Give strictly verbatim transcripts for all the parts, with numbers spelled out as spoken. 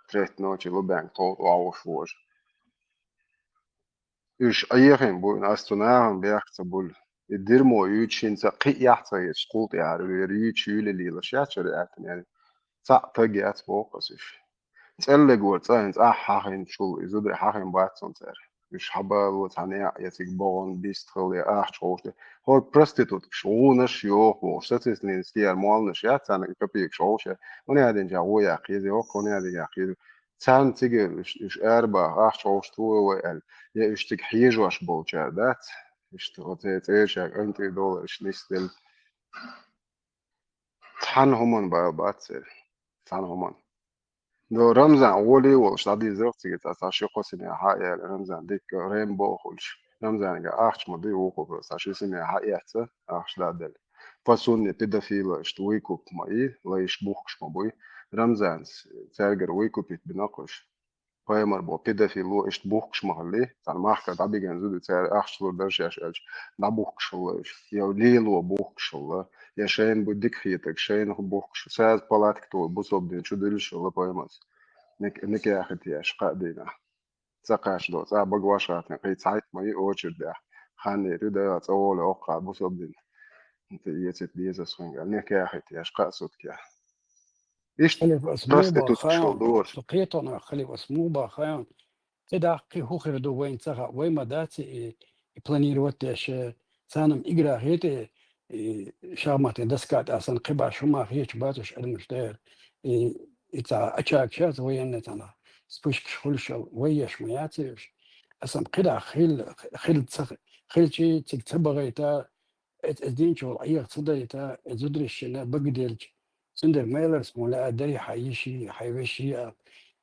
Третьей ночи Лубянка тӀе вовш вожа. Уьш Ӏехийна бу, ас цу нахана бехк ца буьллу. И дирмо юьйцуш хӀинца кхин а яхь ца хеташ, кхул тӀаьхьара вера юьйцуш юьйле лелаш яц шуьра аьттан яьлла. Цхьаъ таг яц боху ас уьш. ЦӀеллиг вара цӀа хӀинца ахь хьахийначул, и зударий хьахийна бац цунна цара. Уьш хьабало цхьа некъ, я цига богӀун бист хила, я ахча ховш де. ХӀора проституткаш, гӀунаш йоху бохуш, сацистлинский яра молланаш яц, царна капекаш ховш яра. ХӀунда аьлла динчохь гӀо яккха еза, хӀокху хӀунда аьлла динчохь еза. Царна цига уьш, уьш арабаха, ахча ховш тухур вай аьлла. Я уьш цига хьежош болчара дац. Иштта оцу цӀерачаьрга антидоллар иштта нисделла. Цхьана хӀуманна бала бац церан. Цхьана хӀуманна. Но Рамзан гӀоле а волуш дӀадийзарх цига цхьа, цхьа ши-кхо сине хьа а яьлла, Рамзан дикка Рэмбо а хуьлуш. Рамзанга ахча ма дуй вукху, просто цхьа ши сине хьа а эцна, ахча дӀа а делла. Фасунне педофила иштта выкуп ма и, лайш бухкуш ма буй. Рамзанца цаьргара выкупить бина кхуьш. Пайхамар бо педофил ло иштта бухкуш ма хилли, царна махкара дӀабигина зуда цара ахча лур дара шаьш аьлча, дӀабухкуш хилла уьш. Я лело бухкуш хилла, я шайна бу дика хетаг, шайна бухкуш, саза палатка тоху бусалба дин чу дуьллуш хилла пайхамарс. Ник-, никяхьит еш, кхаа дийнахь. Ца кхаьчна до, цӀа багош хатина, кхин цхьайтта ма и очередехь. Хан ери, да, цӀа волу оккха бусалба дин. Эцит дезас хуьнгал, никяхьит еш, кхаа суткех. Иштта Халиф ас муха проститутка баха, шел дора. Со кхетона, халиф ас муха баха, кхидӀа кхин хӀун хир ду вайна ца хаьа, вай ма дац и, и планировать деш, царна-м игра хетий, и шахматный доска тӀе сан кхин баш хӀума хеташ бац уьш адамаш дера. И, и ца очаг шац военный царна, вспышкаш хуьлуш, вай еш ма яц уьш. Аса-м кхидӀа хил, хил ца, хилчий цига ца багӀайта, Эц-, эц динчул Ӏеха ца дайта, эц зударшна багаделча, цундела майларца мо лаьа дарий хьан йиший, хьан веший а.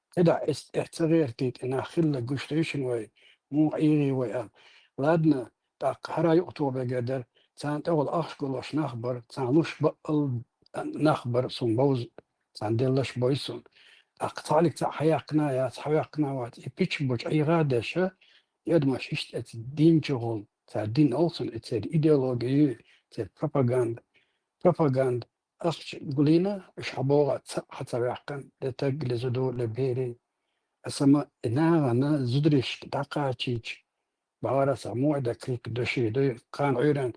КхидӀа эс тӀе ца гӀертий, тӀе нах хилла гуш дуьйшина вай, муха ӀийгӀий вай а. Ладна, тӀаккха хӀара юкъа тобега дара, царна тӀехула ахча гуллуш нах бара, царна луш баъал нах бара, сун бовза, царна деллаш бой сун. ТӀаккха цхьаллиг цхьаъ хьаяьккхина яц, хьаваьккхина вац, и пича бучу ӀийгӀа а деша, и адамаш иштта эца динчухула, цара дин олу цунна, и церан идеология ю, церан пропаганда. Пропаганда ахча гулйина, уьш хьан богӀа ца, хьан ца ваьккхина, де таг, ле зуда, ле берий. Аса ма и нахана зударшка дӀакхачийча, бахара аса муӀда крик доши дуй, кхана Ӏуьйран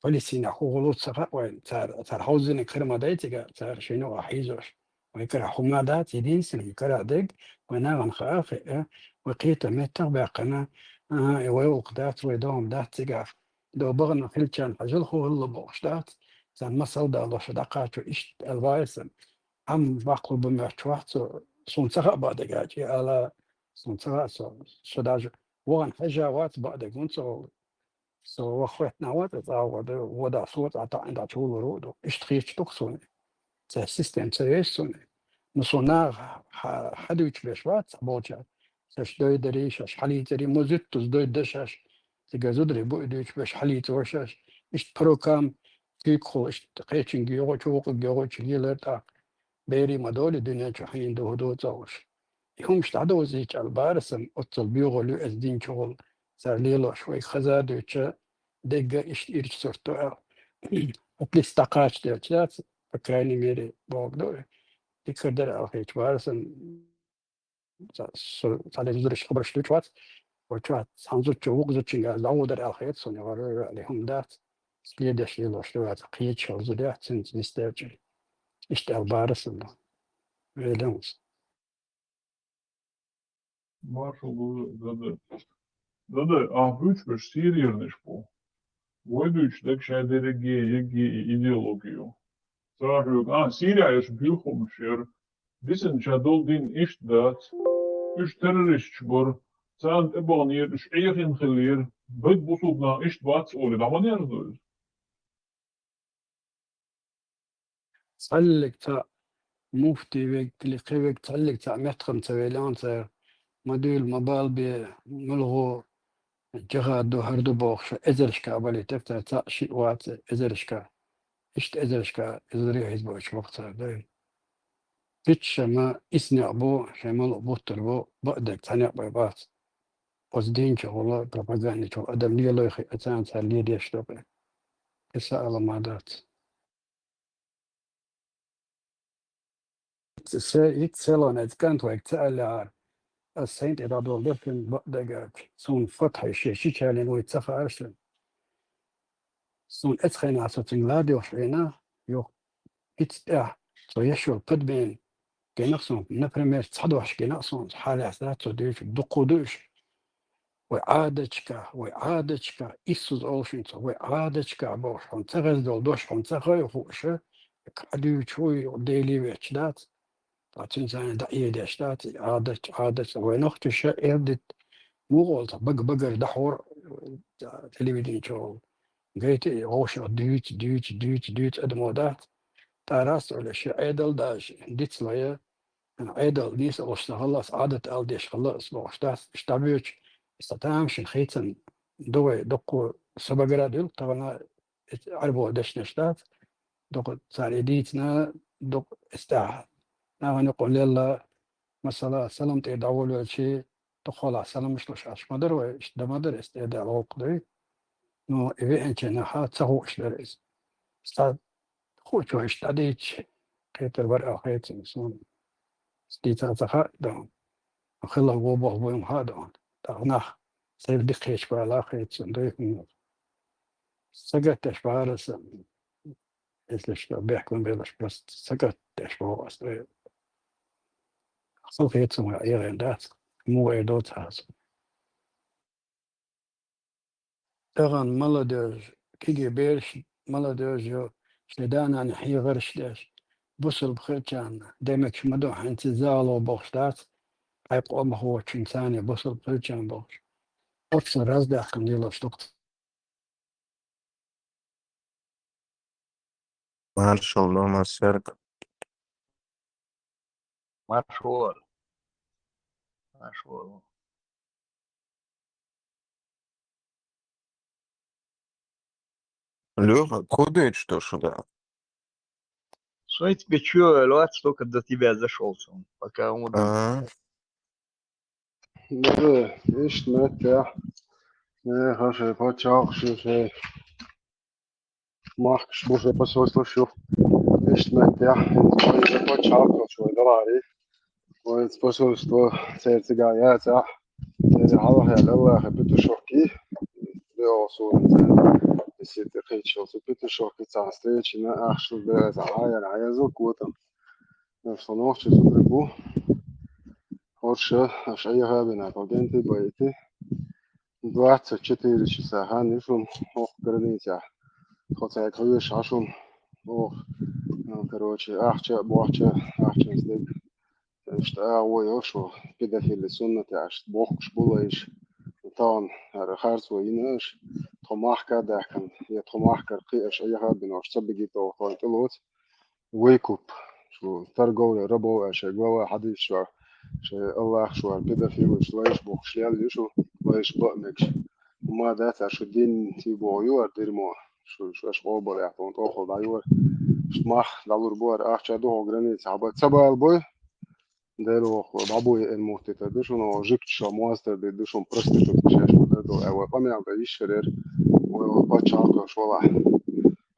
Палестинехь хӀун гӀуллу ца хаьа вайн, цара, цара хьовзиниг хир ма дай цига, цара шайна юкъахь хьийзош. Вай карахь хӀума дац, единственный, вай карахь дерг, вай нахана хаа хиъа, вай кхета меттах баьккхина, а, и вай гӀуллакх дац, вай догӀма дац цигахь. До бахана хилчарна хьажал хӀун хилла бохуш дац, царна масал далош дӀакхачо иштта аьлла вай сан. Амма баккхал бу моьттуш вац со, суна ца хаьа бакъдерг а, чӀи ала, суна ца хаьа со, со даже вахана хьежа вац бакъдерг, хӀунда ца олу. Со ваха хӀоьттина вац, цӀа а вада, вода со цӀа таӀина дӀа чу вулур ву ду. Иштта хеташ ду-кх суна. Церан система ца веза суна. Ну, со наха хьа-, хьадуьйчу беш вац цхьаболчара. Шаьш дойдарий, шаьш хьалийцарий, мо зуьттаза дойда шаьш. Цига зударий бу и дуьйчу беш хьалийцаро шаьш. Иштта по рукам, куьйгахула, иштта кхечуьнга йогӀу, чу вукхуьнга йогӀу, чу лелар тӀаккха. Берий ма долий дуьнен чу хьийна ду, хӀун ду ца уьш. И хӀумаш дӀадовзийча аьлла бара сан, оццул боьгӀур ю эца динчухула, цара лелош вайга хаза а дуьйцуш, дегга иштта ирча сурт ду аьлла. Отлис дӀакхачаделча яц, по крайней мере, бохург ду. Дика хир дара аьлла хеташ бара сан, ца-, со-, цхьана зударшка хабарш дуьйцуш вац, вай чохь цхьана зудчо вукху зудчуьнга дӀагӀо дара аьлла хета суна, вара вара аьлла хӀума дац, следеш лелош ду вац, кхечахьал зуда яц, цуьнца нисделча. Иштта аьлла бара сан. Велланс. Маршалла, Дада. Дада, ахь буьйцуш берш сирернаш бу. Вай дуьйцуш дерг шайн дерриге, егге и идеология ю. Ца хьоьгу, а, Сирия еш буьйхамаш яра. Дисина ша долу дин иштта дац. Уьш террористаш бара. Царна тӀебаханера, уьш Ӏехийна хиллера. Бед бусулба нах иштта бац олий, дӀа ма дерзадо иза? Цхьаллиг цхьаъ муфти вег, или кхин вег, цхьаллиг цхьаъ меттахам ца веллехь цара, ма дуьйла, ма балбе, муьлхо джихад ду, хӀара ду бохуш, эзаршка а балийтира цара, цхьаъ шиъ вац, эзаршка. Иштта эзаршка, эзаре хьизбочу ваха цара дай. Кхечча ма исс некъ бу, шайн мала а буттар бу, бакъдерг цхьа некъ бай бац. Оцу динчохула, пропагандичохула адам лелой хиъна, царна цара ледеш докъе. Кхин са ала ма дац. Се ит селон эцкант вайг ца аллахьар. Ас сайн тӀе дӀадолдо шун бакъдагача. Суна фатхьа ши ши чалин вай ца хаьаршин. Суна эцхайна со цинга ладош вена, юх, ит тӀехь, со ешур подмен, гена сон, например, ца дош гена сон, хьалаьцна, цо дуьйцу, дукху дуьш. Вай Ӏадачка, вай Ӏадачка, иссуз олшинца, вай Ӏадачка бохуш, хьуна ца гӀездол дош, хьуна ца хай хууша, кхьа дуьйцу, вай Дели веч дац. Ткъа цуьнца дӀаэдеш дац, Ӏадат, Ӏадат, вай нохчаша эрдит, муха олу, бага-багара дахьор, телевиденечо гайта и вовшах дуьйцу, дуьйцу, дуьйцу, дуьйцу адамо дац. ТӀарас а олуш, Ӏедал даже, дицлая, Ӏедал нийса олуш ца хала, ас Ӏадат ала деш хала, ас бохуш дац, иштта боьчу, иштта тамашийна хийцам ду вай, дуккха са багара дуьллу, тахана Ӏарбо дешнаш дац, дукха цара и дийцина, дукха эцтӀехь. Нахана юкъа лелла, масала, салам тӀера дӀаволавелчи, дукхахьолахь саламаш луш Ӏаш ма дара вай, иштта дан ма дара, эцтӀе Дала гӀуллакх дуй. Ну, и веанчийн наха ца хууш дара иза. Сан хуучо иштта дӀадийча, кхетар бара аьлла хецна суна. Дийца ца хаьа дан. Хила вон боху буйна хаьа дан. ТӀаккха нах сайга диккхечу бала хецна дуй хӀума. Сагатдеш бахара сан, если что, бехкам белаш, просто сагатдеш боху ас дуй. Хала хецна вай Ӏехийна дац, муха эр доцу хьаза. Тахана молодёжь, кегий бераш, молодёжь ю, шайн да-нана хьехарш деш, бусалба хилчарна, демекаш ма ду хьаьнца загӀало бохуш дац, хьайн къомах воцучун царна бусалба хилчарна бохуш. Оццул раздаьккхина лелош ду-кх. Маршалла, массаьрга. Маршалла. Маршалла. Лёха, куда это что сюда? Что я тебе чё, Лёха, только до тебя зашёл, сон, пока он А, Ду, иштта меттехь, э, хан шайн пачхьалкхаш ю, шайн махкаш бу, шайн посольствош ю. Иштта меттехь, хӀинца вайн пачхьалкхаш вай даларе. Вайн посольство церан цигахь яцахь, церан хьалха яьлла Аллахьан петушок йий, йогӀу суна церан, и сита кхеччалц петушок йий цхьана встречина, ахча беа цхьа хьаяьлла, хьаязал котам. Аш со нохчий зударий бу. ХӀорш аша Ӏехабина тхо генти байти. Двадцать четыре часа хан ю шуна хӀокху границехь. Тхо цаьрга хьоьжуш Ӏа шуна. Оха, ну, короче, ахча а бохча, ахчанца дерг. Иштта агӀо йо шу, педофили суннате аша бохкуш бу лайш. Тахана хӀара харцо йина аша, тхо махка а даьхкина, я тхо махкара кхин аша Ӏехабина, аша ца бигийта оха тхойна тӀелоцу. Выкуп, шу торговля рабов аьлла шайн глава хьадийшча, шайн Аллахьаш вара педофилаш, лайш бохуш лелла ю шу, лайш баа мегаш. Ма дац, аьлла, шу дин ти боху ю ара дирмо, шу, шу аша къобал яхьа тхуна тӀохула дӀайора. Шу мах дӀалур бу ара, ахча ду хьо граница хьаба. Ца бала бой? Дера воху, бабу и эн мухтита ду шуна, жикчу шо мостар ди ду шуна, проститутка шеш ма дар ду, э, вай къамел дан йиш хир яра, вай вай пачхьалкхаш валахь.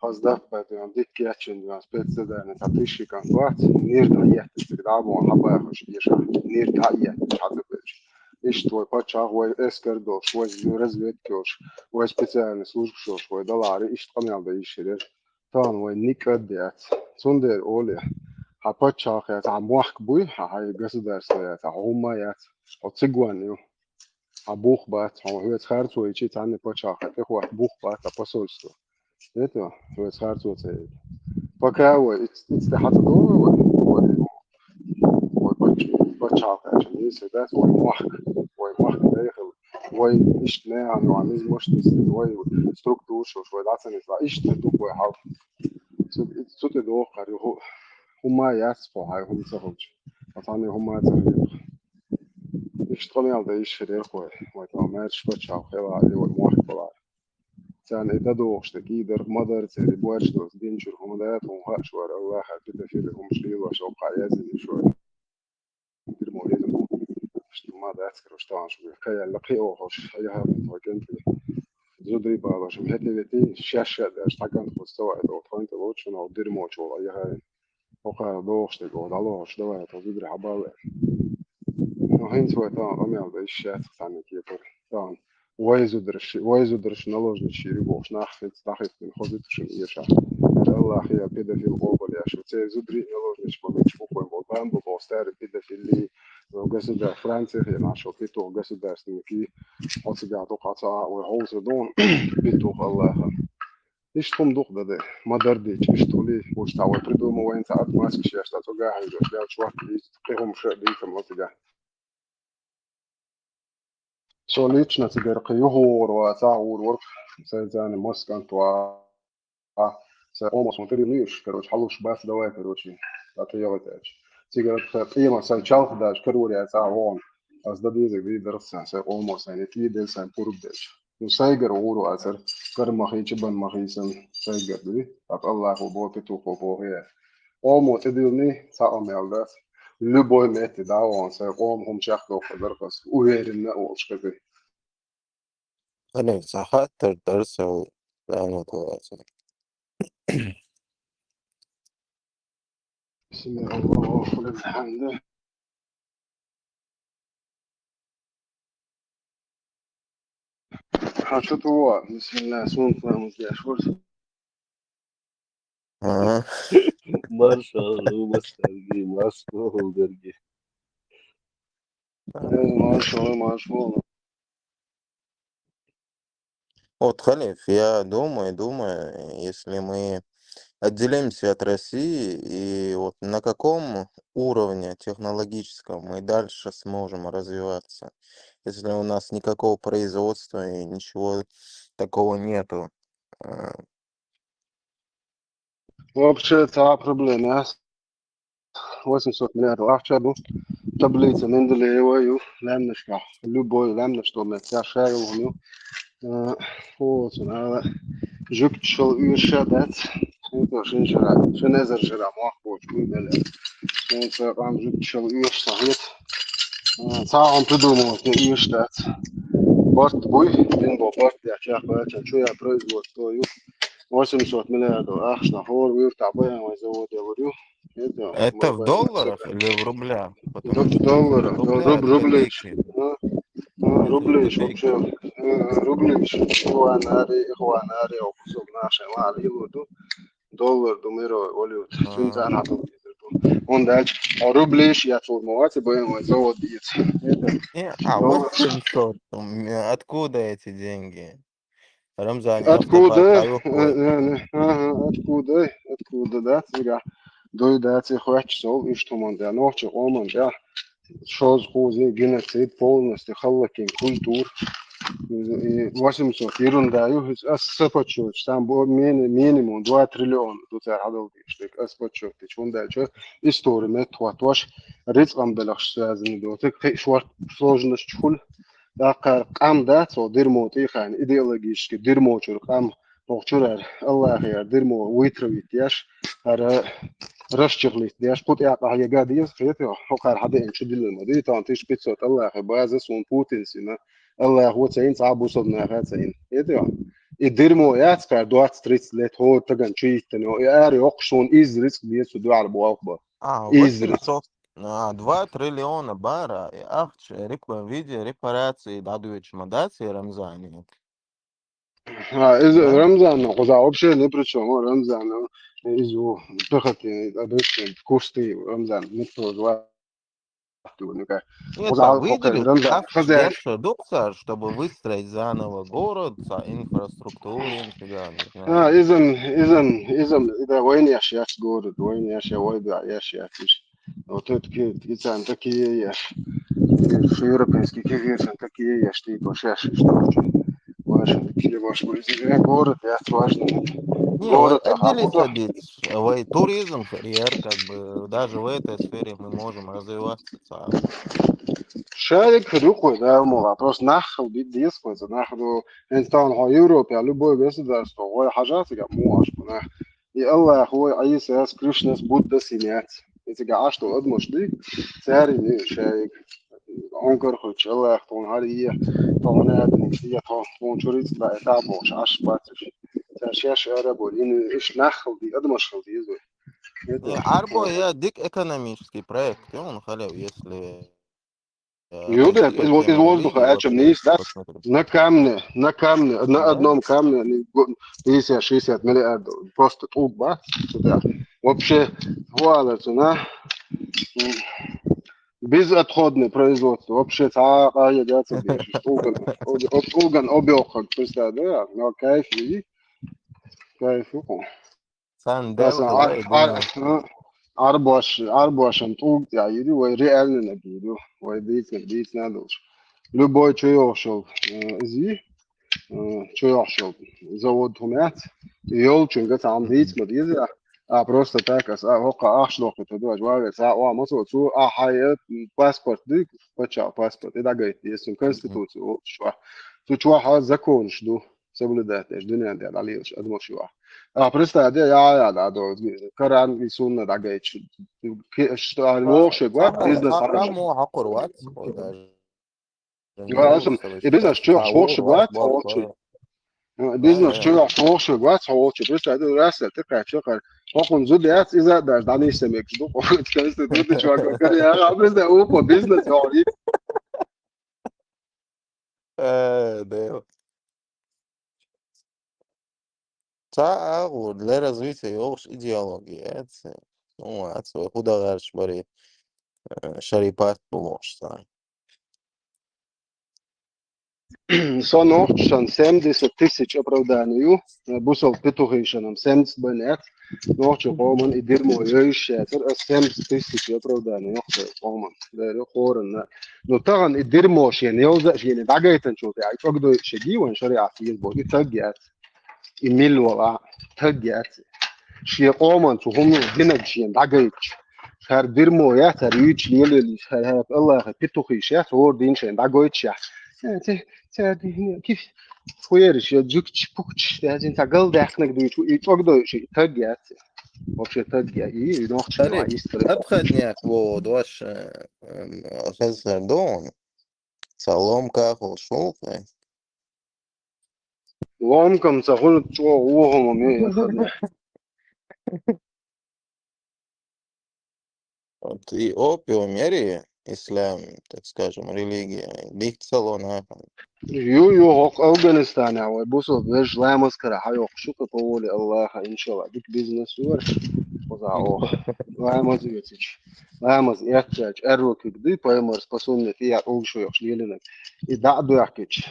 Хаза даккхайтина дикка еттачун дуьйна спецзадание цхьа тишшикан вац, нир дӀаеттачу цига дӀа а бохьун хьабахаш еша, нир дӀаеттачу хьацӀабелча. Иштта вай паччахь вай эскар долуш, вай разведка йолуш, вай специальный служба йолуш, вай далахьара иштта къамел дан йиш хир яра. Тахана вай никъ а дац. Цундела оле, хьан паччахь яц, хьан мохк буй, хьан хьайн государство яц, хьан хӀумма яц, хьо цигонна ю. Хьан бух бац, хьо хьоьца харцо йичи цхьанна паччахь тӀехӀотта бух бац, хьан посольство. Дето, хьоьца харцо ца йийта. Пока вай, иц-, ицде хьан ца догӀу вай, вай, вай пач-, паччахь кхаьчна нийса дац, вай мохк, вай мохк дайхала, вай иштта нехан ван миза мошнис, вай структура шуш, вай дӀа ца нисла, иштта ду вай хьал. Цу, цу тӀе доху хӀара ю хӀу-, хӀумма яц кху хьайн хӀума ца хуьлча. Ткъа цхьанна хӀумма ца хуьлу. Иштта къамел дан йиш хир яра вай, вай тахана маьрша паччахь хила а, вай мохк бала а. Царна и дадогӀуш дерг, и дарх ма дара церан, и боьрша доцу динчуьра хӀума дара, тхуна хаа шу вара, Аллахьа педофили хӀумаш лелош, оккха яздина шу вара. Дирмо веза бу. Ма дац, короче, тахана шу вара. Кхайалла кхио хӀорш, айхьа вайн тхо кӀентий. Зударий балош, хӀетте-ветте, шаьш-шаьш дерш, цхьа кӀант кхуза ца ваийту, тхойна тӀе лоцу шуна, дирмочу волу, айхьа вайн. хӀокхара дохуш дерг оха дӀалохуш, давай, тхо зударий хьабалла. Ну, хӀинца вай тахана къамел дан йиш яц цхьанна кепара. Тахана вай зудараш, вай зудараш наложничий ю бохуш нах хӀинца дӀахӀиттина хозуьйтуш шуна эшахь. Аллахьа педофил къобал еш, церан зударий наложничий бу мегаш бу вайн боху, бан бу боху старый педофилий, государ-, Францехь а шо петух государственникий, оцигахь дукха цхьа а вай хьовса ду, петух Аллахьа. Иштта хӀума дукха дан де, ма дардича, иштта хуьлий, уьш цхьа вай придумал вайн цхьа отмазкаш еш, цхьа цӀогахь хьийзош, лаьтташ вахта дийца, кхин хӀума ша дийца ма цигахь. Со лично цигара кхин юхавогӀур вац, цхьа а гӀур вара, сайн царна массанхьа ваха. Сайн къомо сан тӀе луьйш, короче, хьалуш бац, давай, короче, цхьа тӀе яла тӀеча. Цигара тхе къемат сайн чалх даьлча карор яц цхьа а вогӀун. Ас дан дезарг дийр дара сан, сайн къомо сайна тӀе а делла, сайн пурба делча. Ну, сайгара гӀур вацара, кара ма хий, чубан ма хий сан, сайгара дуй, ткъа Аллахьа боху, петухо боху. Къомо тӀедиллиний, цхьа а къамел дац. Любой метте дӀа а вахана, сайн къомо хӀума чекхдоккхур дара ас, уверенно а волуш хезий. Ане, цхьа хаттар дара сан, царна тӀе вацара. بسم الله والحمد لله. Хьан чу ту ван? Бисмилла, суна ламаз деш вара. Ага. Маршалла, мастарги, маршалла, дарги. Э, маршалла, маршалла. Вот, Халиф, я думаю, думаю, если мы отделимся от России, и вот на каком уровне технологическом мы дальше сможем развиваться, если у нас никакого производства и ничего такого нету? Э, Вообще, цхьа а проблема яц. Восемьсот миллиардов ахча ду. Таблица Менделеева ю, лаьмнашкахь, любой лаьмнаш долу метте ша йолу хӀума ю. Э, хӀо цунна ала, жуьгташал оьшуш а дац. ХӀинца шина шара, шина эзар шара мохк боцу куй белла. ХӀинца къам жуьгташал оьшуш ца хета. Э, цхьа а хӀума придумывать оьшуш дац. Барт буй, дин бо барт деш, чекхбаьлча, чу я производство ю. Восемьсот миллиардов ахчанах хӀора вуьртахь баян вайн завод ялур ю. Это в долларах или в рублях? Потому что если в рублях, руб-, это рублиш. Копейки. А, а, рублиш вообще. А, рублиш. Ихван ари, ихван ари, о, кусок нашей лар, и вот, доллар ду мировой валюта. А. Цуьнца нахь ду. Он дальше. А рублиш я цур ма вац, баян вайн завод яц. Не, а, доллар. Восемьсот, м, откуда эти деньги? Рамзан, откуда? Э, э, э, ага, откуда? Откуда, да? Цигахь дуй дац и хоьттуш сол, иштта хӀуманна тӀехь, нохчийн къоманна тӀехь шозза кхузий геноцид, полностью халлакин культура. И восемьсот ерунда ю, ас са подсчётчу, там бо-, мини-, минимум два триллиона ду цара хьадала дийш дерг, ас подсчётчу, хӀунда аьлча истори меттахӀоттош, рицкъан белхаш связаны доцург, кхин шорта сложностьчу хуьлу. ТӀаккха къам дац, цо дерьмо тӀе а хаийна, идеологически дерьмо чуьра къам, хӀокху чуьра Аллахьера дерьмо вытравить деш, хӀара расчехлить деш, кху тӀехь къахьега деза, хетий хьо, хӀокхара хьадеана чу диллина ма дуй, тахана тысяча пятьсот Аллахьан база суна Путин сина, Аллахьо ца йина, цхьа а бусалба наха а ца йина, хетий хьо. И дерьмо яц кхара двадцать-тридцать лет хӀора тагана чу йиттина, и ара йоккхуш суна изза рицкъ деза цу дуьхьал боху бан. А, изза рицкъ. Восемьсот, а, два триллиона бара, и ахча, реп-, в виде репарации дӀадоьдуш ма дац и Рамзане? А, иза Рамзан, кхуза вообще ни при чём, Рамзан, иза ву, пехотный, обычный, кусты, Рамзан, никто из вас не знает. Нет, кхуза там выделили, Рамзан, так, хозяин. Что, дукха, чтобы выстроить заново город, ца-, инфраструктуру, нифига, не знаю. А, иза, иза, иза, и да, вайна еш яц город, вайна еш я, вай да еш яц. Вот это ки-, ки-, царна такие еш. Европейский кигирсан такие еш, типа, шеш, что ли. Важно, такие ваш, город, я важно. Не, город, вот ага, отделиться куда? Ведь, вай туризм, карьер, как бы, даже в этой сфере мы можем развиваться. Шайг хир ю кхуьй, да, мо, просто нах хила деза кхуьй, нах ду, хӀинца тахана хьо Европе, любой государство, вай хьажа цигахь муха Ӏаш бу нах. И Аллахьо, Ӏийсас, Кришнас, Буддас йина яц. И цигахь Ӏаш долу адамаш дуй, цаьрга йина шайг. Онкар хуьлуш, Аллахь тхуна хьара е, тхуна адамаш е, тхуна чу рицкъ даийтахь бохуш, Ӏаш бац уьш. Цара шаьш ара а бу, йина уьш нах хила деза, адамаш хила деза вай. И Э, Арбо я дик экономический проект, и он халев, если э, Ю, да, из, из воздуха, о чем не есть, да? На камне, на камне, на одном камне пятьдесят-шестьдесят миллиардов. Просто труба сюда. Вообще, вуалер цена. Безотходное производство. Вообще, ца едят. Уган, объёк, как представь, да? Но кайф, и кайф. Сан Даса Арбош, Арбошан тулгтя ири, вай реально набиду, вай дицна, дицна душ. Любой чуёшел, изи, чуёшел завод хумят, ёл чунга сам дицма диза, а просто так, а хока ахшлох, то дуаш вага, са ва масо цу, а хая паспорт дик, пача паспорт, и дагайт, если конституцию, шва. Цу чуа ха закон жду. Соблюдать, знаешь, дуня де, да, лилш, адмошива. А представь, де, я, я, да, до, Коран и Сунна, да, говорит, что, а, воши, гват, бизнес, Хамо хакурват, даже. И бизнес, что, воши, гват, воши. Бизнес, что, воши, гват, воши. Представь, ты раз, ты как, что, как, Хокун зуд яц, иза даже, да, не семек, жду, хокун, скажи, ты, ты, чувак, я, а, бизнес, опа, бизнес, я, и Э, да. Ца агъур для развития йош идеология. Ну, а свой худо гарч бари, э, шарипат булош ца. Сон охчан семьдесят тысяч оправданию, бусол петухишанам семьдесят банят, нохчу коман и дерьмо ёйшетер, а семьдесят тысяч оправданию, нохчу коман. Дерю хорна. Но таган и дерьмо шен, ёлза шен, дагайтан чулта, ай чогдо шеги, ван шари афиз бо, и тагят, и милвала, тагят. Ши коман цу хумну динаг шен, дагайч. Хар дерьмо я, хар юч лелели, хар, хар Аллаха петухиш я, хор дин шен, дагойч я. Те, те, те, киф, хуериш я, джукч, пукч, я, зин, та гал дахнаг дуйч, и чогдо ши, тагят. Вообще тагят, и, и нохчи, Шари, а, история. Отходняк, вот, ваш, э, э, хазар дон. Салом кахул шулхай. Ломкам ца хун чо ухом ми. Вот и опиум яри ислам, так скажем, религия. Бихт салон ахам. Ю, ю, хок Афганистане, а вай бусо веш ламаз кара, хайок шука по воле Аллаха, иншалла. Дик бизнес юр. Поза о. Ламаз ветич. Ламаз ятчач, эрвокик ди, паймар спасунне ти я улшо йош лелинек. И да дуякич.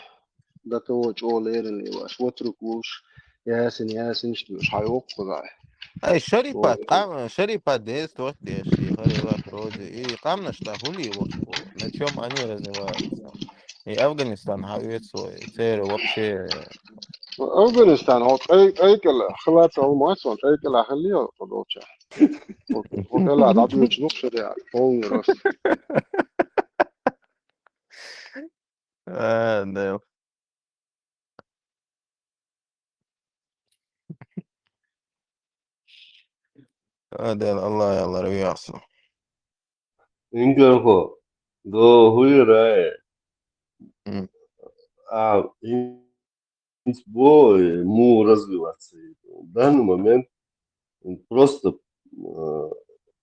До того, чё лерин и ваш. Вот рук уж. Ясен, ясен, что уж хайок куда. Ай, шарипат, Ой. Кам, шарипат дес, вот дес, и хариват вроде. И кам на что хули вот, на чем они развиваются. И Афганистан хавец свой, цер вообще. Афганистан, вот, эй, эй, кела, хлад алмаз, вот, эй, кела, хлио, подолча. Вот, вот, кела, да, дочь, ну, шаря, полный рост. А, да. А, да, Аллах, Аллах, рвётся. Ингархо, до хуйрае. М. А, инсбой му развиваться. В данный момент просто, э,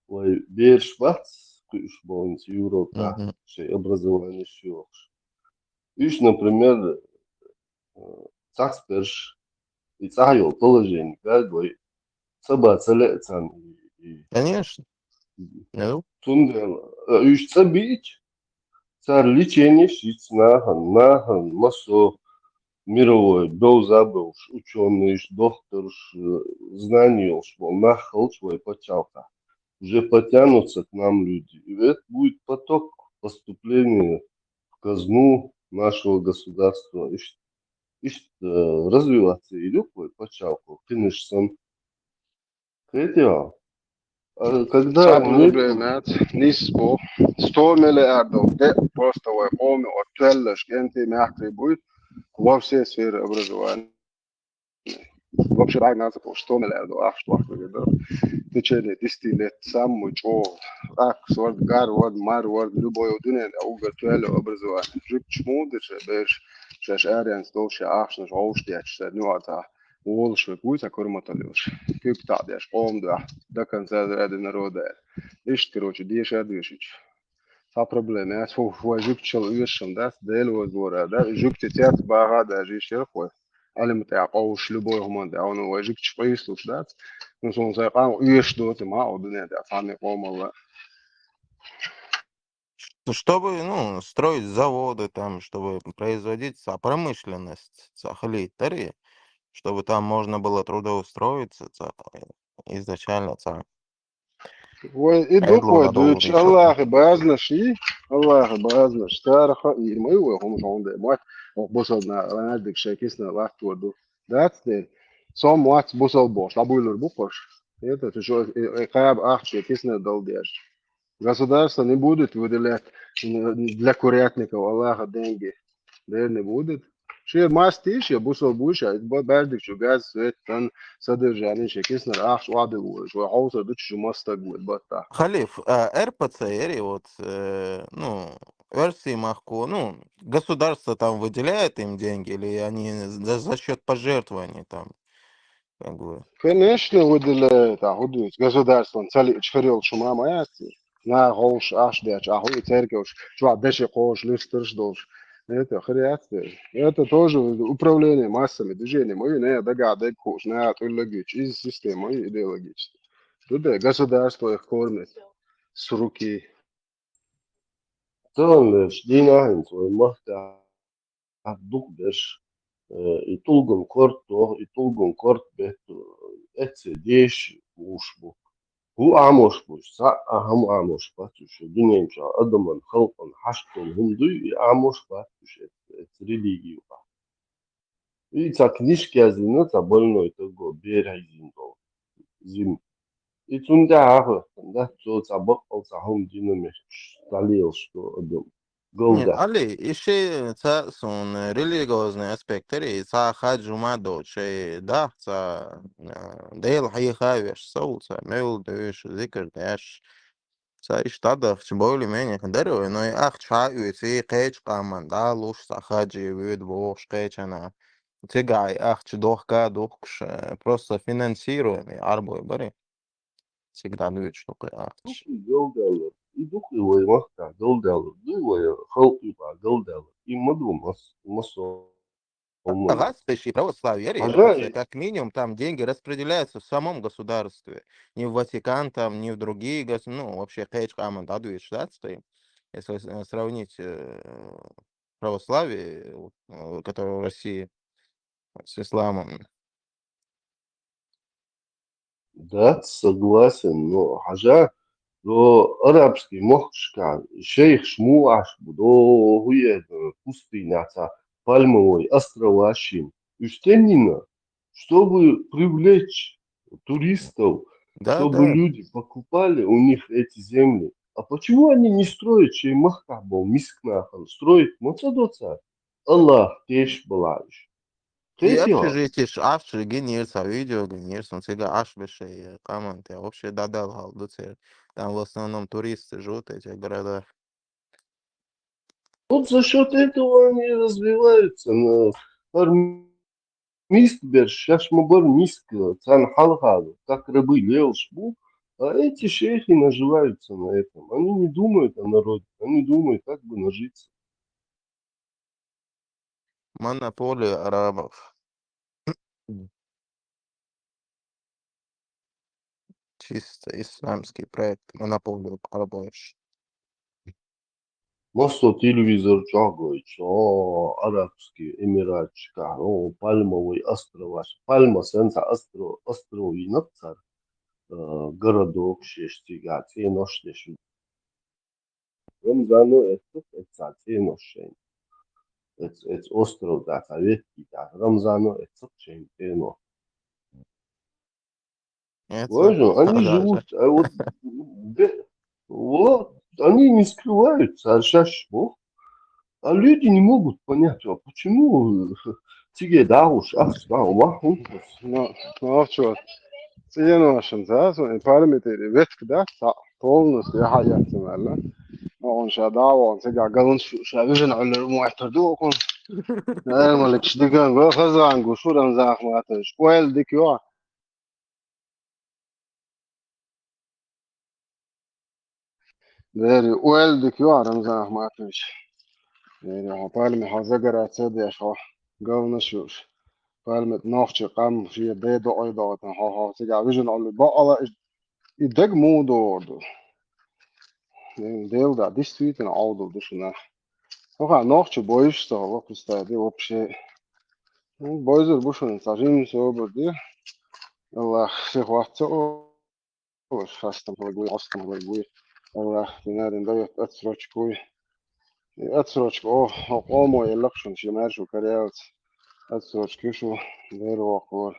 вай берш бац, куш болнис Европа, Мгм. шей образование шиокш. Иш, например, э, цахс берш, и цахьёл положение, гад вай, саба цале цан, и, и Конечно. Ну, Тундел, э, иш цабич, цар лечение шиц нахан, нахан, масо, мировой, бел забыл, ученый, докторш, э, знание, бол, нахалч, вай пачалка. Уже потянутся к нам люди. И это будет поток поступления в казну нашего государства. Иш, иш, э, развиваться и любой пачалку, конечно. Хетио. А когда Саб мы проблемат, нисбо, сто миллиардов, де, просто вай, коми, от, туэллэш, кенти, мягкий будет во все сферы образования. Вообще, дай нас по сто миллиардов, ах, что, ах, да. В течение десяти лет самый чё, ак, сорт, гар, вот, мар, вот, любой, вот, дуне, да, угар, туэллэ образование. Жик чему, дыши, беш, шаш, ариан, стол, ша, ах, шаш, оуш, я, ша, ну, а, та. Волуш век вуй цхьа кура ма таллаш. Куьг таӀдеш, къоман дуьхьа, до конца ради народа аьлла. Иштта, короче, деша а доьшуьйтуш. Цхьа проблема яц, хӀу вай жуьгташал оьшуш-м дац, Дела возлора, да, жуьгти цец баха а даже йиш яра вай. Ӏилма тӀехь къовсуш, любой хӀуманна тӀехь, ну, вай жуьгташ къуьйсуш дац. Ну, суна сайн къам оьшуш доцу ма а, о, дуьнен тӀехь цхьанне къомалла. Ш-, чтобы, ну, строить заводы там, чтобы производить ца-, промышленность, ца хилийта дарий, чтобы там можно было трудоустроиться, ца, изначально ца. Вай, и ду Хьедло вай ладогӀа дуьйцуш, дийшо. Аллахьа базанаш йий, Аллахьа базанаш, цара хаийр ма ю вай хӀума хьуна де, мотт, хӀокху бусалба наха лаьрдиг шайн кисана латтор ду. Дац де, со мотт бусалба бохуш, дӀабуьйлур бу-кх уьш. Это, цу чу, э, э, кхаба ахча шайн кисана дала деш. Государство не будет выделять, м, для курятников Аллаха деньги. Дера не будет. Шен маст йий, шен бусалба вуй ша, иза ба-, баьрдиг чу газ, свет, тан, содержание шен киснара ахча охьадилла волуш. Вай хьовсур ду чу мас стаг вуй баттахь. Халиф, а, РПЦ яри вот, э, ну, Оьрсиймахко, ну, государство там выделяет им деньги или они за, за счёт пожертвований там? Как бы. Конечно, выделяет, а хӀун дуьйцу, государствон ца лиъча хир йолуш хӀума ма яц. Наха ховш, ахча деш, а хӀун и церковш, чохь деши кхочуш, луьстарш долуш. Это хир яц те. Это тоже управление массами, движение ма ю, наха дагахь дерг хууш, наха тӀуллаг йуьтуш, иза система ма ю идеологически. Ду де, государство их кормит с руки. Царна леш, дийнахь хӀинца вай махкахь дукха берш, э, и тулган корта доху, и тулган корта бетту, эццехь деша вуш бу. ХӀун Ӏамош бу уьш? Цхьа а хӀума Ӏамош бац уьш. Дуьнен чохь адаман халкъан хьашт долу хӀума дуй, и Ӏамош бац уьш эц-, эц религиюкъахь. И цхьа книжка яздина, цхьа больной таго бер хьийзийна долу. Зим. И цунна тӀаьхьа а хӀоьттина дац, цо цхьа баккъал цхьа хӀума дина метташ, дӀалелаш до адам. Нет, Галда. Али, и ши ца суна религиозный аспект ари, ца хадж ума доцу, ши дахь, ца, а, Дела хьеха веш, сов, ца мевлад веш, зикр деш, ца иштта дахча, более-менее дарой, но и ахча хьа оьцу, и кхечу къаман дӀа луш, ца хаджи вуьйда бохуш кхечана. Цигахь и ахча дохка а духкуш, э, просто финансируемый Ӏарбой бари. Цига дӀадоьдуш ду кхин ахча. Дукха галдалар, и дукха вай махкахь галдалар, дуй вай халкъ юкъахь галдалар. И ма ду мас-, массо а хӀуманаш. Газ пиши православие, Хьажа, это как минимум там деньги распределяются в самом государстве. Ни в Ватикан там, ни в другие гос-, ну, вообще кхечу къаман дӀадоьдуш дац тхайн. Если с-, сравнить, э, православие, вот, э, которое в России, с исламом. Да, согласен, но хьажа, до арабский мохкашкахь шейхаш муха Ӏаш бу, до хӀуе, пустыня ца пальмовый острова шин. Уьш теннина, чтобы привлечь туристов, Да, чтобы да. люди покупали у них эти земли. А почему они не строят шей махкахь бо мискнахана? Строить ма ца до цара. Аллах теш балаш. И Кхетий хьо? Общежитиш Ӏаш гинера, ца видео гинера, сон цига Ӏаш бешей, э, къаман тӀе вообще дадал хьал ду церан. Там в основном туристы живут, эти города. Вот за счёт этого они и развиваются. На, пар миска берш, шаьш ма бар миска, царна хьалха, как рабы лелаш бу, а эти шейхи наживаются на этом. Они не думают о народе, они думают, как бы нажиться. Монополия арабов. Чисто исламский проект, монополию пхьарбойш. Массо телевизор чохь гойтуш, о, Арабский Эмиратчикахь, о, Пальмовый островаш. Пальма санна цхьа остро-, остров йинарг цара, э, городок шеш цигахь, цӀенош деш. Рамзано эццахь, эццахь цӀенош шайна. Эц-, эц остров тӀехь, цхьа ветки тӀехь. Рамзано эццахь шайна цӀено. Эццахь. Вай жо, они живут, а вот, бе-, вот, они не скрывают, цара шаьш боху. А люди не могут понять, а почему, э, циге дагӀуш, ах, дагӀу, ваху. Ну, ну, а чё? ЦӀеношан, да, параметры, ветка, да, цхьаъ. Полностью яхьа яц, наверное. Оха ша дӀа а вахана, цигахь галанаш ша вижина Ӏуьллур ма ваьттар ду оха. Нормально, дикан го, хазан го, шу Рамзан Ахматович. Ойла дика йоагӀа. Дери, ойла дика йоагӀа, Рамзан Ахматович. Дери, хьо пальме хьо загара ца деш, хьо говнаш юш. Пальме нохчи къам шия бе доӀой доӀотан, хьо, хьо, цига вижен Ӏолли баъала, и, и дег му дорду. Дел да, действительно, Ӏовдал ду шуна. Хьо ха нохчи бойш со, хьо, кстати, вообще. Ну, бойзур бу шуна, цажим собар ди. Аллах, се хватца, о. Ош хастам хьалаг вуй, хастам хьалаг вуй. Аллах, динарин давет отсрочку вуй. И отсрочка, о, о, къомо еллакшун, ши мэр шу кариялц. Отсрочка шу, дер вокур.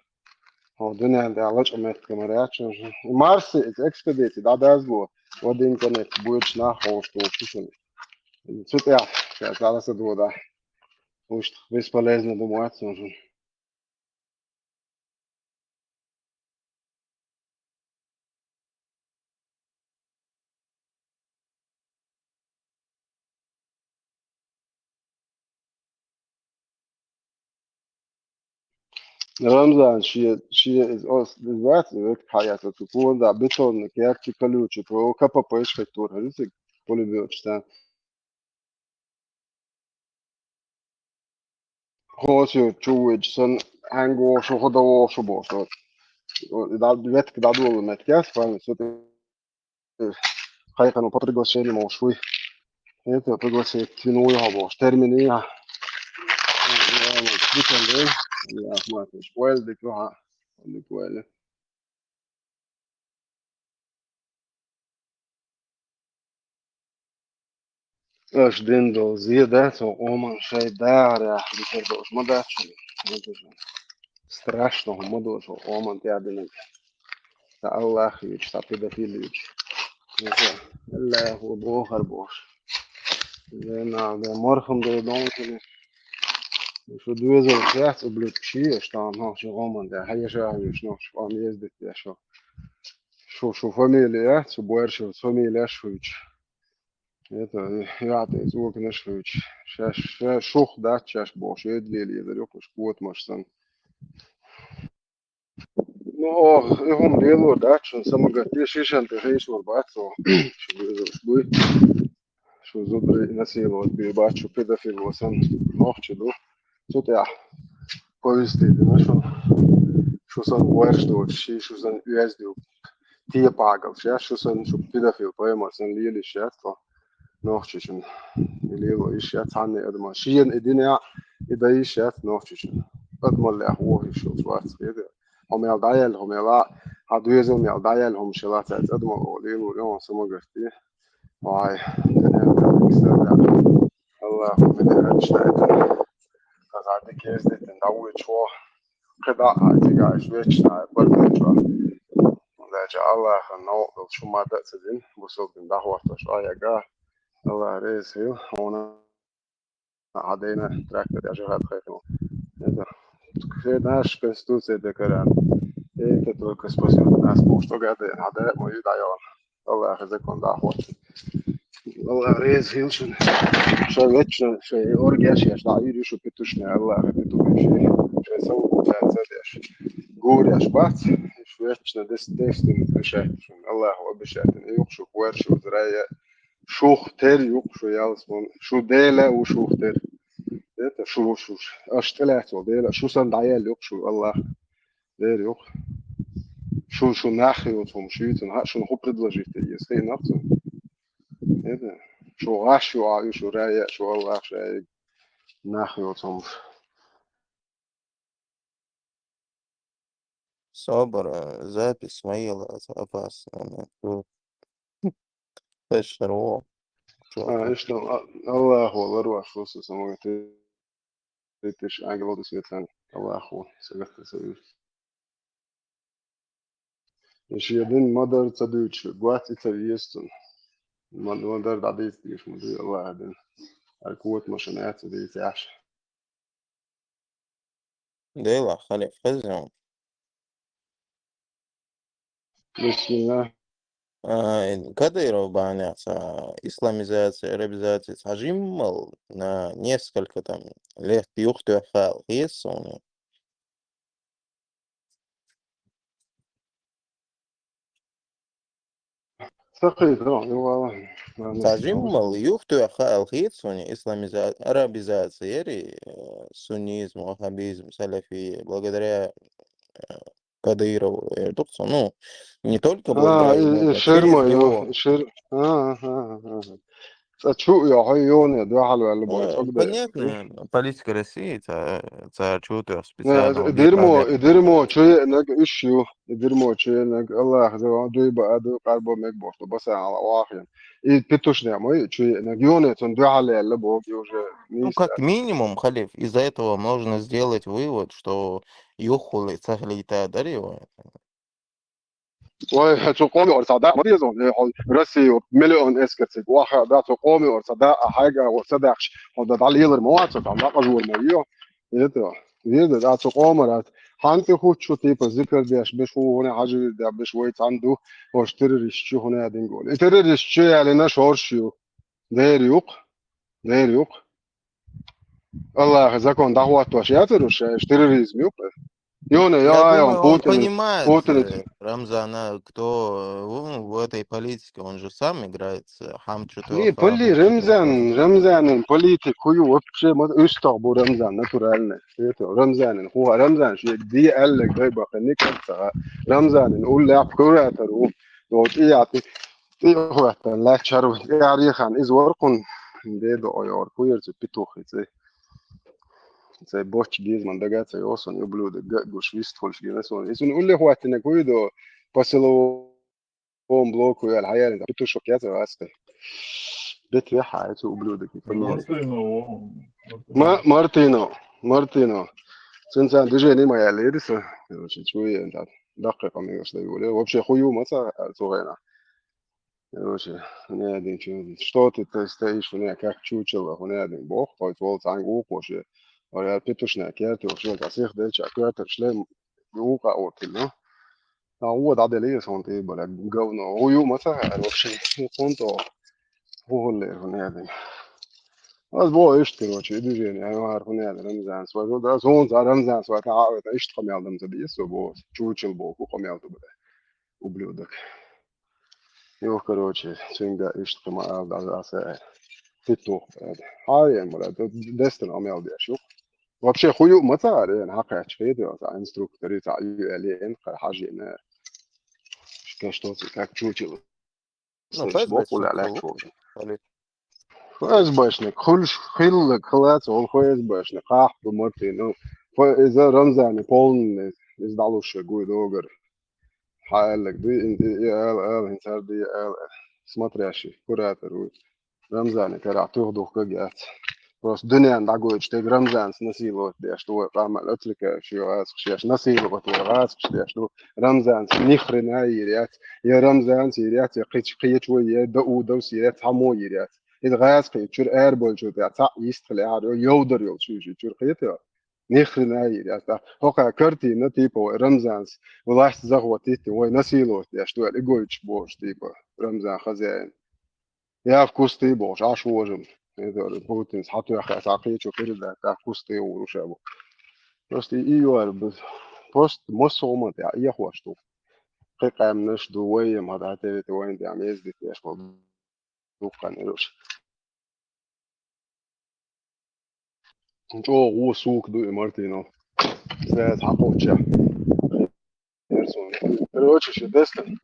О, динен да лач метка марячун. И Марси, из экспедиция, да, дазгу. Один конец, будет нах, о, что, шушун. Цутя, сейчас, аласа дода. Уж бесполезно думать, нужно. Рамзан, ши, ши из ос, из вац, век хаяса цукун, да, бетонный, керчи колючий, про К П П шкатур, хазиси пулемёт, что. Хосю чувич сан анго шу хода вошу бошо. Да, ветк да дул мет кяс, пан сут. Хайхан по приглашению мошуй. Это пригласить кину я бош. Термины я. Битен ден. Я смотришь. Уэль дик ха. Дик уэль. Аш дин дол зия да, цо оман шай дара, битер долш ма дачу. Страшно, ма долш оман тя динен. Та Аллах юч, та педофил юч. Аллаху бохар бош. Зена да морхам да донкили. Шу дуэзол шахс ублюдчи, что он нохчи оман да, хаяша юч, нохчи ом ездит я шо. Шу, шу фамилия, шу буэр шу фамилия шуч. Это, я ты звук на шуч. Ша, ша, шух да, чаш бош, едли ли, да рюк, шкот машсан. Ну, о, и хум дело, да, чун самогати, шишан ты хейшмар бацо. Шуй. Шу зубри насиловать би бачу педофил васан нохчи ду. Сут я повести ди нашун. Шу сан уэрш дочи, шу сан уэздил. Тие пагал, ша, шу сан шу педофил, поэма сан лили, ша, то. Нохчи чун. Лило иш я цанне адма. Шиен эдине, и да иш я нохчи чун. Адма лях вохи шу свац хеде. Хомел даял, хомела, а дуэзел мел даял, хом шела цац адма, о, лило, он самогарти. Вай, динен кадыксарда. Аллаху бедерачтайтан. Казадик ездитин давучо. Кыда атигаеш вечна баргачо. Дача Аллаха наукъал шумада цидин, бусулбин дахваташ аяга. Аллах резил, она адена трактор я жигад хайхну. Это, наш конституция декаран. Это только спасет нас, потому что гады, надо мою даён. Аллах закон да хочет. Аллах рез хилшин. Ша вечно, ша оргеш, я шла ири шу петушне, Аллах петушне. Ша сау получается деш. Гореш бац, вечно дес дес дин ша. Аллах обещает, и юк шу, хуэр шу, зрая. Шух тер юк шу ялсмон. Шу деле у шух тер. Это шу, шу, аш теле деле. Шу сан даял юк шу, Аллах. Дер юк. Шу, шу нах юк сом, шу ютун, ха, шу ху предложить, если нах сом. Это, шу гаш ю, а ю, шу рая, шу Аллах, шу нах юк сом. Собор, э, запись моя, это опасно, она тут. Пешеро. Чё А, там? И что, а, Аллах, Аллах, Аллах, что со самой ты, ты ж ангел, ты светлан, Аллаху, согласен, союз. Иши один мадар цадуч, гуат и цавиестун. Мад-, мадар дадис тиш, маду Аллах один. Аль куот машина цадис яш. Дела, халиф, хазяин. Бисмилла. А, Кадыров бахьанехь цхьа исламизация, арабизация цхьа жиммал на несколько там лет юхатоьхна хаьа хета суна. Сакхийта, ну, ладно. Цхьа жиммал юхатоьхна хаьа хета суна исламиза-, арабизация яри, э, суннизм, ваххабизм, салафия, благодаря, э, Кадырову, э, ду-кх со. Ну, не только А, благодаря ему, и, и а через ширма, него. И шир-, а, а, а, а. Цкъа чу а йохьу йоне дуьхьал ваьлла бой, Э, цогда. Понятно, политика России, ца-, цара чу а тоьхна Не, специально он дирмо, бекхар и дирмо чу еанарг уьш ю, и дирмо чу еанарг Аллах за дуй ба, а дуй къарбо мег боху, баса ала вахин. И петушнех ма ю чу еанарг, йоне цунна дуьхьал яьлла боху, и уже Ну, как минимум, халиф, из этого можно сделать вывод, что юххули ца хилийта дара вай. Вай, хьо цу къоме орца да, ма дезо, э, хьо Россия миллион эскарциг, ваха да, цу къоме орца да, а хьайга орца дахш, хьо да дӀалелар ма вац, там дӀакъажор ма йо. Это, веза да, цу къомара. Хьанти хучу, типа, зикар деш, беш ху, хӀуна хьажи да, беш вай цан ду, ош террорист чу хӀуна динго. И террорист чу ялина шорш ю. Дер юкъ, дер юкъ. Аллаха закон дӀахӀоттош яцара уьш, шаьш терроризм юкъа. Ёна, Я йо, думаю, он Путин, понимает, Путин. Э, Рамзана, кто, э, в, в этой политике, он же сам играет, э, хьамчу Не, то поли-, хабар, Рамзан, Рамзанан политик ху ю вообще, ма, уьстагӀ бу Рамзан, натурально. Это, Рамзанан, ху, Рамзан, ши де аллег дай баха, никак ца. Рамзанан, улле куратор у. Вот, и я, ты, ты, вот, лачар, я, Рихан, из воркун, де до ойор, куйер, цу петух, и цей. Цей бочи гизман дага, цей осон, ублюдок, га-, гуш, вист, хольш, гина сон. И сун улле хватина, куй до, по силовому блоку, я, хаяр, да, петушок, я, цей, аска. Бет, я, хай, цу ублюдок, и фамилия. Мартино, о. Ма-, Мартино, Мартино. Цун цан движение моя лириса, короче, чуй, да, даккха, конечно, вообще, хую, маца, цу гайна. Короче, хӀунадин чу, что ты, ты стоишь, хӀуна, как чучело, хӀунадин боху, хой цол цхьаьнгахь вукхо шен. Вара петушнех керта, шен цхьа сих делча, коьртара шлем вукха оттина. А вот, а деле, сон ты, бля, говно. Хую ма ца хаьара вообще, сон то. ХӀун хӀуллера, хӀунадин. Аз бо иштта, короче, и движение, ай, вар, хӀунадин, Рамзан, свой, да, сон цхьа Рамзан, свой, та, а, это, иштта къамел дам ца бийса, бо, чучел бо, ку къамел ту, бля. Ублюдок. Йо, короче, цуьнга иштта ма ала дӀа аса. Петух, бля. Хьаен, бля, ду дестан амел деш, ю. Вообще, хую ма цара, ен, хьакхаьчча, хетавел, цхьа инструктор, цхьа ю, элен, кхара хьажина. Что, что, как чучело. Ну, Слышь, бо, ФСБшник, хула, ла, ну, чё же. Али. ФСБшник, хулш, хиллак, хилац, ол ФСБшник, хах, ду, Мартин, ну, ф-, иза Рамзани полный, из далуш, гуй догар. Хьааллаг дуй, ин, и, и, эл, эл, ин, цар дуй, эл, эл. Смотрящий, куратор вуй. Рамзане карахь туьха духкаг яц. Просто дуьненна дӀагойтуш дерг Рамзанца насиловать деш ду вай, къамел отвлекающий гӀазкхаш еш, насиловать вай гӀазкхаш деш ду. Рамзанца ни хрена йийр яц. Я Рамзанца йийр яц, я кхечу, кхечу вай, я Даудовс йийр яц, цхьаммо йийр яц. Иза гӀазкхи чуьра араболчу тӀехь цхьаъ йистхила яхьар, йовдар йолчу шуьйши чуьра кхетайо. Ни хрена йийр яц. ТӀаккха хӀокху картина, типа, вай Рамзанца власть захватить, вай насиловать деш ду аьлла, и гойтуш бохуш, типа, Рамзан хозяин. Я в кусты бохуш, Ӏаш вожам. Это Путин схьатоьхна, схьакхечу передать, я в кусты вуруш а бу. Просто и юар бу. Просто массо а хӀума тӀехь эхош ду. Кхин къаьмнаш ду, вай ем хьада теве вайн тӀехь мездит деш болу. Дуккха нерваш. ЧӀогӀа вон сука ду и Мартинов. Саьца хьакхоччехь. Короче, ши дестан.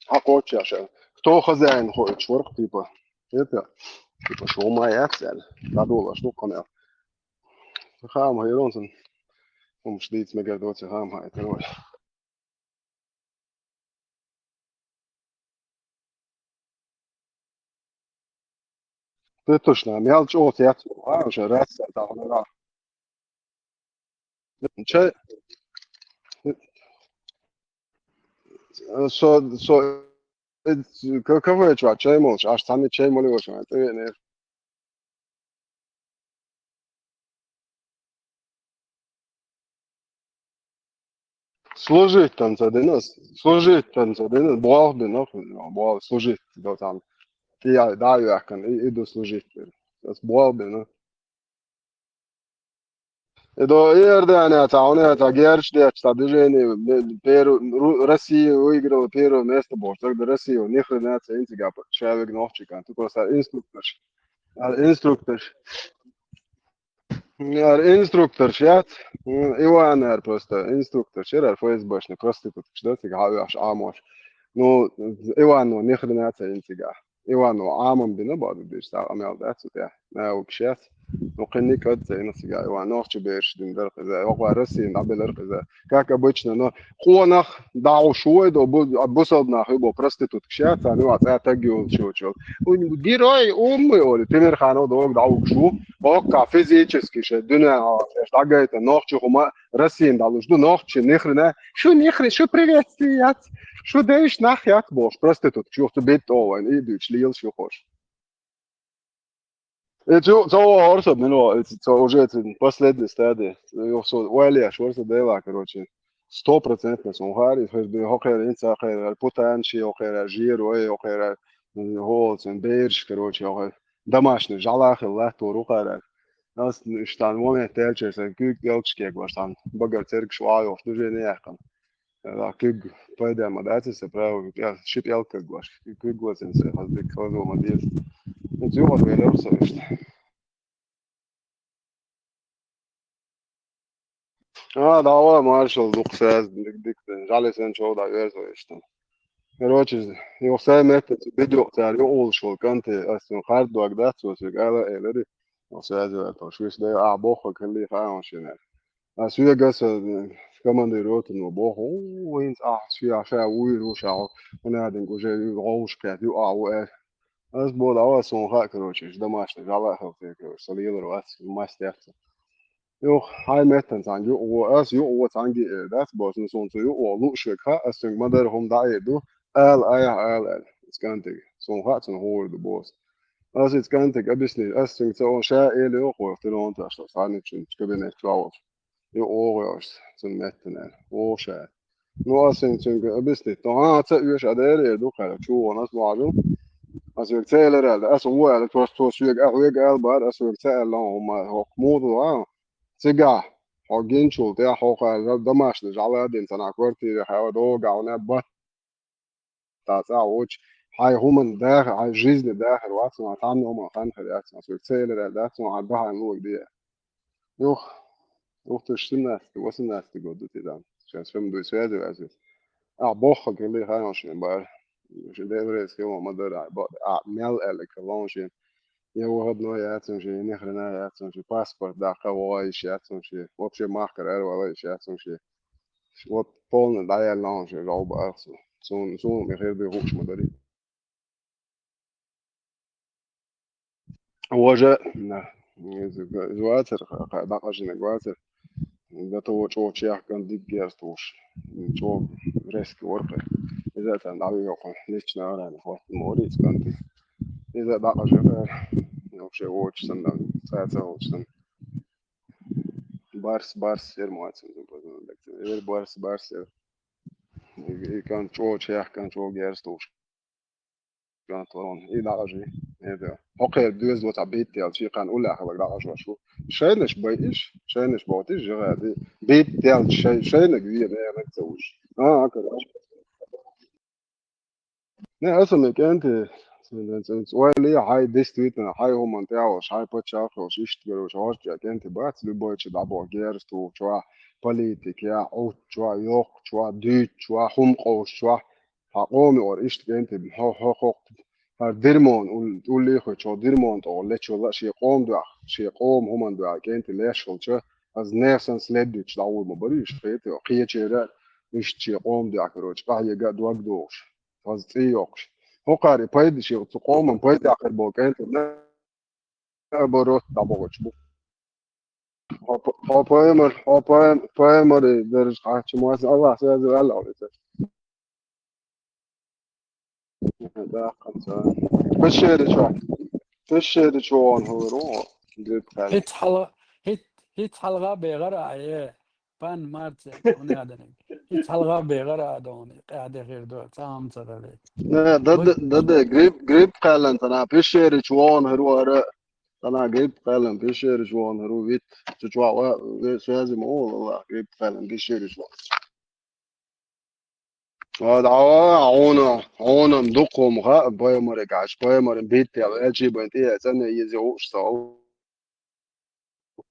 Хьакхоччехь ша. Кто хозяин хоуьйтуш вара-кх, типа. Это, типа, шо ма яц аьлла. ДӀадолош ду къамел. Хаам хӀирон сан. ХӀумаш дийца мегар доций хаам хьайта, короче. Ты точно, мел чӀогӀа яц, а, уже раз, да, да. Чай, со, со, э, к-, кого я чуа, чай молча, аш сами чай моли, в общем, это не. Служить там ца дина, служить там ца дина, болх бина, болх служить до там. Ти я да яхкан, и иду служить. Ас болх бина. И до Иордания ца, он это герч дет, ца движение, первую, Ру- Россия выиграла первое место, бо, тогда Россия, ни хрена ца интига, человек ногчикан, ты просто инструктор. Инструктор. Ар инструктор яц, Иван ар просто инструктор, чер ар ФСБшный проститутка, да, цига хавяш амош. Ну, Иван, ну, ни хрена ца интига. Иван, ну, амам бина баду диш, ца амел да, цу тя. На укшец. Ну, кынни кад ца ина цига, Иван, ногчи берш дин дар хиза, оква Россия, да, белар хиза. Как обычно, но хонах, да, ушуй, до бу- а бусалбнах, юбо проститутка яц, а, ну, а ца так юл чучул. Герой умы, оли, Темирханов дог да укшу. Окка физически ше, дюня, а, ше, дагайта, ногчи хума, Россиян да луш, ду ногчи, ни хрена. Шу ни хрена, шу приветствие яц. Шу дэвиш нах яц бош, проститутка, шу хту бит ован, и дюч, лил шу хош. Э, цо, цо орса мино, э, цо уже это последняя стадия. Э, всё, валя, шорса дела, короче. Сто процентов сон хари, хоть бы хохер, инца хохер, путан ши хохер, жир, ой, хохер, голцен, берш, короче, хохер. Домашний, жалахи, ла, то рухара. Нас штан момент тельчер, сэн кюк тельчке, гваш там, багар церк шуайо, что же не яхан. Ла кыг пайдама дац, се право, я шип ялка гваш. Кыг глазен се, хаз бик хазо мадир. Ну, цю вот велел со ишт. А, давай, маршал, дух саз, дик, дик, жали сен чо да верзо ишт. Короче, ё сай метта, бедо, цар ё ол шол канте, ас ё хард дог да, цо сик ала элери. Ё саз ё то, швис да, а, бохо, кли, ха, он шинер. А сюе гаса, э, командир роты, ну, бохо, о, инц, а, сюе, а, ша, уй, ру, ша, о, он один уже, ю, гоуш, кэт, ю, а, у, э. Ас бо, давай, сон, ха, короче, ш домашний, жала, ха, короче, солил, рвац, мастер. Юх, хай меттан цанги, о, ас ю, о, цанги, э, дац бос, ну, солнце ю, о, лучше, ха, ас синг мадар хум да, э, ду, ал, ая, ал, ал, скантик, сон, ха, сон, хор, ду, бос. Ас, скантик, объясни, ас синг, ца, он, ша, э, ле, о, хор, ты, он, та, что, сани, чин, кабинет, чуал. Ю, о, ш, сон, меттан, о, ша. Ну, ас синг, чин, объясни, то, а, ца, ю, ша, дэр, э, ду, ха, чу, он, ас, важу. Ас, ю, ца, э, ле, рал, ас, о, ал, то, то, сюег, а, уег, ал, бар, ас, ю, ца, э, лон, хум, хок, муду, а. Цига, хьо гинчул, тӀе хьо ха-, домашний жӀаладин цана квартире хьаьва догӀа, уна бат. Та цӀа вуч, хьай хӀуман дахар, хьай жизни дахар вац, ма цхьанна хӀуман хан хир яц, ма цуьк цӀа элира дац, ма хьан бахьан луг де. Юх, две тысячи семнадцатый, восемнадцатый год ду ти дан. Сейчас фем дуй связи вязи. А, бохха гили ханошин бар. Ши деврес хило мадара, бо-, а, мял эле колоншин. Я выходной яцун ши, ни хрена яцун ши, паспорт да, кого ищ яцун ши, вообще махкар эр вала ищ яцун ши. Вот полный да я лаун ши, жал барсу. Сун, сун, ми хир би хуш мадари. Уже, на, из-, из вацер, ха-, ха-, дакъажина вацер. До того, чё чех кандик герст уж. Чё резкий ворка. Из-за этого, да, лично арена, хватит морить, канты. Из-за дакъажина, вообще, очень сан, да, цаца очень сан. Барс, барс, сер муацин, так, э, барс, барс, сер. И, и кан чё чех, кан чё герст уж. Гантон, и дагажи. Это. Окей, дуэс вот а бит тел, чи кан уля хала дагажи шу. Шайнеш бай иш, шайнеш бот иш, жига ди. Бит тел, шай-, шайнек виен, э, нек ца уж. А, короче. Не, аса ме кенти, уайли, хай, действительно, хай хуман тяош, хай пачахош, ишт, короче, орча кенти бац, любой чи дабо герсту, чуа, политик, я, ут, чуа, йох, чуа, дюч, чуа, хум, кош, чуа. Хьа къоми ор ишт кенти, хьо-, хьо-, хьо-, хьар дирмон, ул-, улли хо чо дирмон то лечо ла ши къом дуах, ши къом хуман дуах кенти лешол чо, аз несан следующий да уйма бариш, хети, хиечера, ишт ши къом дуах, короче, къа ега дуаг душ, аз ци йокш. Хо къари пайди ши цу къоман пайди ахир бол кенти, наоборот, да богоч бу. Хо п-, хо поймар, хо пойм-, поймар, э, дэрж хачмуаз, Аллах, связи, Аллах, это. Да, конца. Пещеры чё? Пещеры чё он говорю? О, говорит, Хит хала-, хит, хит халга бегара, э, пан марце, он яданы. Цхьалха бегӀар а дона, къаьхьа дехир ду, цхьа хӀама ца дале. Да, да, да, да, да, грипп, грипп кхаьллан цана пещерич вон хӀир вара. Цана грипп кхаьллан пещерич вон хӀир вит. Цу чуа ва, ве связи ма ола, грипп кхаьллан пещерич вон. Ва, да, ва, Ӏуна, Ӏунам дукхум ха, паймаре каш, паймаре битте, элчи бен тӀе, цӀане ези уш сал.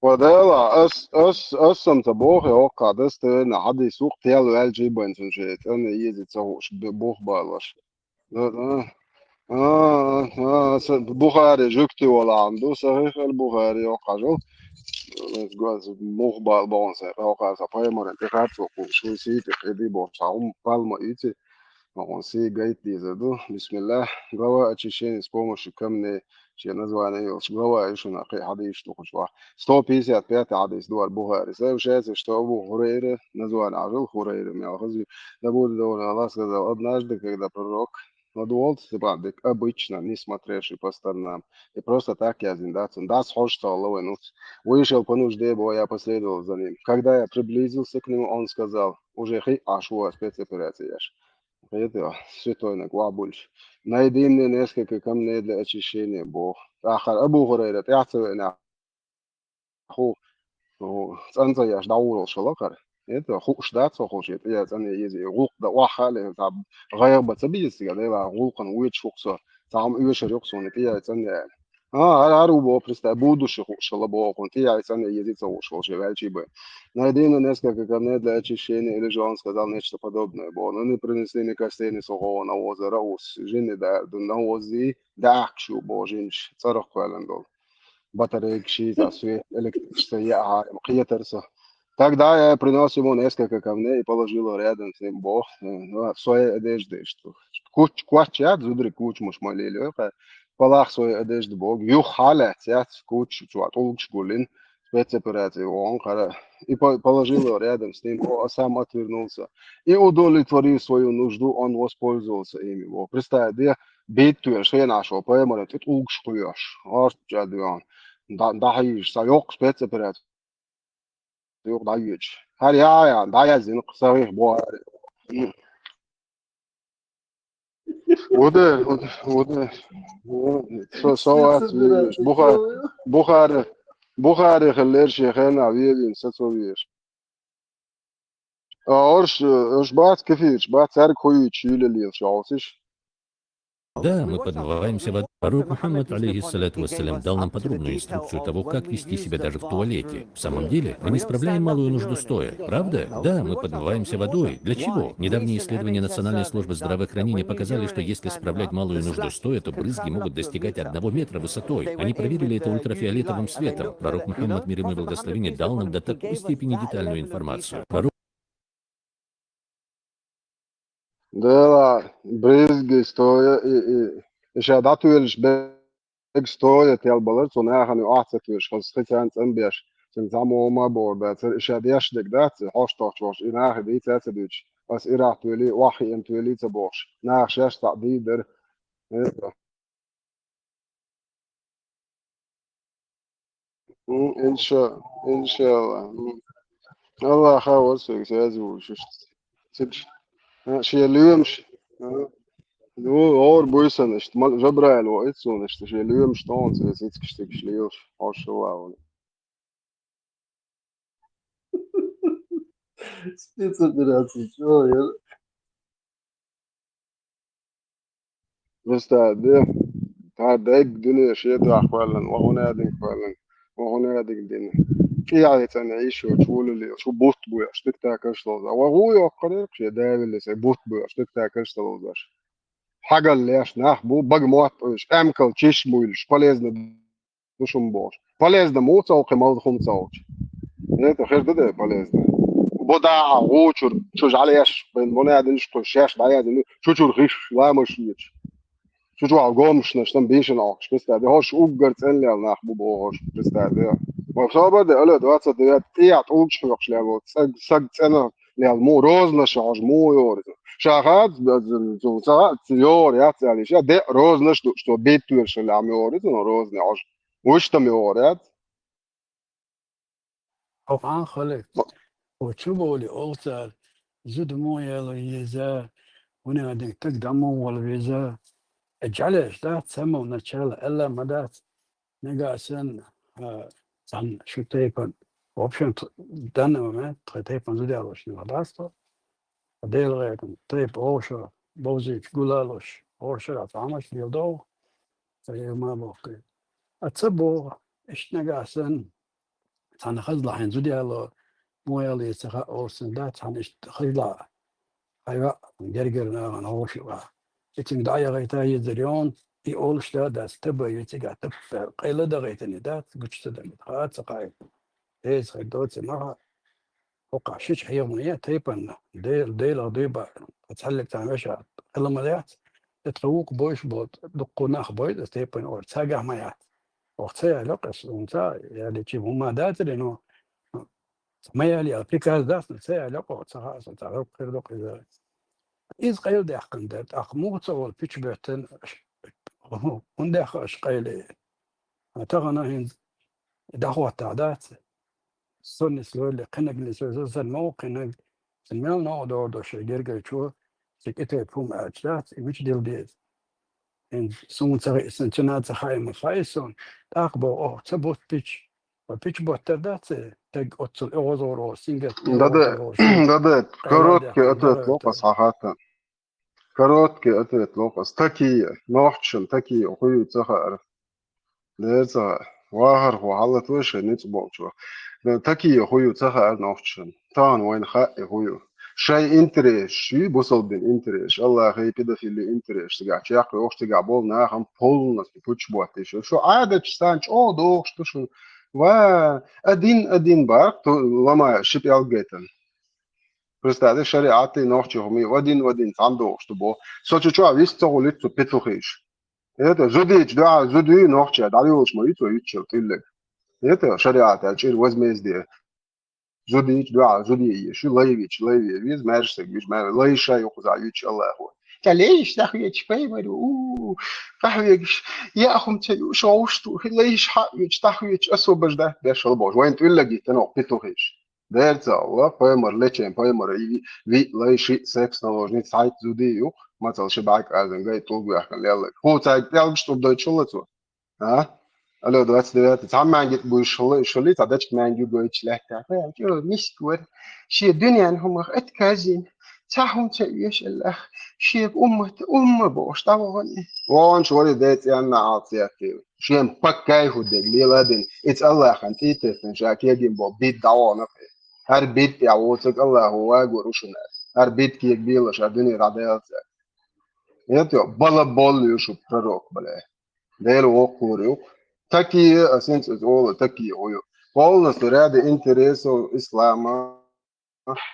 Ва дела, ас, ас, ас сам ца бохе, окка, дас те на хадис ух тел элчи бен сун ше, цӀане ези ца уш, бе-, бох балаш. Да, да. А, а, а, са-, Бухари жугти валан ду, Сахих аль-Бухари окажал. Газ мух бал бон се, окажа паймаре, те харцо ку, шу си те, эди бон, са ум палма ити. Вон си гайт диза ду. Бисмиллах. Глава очищения с помощью камней. Че название йолш. Глава ишуна хи хадис ту хучва. Сто пятьдесят пятый хадис дуар Бухари. Сообщается, что Абу Хурейра, название ажил Хурейра, мелхази, да будет доволен Аллах, сказал: «Однажды, когда пророк надувал цепандык, обычно, не смотревший по сторонам, и просто так я зиндацин, да схож стал лавой нуц. Вышел по нужде, бо я последовал за ним. Когда я приблизился к нему, он сказал: уже хи ашуа спецоперация яш. Это святой на гуабульш. Найди мне несколько камней для очищения, Бог». Ахар Абу Хурейра, тяцеве на ху, цӀанца яш даурал шалакар. Это хуш да, цо хуш, это я цӀане ези, гулк да вахале, та гайба ца бизига, да ва гулкан уйт шуксо, там уйшар юксо, это я цӀане. А, ар, ар убо, представь, будущий хуш шала бо, кун, это я цӀане ези ца хуш шал, ше валчи бы. Найди мне несколько камней для очищения, или же он сказал нечто подобное, бо, но не принесли мне костей, ни сухого навоза, раус, жени да, навози, да, кшу, бо, жинч, царах квален дол. Батарейки ши, за свет, электричество, я, а, кхетар со. Тогда я принёс ему несколько камней и положил его рядом с ним, Бог, э, ну, в своей одежде, что куч, квачат, зудри куч муш молили, э, палах своей одежды, Бог, юхала, цят, куч, чуа, тулкш гулин, спецоперация, он, хара, и по-, положил его рядом с ним, о, а сам отвернулся. И удовлетворив свою нужду, он воспользовался ими, Бог. Представь, да, бит туеш, хе нашо, поэмаре, тут улкш хуеш, орт чадуан. Да, да, хиш, са ёк спецоперация. Юк, да, юч. Хар я, я, да, я зин, сахих, бо. Уде, уде, уде. Со, со, ас, виш. Бухар, Бухар, Бухари хеллер шехена, виевин, со, со, виш. А орш, э, орш бац кефирш, бац царг хуюч, юле лил шалсиш. Да, мы подмываемся водой. Пророк Мухаммад, алейхиссалату вассалям, дал нам подробную инструкцию того, как вести себя даже в туалете. В самом деле, мы не справляем малую нужду стоя, правда? Да, мы подмываемся водой. Для чего? Недавние исследования Национальной службы здравоохранения показали, что если справлять малую нужду стоя, то брызги могут достигать одного метра высотой. Они проверили это ультрафиолетовым светом. Пророк Мухаммад, мир ему и благословение, дал нам до такой степени детальную информацию. Пророк Дела брызги стоя и, и, и ша датуэлш бег стоя тел балар, цо нахани ахца туэлш, хос хитян цамбеш, цин замома борда, цер и ша деш дег дац, хош тохчош, и нахи ди цаца дуч, ас и рах туэли, вахи эн туэли ца бохш, нах шаш та ди дер. Это. М, инша-, иншалла. М. Аллах хавар сэг сязу шиш. Сич. А, шия лиемш. А. Ну, ор буйсанышт, мал Жабраил во ицунышт, шия лиемш тон, сэ сицкиш тикш лиемш. Ошула. Спецоперация, чё, я? Веста де, та дег дуне шеда хвалан, ва хунадин хвалан, ва хунадин дин. Кияли цана ишо чулили, шу бут буя, штык та кашло за. Ва гу ё кхарер, ше давили се бут буя, штык та кашло за. Хагал леш нах бу, баг мот уйш, эмкал чиш буйлш, полезно душум бош. Полезно му цалкы мал хум цалч. Это хер да полезно. Бода а гучур, чу жалеш, бен боне адин шко шеш, да я дин, чучур хиш, ламаш юч. Чучу а гомш, наш там бишен ах, представь, хош уггар цен лел нах бу бо хош, представь. Ма собер де, алло, двадцать девять, тият улкш хокш лел, саг, саг цена лел, му розна шаш, му ёр. Шахат, сагат, ёр, я цели, ша де розна, что, что бит туер шалям ёр, но розна аж. Уж там ёр, я. Хокъан хали. Очу боли, олсар. зуда муха яла еза, хӀуна аьлча стаг дӀа муха вала веза. Э, жӀалеш дац, самого начала аьлла ма дац. Нагахь санна, а, цхьана шун тайпан, в общем, т-, данный момент тхайн тайпан зуда ялош нах дац тхо. Делан гӀайгӀа тайпа вовшах бовзийча гулалуш, вовшах цхьа мача дийла догӀу, ца е ма бохкий. А ца боху, иштта нагахь санна, цхьана хазлахьийна зуда яло, муха яла еза ца хаьа олуш санна дац, цхьана иштта хазлахь хьайваьӀ гергара нахана хьошалгӀа. И цуьнга дӀа а яхийта езар йона, и олуш да дац, таба ю цигахь, таппа къайла дахийтина дац, гучу ца дахийта, хаа ца кхайкха. Деза хир доций ма хаьа. ХӀокхахь шича хьехам ма е тайпанна, Дел-, Делах дуй баа, цхьаьллиг цхьана вешан хила ма яц, и тхан вукху бойуш болу дуккха нах бойла аса тайпана ора, цхьагахь ма яц. Оха ца яьлла кху суна ца яьллачи хӀума дацаре, но ма яьлла яла приказ дац, но ца яьлла кху ца хаьа сан, ца хӀокху хир ду-кх иза. Иза къайладаьккхина дара, тӀаккха муха ца волу пича боьттина, хӀунда даьккха аша къайле? Тахана хӀинца дӀахӀоттахь дац? Соннис лойла, кхинаг нисвеза, сан новкъа кхинаг, сан мел новкъа догӀу до шайн гергарчо, цига и тайпа хӀума аьлча дац, и мича дила деза? ХӀинца суна ца хаьа, сан цуьнан ца хаьа, ма хаьа суна, тӀаккха боху, оха ца буттича, ва пича боттар дац, таг оццул оьгӀазгӀур волу, сингат Да, да, оьгӀазгӀур волу, да, да, короткий ответ ло-кх ас хьан хаттарна. Короткий ответ ло-кх ас. Такие, нохчашна такие хӀу ю ца хаьара. Дера ца хаьа. Вахархо, хьалатве шайн ницкъ болчо. Такие хӀу ю ца хаьара нохчашна. Тахана вайна хаьа и хӀу ю. Шайн интересаш ю, бусалбин интересаш, Аллахьий, педофилий интересаш цигахь чекх йохуш, цигахь болу нахана полностью пуч боттийша. Шу Ӏадатча санна чӀогӀа дохуш ду шуна. Ва, один-один бакъ, ту лама ши пӀелг гайтина. Представь, шариӀатий нохчий хӀума ю, один в один цхьаьна дохуш ду боху. Со цу чохь вист ца гӀуллица цу петухийша. Это, зудийчу дуьхьа зудий нохчий, дӀайолуш ма ю цо юьтчал тӀиллаг. Это, шариӀат аьлла чӀир возмездие. Зудийчу дуьхьа зудий еш ю, лай вича, лай ве веза, маьрша стаг вича, маьрша, лай ша ю кхузахь юьтча Аллахо. Ца лейш дахвечу пайхамар ю, у, къахьвегаш, яа хӀума ца юуш, гӀовш ду, лайш хьаъ вечу, тахвечу, особо ждать беш хила бохуш. Вайн тӀиллаг йиттина оха петухийша. Дера ца Аллах, пайхамар лечен, пайхамар ви, ви лай ши секс наложница, цхьайтта зудий ю, мацалла ши бӀаьрг азан гай тӀулг вехкан леллаг. ХӀу цаьрга пӀелгаш тӀубдойтуш хилла цо? А? Алло, двадцать девятый. Цхьа маьнгит буйш хилла, иш хилла, цхьа дачка маьнги гойтуш лаьттахь. Ой, миска вара. Шен дуьнен хӀумах отказ йина. Цхьа хӀума ца оьшу Аллах. Шен уммат, умма бохуш, дӀавахана. Вон шу вари децӀенна алц яхкийла. Шен паккай хӀу дег лела дин. Ица Аллахьан тӀе теттина ша кегин бо бит дӀавахана. ХӀара бит тӀехь воцург Аллахо вагор ушуна. ХӀара бит кег бела ша дуьне дӀаделца. Это бала болу ю шу пророк, бля. Дела воккхур ю. Такие, а синца ола, такие ю. Полностью ради интересов ислама,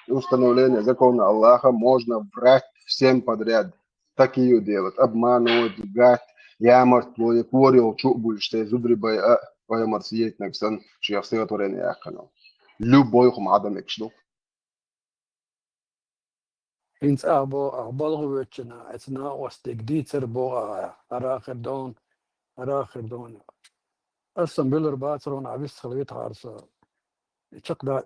установления закона Аллаха можно врать всем подряд. Такие делать, обманывать, лгать, ямартло, я корел чу будешь, ты зудри бай, а, бай марсиетнак сан, шех сетварен яхкана. Любой хум адам экшло. ХӀинца ахьа бо, ахьа балха воьдучунна, эца накъостиг дийцар бо ахьа, хӀара хир дон, хӀара хир дон. Аса сан буьллур бацар хьуна, ахьа вистхила витахьара со. Чакхда.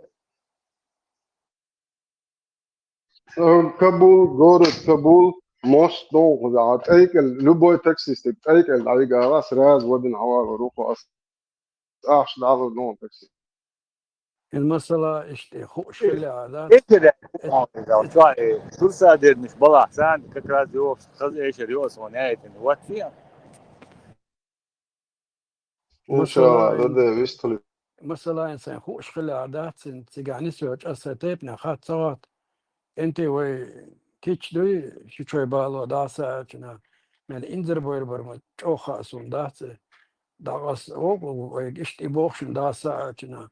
Э, Кабул, город Кабул, мост догӀу кхузахь. ТӀайкӀел, любой таксистиг, тӀайкӀел дӀайигара, сразу вадина хьавалар ву кху ас. Ахча дӀалур ногӀу такси. Ил масала иштта хууш хилла а дац. Эцира, Турса дернаш балахь сан, как раз йохуш, хаза эшар йоса вон яйтина. Вот фиа. Иншалла, Масала, да, да, вистхули. Масала, сайн хууш хилла а дац, цигахь нисвелча аса тайпана хатта ца гӀатта. КӀентий вай кийча дуй, ши чой бало дӀаса аьлча, мел инзар бойр бар ма чӀогӀа хаа суна дац. ДӀакъас вокъу вайга иштта и боху шуна дӀаса аьлча,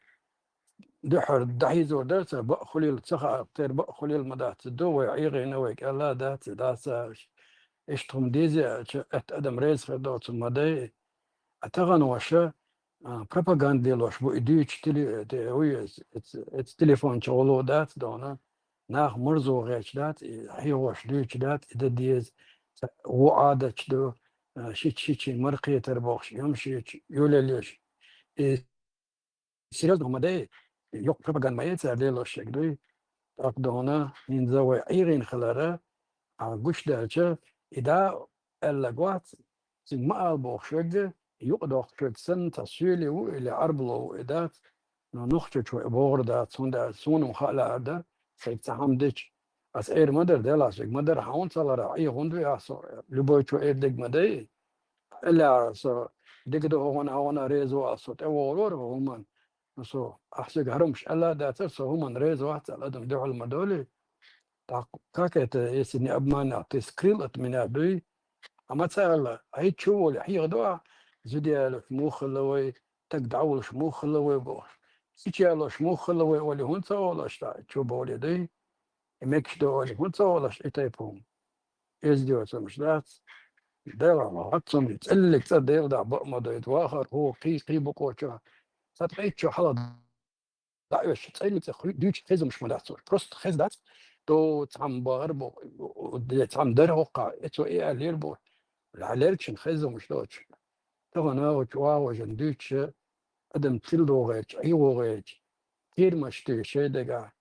дуьхьара дӀахьийзор дара ца бакъ хуьлийла ца хаьа, тера бакъ хуьлийла ма дац. Ду вай ӀийгӀина, вайга аьлла дац, дӀаса аьлча. Иштта хӀума деза аьлча, атта адам реза хир доцу ма дай. А тахана ваша, а, пропаганда лелош бу и дуьйцу теле-, те-, уй, эц-, эц-, эц телефон чу гӀоло дац дона. Нах марзо гӀерташ дац, и хьехош дуьйцуш дац, и дан деза. Ца-, ву Ӏадаташ ду, а, шича-шичийн мара кхетар бохуш, йомшийча, юлелеш. И серьёзно ма дай, йоккха пропаганда ма яй цара лелош шег дуй. ТӀаккха дона, хӀинца вай Ӏийгӏина хилара, а гуш даьлча, и да аьлла вац, цига ма ала бохуш верг, юкъадоккхуш верг санна, цхьа соьле ву или Ӏарбало ву и дац, но нохчочо и богӀур дац, хӀунда аьлча суна-м хаа лаьара дара, сайга цхьа хӀама дича. Ас эр ма дара, Делахь, сайга ма дара, хьан хӀунда ца лара, Ӏийгӏина дуй ахь со, любой чо эр дерг ма дай. Ӏиллехь со дика ду хьуна, хьуна реза ву ас, со тӀевогӀур вара хӀуманна. Со ахь соьга хӀарамаш аьлла а дацара, со хӀуманна реза вац аьлла, адам дуьхьал ма долий. Так, как это, если не обманывал, ты скрыл от меня, дуй? А ма ца аьлла, хьайчу воле хьехаду ахь, зуда ялош муха хилла вай, таг дӀавуллуш муха хилла вай бохуш. Кича ялош муха хилла вай олий хӀунда ца олу аша, чу бовле дуй? И мегаш ду олий хӀунда ца олу аша и тайпа хӀума? Эздеваться дац. Дела, хьо цунна цӀеллиг цӀа Дела дӀа баа ма дойду, вахар хӀу, кхий, кхий букъочу. Сан ткъе итт шо хьала дӀаоьшуш, цӀеллиг цӀа хуьй, дуьйцу хезамаш ма дац цо. Просто хеза дац. То цхьамма бахар бу, де цхьамма дара хӀокху, и цо и аьллера бу. Лелчун хезамаш доцуш. Тахана нахучу вагӀожан дуьйцуша, адам тилдогӀерчу, ӀийгӏогӀерчу, кхерамаш туьйху шайн дагахь.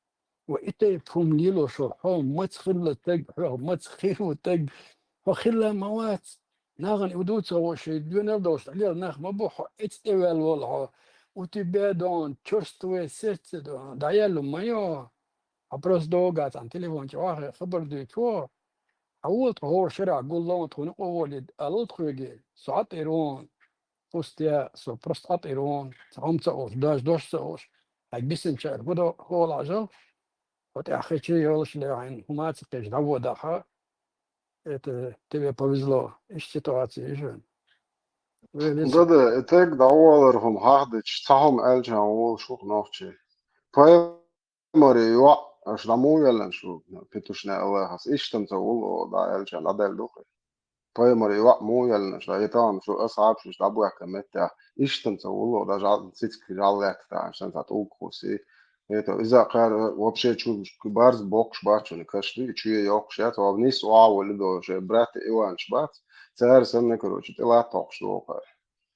Ва и тайпа хӀума лелош вара, хьо маца хилла таг, хьо маца хир ву таг, хьо хилла ма вац. Нахана и ду ца гӀо шайн доьналла долуш дӀалела нах ма бу, хьо эца тӀеваьлла волу хьо. У тебя, дон, чёрствое сердце, дон, дӀаелла ма йо. Хьо просто догӀа цхьана телефон чу вахе хабар дуьйцу. Хьан волу тхо хӀора шарахь гулло, тхуна къо волий, алал тхоьге, со Ӏа тӀера вон. Пусть я, со просто Ӏа тӀера вон. Цхьа хӀума ца олуш, дош, дош ца олуш. Хьайга бисинчара хӀу до, хӀола Ӏажал. Хьо тӀехь хечий йолуш лехьина, хӀума ца кхеча дӀаводахьа. Это тебе повезло. Иш ситуация, иш вен. Вен Да, да, и таг дӀавалар хӀума хьахдича, цхьа хӀума аьлча хьан волуш ву нохчий. Пай Паймаре йоӀ, аша дӀа муха велланаш ву, Петушне Аллахьас, иштта ца вуллу, дӀа аьлча, дӀадаьлла ду-кх. Паймаре йоӀ муха велланаш, дӀа, и тахана шу асхьабаш дӀабоьхкина меттехь, иштта ца вуллу, дӀа жал, цициг жал лаьтта тахана, сан цхьа тӀулг хуси. Это, иза кхара вообще чу барз боккхуш бац шуна каш ду, и чуе йоккхуш яц, ваба нис охьа волу до, шайн брат Иванаш бац, цара санна, короче, тӀе латта хьокхуш ду кхара.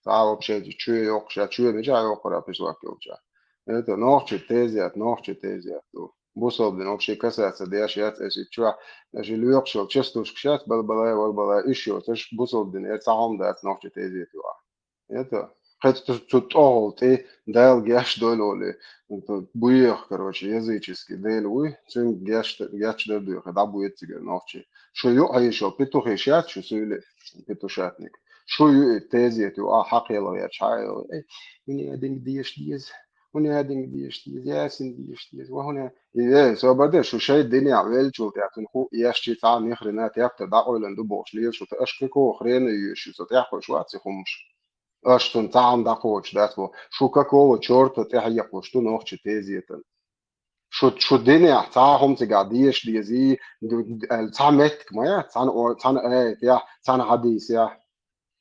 Цхьа вообще чуе йоккхуш яц, чуе мичахь йоккхура пишлак йолча. Это, нохчи тезет, нохчи тезет ду. Бусалба дин вообще касаться деш яц, эс и чохь, даже лоькхуш йолу частушкаш яц, балбалай, валбалай, уьш йоцуш, бусалба дин, э, цхьа хӀума дац нохчи тезет ю ахь. Это, хӀета цу, цу тӀохула тӀе Дала геш дойла олий, это, буеха, короче, языческий Дела вуй, цуьнга геш, гечдар дуьйху, дӀабоьду цигара нохчи. Шу юкъа хьийшо, петухеш яц шу суьйле, петушатник. Шу ю и тезет ю, а хьакхелла гӀерташ хьаэла. Эй, хӀуна динга дезаш деза, хӀуна динга дезаш деза, ясин дезаш деза, ва хӀуна. И, эй, собар де, шу шайн динехь веллачул тӀаьхьа цунна хӀу эшчи цхьа нихрена тептар дӀакъевлина ду бохуш лела шу, аша кхин кого хрена йоьшу, со тӀехь кхуьуш вац и хӀумаш. Аша цунна цхьа хӀума дӀакхочуш дац бо, шу какого чёрта тӀехь екхуш ду нохчи тезетан. Шу, шу динехь цхьа хӀума цигахь дезаш дезий, ду-, аьлла, цхьа меттиг ма яц, цхьана о-, цхьана аятехь, цхьана хьадисехь.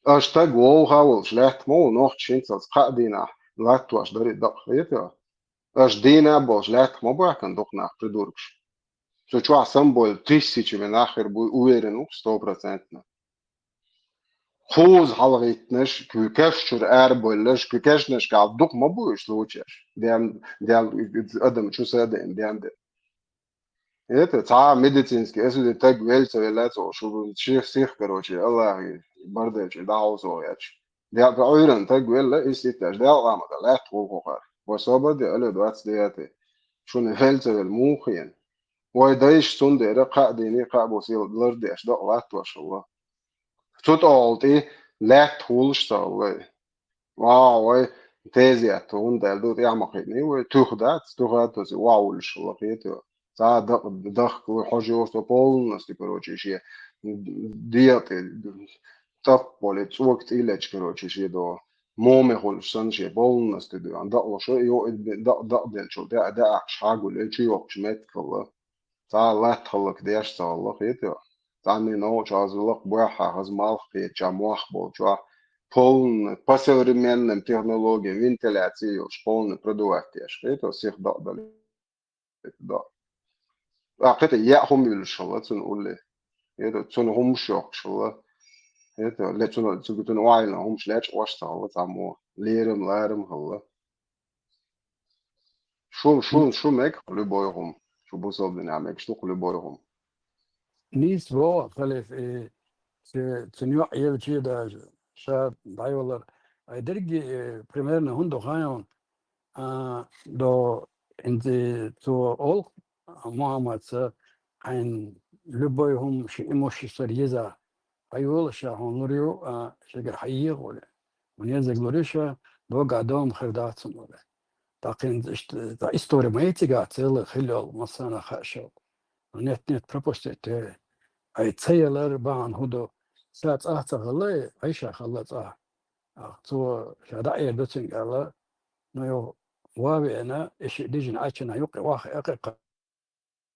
Аша стаг вовха а волуш лаьтта ма ву, нохча хӀинцалц кхаа дийнахь латтош дарий дакъа хетар. Аша дийна а болуш лаьтта ма бохкана дукха нах придуркаш. Цу чохь самбойла тысячами нах хир буй, уверен ву, сто процентно. Кхуза хьалгӀиттинарш, кху каш чуьра арабевлларш, кху кешнашкахь дукха ма бу уьш случаеш. Ден, ден, адам чу са а деана, ден де. Это цхьа медицинский, если стаг велла ца велла, цо шу ших сих, короче, Аллахьи бардачи дӀахьовсо гӀерташ. Дел Ӏуьйранна стаг велла, и ситташ, Дел къамата лаьтта гӀуллакхара. Ва собар де, алло, двадцать девятый. Шуна велла ца велла муха хиъна? Вай дайша цундела кхаа дийне, кхаа бусел лардеш дакъа латтош хилла. Цу тӀехула тӀе лаьтта хулаш ца хилла. Вау, вай тезет, хӀунда аьлла ду тӀехь ма кхиъний вай, туьха дац, туьха а тосий, вау, уллуш хилла кхетар. Цхьа дакъа, дахка вай хьожа йоцу полностью, короче, шен декъе, тӀаппале, цӀока тӀелечу, короче, шен до. Моме хуьлуш санна, шен полностью дуьйна дакъа луш, йо, дакъа, дакъа делчул тӀе, дакъа ахча хьагулъе, чу йоккхуш меттиг хилла. Цхьа латта хӀаллакдеш ца хилла, кхетий? Цхьанне новкъа чӀогӀа лакха бохьа, хаза малх кхетача, мох болчохь, полный, по современным технологиям вентиляция йолуш, полный продувать деш, кхетий? Сиха дакъа дала. ТӀаккха кхетий, яа хӀума юьллуш хилла цунна улле. КхетӀа, цунна хӀумаш йоккхуш хилла. КхетӀа, ле цунна, цуьнан, цунна охьайиллина хӀумаш лечкъош ца хилла цхьаммо. Лерам, ларам хилла. Шу, шу, шу мега любой хӀума. бусалба дин Ӏамегаш дукха любой хӀума. Нийса боху, халиф, и ше-, цуьнан йоӀ елчий даже, ша дӀайоллар. Ай дерриге, э, примерно хӀунда ду хаьий хьуна, а, до инзи цо олу Мухьаммадца, хьайн любой хӀума ши имуществора еза. Хьайола ша хьуна лур ю, а, шегара хьайеха олий. Хьуна еззиг лур ю ша, догахь дом хир дац хьуна олий. ТӀаккха хӀинца иштта, цхьа истори ма ю цигахь, цӀена хилла йолу, массарна а хууш йолу. Нет, нет, пропустить, э. Ай, ца ялар бахьана хӀун ду? Ша цӀахь ца хилла, Ӏайша хилла цӀахь. А, цо ша дӀаэр ду цуьнга аьлла, ну, йо, ван веана, и шиъ дижина Ӏаччана юккъе охьа эккхи,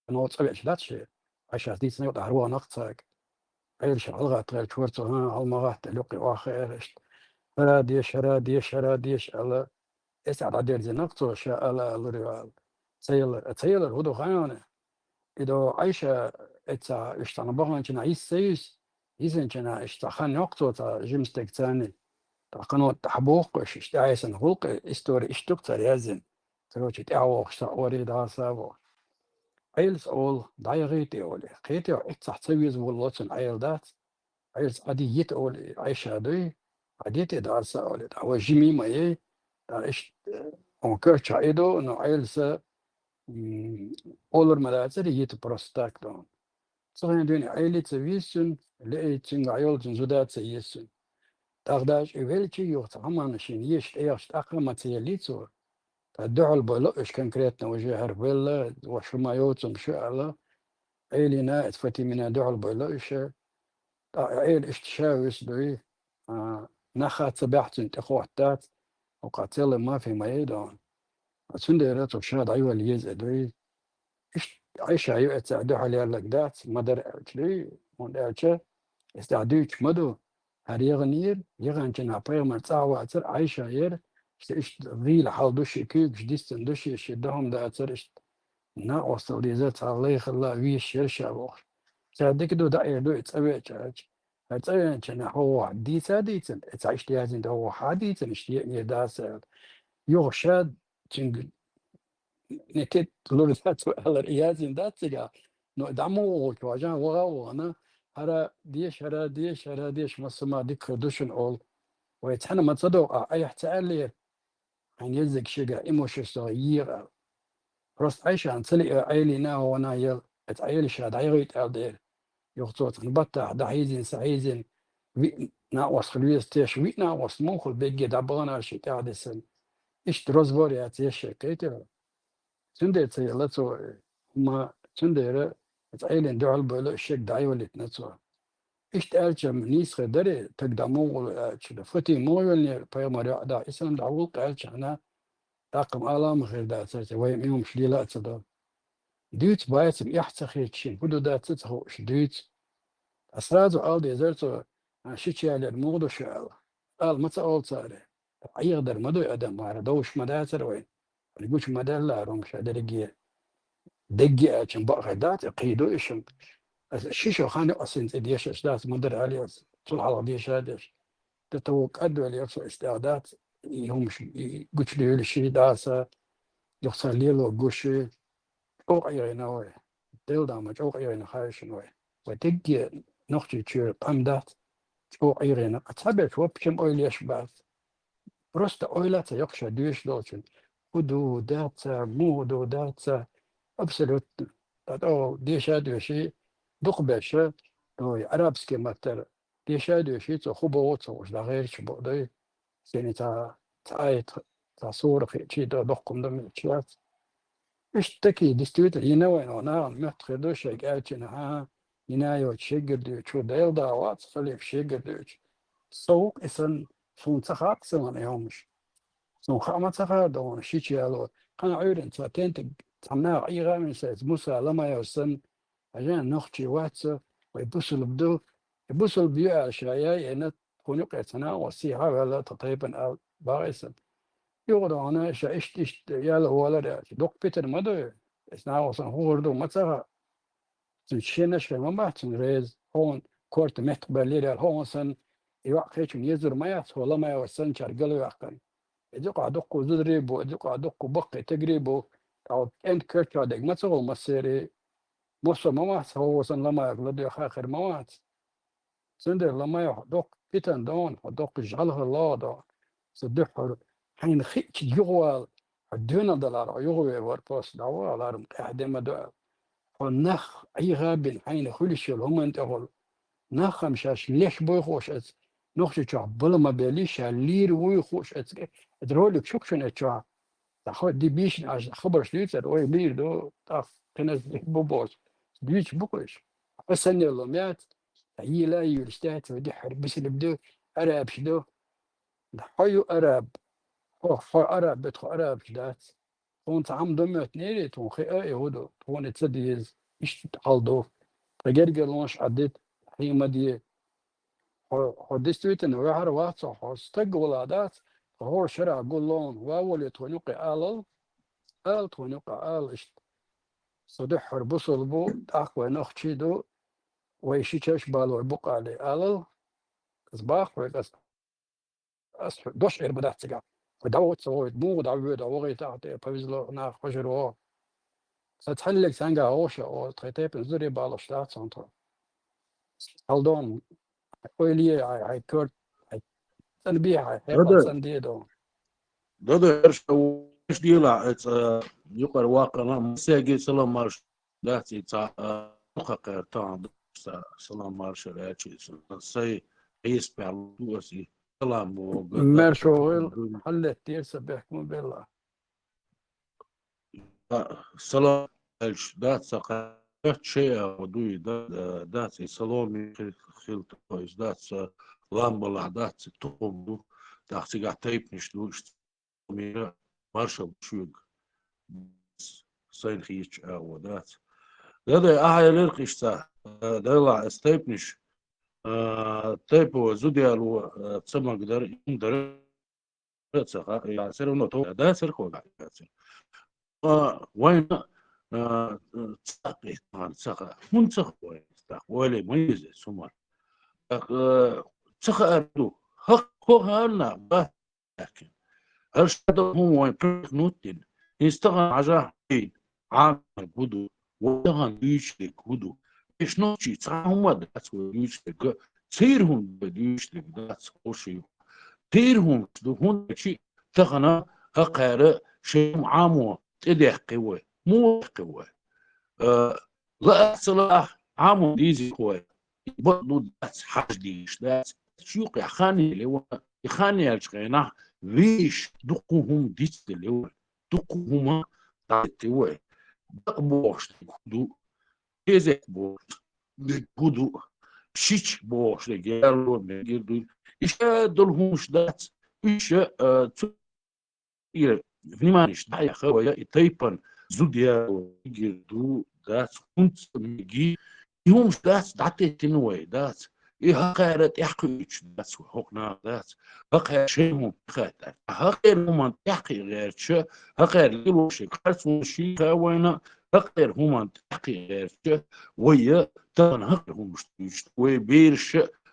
кхано цӀа веача дац ши, Ӏайшас дийцина йо тӀаьхьара вахана-кх цаьрга. Ӏела ша хьалагӀатта гӀерташ вара цо, хӀан, хьала ма гӀатта аьлла, юккъе охьа аьлла иштта. ХӀара деша, хӀара деша, хӀара деша аьлла, эццахь дӀадерзина-кх цо, ша ала-ала лур ю аьлла. Ца ялар, ца ялар хӀун ду хаьий хьуна? И до Ӏайша эццахь уьш цхьана баханчунахь йиса ца юьсу, йисинчунахь иштта цхьа хан йоккху цо цхьа жима стеган царна. ТӀаккха кхано тӀаьхьа боху-кх уьш, иштта тӀаьхьа йисина гӀуллакх, истори иштта ду-кх цара яздина. Короче, тӀаьхьа вогӀуш цхьаъ вара и дӀасабо. Ӏелас олу, дӀаяхийта и олий. Кхетий хьо, эццахь ца веза волало цуьнан Ӏела дац. Ӏелас Ӏади йита олий, Ӏайша дуй, Ӏадита и дӀаса олий. ТӀаккха вай жимий ма яй, тӀаккха иштта, э, хьуна карчахь и ду, но Ӏеласа, м, олур ма дацара йита просто так ду. Цу хенахь дуьйна Ӏела ца веза цуьнан, леъий цуьнгахь йолчун зуда ца еза цуьнан. ТӀаккха даже и велчий юха цхьа хӀуманна шена езаш тӀеэхаш тӀаккха а ма ца еллий цо. Ткъа дуьхьал бой ло уьш конкретно уже хӀара велла, ваша хӀума йоцург шу аьлла. Ӏелина, эца Фатимина дуьхьал бой ло уьш. ТӀаккха Ӏела иштта ша вуьсу дуй, а, нах а ца баьхьа цуьнан тӀе хӀоттац, хӀокху цӀе лан мафи ма яй дона. Ткъа цундела цо ша дӀайолла еза и дуй. Иштта Ӏайша ю эццахь дуьхьал яьлларг дац, ма-дарра аьлча дуй, хӀунда аьлча, эццахь дуьйцуш ма ду, хӀара яханера, яханчунахь пайхамар цӀахь вацара, Ӏайша яра, иштта, иштта гӀийла хьал ду ши, куьйгаш дисина ду ши, ши ду хӀума дацара, иштта накъосталла дезара, цхьа лай хилла везаш яра ша бохуш. Ша дика ду, дӀаэр ду и цӀа веача аьлча. ХӀара цӀа веанчунна хӀокхо дийца а дийцина, эццахь иштта яздина ду, хӀокхо хьа а дийцина, иштта еанера даса аьлла. Юха ша цуьнга не те лур дац вай аьлларг яздина дац цигахь. Но дӀа ма вогӀучу хьожа, ваха а вахана, хӀара деша, хӀара деша, хӀара деша, массо а ма дика хир ду шуна олу. Вай цхьаьна ма ца догӀу, ахь айхьа ца аьллера, хьайн еззиг шегара имущество еха аьлла. Просто Ӏайшана ца лиъа, Ӏелина а, хӀокхунна а яла, эца Ӏела ша дӀаяхийта аьлла дера. Юха цо цхьана баттахь дӀахьийзина, схьахьийзина, виъ накъост хила веза теша, виъ накъост муха хуьлу, берриге дӀабахана ши тӀаьхьа дисина. Иштта разбор яц еш шайн, кхетий хьо? Цундела ца елла цо, хӀума, цундела эца Ӏелина дуьхьал бой ло, шега дӀайоллийтина цо. Иштта аьлча, нийса хир дарий, таг дӀа муха гӀур аьлча, Фатима муха йоллинера пайхамар йоӀ дӀа, и санна дӀа гӀуллакх аьлча хьуна, тӀаккха-м ала а ма хир дацара, вай-м и хӀумаш лела а ца до. Дуьйцу бацам эхь ца хеташ шена, хӀун ду дац а ца хууш дуьйцу. Ткъа сразу ала дезара цо, а, шича ялар муха ду шу аьлла. Ала ма ца олу цара. Ӏехадар ма дуй адам, хӀара довш ма дацара вайн. Гучу ма даьлла хӀара хӀума ша дерриге. Дегге аьлча бакъ хир дац, кхин ду и шуна. Аса ши шо хан юкъа синца и дешаш дац, ма-дарра аьлла аса, цул хьалха деша а деш. Ткъа тхо кӀадвеллера со, иштта аьлла дац, и хӀумаш, и гучудевлла ши даса, юха сан лело гуш, чӀогӀа ӀийгӀина вай. Делла ма чӀогӀа ӀийгӀина хаьа шуна вай. Вай дегге Нохчийчуьра къам дац, чӀогӀа ӀийгӀина. Цхьаберш воппачам ойла еш бац. Просто ойла ца йоккхуш доьшуш долчун. ХӀун ду, дац а, муха ду, дац а. Абсолютно. ТӀаккха деша а доьший, дукхахберш, ой, арабский маттара деша а доьший, цо хӀун боху ца хууш, дӀагӀерташ боху, дай. Сени цхьа, цхьа аят, цхьа сура кхиъчий, доккха хӀума дан мегаш яц. Иштта такие, действительно, йина вайна, нахана моьттуш хир ду шайга аьлча, хӀан, йина йоцуш шеггара дуьйцуш, Делан да вац, халифа шеггара дуьйцуш. Со ву-кх и санна, суна ца хаьа-кх санна и хӀумаш. Суна хаа ма ца хаьара ду хьуна шича яло. Кхана Ӏуьйранна цхьа тентиг, цхьа наха ӀийгӀа а вина сайца, Муса Ламаев санна, хьажа, нохчи вац со, вай бусулба ду. И бусулба ю аьлла ша яй, и нат тхуна юкъе ца нагӀо сийхьа а ваьлла, тхан тайпана ала багӀий сан. Юха ду хьуна ша иштта-иштта яла волар аьлча, дукха питана ма ду. Эс нагӀо сан хӀун хир ду ма ца хаьа. Цуьнан шенаш хир ма бац цуьнан реза. ХӀуна корта меттах баьллера аьлла, хӀуна санна, и йоӀ кхечунна езар ма яц, хӀо Ламаев санначара галваьккхина. Иза юкъахь дуккха зударий бу, иза юкъахь дуккха баккхий тегарий бу, ТӀаккха кӀентан коьртачохь дерг ма ца гӀо массеран, массо а ма вац хьо вовзан ламайга ладоьгӀна хир ма вац. Цундела ламай хьо доккха питана догӀу, хьо доккха жӀалгӀа лоадо. Цу дуьххьара хьайна хиъча юхавала, хьо доьналла далахьара хьо юхавер вара просто дӀавалар-м къаьхьа де ма ду аьлла. Хьо нах Ӏийха а бина хьайна хуьлуш йолу хӀуманна тӀехула. Нах-м шаьш леш буй хууш эца, Нохчийчохь бала ма белли, ша лийр вуй хууш эца, эца ролик чу шуна эца чохь. Ткъа хьо ди бийшина аша хабарш дуьйцура, ой, лийр ду, тӀаккха кхин а бу бохуш. Дуьйцуш бу-кх уьш. Хьо санна лом яц, ткъа йийла а йуьйлуш дац, вай дуьххьара бисилб ду, арабаш ду. Хьо ю араб, хьо, хьо араб бу, тхо арабаш дац. Тхуна цхьа хӀума дан моьттинера, тхуна хиъна и хӀун ду, тхуна и ца деза, иштта хьал ду. Ткъа гергарлонаш Ӏаддита, хьийма де. Хьо, хьо действительно ваьхьар вац хьо, хьо стаг вала дац, хьо шарахь гулло, ва воле тхуна юккъе алал, ала тхуна юккъе ала иштта. Со дуьххьара бусулба бу, тӀаккха вай нохчий ду, вай ши чаш балор бу-кх алий алал, ас бах вай, ас, ас дош эр ма дац цигахь. Вай дӀавоьду ца вогӀийта, муха дӀавоьду, вогӀийта ахьа тӀе, повезло, нах хьожур вогӀу. Сан цхьаьнниг цхьаьнгахь гӀовша, о, тхайн тайпана зударий балош дац хьуна тхо. Хьалдон, ойла е, хьайн, хьайн коьрта, хьайн цӀанбе, хьайн хьекъал цӀанде до. Дада, хӀара ша вуьш делахь, эца юкъара ваккхана, массаьрга салам марш дац, и цхьа, а, дукха кхаьра тахана ду, са-, салам маршалла аьлча, са-, сайн хьесапехь ду аса и салам боху. Маршо вайл, хьаллеттера сан бехк ма белла. А, салам аьлча, дац, сан кхаьчча шайн агӀо дуй, да-, да-, дац, и саломи хи-, хила тохуш, дац, сан лам балахь, дац, и тухум ду, тӀаккха цигахь тайпанаш ду, иштта мира маршалла шуьга. Сайна хийцачу агӀо дац. Дадай, ахьа элира-кх иштта, а, делахь ас тайпанаш, а, тайпо, зуда яло, а, ца магадара, и хӀума дара, ца хаьа, я, всё равно то, да, церковь, да, церковь. А, вайна, а, ца хаьа, ца хаьа. ХӀунда ца хаьа вайна, тӀаккха ойла е ма еза цу хӀуманна. ТӀаккха, а, ца хаьар ду. ХӀокху ханна, ба, аьлла. ХӀара шадолу хӀума вайн пхьоьхнуттина. ХӀинца тахана хьажахь хьайна, Ӏамор хӀун ду, вай тахана дуьйцуш дерг хӀун ду. Эш нохчий цхьа хӀума дац вай дуьйцуш дерг, церан хӀума вай дуьйцуш дерг дац, хӀорш ю. Церан хӀумаш ду, хӀунда аьлча тахана хӀокхара шайн хӀума Ӏамо тӀедехкий вай. Муха дехкий вай? А, лаахь ца лаахь, Ӏамо дийзий вай. Бакъду дац, хьажа дийш дац. Цу юкъехь хан елла вай. И хан яьллачу хенахь вешан дуккха хӀума дицделла вай. Дуккха хӀума дӀадитта вай. Дакъа бохуш дерг хӀун ду? Кезек бохуш дерг хӀун ду? Шича бохуш дерг яло мегар ду? И шадолу хӀумаш дац. Уьш, а, цу и вниманиш дӀаяхха вай, и тайпана зуда яло мегар ду, дац, хӀунца мегий, и хӀумаш дац, дӀатеттина вай, дац. И хӀокхара тӀаьхьакхуьуьйтуш дац вай, хӀокху наха дац. ХӀокхара шайн хӀума тӀехаьттар. ХӀокхеран хӀуманна тӀаьхьакхиа гӀерташ, хӀокхеран лелош ерг харц хӀуманаш хилла вайна, хӀокхеран хӀуманна тӀаьхьакхиа гӀерташ, вай тахана хӀокхеран хӀуманаш дуьйцуш, вай бераш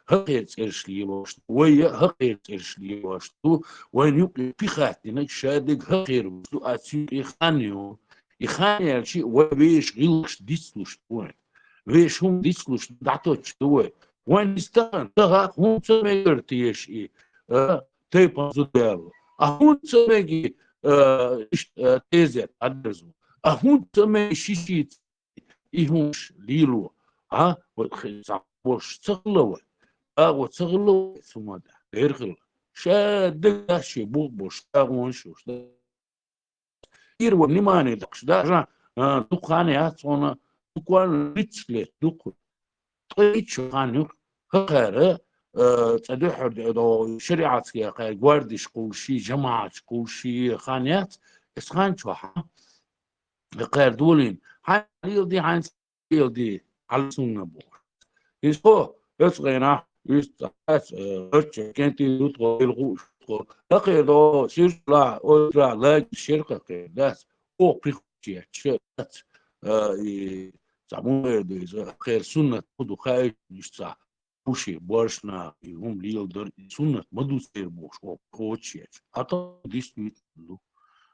хӀокхеран цӀераш лелош ду, вай а хӀокхеран цӀераш лелош ду, вайна юкъе пхи хаттинарг шадерг хӀокхеран вуьш ду, а цу юкъе хан йолу. И хан яьлча, вай вешан гӀиллакхаш дицлуш ду вайна. Вешан хӀума дицлуш ду, дӀатоттуш ду вай. Вайна иза тахана ца хаьа, хӀунца мегар теша и, а, тайпана зуда яло? А хӀунца мегий, а, иштта, а, тезет дӀадерзо? А хӀунца мегий ши-шица и хӀумаш лело, а, вай хи-, цхьа борш ца хилла вай, агӀо ца хилла вай, цу ма дац, бер хилла. Ша дагахь шен бух болуш, ша гӀонаш йолуш. Ира вай внимание доккхуш, даже, а, дукха хан яц хьуна, буквально тридцать лет дукха. Ткъе итт шо хан ю, хӀокхара, а, цӀа дуьххьара де-, до-, шариатский хӀокхара гвардиш кхуллуш, жамаӀаташ кхуллуш хан яц, эс хан чохь, кхара долийна, хьайн леладе, хьайн ца леладе, Ӏалла сунна бохуш. Иза тхо, оцу гӀенахь, уьш ца хаьа, э, гӀорча кентий ду тхо, илгӀу уьш тхо. ХӀокхера до, сирсалахь, оццахь, лагерь шерха кхера дац, оха прихочу етташ дац, э, и цхьа муха эр ду иза, хӀокхера суннат хӀун ду хаийта, уьш цхьа. Пуше, боьрша наха и хӀума леладар, и суннат ма ду церан бохуш, оха кхочуш етташ. Хьан тахана действительно ду.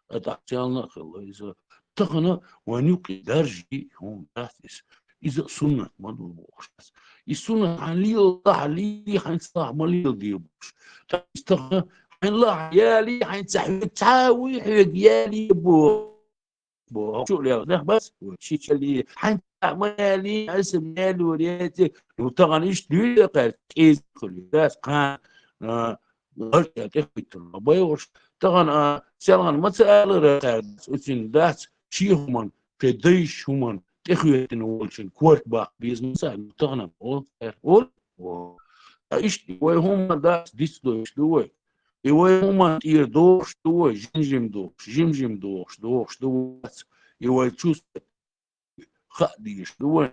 ТӀаккха царна а хилла иза. Тахана вайн юкъе даржи хӀума дац иза. Иза а суннат ма ду бохуш дац. И суннат хьайн леладахь лелий, хьайн ца лахь ма леладе бохуш. ТӀаккха иза тахана хьайн лахь ялий, хьайн ца хьоьга, цхьа а вуй хьоьга ялий бо. Бо, чу лел, нах бац, ши чали, хьайн ца ма ялий, аса ма ялор яци, ну, тахана иштта дуьйла кхаьр, кӀезиг хуьлу, дац, кхана, а, ларча тӀе хуьттур ма байгӀуш. Тахана, а, селхана ма ца алара кхаьр, уцин дац, ши хӀуман, кхе дайш хӀуман, тӀехоьттина волчун корта баккха беза ма ца, ну, тахана, о, о, о. А иштта вай хӀума дац, дицдойш ду вай. И вай хӀуман тӀера дохуш ду вай, жим-жим дохуш, жим-жим дохуш, дохуш ду вац. И вай чувствовать хаа дезаш ду вай.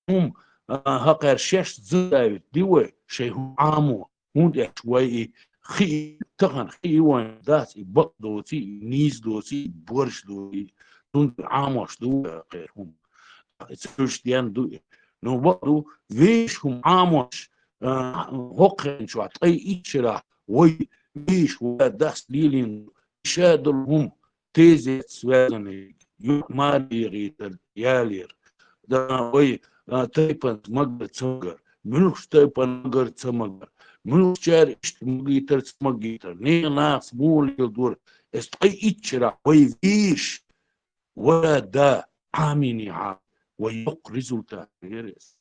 ХӀума, а, хӀокхара шаьш заставить ди вай, шайн хӀума Ӏамо. ХӀунда аьлча вай и хи-, тахана хи вайн дац, и бакъ доций, и нийса доций, и борш доций. Цундела Ӏамош ду вай хӀокхара хӀума. И ца хӀуьш ден ду и. Ну, бакъ ду, вешан хӀума Ӏамош, а, хӀокхарна чохь ткъе итт шарахь вай вешан ва дас лелийна ду. Ша долу хӀума, тезет связанный, юкъ мара егӀийтар ялера. Да, вай, а, тайпанца магар ца магар, муьлхачу тайпана магар ца магар, муьлхачара иштта магийтар ца магийтар, нехан нахаца муха леладора, эс ткъе итт шарахь вай вешан ва да Ӏамийнехь, вай йоккха результат яра иза.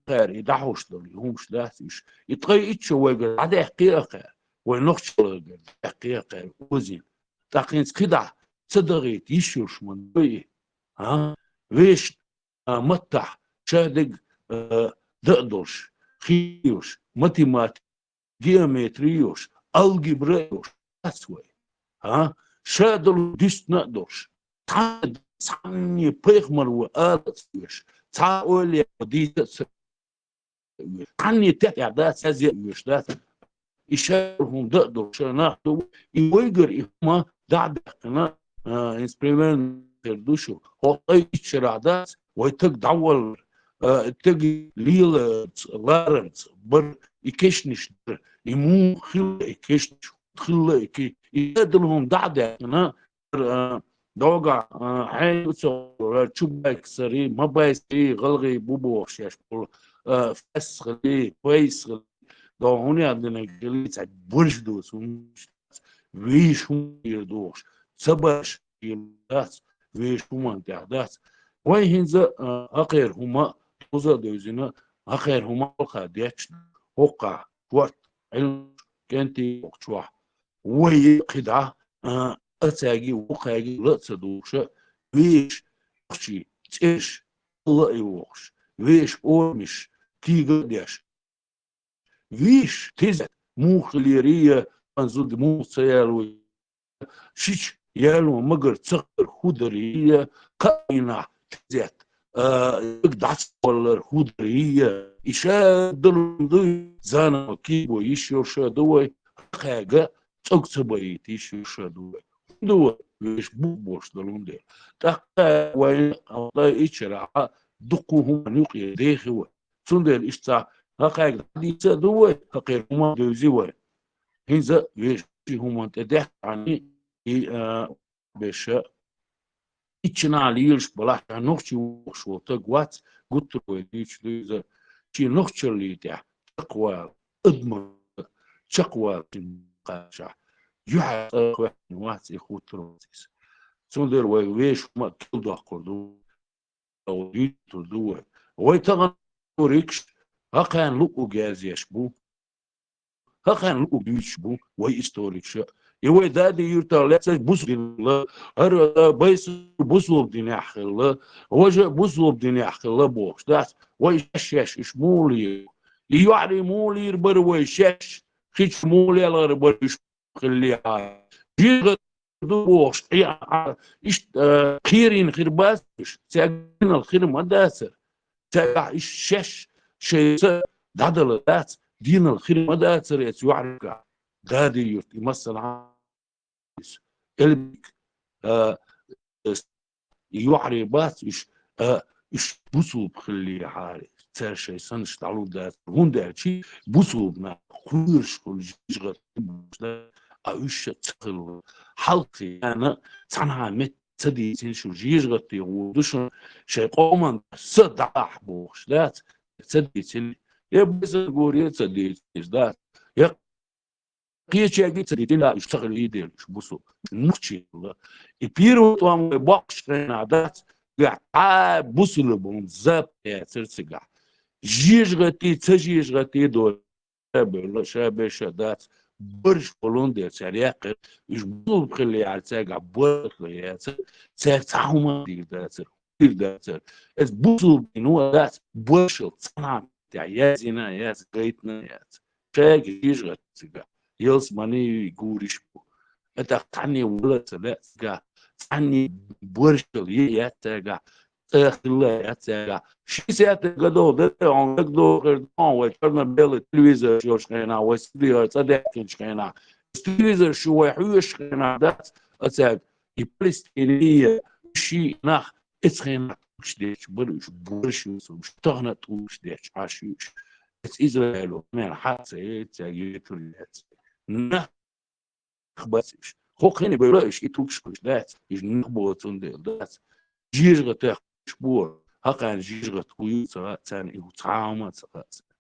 Цара и дӀахьош долу, и хӀумаш дац уьш. И ткъе итт шо вайгара дӀадаьккхи а кхаьра, вай нохчаллигара дӀадаьккхи а кхаьра, озийна. ТӀаккха хӀинца кхидӀа ца дахийта йиш йолуш ма ду и. А? Вешан, а, маттахь ша дерг, а, дан а долуш, хи йолуш, математика, геометри йолуш, алгебра йолуш дац вай. А? Ша долу дуьстина а долуш. Цхьанне, цхьанне пайхамар ву ала а ца оьшу, цхьа а ойла ян дийца а ца оьшу, цхьанне тетӀехь дац, язъян а оьшу дац. И ша долу хӀума дан а долуш нах ду, и вайгара и хӀума дӀа а даьккхина, а, хӀинца примерно хир ду шу. ХӀокху ткъе итт шарахь дац, вай таг дӀаваллар, а, таг леларца, ларамца, бар и кешнаш дара, и муха хилла и кешнаш, хилла и ки-, и ша долу хӀума дӀа а даьккхина, а, догахь, а, хьенан ду ца гӀора, чу байксарий, ма байсарий, гӀалгӀай бу бохуш еш болу, а, фаьссахалий, пайсахалий, догӀа хӀун ян динарг хилий, цхьа бурж доцу хӀуманаш дац, вешан хӀума эр дохуш, ца барш эр дац, вешан хӀуманна тӀехь дац. Вай хӀинца, а, хӀокхеран хӀума, кхуза а девзина, хӀокхеран хӀума хьалха детташ, хӀокхахь, шорта, Ӏилманчаш, кӀентий чохь, вай кхидӀа, а, ацаьргий, вукхаьргий ла а ца духуша, вешан нохчий цӀераш ла а йохуш, вешан орамаш кийга а деш, вешан тезет муха хиларий я, хан зуда муха ца яло, шича яло магар ца хилар хӀун дарий я, кхаа дийнахь тезет, а, дӀа ца валлар хӀун дарий я, и ша долу дуй, заново кийго йиш йолуш а ду вай, кхаьга цӀог ца баийта йиш йолуш а ду вай. ХӀунда вай вешан бу-, бохуш долу хӀунда дела. ТӀаккха вайн ткъе итт шарахь дуккха хӀуманна юкъе дехи вай. Цундела иштта цхьа хӀокхаьрга дӀадийца а ду вай, хӀокхеран хӀума а девзи вай. ХӀинца вешан хӀуманна тӀе даьккхина и, а, беша, иччанхьа лелаш балахь, ша нохчий вохуш волу таг вац, гуттар а вай дуьйцуш ду иза, шен нохчаллин тӀехь чекхвала, адаман чекхвала шен кхачахь, юьхьӀаьржа цӀа хӀоьттина вац и, гуттар а вац иза. Цундела вай вешан хӀума а тиладоккхур ду, дуьйцур ду вай. Вай тахана историкаш хӀокхарна луъург язъеш бу. ХӀокхарна луъург дуьйцуш бу вай историкаша. И вай дади-юьртах лаьцна бусулба динехь хилла, хӀара, а, Байсур бусулба динехь хилла, важа а бусулба динехь хилла бохуш дац. Вай шаьш-шаьш уьш муха лийр? И йоӀарий муха лийр бара вай шаьш? Хи чу муха лелхар бара уьш хиллехьара? Жига ду бохуш, Ӏе-, а, иштта, а, кхерийна хир бац уьш, цаьрга дийналла хир ма дацара. Цаьргахь иштта шаьш шайца дӀадала дац, дийналла хир ма дацара эцу йоӀаригахь. Дади-юрт, и масала, Элбик, а, эс-, и йоӀарий бац уьш, а, уьш бусулба хиллехьара, цара шайн санаш дӀалур дацара. ХӀунда аьлча бусулба нах кхоьруш хуьлу жижигӀа, а уьш ца хилла. Хьалхе яна цхьанхьа метта ца дийцина шу, жижигӀатте гӀур ду шуна, шайн къоман са дӀахьа бохуш дац, ца дийцина, я безам гур, я ца дийцина дац, я кхечаьрга ца дийцина, уьш ца хилла дела, уьш бусу нохчий хилла. И первый тӀом вай боккхуш хенахь дац, цигахь цхьа а бусулба бун зап яцара цигахь. ЖижигӀатте, ца жижигӀатте долу ша бевлла, ша бевлла дац, барш болун дела цара яьккхира, уьш бусулба хилла яра цаьргахь барш яцара, цаьрга цхьа хӀума дийр дацара, дийр дацара. Эс бусулба дин ву а дац, баршал цхьана тӀехь яздина а яц, гайтина а яц. Шайга жижигӀатта цигахь, ялсамани гур йиш бу. ТӀаккха цхьанне вала ца лаьа цигахь, цхьанне баршал е яц цаьргахь, цӀа хилла яц цаьргахь. Шестидесятые годов дара, хьуна дагадогӀур ду хьуна, вай черно-белый телевизораш йолчу хенахь, вай студиехь цӀа даьккхинчу хенахь. Телевизор шу вай хьоьжучу хенахь дац, а цаьрга и Палестине, ши нах, оцу хенахь тӀулгаш детташ бара уьш, барш ю уьш, тахана тӀулгаш детташ Ӏаш ю уьш. Оцу Израило мел хьаца яц цаьрга, йоьтур яц. Нах бац уьш. ХӀокху хенахь бевлла уьш, и тӀулгаш кхуьйсуш дац, уьш нах боцун дела дац. ЖижигӀатех уьш бу, хӀокхарна жижигӀатта хӀун ю ца хаьа царна, и хӀу цхьа а хӀума ца хаьа царна.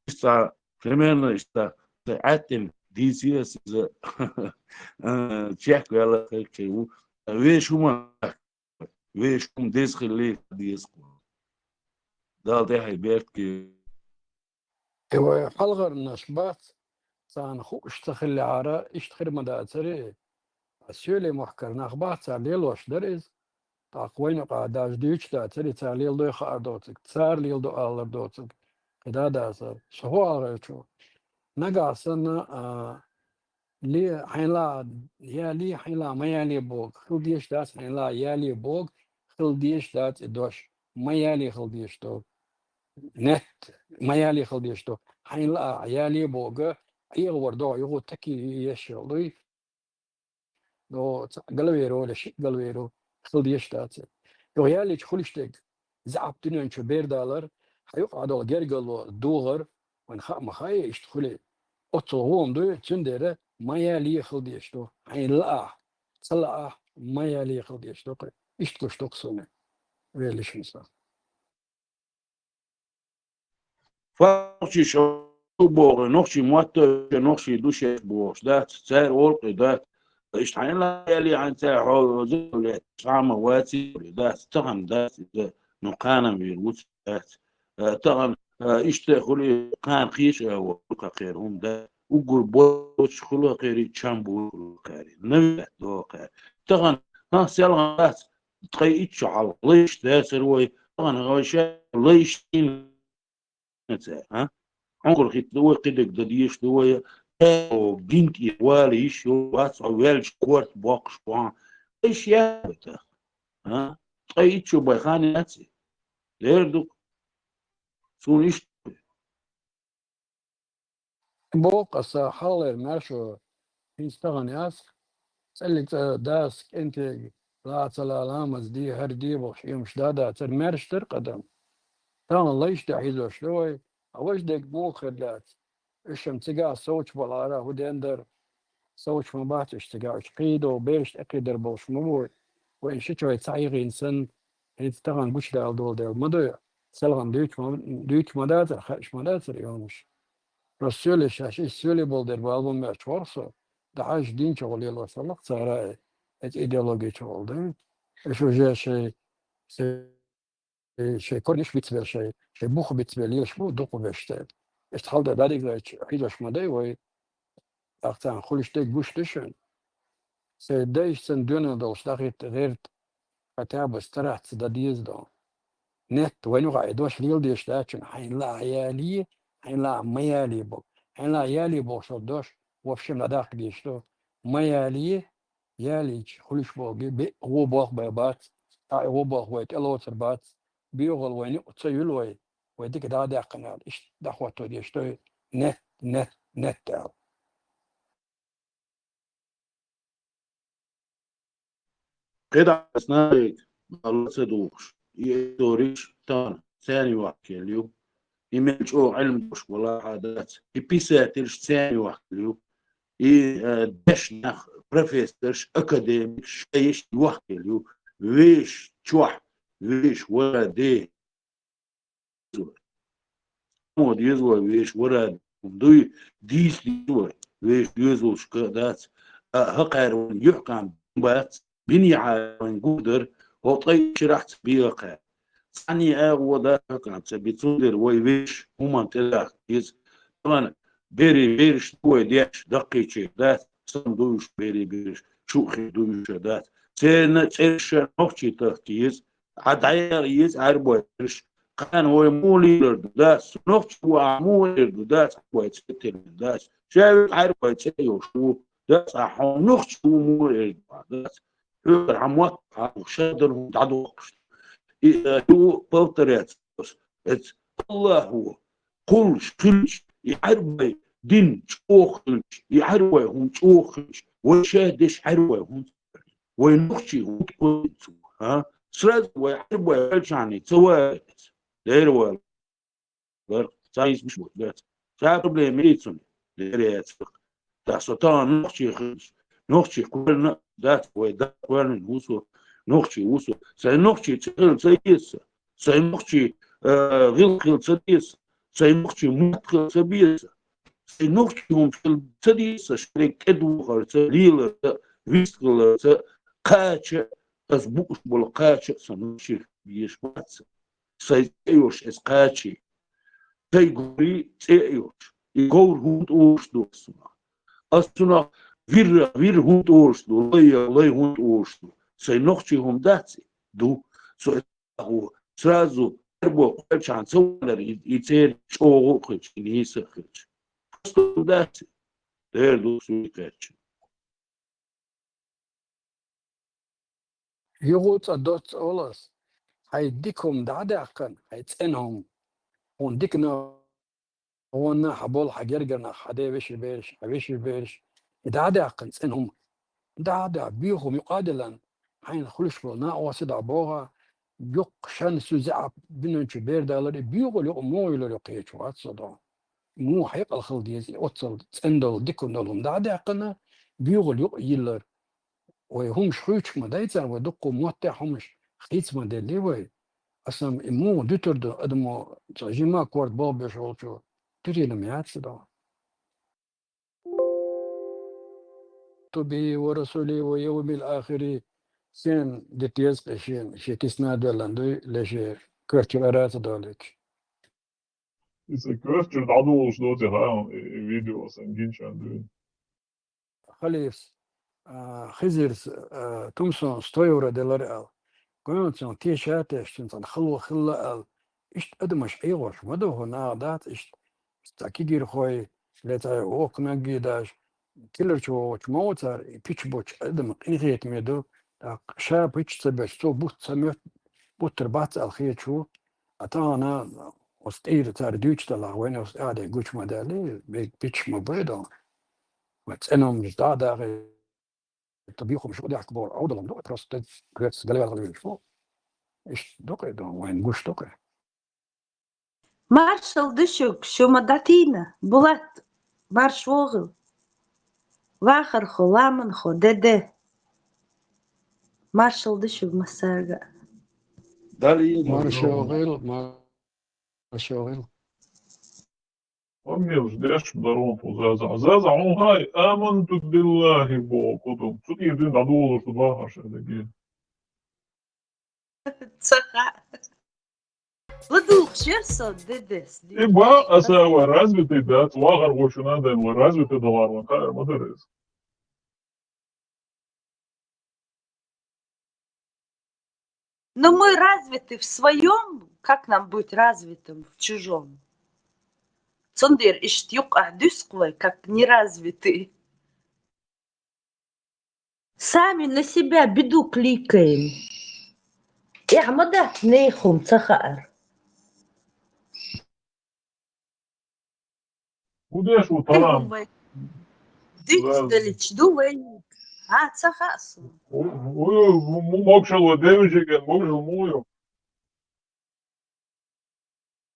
Иштта, примерно иштта, сан Ӏаьттина дийцира ас иза, а, чехка ваьлла хӀокху ву. Вешан хӀума, вешан хӀума деза хилла деза кху. Далла тӀаьхье беркат кху. И вай хьалхарнаш бац, царна хууш ца хиллехьара, иштта хир ма дацара. Соьле-махкара нах бац, цара лелош дара иза. ТӀаккха вайна юкъахь даже дуьйцуш дацара, цара леладой хаар доцург, цара леладо алар доцург. КхидӀа а дацара. Со хӀун ала гӀерташ ву? Нагахь санна, а, ле, хьайна лаахь яле, хьайна лаахь ма яле боху. Хила дезаш дац хьайна лаахь яле боху, хила дезаш дац и дош. Ма яле хила дезаш ду. Нет, ма яле хила дезаш ду. Хьайна лаахь яле боху, эгӀавар догӀу юха таки еш йолуй. Но ца галвер ву, я шиъ галвер ву, хила дезаш дац. Юха ялийча хуьлуш дерг, заьӀап дуьнен чу бер далар, хьан юкъахь долу гергарло догӀар, вайна хаа ма хаьа иштта хуьлий. Оццул гӀо-м дуй, цундела ма яле хила дезаш ду. Хьайна лаахь, ца лаахь, ма яле хила дезаш ду. Иштта гуш ду-кх суна. Веллачун сов. Нохчий шу боху, нохчий мотт а, нохчий ду шаьш бохуш дац, цара олу кхин дац. Иштта хьайна яле хьайна цара хьо-, хьо-, цхьа а ма вац, дац, тахана дац иза, ну, кхана вийр ву дац. Э, тахана, э, иштта хуьлий, кхана кхечу а ву, кхеран хӀума дац. Уггар боцуш хуьлу кхерий, чам бу хуьлу кхерий. Навет до кхерий. Тахана, хӀан, селхана дац, ткъе итт шо хьалха лайш дацара вай, тахана вай ша лайш цара, а? Хьунгара хӀитта ду вай, кхидерг дан дезаш ду вай, э, гинтӀера вала йиш йолу вац, хьо ваьлча корта боккхуш бу хьан. Лайш яц вай тахана, а? Ткъе итт шо бен хан яц и. Лер ду-кх. Суна иштта. Боху аса хьалхара маьршо, хӀинца тахана яц, цӀеллиг цӀа дас кӀентий ла а ца ла, ламаз де, хӀара де бохуш, иймаш да дацара, маьрша дара къа дан. Тахана лайш тӀе хьийзош ду вай, а важа дерг муха хир дац? Уьш-м цигахь совцуш балахьара, хӀун ден дара? Совцуш ма бац уьш цигахь, уьш кхийдо, бераш тӀекхийдар болуш ма бу. Вайна ши чой цхьа йигӀина санна, хӀинца тахана гучудала долу дела ма ду. Селхана дуьйцуш ма, дуьйцуш ма дацара, хаьаш ма дацара и хӀумаш. Просто соьле шаьш, иза соьле болу дерг бала бан моьттуш вара со. ДӀахьажча дин чухула лелош хилла-кх цара, э, эца идеологи чухула ду. Уьш уже шайн, шайн, шайн корнеш бицбелла, шайн, шайн бух бицбелла лелаш бу дукхахберш церан. Иштта хьал дан дӀадигайча, хьийзош ма дай вай. ТӀаккха царна хуьлуш дерг гуш ду шуна. Сайн дайша санна доьналла долуш дӀахӀитта гӀерта, хотя бы стараться дан деза ду. Нет, вайна юкъахь и дош леладеш дац шуна, хьайна лаахь яле, хьайна лаахь ма яле боху. Хьайна лаахь яле бохуш долу дош вообще дӀадаккха дезаш ду. Ма яле, ялийча хуьлуш болу бе-, бе-, гӀо болх бен бац, а и гӀо болх вай тӀелоцур бац, боьхалла вайна юкъа ца юьлу вай, вай дика дӀа а даьккхина аьлла, иштта дӀахӀотто дезаш ду, нет, нет, нет аьлла. КхидӀа ас нахе мала ца духуш, и историкаш тахана царна йохкаелла ю, и мел чӀогӀа Ӏилма долуш валахь а дац, и писателаш царна йохкаелла ю. И, э, дешнах, профессорш, академикш, шайиш йохкел ю, веш чохь, веш вара де. Мо деза вай веш вара дуй, дийс деза вай, веш доьзалшка дац, а хӀокхара вайн юьхькам бац, бинехьа вайн гур дар, хӀокху ткъе ишарахь ца бехакхара. Цхьанний агӀо дац хӀокхарна ца би, цундела вай веш хӀуманна тӀедахка деза. Тахана берий бераш ду вай деш, даккхийчеран дац, сан ду уьш берий бераш, шу а хир ду уьш а дац. Церан цӀераш а нохчий тахка еза, Ӏа дӀаяла еза Ӏаьрбойн цӀераш. Кхана вай муха лелар ду, дац? Нохчи ву ахь муха эр ду, дац? Ӏаьрбойн цӀе тиллина, дац? Ша вуьгу Ӏаьрбойн цӀе йолуш ву, дац? Ахь хьо нохчи ву муха эр ду, дац? Хьоьгара хьан мотт хьан ша дан хӀума дӀадоккхуш. И, э, ю повторяться. Эц Аллахо кхуллуш хилча, и Ӏаьрбойн дин чӀогӀа хилча, и Ӏаьрбойн хӀума чӀогӀа хилча, вай ша деш Ӏаьрбойн хӀума ца хилча, вай нохчий хӀунда кхоьллина цо, а? Сразу вай Ӏаьрбой велчахьана ца валийта. Дера вала. Вер, цхьа иза миш бу, вер. Цхьа проблема йицунна. Дера яцара. Да, со тахана нохчий хилча, нохчий кхоьллина дац, вай да кхоьллина ву со, нохчий ву со. Сайн нохчий цӀе хила ца еза сан. Сайн нохчий, э, гӀиллакх хила ца деза сан. Сайн нохчий мотт хила ца беза сан. Сайн нохчий хӀума хила ца деза сан, шериг кӀедухарца, леларца, вистхиларца, кхача, ас бууш болу кхача а сан нохчий безаш бац. Сайн цӀе йолуш эс кхачий. Сайн говрий цӀе а йолуш. И говр хӀунда олуш ду ас цунах? Ас цунах вир, вир хӀунда олуш ду, лай, лай хӀунда олуш ду? Сайн нохчий хӀума дац и? Ду. Со Сразу Ӏаьрбой кхоьллинчхьана ца валар, и, и церан чӀогӀа а хилча, и нийса а хилча. Просто дац. Дера ду суй кхаьчча. Юха цкъа доцца олу ас. Хьайн дика хӀума дӀа а даьккхина, хьайн цӀена хӀума. Хьуна диканна гӀонна хьан болу хьан гергара нах, хьан ден вешин бераш, хьан вешин бераш, и дӀа а даьккхина цӀена хӀума. ДӀа а даьккхина, боьха хӀума юкъа а диллина, хьайна хуьлуш болу накъостий дӀа боху, юккъе шен суьзза а бинанчу бер далар, и боьхалла юкъа муха йиллар ю кхечу вац со догӀу. Муха хьекъал хила деза, и оццул цӀена долу, дика долу хӀума дӀа а даьккхина, боьхалла юкъа йиллар. Вай хӀумаш хуьйцуш ма дайцара, вай дуккха моттехь хӀумаш хийца ма делли вай. Аса и муха дуьтур ду адамо, цхьа жимма корта болх беш волчо, дуьтийла ма яц ду. Ту бихӀи ва расулихӀи ва явмил ахири сен де теза кхе шен, шен кисна а доьллан дуй, ле шен коьртачуьра ара а ца долуьйтуш. Иза коьртачуьра дӀадолуш доций хаам, и, и видео сан гинчарна дуьйна. Халифас, а, Хизирс, а, Тумсон сто евро делара аьлла. Гоьнцун теша а тешна, цуьнан цхьана хало хилла аьлла. Иштта адамаш Ӏехош ма ду хӀун наха дац иштта. Цхьа кегийрхой, ле цхьа воккханиг а даш, тиларчу вогӀучу ма ву цара, и пич боцчу адам къинхетаме ду, тӀаккха ша пич ца беш, цо бутт ца моьтту, буттар бац аьлла хеташ ву. А тахана оцу тӀера цара дуьйцуш делахь, вайна оцу тӀаьхьа гучу ма даьллий, бе-, бича ма бай дан. Вай цӀена хӀуманаш дӀа а дахий, ту бихумаш юкъа дехка бохург Ӏовдалан ду, просто гоьртаца галваьлла хила везаш ву. Иштта ду кхе дан, вайна гуш ду кхе. Маршалла ду шуьга, шу ма дӀатийна, Булат, марша вогӀийла. Вахархо, ламанхо, де-де. Маршалла ду шуьга массаьрга а. Дали марша вогӀийла, марша вогӀийла. Аммелаш деш дарон тхо заза. Заза, хьуна хай, аманту биллахи боху кху ду. Цу тӀера дуьйна дӀадолуш ду бахарш а дерриге. Ца хаьа. ЛадугӀуш яра со, де-дес. И бакъ аса вай развитый дац, вахар гӀо шуна а дайна, вай развитый далар ван кхаъар ма дара иза. Но мы развиты в своём, как нам быть развитым в чужом? Цундела иштта юккъехь дуьсу вай, как неразвитые. Сами на себя беду кликаем. Эхь ма дац, нехан ца хаар. ХӀун деш ву талам? Дуьйцу делича ду вай. А, ца хаьа суна. У, у, у, му-, могушалла девижиген, могушалла муха ю?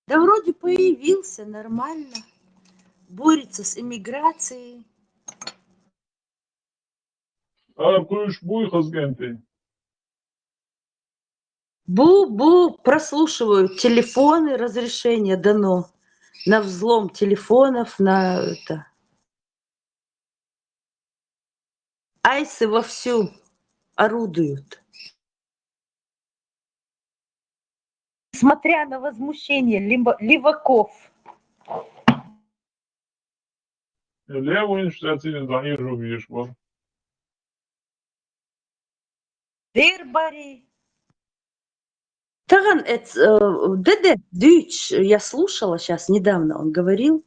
Да вроде появился, нормально. Борется с иммиграцией. Ар куьйш буй хазгенти? Бу, бу, прослушиваю телефоны, разрешение дано на взлом телефонов, на это. Айсы вовсю орудуют. Несмотря на возмущение лимба- леваков. Левуинш цацин заир жубиш бо. Вербари. Таган эц, э, деде, дюйч, я слушала сейчас недавно, он говорил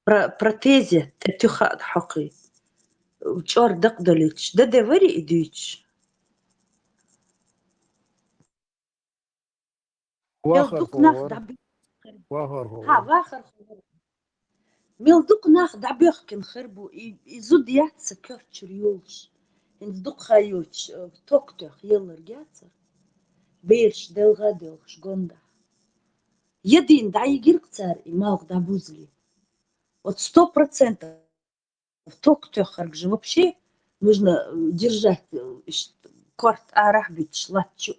про протези, тетюха хокы. Чор дак долич. Деде вари и дюйч. Мел Вахар дукнах ховар. даб. Вахар Ха, ховар. вахар ховар. Мел дукнах дабехкин хырбу и, и зуд яца кёрчур юлш. Инз дукха юч, э, ток тёх еллар гяца. Беш делга делш гонда. Един да игирк цар и малк да бузли. Вот сто процентов ток тёх харг же вообще нужно, э, держать, э, ш- корт арах бич латчу.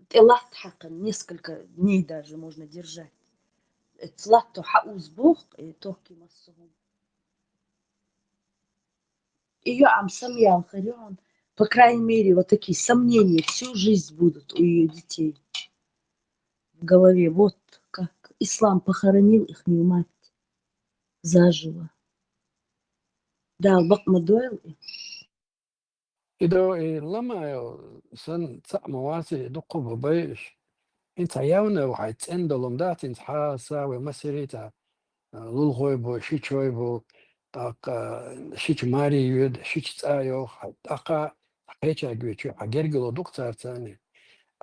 Те лат хакан несколько дней даже можно держать. Э, латто ха узбух, э, ток и массовом. Её ам самьял харён, по крайней мере, вот такие сомнения всю жизнь будут у её детей в голове. Вот как ислам похоронил ихнюю мать заживо. Да, бакъма дойл. Идо и ламайо сан цаъ маваси дукху бабайш. Инца явна вахай цен долум дац, инца хаса ве масири та, э, лулхой бу, шичой бу, так, э, шич мари юд, шич цаъ ёх, ха, така хеча гючу, ха гергело дук царцани.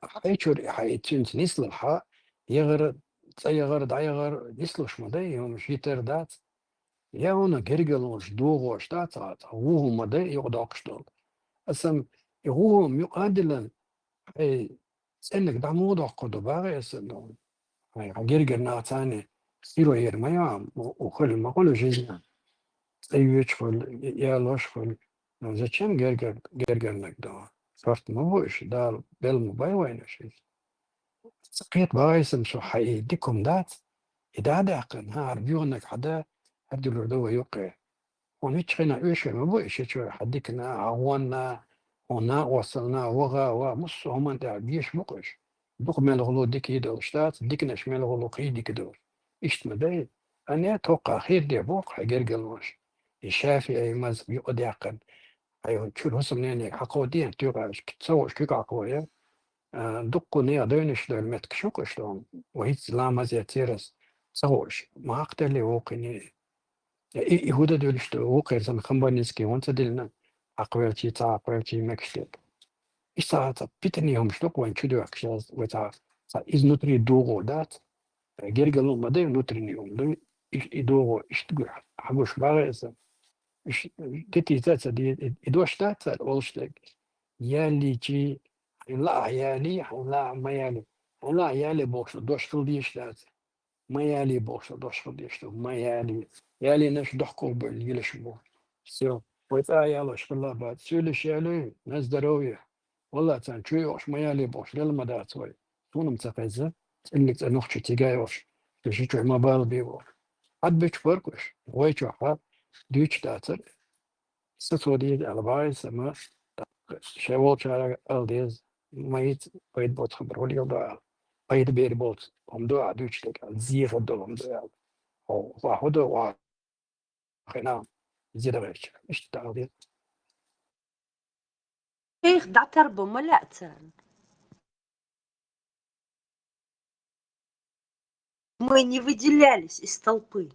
Хай чур, хай цинц нислу ха, ягъар, цаягъар, даягъар нислуш ма дай, юм шитер дац. Явна гергелуш, дугъуш, да, ца, ца, вугьу ма дай, юкъ докъш дол. Асам, и вугьу ам юкъ адилан, хай ценник даму докъу ду багъи асам дол. Хай, ха гергер нацани, сиро ер ма ям, у, у хөл ма хөл жизнь. Цаюч хөл, я лош хөл. Ну, зачем гергер, гергер нак да? Сорт ма бу иш, дал, бел ма бай вайна ши. Цакъет багъайсам со хай дикум дац. Ида дакъан, ха, арбюгънак хада, хаддулур да ва юкъе. Он вич хина уьше ма бу иш, чо хадикна, агъуанна, она осална, вагъа, ва, муссу хуман да геш мукъуш. Дук мел гъулу дики дол штат, дикнаш мел гъулу хи дики дол. Ишт ма дай. Ане тока хир де бу, хай гергелуш. И шафи ай маз юкъ дакъан. Ай чур хусам нене хакъо диен, тюгаш, цауш кюк хакъо я. А, дуккъу не адойниш дойр метк шукъуш дон. Вахит ламаз я тирас. Цауш. Махтали вокъини. И, и худа дулиш до вокъир сан хамбанинский, вон ца дилна. Акъвелчи, ца акъвелчи мекште. И саата питани хум штук ван чудуак шаз, вата, ца изнутри дугу дат. Гергелу ма дай внутренний ум, ду, и, и дугу, ишт гу, хагуш багъеса. Иш, дети ца, ца, ди, и, и дош та, ца, олштег. Яли чи, хай ла яли, хай ла ма яли. Хай ла яли бохш, дош хыл диш та, ца. Ма яли бохш, дош хыл диш та, ма яли. Яли наш дохков бу, лилиш бу. Всё. Вай ца ялош, хыла ба. Всё лиш яли, на здоровье. Валла цан чуй ош, ма яли бохш, лел ма дац вай. Сунам ца къайза, циллик ца нухчу тигай ош. Туши чуй ма бал би бохш. Ад бич фаркуш, вай чу ха, дюч дацар. Са соди албай сама, шевол чара алдез, майт, пайт бот хабар, холи алда. Пайт бер бот, омдо а дюч так, зир хабдо омдо а. О, ва ходо ва. Хена, зир да веч. Ишт да алдез. Эх, датар бу маляцан. Мы не выделялись из толпы.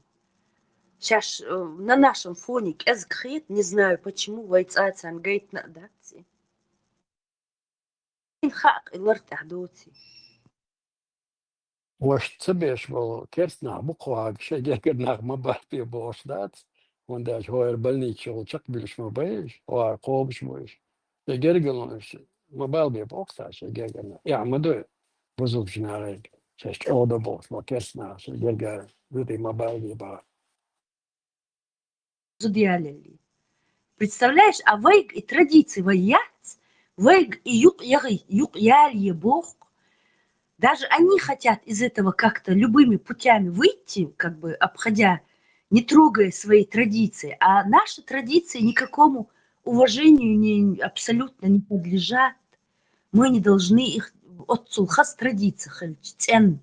Сейчас, э, на нашем фоне кэзгхит, не знаю почему, вайцацан гайт на даци. Ин хак, и ларт ахдоци. Ваш ца беш бол, керс нах бу кваг, ше гергер нах ма бат би бош дац. Он даш хоер больниче ол чак билш ма беш, хоер кобш бош. Ше гергер он ш-, ма бал би бокса, ше гергер нах. Я, ма ду, бузул жинарек. Ше чода бош, ма керс нах, ше гергер, ду ма бал би ба. Зудиалели. Представляешь, а вайга и традиции вай яц, вайга и юкъ ягъий, юкъ яле боху. Даже они хотят из этого как-то любыми путями выйти, как бы обходя, не трогая свои традиции. А наши традиции никакому уважению не, абсолютно не подлежат. Мы не должны их, оццул хас традиция хилча, цӀен.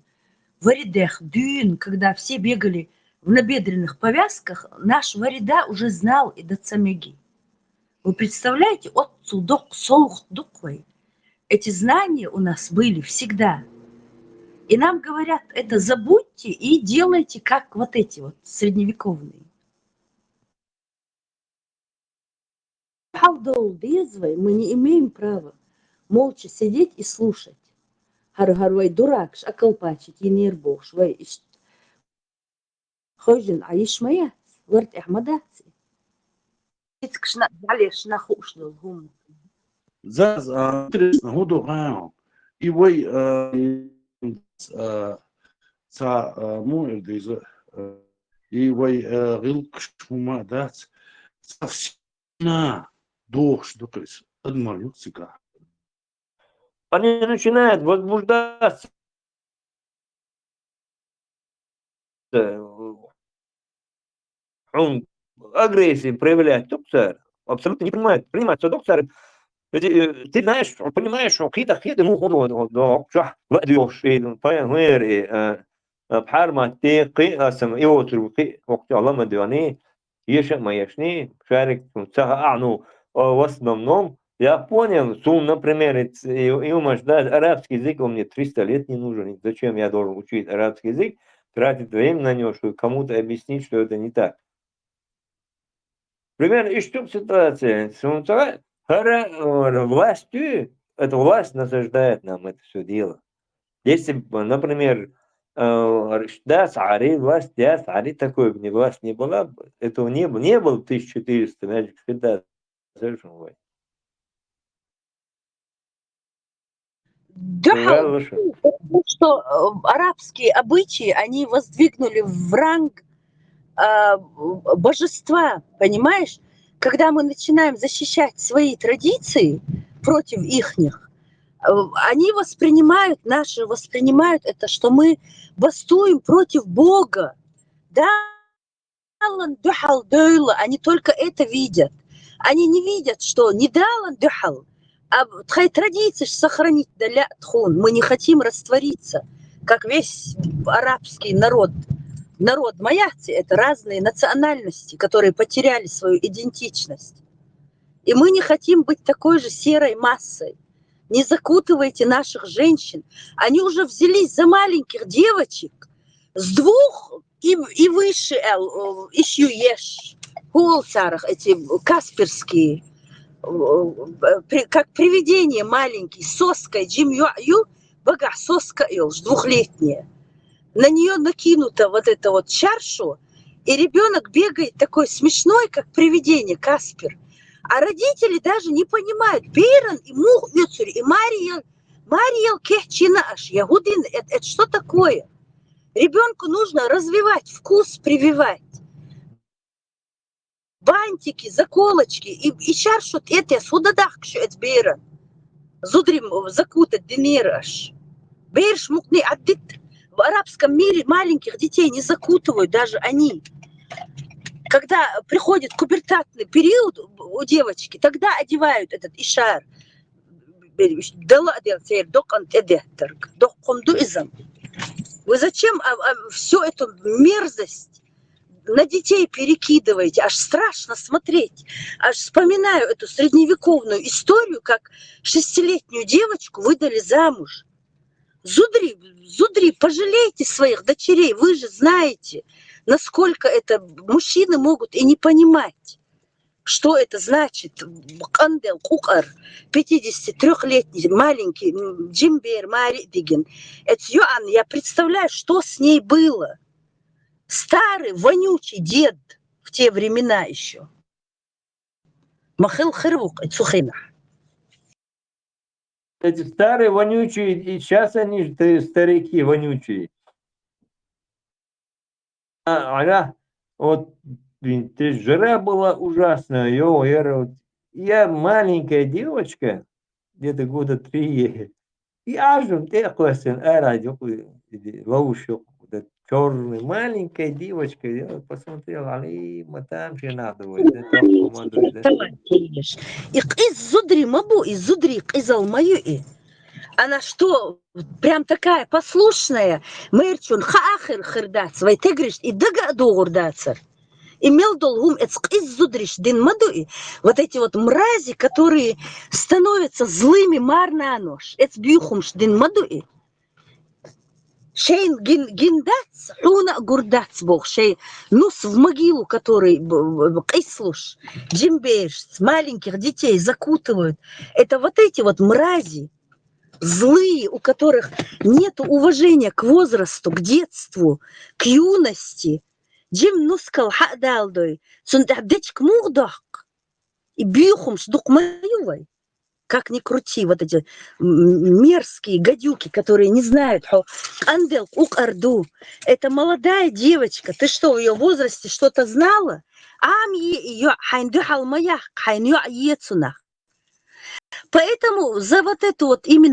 Варида дуьйна, когда все бегали в набедренных повязках, наш варида уже знал и дан ца меги. Вы представляете, оццул доккха совгӀат ду-кх вай. Эти знания у нас были всегда. И нам говорят: это забудьте и делайте, как вот эти вот средневековные. Хьал долу деза вай, мы не имеем права молча сидеть и слушать. ХӀара, хӀара вай дуракаш, акалпачик йинера бохуш, вай иштта хевшина Ӏа йиш ма яц, вара тӀехь ма дац и. Цицкашна, бӀаьлешна хууш долу хӀума. Заз, а, интересно, хӀун ду хьан? И вай, а, а, ца, а, му эр деза, а, и вай, а, гӀиллакхаш хӀума дац, ца сина дохуш ду-кх иза, адамар ю-кх цигахь. Они начинают возбуждаться. Э, хьуна агрессия проявлять ду-кх цара. Абсолютно не принимают. Принимать ца ду-кх цара. Ведь, э, ты знаешь, понимаешь, что кхетахь хеда, ну, хӀун ду, ду, ду, чохь ла а доьхуш, и, ну, пай-, хӀун яра, и, э, э, пхьармат де, кхин а сама, и оцург, кхин а хӀокху чохь ла ма доьгӀний, еша а ма ешний, шарик, ца хаьа, ну, а, в основном, я понял, суна, например, и ц-, и, и хӀумаш, да, арабский язык, он мне триста лет не нужен. Зачем я должен учить арабский язык, тратить время на него, чтобы кому-то объяснить, что это не так? Примерно иштта ситуация. Суна ца хаьа, хӀара, э, властью, эта власть насаждает нам это всё дело. Если бы, например, э, да, цхьаъ власть, да, цхьаъ такой бы не власть не была бы, этого не бы, не было тысяча четыреста, значит, когда совершенно война. Да, потому что, э, арабские обычаи, они воздвигнули в ранг, а, божества, понимаешь? Когда мы начинаем защищать свои традиции против ихних, э, они воспринимают, наши воспринимают это, что мы бастуем против Бога. Да, Далан дуьхьал девлла, они только это видят. Они не видят, что не Далан дуьхьал, а тхайн традицеш сохранить дан лаьа тхуна. Мы не хотим раствориться, как весь арабский народ. Народ ма яц и, это разные национальности, которые потеряли свою идентичность. И мы не хотим быть такой же серой массой. Не закутывайте наших женщин. Они уже взялись за маленьких девочек с двух и, и выше, эл, э, иш ю еш. ХӀун олу царах эти касперские, э, при-, как привидение маленький, соска жим йоӀ ю, багахь соска йолуш, двухлетняя. На неё накинута вот эта вот чаршо, и ребёнок бегает такой смешной, как привидение, каспер. А родители даже не понимают, беран и муха оьцур, и маре ял, маре ял кехчина аш, я хӀун дина, это, это что такое? Ребёнку нужно развивать вкус, прививать. Бантики, заколочки, и, и чаршо тӀе тесна, хӀун дан дахка шу эца беран? Зударий закутать динера аш. Бераш мукъане Ӏаддитта. В арабском мире маленьких детей не закутывают, даже они. Когда приходит пубертатный период у девочки, тогда одевают этот ишар. Дала а дела церан докъана тӀедеттарг. Доккха хӀума ду иза. Вы зачем, а, а, всю эту мерзость на детей перекидываете? Аж страшно смотреть. Аж вспоминаю эту средневековную историю, как шестилетнюю девочку выдали замуж. Зударий, зударий, пожалейте своих дочерей, вы же знаете, насколько это мужчины могут и не понимать. Что это значит? Къандел, къукъар, пятидесятитрёхлетний, маленький, м, жим бер маре а дигина. Эца йоӀана, я представляю, что с ней было. Старый, вонючий дед в те времена ещё. Ма хила хир ву-кх и цу хенахь. Эти старые вонючие, и щас они же т-, старики вонючие. А, ага, вот Блин, ты жара была ужасная, ё, я, я маленькая девочка, где-то года три, и ажум, ты классе, а радио, ловушек, да, черный, маленькая девочка, я посмотрел, али, матам же надо, да, там помадуй, да. И кьиз зудри ма буй, и зудри кьизал ма юй. Она что, прям такая послушная, мерчун, ха ахир хирдац, вай тегриш, и дага дугурдацар. И мел дол гьум эц кьиз зудриш дин ма дуй. Вот эти вот мрази, которые становятся злыми марнанош, эц бюхумш дин ма дуй. Шейн гин, гиндац, хуна гурдац бог, шей нус в могилу, который б- б- кьислуш, джимбеш, маленьких детей закутывают. Это вот эти вот мрази, злые, у которых нет уважения к возрасту, к детству, к юности. Джим нускал хадалдой, цунтах дечк мугдак. И бюхумш дук ма юй вай. Как ни крути, вот эти м- мерзкие гадюки, которые не знают, хо кьандел кьукьар ду. Это молодая девочка. Ты что, в ее возрасте что-то знала? Ам е- ё- хьайн духьал ма ях, хьайн ё- ецунах. Поэтому за вот эту вот именно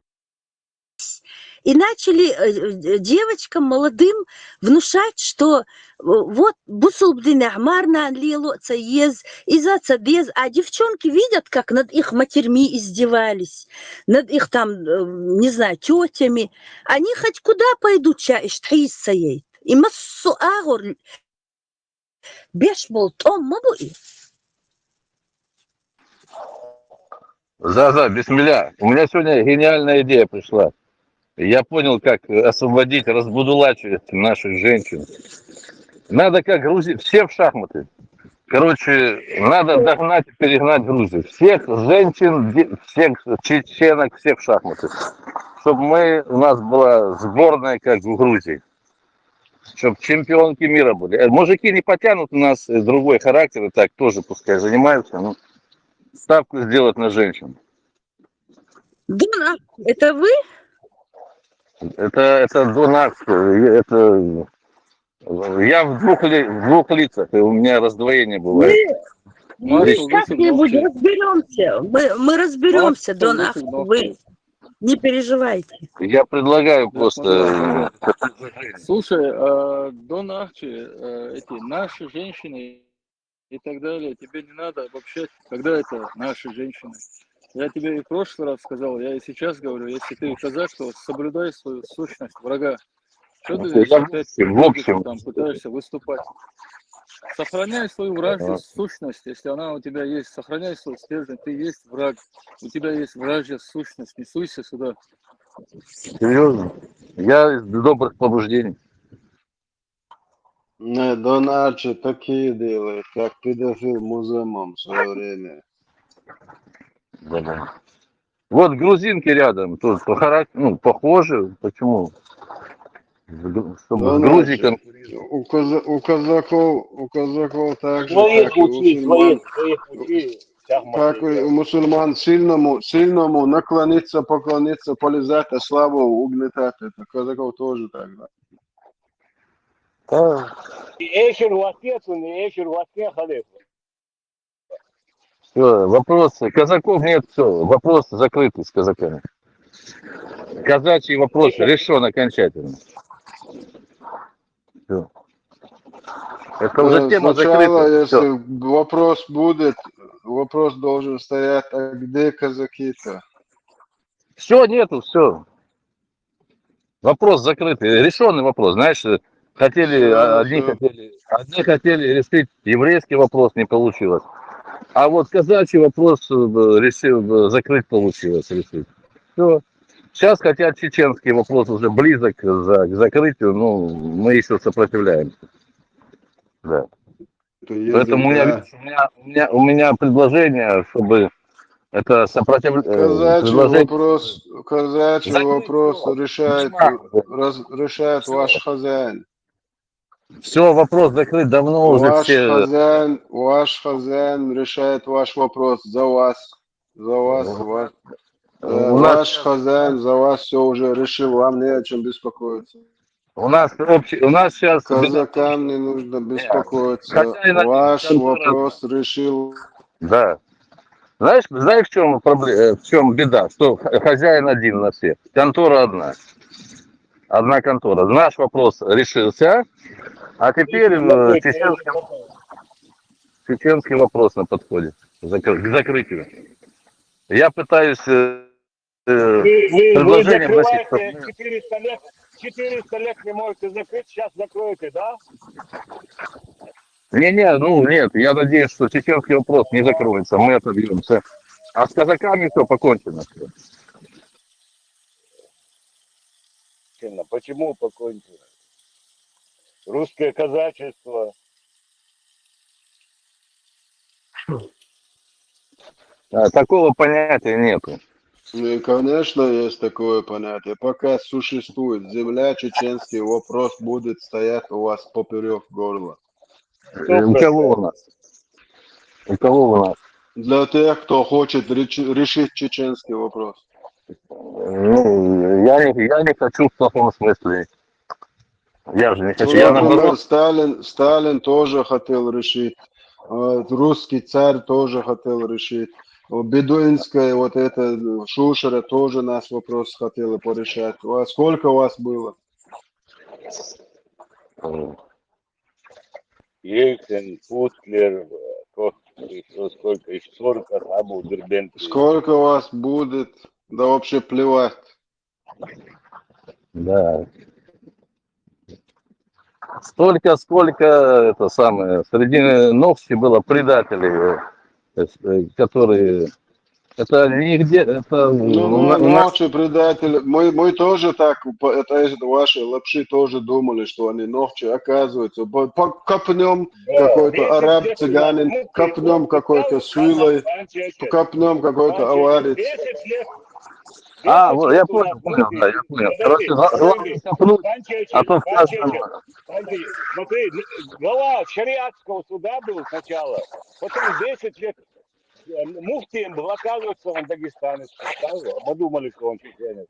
и начали э, э, девочкам молодым внушать, что э, вот бусулбдинах марнан лело ца ез, иза ца дез, а девчонки видят, как над их матерьми издевались, над их там, э, не знаю, тетями. Они хоть куда пойдут, ща иштхиз ца ейт. И массу агъур беш бол тӀом ма буй. Заза, бисмилля. У меня сегодня гениальная идея пришла. Я понял, как освободить, разбудулачить наших женщин. Надо как грузить, все в шахматы. Короче, надо догнать и перегнать Грузию. Всех женщин, де- всех чеченок, всех в шахматы. Чтобы мы, у нас была сборная, как в Грузии. Чтобы чемпионки мира были. Э, Мужики не потянут, у нас э, другой характер, и так тоже пускай занимаются. Ну, ставку сделать на женщин. Дона, это вы? Это, это до нас, э, это... Я в двух, ли- в двух лицах, и у меня раздвоение бывает. Мы, мы Маша, как-нибудь выфигнул разберемся. Мы, мы разберемся, Маша, Дон Ах, выфигнул вы не переживайте. Я предлагаю Я просто... смотрю, э, смотрю. Слушай, э, Дон Ахчи, э, эти наши женщины и так далее, тебе не надо обобщать, когда это наши женщины. Я тебе и в прошлый раз сказал, я и сейчас говорю, если ты казак, то соблюдай свою сущность врага. Что Ну, ты я в опять общем, в выходишь, общем. Там пытаешься выступать? Сохраняй свою вражью Ага. Сущность, если она у тебя есть, сохраняй свой стержень, ты есть враг, у тебя есть вражья сущность, не суйся сюда. Серьезно? Я из добрых побуждений. Не, Дон Арчи такие делают, как педофил Музамом в свое время. Да-да. Вот грузинки рядом, тут по характеру, ну, похожи. Почему? В Гру- Чтобы в Дон Грузии Арчи, конкурировать. у, каза- у казаков, у казаков так же, Свои как и у пути, свои, мусульман, свои пути. как и у мусульман, сильному, сильному наклониться, поклониться, полизать, а слабого угнетать. Это казаков тоже так, да. Да. Эшер васет, эшер васет, халиф. Все, вопросы. Казаков нет, все, вопрос закрытый с казаками. Казачий вопрос решен окончательно. Все. Это уже Э, тема Сначала, закрыта. если Все. вопрос будет, вопрос должен стоять, а где казаки-то? Все, нету, все. Вопрос закрытый, решенный вопрос. Знаешь, э, хотели, Всё, а, одни всё. хотели, одни хотели решить еврейский вопрос, не получилось. А вот казачий вопрос э, решил, э, закрыть получилось решить. Все. Сейчас хотят чеченский вопрос уже близок за- к закрытию, но мы еще сопротивляемся. Да. Это если Поэтому у меня, да. видишь, у меня, у меня, у меня предложение, чтобы это сопротивление. Казачий Предложение вопрос, казачий закрыть вопрос всё. решает, Начинаем. раз- решает ваш хозяин. Все, вопрос закрыт давно уже. Ваш Все... хозяин, ваш хозяин решает ваш вопрос за вас. За вас, Ну, ваш, э, у нас ваш хозяин за вас все уже решил, вам не о чем беспокоиться. У нас общий, у нас сейчас беда. Казакам не нужно беспокоиться. Хозяин один, Ваш контора вопрос решил. Да. Знаешь, знаешь, в чем проблема, в чем беда? Что х- хозяин один на всех, контора одна. Одна контора. Наш вопрос решился, а теперь э, чеченский, чеченский вопрос на подходе. Закры- К закрытию. Я пытаюсь э, э, Вы, вы, вы предложение закрываете, обратиться. четыреста лет, четыреста лет не можете закрыть, сейчас закроете, да? Не-не, ну нет, я надеюсь, что чеченский вопрос не закроется, мы отобьемся. А с казаками все покончено. Почему покончено? Русское казачество. А, такого понятия нету. Ну и, конечно, есть такое понятие. Пока существует земля, чеченский вопрос будет стоять у вас поперек горла. Э, У кого у нас? У кого у нас? Для тех, кто хочет реч- решить чеченский вопрос. Ну, я не, я не хочу в плохом смысле. Я же не хочу. Я Ну, например, наоборот. Сталин, Сталин тоже хотел решить. Э, Русский царь тоже хотел решить. Э, Бедуинская, вот это, э, Шушера тоже наш вопрос хотела порешать. А сколько у вас было? М, Ельцин, Путлер, э, ко- и что, сколько, и Шторка, Абу, Дербент. Сколько у вас будет? Да вообще плевать. Да. Столько, сколько это самое, среди ногчи было предателей, э, э, которые... Это нигде, это... Ну, у на- ну, у нас- ногчи предатели. Мы, мы тоже так, по- это, это ваши лапши тоже думали, что они ногчи, оказывается. По, по- копнем Да, какой-то десять араб, лет цыганин, назад, ну, копнем ну, какой-то ну, сюйлой, Санчо, копнем какой-то Санчо, аварец. Десять лет. А, Десять вот, лет я у понял, нас понял, да, я муфтий. понял. Подожди, Короче, гла- главное подожди. копнуть, Санчо, а то в Санчо, каждом... Санчо, смотри, н- глава шариатского суда был сначала, потом десять лет э, муфтием был, оказывается, он дагестанец. Оказывается, мы думали, что он чеченец.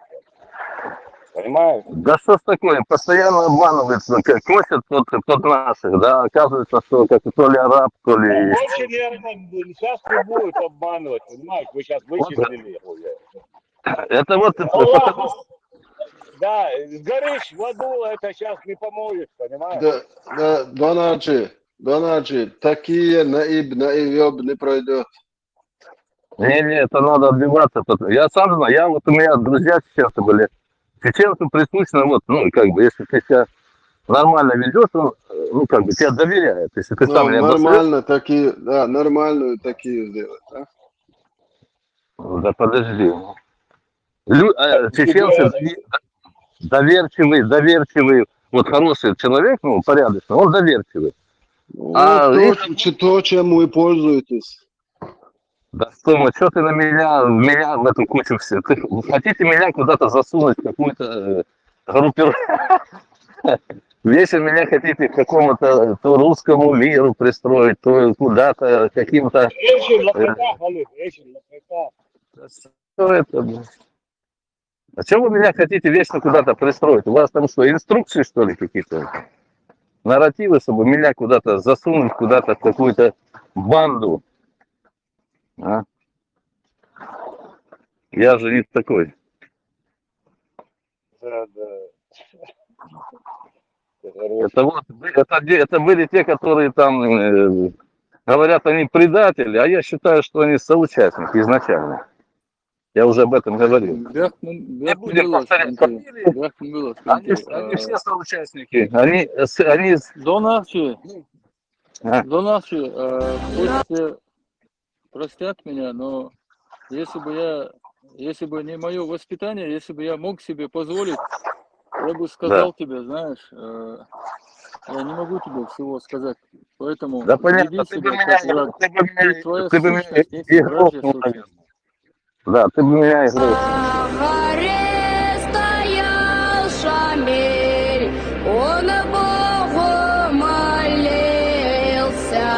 Понимаешь? Да что ж такое, постоянно обманывают, ну, как косят под, под наших, да, оказывается, что как то ли араб, то Да, ли... больше не обман- сейчас не будет обманывать, понимаешь? Вы сейчас вычислили его. Это вот... Аллах, да, сгоришь в аду, это сейчас не поможет, понимаешь? Да, да, Доначи, Доначи, такие наиб, наиб не пройдет. Не-не, это надо отбиваться. Тут... Я сам знаю, я вот у меня друзья чеченцы были. Чеченцам присущно, вот, ну, как бы, если ты себя нормально ведешь, он, э, ну, как бы, тебя доверяет. Если ты Ну, сам не обосрёшь, нормально такие, да, нормальную такие сделать, а? Да подожди. Лю- э, чеченцы дови- доверчивый, доверчивый, вот хороший человек, ну, порядочный, он доверчивый. Ну, А, то, и- ч- то, чем вы пользуетесь. Да что мы, что ты на меня, меня в эту кучу все? Ты хотите меня куда-то засунуть, в какую-то э, группировку? Если меня хотите к какому-то то русскому миру пристроить, то куда-то каким-то... Эшин лапета, Халид, эшин лапета. Что это, блин? А чем вы меня хотите вечно куда-то пристроить? У вас там что, инструкции, что ли, какие-то? Нарративы, чтобы меня куда-то засунуть, куда-то в какую-то банду. А? Я же не такой. Да, да. Это хорошо. Это вот, это, де- это были те, которые там э, говорят, они предатели, а я считаю, что они соучастники изначально. Я уже об этом говорил. Бяхмин, Не будем повторять фамилии. Бяхмин Они, они все соучастники. Они, с- они с- Донарчи, а, Донарчи, э, пусть все простят меня, но если бы я, если бы не мое воспитание, если бы я мог себе позволить, я бы сказал тебе, знаешь, э, я не могу тебе всего сказать, поэтому Да понятно, веди ты бы себя меня, как враг. ты бы меня, Ты, твоя ты бы меня сущность есть и враг, я грохнул, слушаю. Наверное. Да, ты бы меня и грохнул. На горе стоял Шамиль, он Богу молился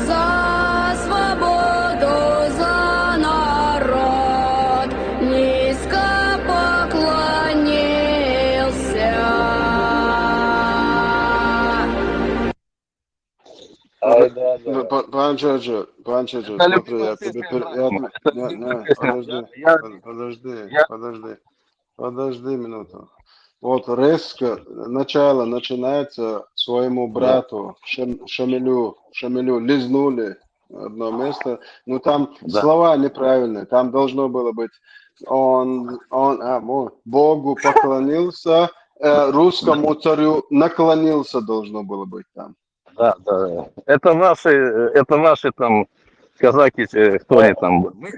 за свободу, за народ, низко поклонился. Па- Панчача, Панчача, Это смотри, я любимая тебе... песня пер- моя. я- Это не, не, любимая песня. подожди, Я, я, под- подожди, я- подожди, подожди минуту. Вот резко начало начинается своему брату Шам- Шамилю, Шамилю лизнули одно место. Ну там Да. слова неправильные, там должно было быть он, он, а, мо- Богу поклонился, э, русскому царю наклонился должно было быть там. Да, да. Это ваши, это ваши там казаки, э, кто они там. Мы-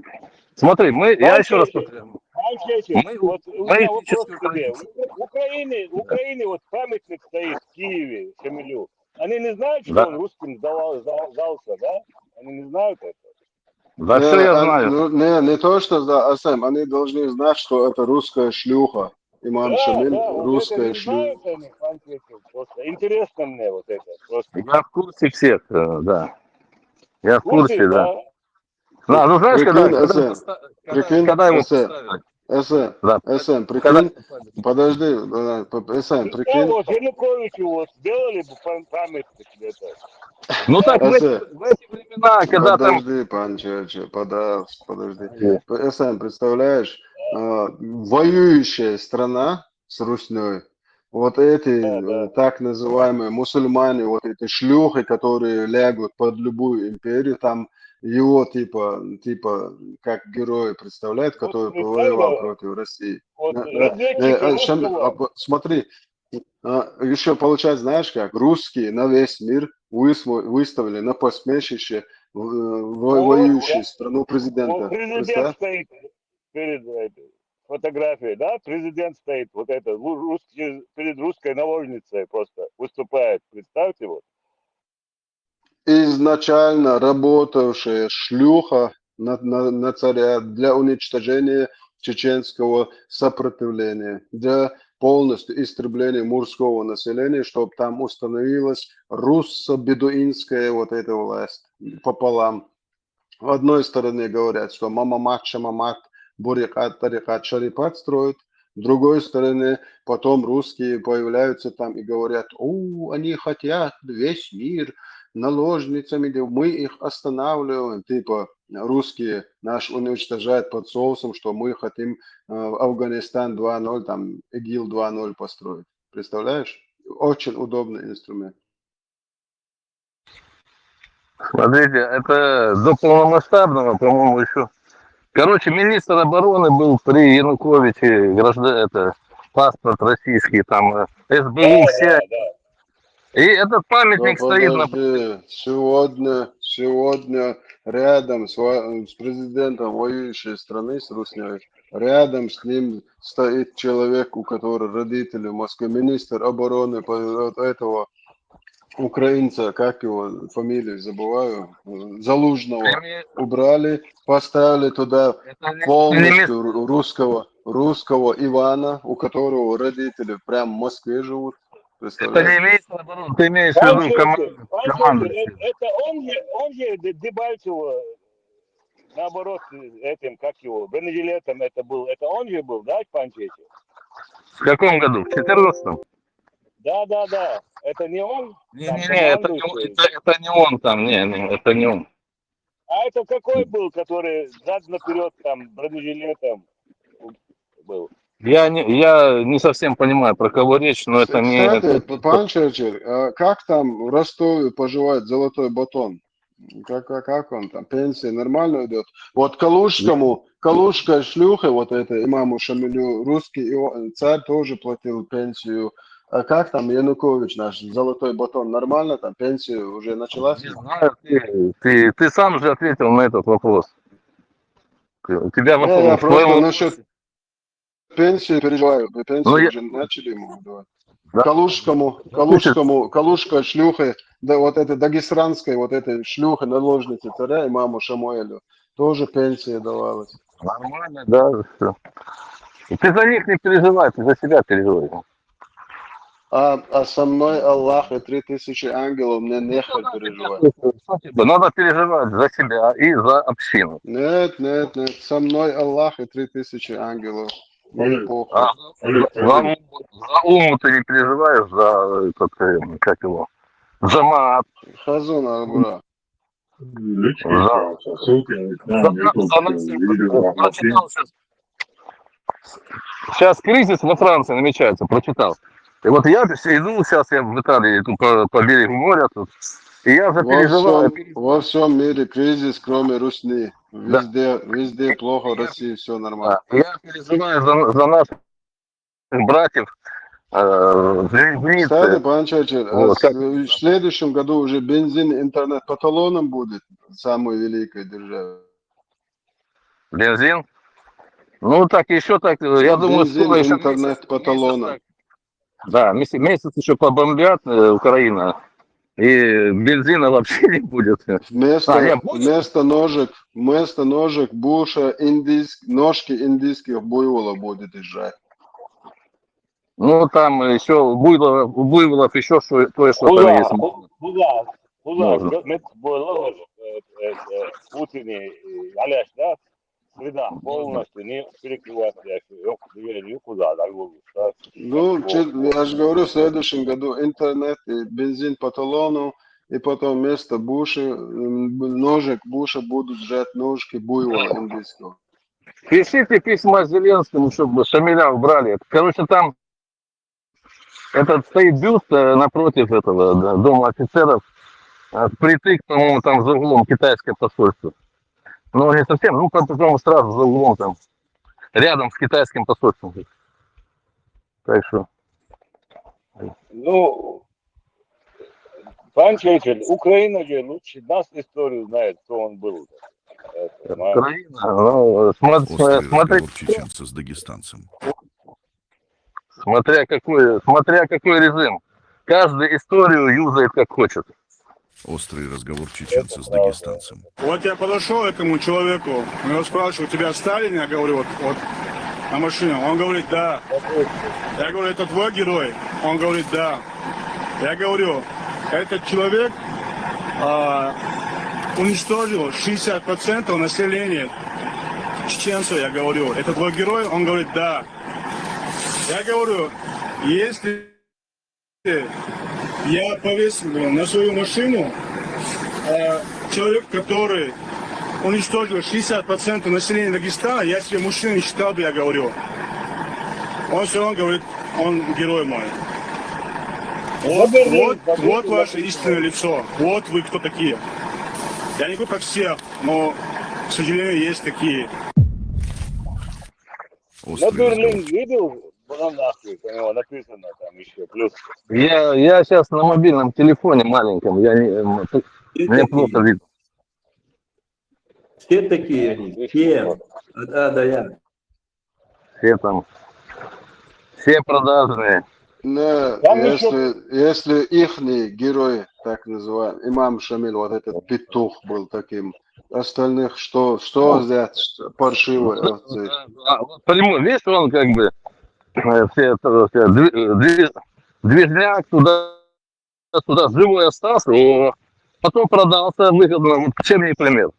смотри, мы, я еще раз повторяю. Панчача, Мы- вот у мы меня вопрос этнические к тебе. украинцы. В Украине, в Да. Украине вот памятник стоит в Киеве Шамилю. Они не знают, что Да. он русским сдавал, сдал- сдался, да? Они не знают это. Да, Не, все я а, знаю. ну, не, не то, что за Асем, они должны знать, что это русская шлюха. Имам Да, Шамиль, да, вот это русская не шлюха. Знают они, Панчача. Просто интересно мне вот это. Просто. Я в курсе всех, э, да. Я в курсе, да. Да, ну знаешь, когда, Прикинь, когда, Асем, поста- когда- прикинь, когда его Асем. поставили? Эсэ, Да. Эсэ, Когда- прикинь, подожди, э, п- Эсэ, Представь, прикинь, вот Януковичу вот сделали бы пам- памятник где-то. Ну так в эти, Эсэ, в эти времена, когда там... подожди, Панчача, подожди, подожди. Э, Эсэ, представляешь, э, воюющая страна с Русней, вот эти Да, да. э, так называемые мусульмане, вот эти шлюхи, которые лягут под любую империю, там его типа, типа как героя представляют, который представь, повоевал да. Против России. Вот Да, да. разведчика Э, э, ща- русского. а, по- смотри, еще получается, знаешь как, русские на весь мир высво- выставили на посмешище в- в- Вот, воюющую да. Страну президента. Вот президент Представь. Стоит перед этой фотографией, да? Президент стоит, вот это, ру- русский, перед русской наложницей просто выступает. Представьте, вот. Изначально работавшая шлюха на, на, на царя для уничтожения чеченского сопротивления, для полностью истребления мужского населения, чтобы там установилась руссо-бедуинская вот эта власть пополам. В одной стороне говорят, что мамамат, шамамат, бурикат, тарикат, шарипат строят. С другой стороны, потом русские появляются там и говорят, о, они хотят весь мир наложницами, да мы их останавливаем. Типа русские наш уничтожают под соусом, что мы хотим э, Афганистан два ноль, там ИГИЛ два ноль построить. Представляешь? Очень удобный инструмент. Смотрите, это до полномасштабного, по-моему, еще. Короче, министр обороны был при Януковиче, граждан, это паспорт российский, там э, СБУ, Да, все. да, да. И этот памятник Ну, стоит на... подожди, сегодня, сегодня рядом с, ва- с президентом воюющей страны, с Русней, рядом с ним стоит человек, у которого родители в Москве, министр обороны по- вот этого украинца, как его фамилию забываю, э, Залужного. Преми- Убрали, поставили туда Это не- полностью ру- русского, русского Ивана, у которого родители прям в Москве живут. Это не Представляешь? имеется в виду, ты имеешь в виду Панчача, команду. Панчача, Команду. это, это он же, он же Де- Дебальцево, наоборот, этим, как его, бронежилетом это был. Это он же был, да, Панчача? В каком году? В четырнадцатом? Да, да, да. Это не он? Там Не-не-не, это, командующий. не- это, это не он там, не, не, это не он. А это какой был, который зад наперед там бронежилетом был? Я не, я не совсем понимаю, про кого речь, но это не... Кстати, П- Панчача, а как там в Ростове поживает Золотой Батон? Как, как, как он там? Пенсия нормально идет? Вот Калужскому, Калужская шлюха, вот это имаму Шамилю, русский и он- царь тоже платил пенсию. А как там Янукович наш, Золотой Батон, нормально там? Пенсия уже началась? Не знаю, ты, ты, ты сам же ответил на этот вопрос. У тебя Не, вопрос я в просто твоем насчет пенсии переживаю. Пенсию Ну, я- уже начали ему давать. Да. Калужскому, Калужскому, Калужская шлюха, да, вот этой дагестанской, вот этой шлюхи, наложницы царя, имаму Шамуэлю, тоже пенсия давалась. Нормально, да, все. Ты за них не переживай, ты за себя переживай. А, а со мной Аллах и три тысячи ангелов, мне нехер переживать. Что тебе? Надо переживать за себя и за общину. Нет, нет, нет, со мной Аллах и три тысячи ангелов. Мне похуй. А за, за уму ты не переживаешь, за этот, э, как его, джамаат. Хазун Албура. Личный За- сейчас. Ссылки на За, на- за нас видео, я прочитал сейчас. Сейчас кризис во Франции намечается, прочитал. И вот я иду сейчас, я в Италии, иду по, по берегу моря тут, и я уже Во переживаю. всем, во всем мире кризис, кроме Русни. Везде, везде плохо, в России все нормально. Да, я переживаю за, за наших братьев э, в Венеции. Кстати, пан Чечер, а Вот, с- как- в следующем году уже бензин, интернет по талонам будет в самой великой державе. Бензин. Ну, так еще так, э, я Ну, думаю, бензин, скоро еще интернет по талонам. Да, месяц, месяц еще побомбят э, Украина, и бензина вообще не будет. Вместо, А, нет, будет? вместо ножек, вместо ножек буша индийск, ножки индийских буйволов будет держать. Ну, там еще буйло, буйволов еще что, кое-что там Куда? есть. Куда? Куда? Можно. Мет было же, э, э, э, утренний э, аляш, да? Среда полностью не перекрывать, я говорю, ёп, двери никуда, так вот, да. Ну, че- я же говорю, в следующем году интернет и бензин по талону, и потом вместо буши, м, ножек буша будут сжать ножки буйвола индийского. Пишите письма Зеленскому, чтобы Шамиля убрали. Короче, там этот стоит бюст э, напротив этого да, дома офицеров. Э, Впритык, по-моему, там за углом китайское посольство. Ну, не совсем, ну, по- по-моему, сразу за углом там. Рядом с китайским посольством. Так что, Ну, пан Чечер, Украина же лучше нас историю знает, кто он был. Это, понимаешь? Украина, ну, смотри, Острый смотри, разговор чеченца с дагестанцем. смотря какой, смотря какой режим. Каждый историю юзает как хочет. Острый разговор чеченца с дагестанцем. Вот я подошел к этому человеку, я его спрашиваю, у тебя Сталин? Я говорю, вот, вот на машине. Он говорит, да. Я говорю, это твой герой? Он говорит, да. Я говорю, этот человек а, уничтожил шестьдесят процентов населения чеченцев, я говорю, это твой герой? Он говорит, да. Я говорю, если я повесил на свою машину а, человек, который уничтожил шестьдесят процентов населения Дагестана, я себе мужчину не считал бы, я говорю. Он все равно говорит, он герой мой. Вот, вот, вот ваше истинное лицо. Вот вы кто такие. Я не говорю про всех, но, к сожалению, есть такие. Острый Надурный разговор. Видел, была нахуй, у него написано там еще, плюс. Я, я сейчас на мобильном телефоне маленьком, я не, м, тут- Все мне плохо такие, видно. все такие они, все. От А до Я. Все там, все продажные. Не, Там если, если ихний герой, так называемый, имам Шамиль, вот этот петух был таким, остальных что, что взять, паршивые овцы? А, вот прямой, видишь, он как бы э, все, это, все дви- дви- движняк туда, туда живой остался, о, потом продался выгодно, вот чем не пример.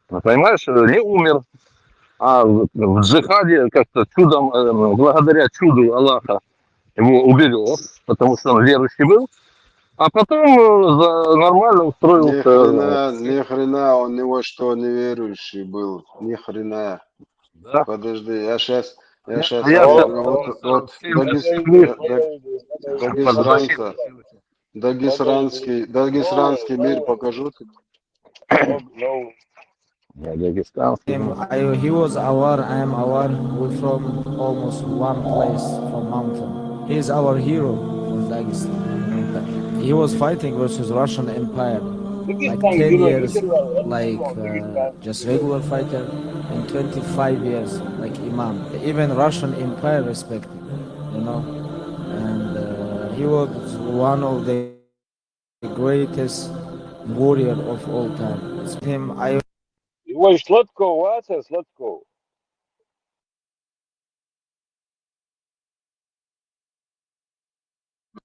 Ну, понимаешь, э, не умер, а в, в джихаде как-то чудом, э, благодаря чуду Аллаха его уберег, потому что он верующий был, а потом э, за- нормально Ни устроился. хрена, ни хрена он ни во что не верующий был, ни хрена. Да? Подожди, я сейчас, я Я- сейчас я щас- вот, вот, вот дагес- да- да- дагестанца, дагестанский, дагестанский мир покажу. No, no. Я дагестанский. Him, I, he was Awar, I am Awar. We're from almost one place, from mountain. He is our hero for Dagestan. He was fighting versus Russian Empire, like ten years, like uh, just regular fighter, and twenty-five years like imam. Even Russian Empire respected, you know. And uh, he was one of the greatest warrior of all time. It's him. I Его Сладков, Вася Сладков.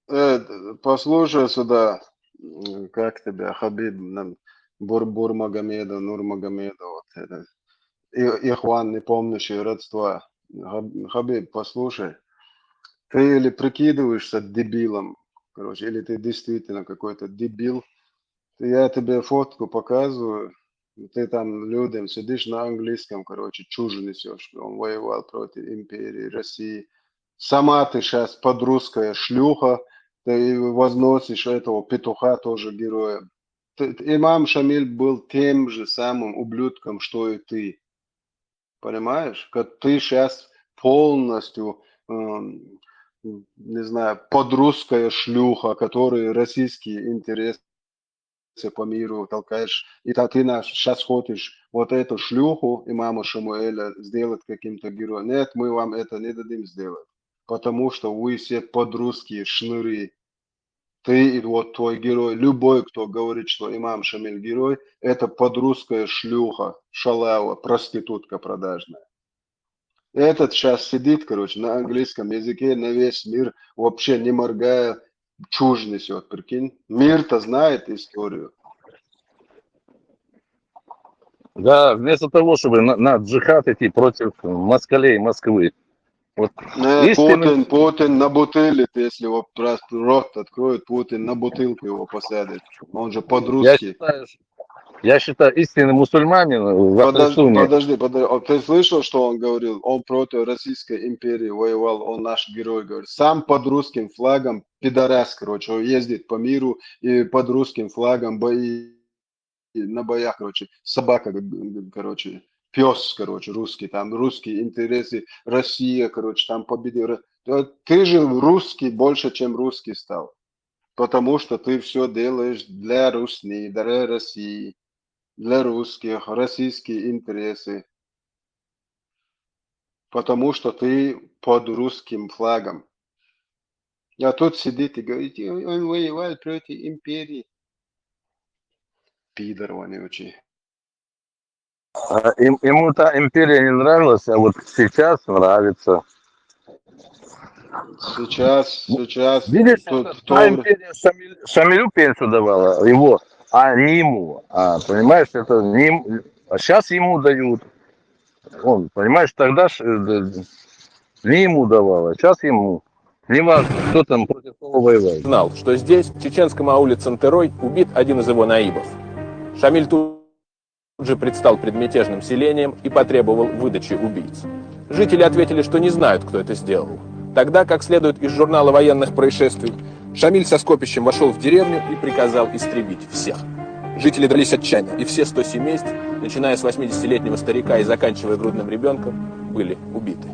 Э, послушай сюда, м, как тебя, Хабиб, нам, Бур Бурмагомедов, Нурмагомедов, вот это, и- Ихван, не помнящий родства. Хаб- Хабиб, послушай, ты или прикидываешься дебилом, короче, или ты действительно какой-то дебил, Я тебе фотку показываю. Ты там людям сидишь на английском, короче, чушь несешь. Он воевал против империи, России. Сама ты сейчас подрусская шлюха, ты возносишь этого петуха тоже героем. Ты- имам Шамиль был тем же самым ублюдком, что и ты. Понимаешь? Как ты сейчас полностью, эм, не знаю, подрусская шлюха, которая российские интересы по миру толкаешь. И та- ты нас сейчас хочешь вот эту шлюху имама Шамуэля сделать каким-то героем. Нет, мы вам это не дадим сделать. Потому что вы все подрусские шныры. Ты и вот твой герой, любой, кто говорит, что имам Шамиль герой, это подрусская шлюха, шалава, проститутка продажная. Этот сейчас сидит, короче, на английском языке, на весь мир, вообще не моргая, чушь несет, прикинь. Мир-то знает историю. Да, вместо того, чтобы на, на джихад идти против москалей Москвы. Вот Э, истинный- Путин, Путин набутылит, если его просто рот откроет, Путин на бутылку его посадит. Он же я подрусски. считаю, я считаю, истинный мусульманин в Подожди, отношении подожди, подожди. О, ты слышал, что он говорил? Он против Российской империи воевал, он наш герой, говорит. Сам под русским флагом, пидорас, короче, он ездит по миру и под русским флагом бои на боях, короче, собака, короче, пес, короче, русский, там русские интересы, Россия, короче, там победы. Ро- Ты же русский больше, чем русский стал. Потому что ты все делаешь для Русни, для России, для русских, российские интересы. Потому что ты под русским флагом. А тут сидит и говорит, он воевал против империи. Пидор вонючий. А, им- ему та империя не нравилась, а вот сейчас нравится. Сейчас, сейчас. Видишь, то- это то- та империя Шамиль- Шамилю пенсию давала, его, а не ему. А, понимаешь, это не ему. А сейчас ему дают. Он, понимаешь, тогда ж, э, не ему давала, сейчас ему. Неважно, кто там против кого воевает. Знал, что здесь, в чеченском ауле Центерой, убит один из его наибов. Шамиль тут же предстал пред мятежным селением и потребовал выдачи убийц. Жители ответили, что не знают, кто это сделал. Тогда, как следует из журнала военных происшествий, Шамиль со скопищем вошел в деревню и приказал истребить всех. Жители дрались отчаянно, и все сто семейств, начиная с восьмидесятилетнего старика и заканчивая грудным ребенком, были убиты.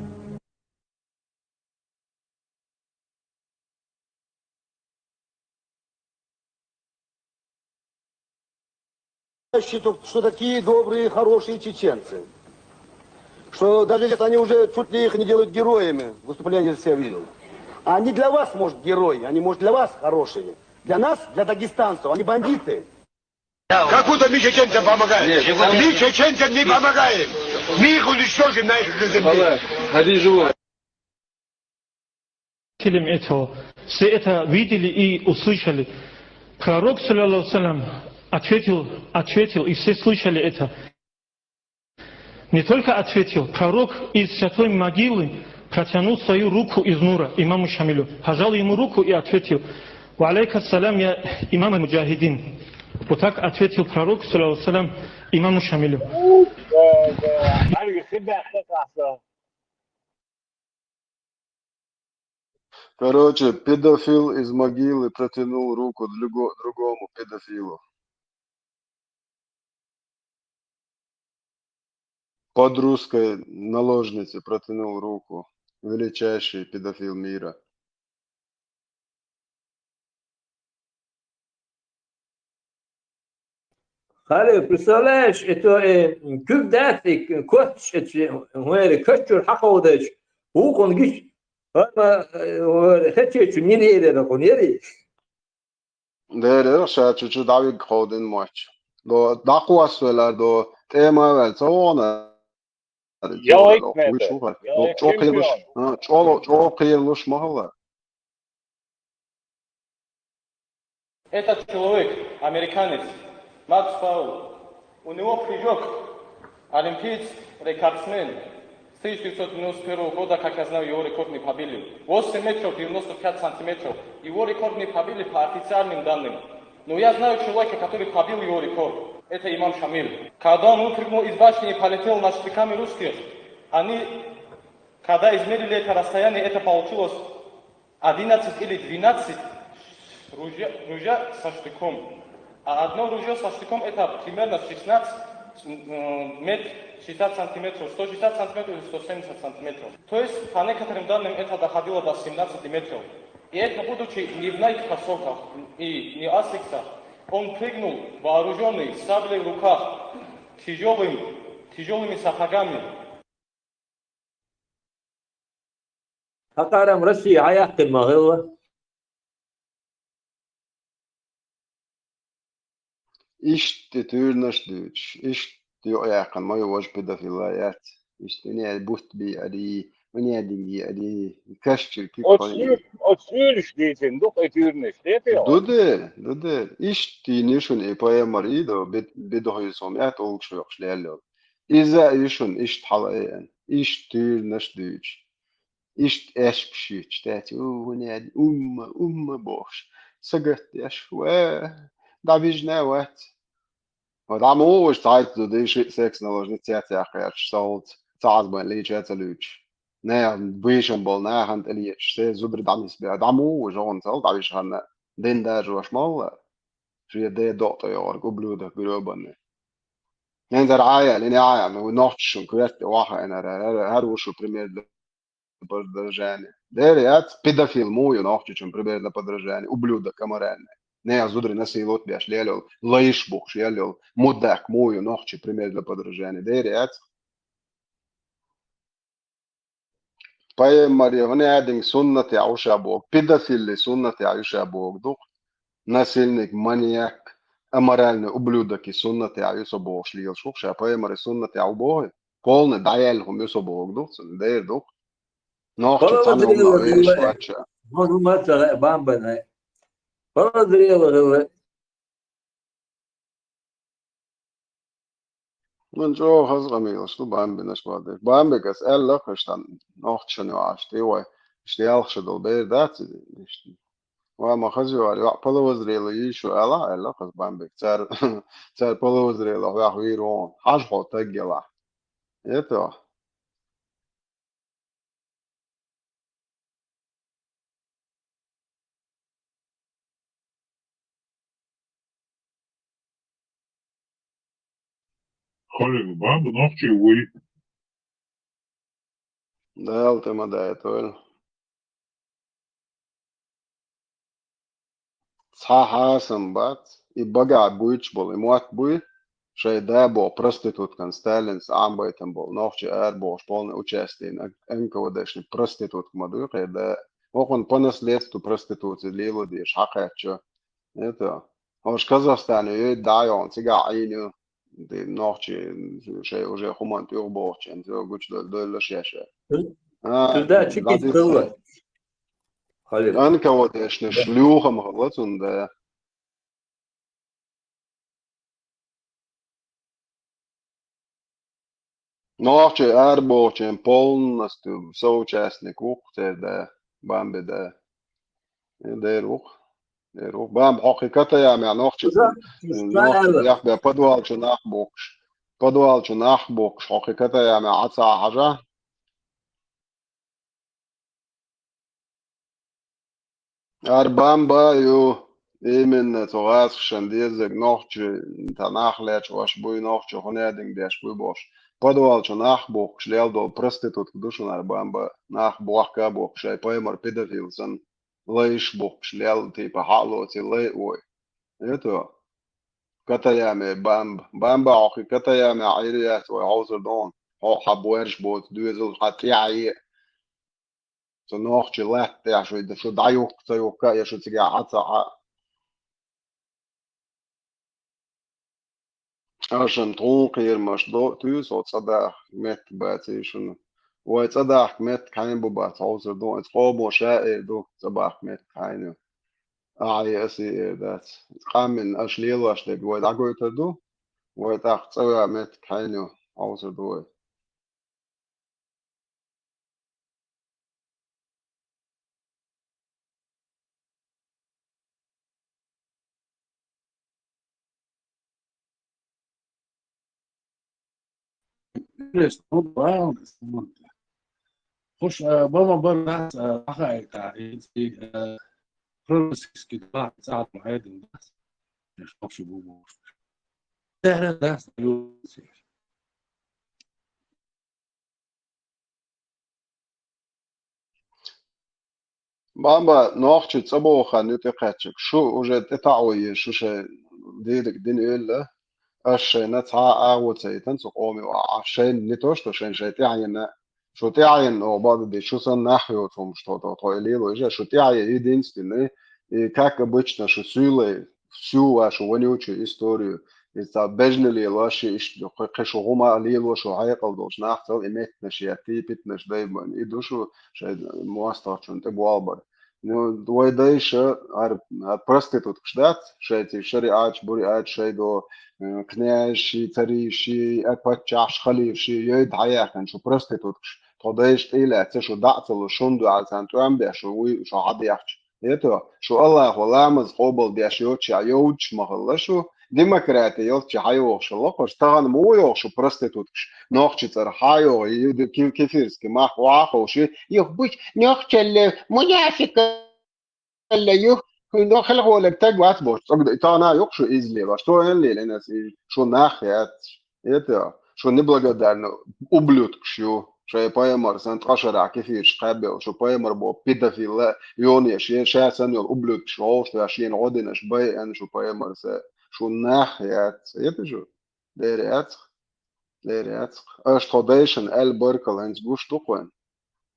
Считаю, что такие добрые, хорошие чеченцы, что даже если они уже чуть ли их не делают героями, выступление все видел, они для вас, может, герои, они, может, для вас хорошие. Для нас, для дагестанцев, они бандиты. Как будто мы чеченцам помогаем. Мы чеченцам не помогаем. Мы их уничтожим на их земле. Свидетелем этого, все это видели и услышали. Пророк, саллаллаху алейхи ва саллям, ответил, ответил, и все слышали это. Не только ответил, пророк из святой могилы протянул свою руку из нура имаму Шамилю, пожал ему руку и ответил: «Ва алейка салам, я имам аль-муджахидин». Вот так ответил пророк, саллаллаху алейхи ва саллям, имаму Шамилю. Короче, педофил из могилы протянул руку друго- другому педофилу. Под русской наложнице протянул руку величайший педофил мира. Харе, представляешь, это э, кугдати, коч, это, говори, кочур хаховдач, ухун гич, ама, говори, хачечу, не ререра, не ри. Дерер ша чучу давиг ходин моч. До даквас велар до тема вел цона. Ялайт мета. Ялайт Чо кийлуш, чо чо кийлуш махала. Этот человек, американец, Макс Паул, у него прыжок, олимпиец, рекордсмен. С тысяча девятьсот девяносто первого года, как я знаю, его рекорд не побили. восемь метров девяносто пять сантиметров. Его рекорд не побили по официальным данным. Но я знаю человека, который побил его рекорд. Это имам Шамиль. Когда он выпрыгнул из башни и полетел на штыками русских, они, когда измерили это расстояние, это получилось одиннадцать или двенадцать ружья, ружья со штыком. А одно ружье со штыком — это примерно шестнадцать, м, мет-, шестьдесят сантиметров, сто шестьдесят сантиметров или сто семьдесят сантиметров. То есть, по некоторым данным, это доходило до семнадцати метров. И это будучи не в Nike кроссовках и не Asics, он прыгнул, вооружённый, с саблей в руках, тяжёлым, тяжёлыми сапогами. Хьакъарам Россия хьаяьккхина ма хилла. Иштта туьйранаш дуьйцуш, иштта юкъаяьккхина ма ю важа педофила яц. Иштта уьнеда бутт бийа ари, уьнеда динге ари, кашчир пик Оцу хой. Оцу суьйлуш дийцина ду-кх и туьйранаш, тӀе а? Ду дера, ду дера. Иштта йина ю шуна и пайхамар и ду, бед-, бедохуьйсо ма яц, улгаш хьоькхуш лелла йолу. Иза а ю шуна иштта хьала а еана, иштта туьйранаш дуьйцуш. Иштта аьшпаш йитча, тӀаьхьа, у, хӀун яьлла, умма, умма бохуш, сагатдеш, ва, дӀавижина а вац. Ва дӀа муха ву уьш цхьайтта зуда, шиъ секс наложница яц яьккхича, совлц, ца Ӏазбайн лийча а ца луьйчуш. Нехан, бийшам болу нахана тӀе леташ, се зударий дӀанисбе, дӀа муха ву уьш хӀунцал дӀавижина ханна, дин даржош ма хилла. Шен ден докъа тӀе йогӀург, ублюдок грёбаный. ХӀинца ара Ӏа яьлла, хӀинца Ӏа яьлла, ну, нохчашна коьрта тӀе вахана, хӀара, хӀара, хӀара ву шу пример для подражания. Дера яц, педофил муха ю нохчочун пример для подражания, ублюдок аморальный. Нехан зударий насиловать беш лелла йолу, лайш бухуш лелла йолу, мудак муха ю нохчи пример для подражания. Дера яц. Пайхамаре хӀун яьдинга суннатехь ву ша боху, педофилли суннатехь ю ша боху ду-кх. Насильник, маньяк, аморальный ублюдок и суннатехь ю со бохуш лелаш ву-кх ша, пайхамаре суннатехь ву боху? Полный дӀаяьлла хӀума ю со бохург ду-кх цунна, дера ду-кх. Нохчо цхьана хӀума веш вац ша. Подозрела хилла. Подозрела хилла. Ман чӀогӀа хаза къамелаш ду Бамбинаш бохург. Бамбига ас аьлла-кх, иштта нохчашна йоӀаш тӀе вай, иштта ялх шо долу бер дац иза, иштта. Ва ма хаза йоӀ, йоӀ подозрела йийш ю алахь, аьлла-кх ас Бамбига. Цара, цара подозрела хьоьху вийр вон. Хьажа хьо таг ялахь. Это. Хьоьга Бамба нохчи вуй. Дала тӀе ма дайтойла. Цхьа хьасам бац, и багахь буьйцуш болу, и мотт буй, шайн да боху проституткан Сталинца Ӏамбайтам болу нохчи арабохуш полный участие йина НКВД-шник проститутка ма дуй, кхеран да. ХӀокхунна по наследству проституция лело дезаш хьакхаьчча. Это, хӀорш Казахстане йойда дӀа а йогӀна, цигахь Ӏийна ю. Ди нохчи шайн уже хӀуманна тӀе юхабохучу, цо гучудойла, дойла шаьш. А, Цуьнан да чекист хилла. Халил. НКВД-шнаш лоьхам хилла цуьнан да. Нохчий арабохучийн полностью соучастник ву-кх церан да, Бамби да. Дера ву-кх. Дера ву-кх. Бамба хьо кхин Катаямехь нохчий, Ша, ша нохчий аьлла. Яхбе подвал чу нах боккхуш. Подвал чу нах боккхуш, хьо кхин Катаямехь Ӏа ца хьажа. Ара Бамба а ю, именно цу гӀазкхашна дезарг нохчий, тхан нах лечкъош буй, нохчо хӀун яьдинг деш буй бохуш. Подвал чу нах боккхуш лелла долу проститутка ду шуна ара Бамба, нах бохка а боккхуш, шайн пайхамар педофил санна, лайш боккхуш лелла, типа, хьалоций лай а вой. Это Катаяме Бамба. Бамба хьо кхин Катаяме Ӏийр яц вай хьовсур ду хьуна. Хьо хьан боьрша боцу доьзал хьан тӀаьхье. Цу нохчий латта тӀехь шу, шу дӀаюхка ца юхка, я шу цигахь Ӏа ца Ӏа. Аша тхуна кхерамаш до, туьйсо цӀа дахка метта баций шуна. Вай цӀа дахка метта кхайна бу бац хьовсур ду, иза къомо ша эр ду, цӀа бахка метта кхайна ю. Ахьа аса эр дац. Къаммин аша лелош дерг вай дӀагойтур ду, вай тӀаккха цӀа веа метта кхайна ю хьовсур ду вай. Интересно, ну, да, он, он. Хош, э, бама бар нас, э, ахай, да, и, и, э, пророссийский, да, цаат, хайдин, да. Я ж вообще был, был. Да, да, да, с-, Бамба, нохчи цӀа боху хан ю тӀекхаьччиг. Шу уже тӀетаӀо еза, шу шайн дийриг дина оьлла. Аш шайна цхьа а агӀо ца йитан цу къоме ваӀа. Шайна не то, что шайн шай тӀаьхьенна. Шу тӀаьхьенна оха бакъда дича, шу санна нах йоцу хӀумаш тхо, тхо, тхо и лело, иже шу тӀаьхье единственный, и как обычно шу суьйлай, всю вашу вонючую историю, и цхьа бежна лелош, и иштта кхе, кхе шу хӀума а лело, шу хьекъал долуш нах цал, и меттанаш етта, и питанаш дайбан, и ду шу шайн мостагӀчун тӀе болабар. Ну, вай дайша, ар, ар проституткаш дац, шайца шариаташ, буриаташ, шайго, э, князьши, царийши, а паччахьаш, халифши, йойта хьаяьккхина шу проституткаш. Тхо дайша тӀе а лаьцна, шу дӀа а ца луш, шун дуьхьал царна тӀом беш, шу вуй, шу хьадехча. Ето, шу Аллахо ламаз къобал деш йоцучехь йовчаш ма хилла шу, демократи йолччехь хьайогӀуш хилла кхуш, тахана ма ву йогӀу шу проституткаш, нохчи цӀара хьайогӀу, и ки-, кефирский мах охьа а ховший, юха буч, нохчалла, мунафикалла юха, ну, хелхолаг таг вац бохуш, цӀогда, и тахана а юкъа шу иза лелош, цо эн лелина ас и, шу нах яц. Это, шу неблагодарный ублюдкаш ю. Шайн пайхамар санна ткъа шарахь кефираш кхаьббелла, шу пайхамар боху педофилла, йонеш, е ша санна йолу ублюдкаш вовшах шена гӀо динарш байъина шу пайхамар санна. Шу нах яц. Это шу? Дера яцахь. Дера яцахь. Аша тхо дайшан аьлла баркалла хӀинца гуш ду-кх вайн?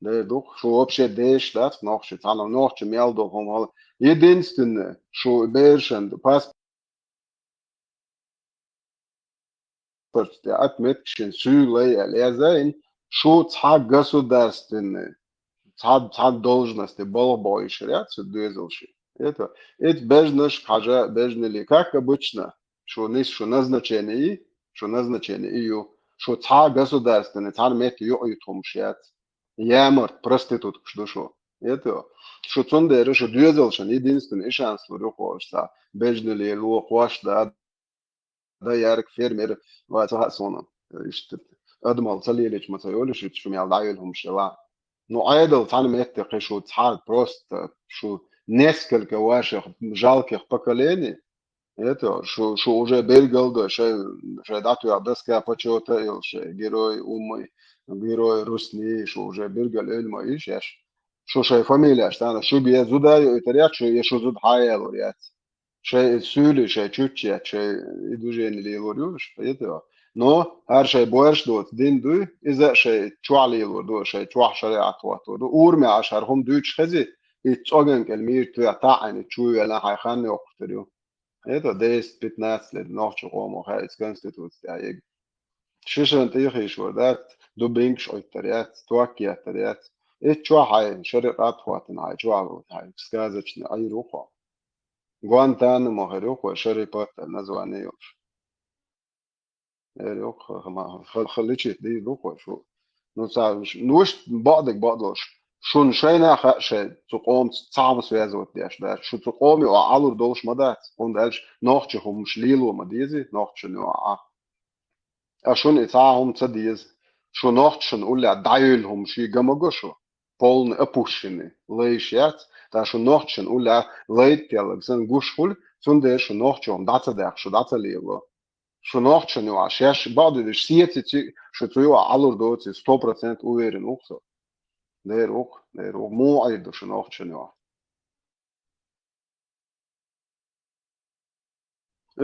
Дера ду-кх. Шу вообще дешаш дац нохчи, цхьана нохчи мел долу хӀума хала. Единственное, шу берашан паспорт тӀе отметка шен суьйлай аьлла язйина, шу цхьа государственный, цхьа, цхьа должности балха бохуьйшур яц шу доьзалши. Это, эца бежнаш хьажа, бежнали, как обычно, шу нис, шу назначение и, шу назначение и ю, шу цхьа государственный, цхьана метта юкъа ю тхумаш яц. Ямарт, проституткаш ду шу. Это, шу цундела шу доьзалшан единственный и шанс лур ю кхоша, бежнали ло кхош да, да, ярг фермер вац, ца хаьа суна. Иштта адамал ца лелича ма ца йолуш, шу мел дӀайолу хӀумаш ела. Ну, Ӏедал цхьана метте кхин шу цхьа просто шу несколько ваших жалких поколений, это, шу, шу уже бергал до, шай, шай дӀатоьхна доска почёта йолу, шай герой Уммай, герой Русни, шу уже бергал ойла ма иш, еш. Шу шай фамилияш тана, шу бе зуда йойтар яц, шу, я шу зуда хьаялур яц. Шай суьйли, шай чучча, шай и движение лелор ю, шай это. Но хӀара шай боьрша доцу дин дуй, иза шай чохь лелор ду, шай чохь шариат хӀоттор ду. Урамехь аша хӀара хӀума дуьйцуш хези, и цӀоган кӀел мийра тоьхна таӀӀина чу вена хьайн хан йоккхуш тера ю. Это десять-пятнадцать лет нохчу къомо хаьа иза конституция тӀехь. Шишан тӀехийшвар дац, дубинкаш Ӏуьттар яц, ток еттар яц. Итт чохь хьайн шариат хӀоттина хьайн чохь ву хьайн сказочный Ӏийр ву хьо. Гуантанамо хир ю кхо, шарипат аьлла название йолуш. Эр ю кхо, ма, ха-, ха-, личит дийр ду кхо шу. Ну, ца, ну, вуьш бакъдиг бакъдолуш. Шуна шайна хаьа шайн, цу къомца цхьа хӀума связывать деш дац. Шу цу къоме а Ӏалур долуш ма дац. ХӀунда аьлча нохчи хӀумаш лело ма дезий, нохчун юкъа. А шуна и цхьа а хӀума ца деза. Шу нохчашна уллехь дӀайуьйлу хӀума ши ган ма го шу. Полный опущенный, лайш яц, ткъа шу нохчашна уллехь лайда телларг санна гуш хуьлу, цундела шу нохчо хӀума дӀа ца даккха, шу дӀа ца лело. Шу нохчашна юкъа шаьш бакъдуьлуш сеци цига, шу цу юкъа Ӏалур доций, сто процент уверен ву-кх со. Дера ву-кх, дера ву-кх. Муха Ӏийр ду шу нохчашна юкъа?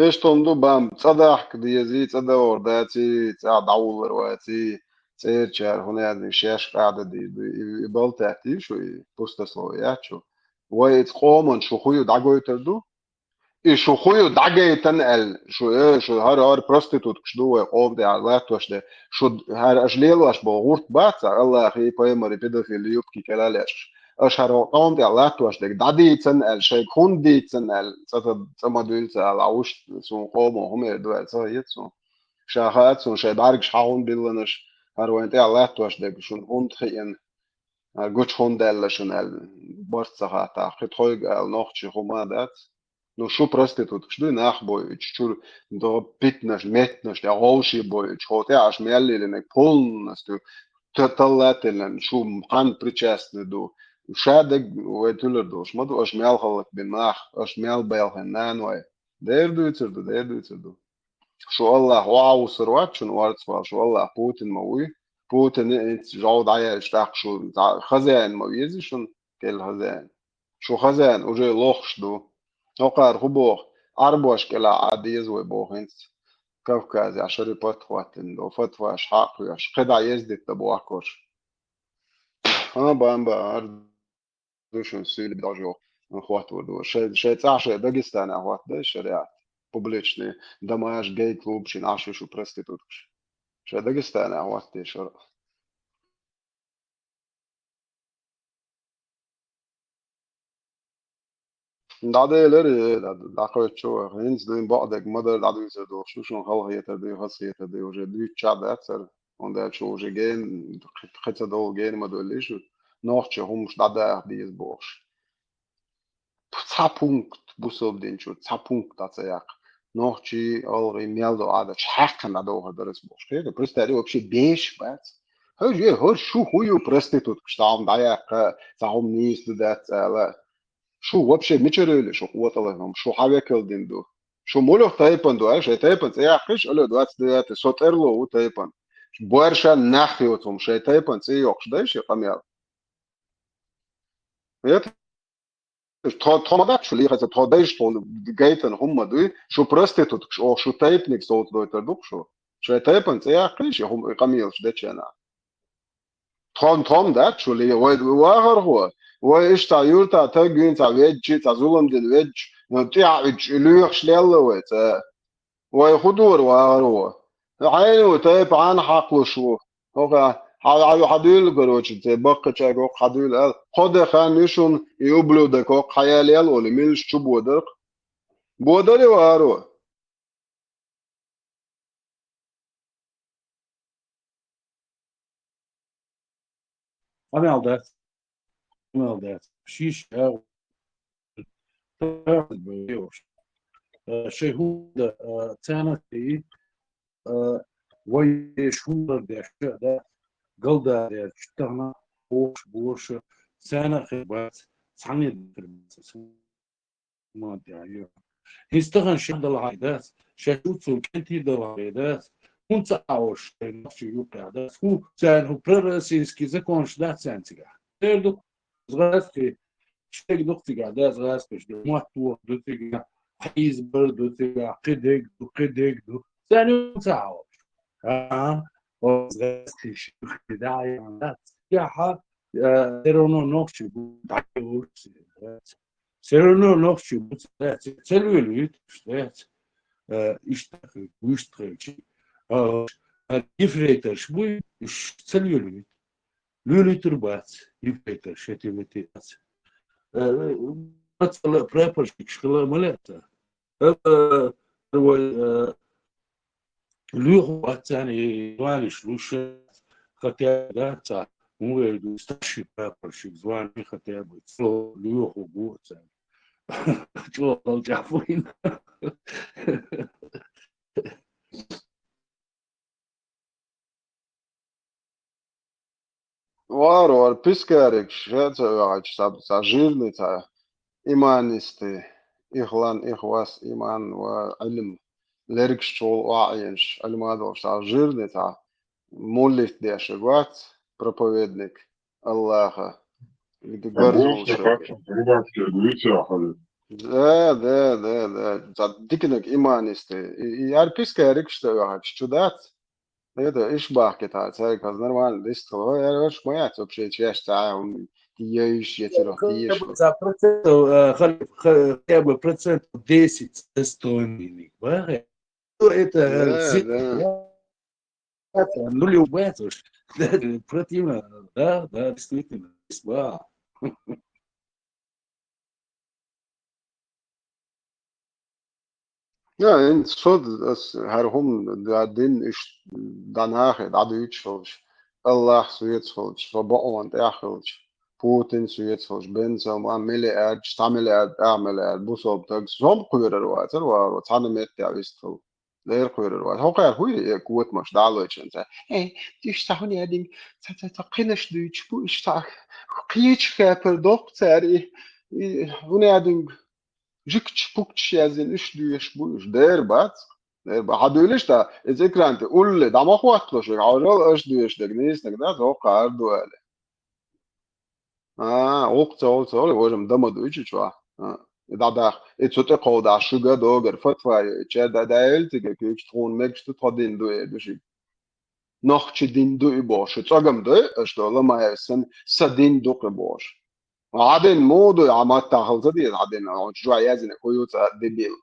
Иштта хӀума ду, бам, цӀа дахка дезий, цӀа дагӀар даций, цӀа дӀавуллар ваций, цӀерачара хӀун яздина шаьш къаьхьа дийр ду, и, и балтаьттий шу, и пустословие яц шу. Вай иза къоман шу хӀу ю дӀагойтур ду? И шу хӀу ю дӀагайтан аьлла, шу, э, шу хӀара, хӀара проституткаш ду вай къома тӀехь латтош де. Шу хӀара аша лелош болу гӀурт бац, Аллахи, пайхамари, педофили юбки кӀела леш. Аша хӀара къоман тӀехь латтош дерг дӀадийцан аьлла, шайга хӀунда дийцан аьлла, цӀа ца, цӀа ма дуьйла ца аьлла, уьш суна къомо хӀума эр ду аьлла, ца хета суна. Ша хаьа суна, шайн бӀаьргаш хьан хӀунда билланаш, хӀара вайн тӀехь латтош дерг шуна хӀунда хиъна, хӀара гучу хӀунда даьлла шуна аьлла, барт ца хаттахь, кхин тхойга аьлла, нохчи хӀума дац. Ну, шу проституткаш дуй, нах бойуьйтуш, чура до питнаш, меттанаш, тӀе гӀовший бойуьйтуш, хӀо тӀе аш мел лелинарг полностью т-, таллателлан, шу кхана причастный ду. Ша даг вай тулар долуш ма ду, аша мел хӀаллакбина нах, аша мел белхина наной. Дера дуьйцур ду, дера дуьйцур ду. Шу Аллах вагӀуссур вац шуна орцахвала, шу Аллах Путин ма вуй. Путин инца жов дӀаяьлча тӀаккха шу хозяин ма веза шуна, кӀел хозяин. Шу хозяин уже лохуш ду. ХӀокхара хӀу боху, Ӏарбош кӀелахь Ӏа деза вай боху хӀинца. Кавказехь шари пат хӀоттина ду, фатваш хьакхоьхьуш, кхидӀа ездит дан бохкуш. А, бамба, ар ду шуна суьйлиб дожо хӀоттавар ду. Шай, шай цӀахь шай Дагестанехь хӀоттадай шариат. Публичный домаш, гей-клуб шина Ӏаш ю шу проституткаш. Шай Дагестанехь хӀоттаде шара. ДӀаделира, э, дӀа-, дӀакхоьчу вай. ХӀинца дуьйна бакъдерг ма дара дӀадуьйцур долуш. Шу шуна хала хетар дуй, хаза хетар дуй, уже дуьйцуча а дац ара. ХӀунда аьлча уже гена, кхи-, кхин ца долу гена ма доллий шу. Нохчи хӀумаш дӀадаха деза бохуш. Цхьа пункт бусалба дин чу, цхьа пункт дӀа ца яккха. Нохчий, гӀалгӀай мел до Ӏадаташ хьаькхна дӀадохур дара аса бохуш. Хета, представь, вообще беш бац. ХӀара, хӀара шу хӀун ю проституткаш, цхьа хӀума дӀаяккха, цхьа хӀума нийса ду дац ала. Шу вообще мичара йолу шу къотӀалан хӀума? Шу хьан векал дина ду? Шу муьлха тайпана ду, ай, шайн тайпана цӀе яккхийша, алло, двадцать девятый, со тӀерло ву тайпана. Боьрша нах йоцу хӀума, шайн тайпана цӀе йоккхуш дай ши къамел? Нет? Тхо, тхо ма дац шу лехаца, тхо дайша тхуна гайтана хӀума ма дуй, шу проституткаш, оха шу тайпаниг совцадойтар ду-кх шу. Шайн тайпана цӀе яккхийша, хӀума, къамелаш дечена. Тхо-, тхо ма дац шу ле-, вай вахархо, вай иштта юьрта таг вина цхьа веддчи, цхьа зулам дина веддчи, ну, тӀаьхьа уьдчи, лоьхуш лелла вай цӀа. Вай хӀун дора вахархо? Хьайна ву, тайпа хьан хьакхалуш ву? ХӀокха, хьа-, хьа-, хьадуьйла, короче, цӀе баккхачаьрга хӀокха хьадуьйла аьлла. Кхо де хан ю шуна, и ублюдок хӀокха хьаяьлла олий, милаш чу бодарх? Бодарий вахаро? Къамел дац. Къамел дац. Шиш, а, шай хӀунда, а, царна тӀе, а, вай шуна деш, да, галда деш, тахана, бош, бош, царна хир бац, цхьанне хир бац. Ма де, йо. ХӀинца тахана ша дала хьайдац, ша шу цу кӀентий дала хьайдац, хӀунца а уьш шайн нохчий юккъехь дац, хӀу царна хӀу пророссийский законаш дац царна цигахь. Тера ду, гӀазкхи, шайга ду-кх цигахь, дац гӀазкхиш ду, мотт воху ду цигахь, хьийзабар ду цигахь, кхидерг ду, кхидерг ду. Царна хӀунца а уьш? А, оцу гӀазкхиш, да, а, цигахь, а, всё равно нохчий бу, дӀа а уьш, Все равно нохчий бу ца, ца лоьлуьйту, ца, э, иштта хилча, вуьшта хилча. А, а ефрейторш буй, уьш ца лоьлуьйту. Лоьлуьйтур бац, ефрейторш, эти мети бац. Э, э, прапорщикаш хила ма лаьа. Э, э, вай, э, Лоьху вац царна и званиш луш, хотя, да, ца, хӀун вер ду, старший прапорщик звани хотя бы, цо лоьху бу царна. ЧӀогӀа чӀаьхьа вайна. Вара, вара, пискарик, ша ца оьгӀача, ца, ца жирный, ца иманистый, ихлан, ихвас, иман ва Ӏилм, лергаш чугӀул охьаӀенаш, Ӏилма долуш, ца жирный, ца муллит деш вац, проповедник Аллаха. Гарзун ша. Да, да, да, да. Ца диканиг иманистый. И, и яр пискарик, ша ца оьгӀача, чу дац? Это ишбахкита, цаьрга хаза нормально дистхила. Ой, ой, ой, ма яц вообще, чеш ца, м, ти ейш, я цирох, ти еш. Ца процентов, э, хал-, х-, хотя бы процентов десять достойный, ба? Ну, это, э, Да, зи-, да. Это, ну, любая тоже. Противно, да, да, действительно, ба. Я, ин со д-, ас хӀара хӀума д-, дин иш дӀанахе, дӀадуьйцуш хилча, Аллах соьца хилча, со бакъонан тӀехь хилча, Путин соьцахуш, Бен Салман, миллиардаш, цхьа миллиард, ах миллиард, бусалба таг, сом кхоьрар вацар, варо, цхьана меттехь вистхула. Дера кхоьрар вац. ХӀокхара хӀуй э котмаш далойтчан ца? Э, тиш ца хӀун ядинг, ца, ца, ца, кхинаш дуьйч бу, иш ца, кхеча хепар доккху цара, и, и, хӀун ядинг, жикч, пукч язин, иш дуьйш бу, иш дера бац. Дера ба, хьан дуьйлиш та, иза экран тӀе улле, дӀа ма хӀотталуш, хьажал, аш дуьйш даг, нийснаг дац, хӀокхара ду аьле. А, гӀуккха ца гӀо, ца гӀо, важам дама дуй чу чохь. А, и дӀадах, и цу тӀе кховдахь шуьга догар, фатва ю, и чер да даьлла цига куьйгаш тхуна мегаш ду, тхо дин ду, э, ду шига. Нохчи дин ду и бохуш, шу цӀогам дуй, аш до, ламаев сан, са дин ду кхи бохуш. Хьан дин муха дуй, хьан маттахь хала ца деза, хьан дин, хьан чу чохь яздина, хӀу ю цӀа дебил.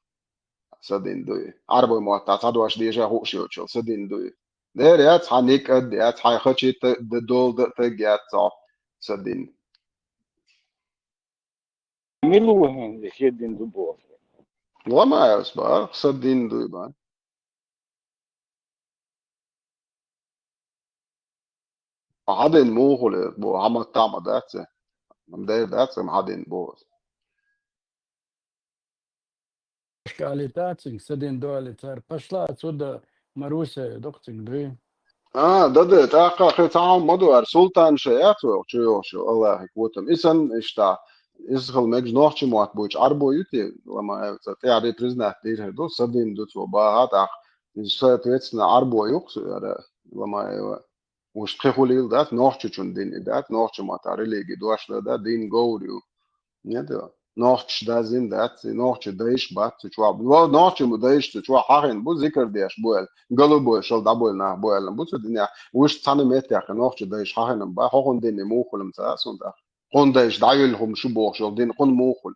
Са дин дуй. Ӏарбой мотта цхьа дош деша хууш йоцчул, са дин дуй. Дера яц, хьан никъ а яц, хьайн хачи т-, д-, дол д-, таг яц цо, са дин. Мила ву хьуна, шен дин ду боху? Ламаевс бара, са дин дуй бара. Хьан дин муха хуьлу бу, хьан маттахь ма дац, дера дац, хьан дин бу. Шкалитацинг, са дин дуали цара. Пошла отсюда, Маруся, докцинг дуй. А, да, да, тӀаккха хи цхьа хьуна ма ду, ара султан ша яц вай чу йохуш, Аллахи котам. И санна иштта, иза хила мегаш нохчи мотт буйчу Ӏарбо ю те, ламаевца, тӀаьхьа признать дийр хир ду, са дин ду цо баха, тӀаккха, соответственно, Ӏарбо юкъ, ара, ламаева. Уьш кхин хуьлийла дац, нохчичун дин и дац, нохчи маттахь религи дош дан дац, дин говр ю. Нет, нохчаш даззина дац, и нохчи дайш бац цу чохь. Ва нохчи ма дайш цу чохь хьахина бу, зикар деш бу аьлла. Голубой шал дӀабойла нах бу аьлла бу цу динехь. Уьш цхьана меттехь кхин нохчи дайш хьахина бац, хӀокхун дин и муха хуьлу ца сунтах. Кхун дайш дӀаюьллу хӀума шу бохуш йолу дин кхун муха хуьлу.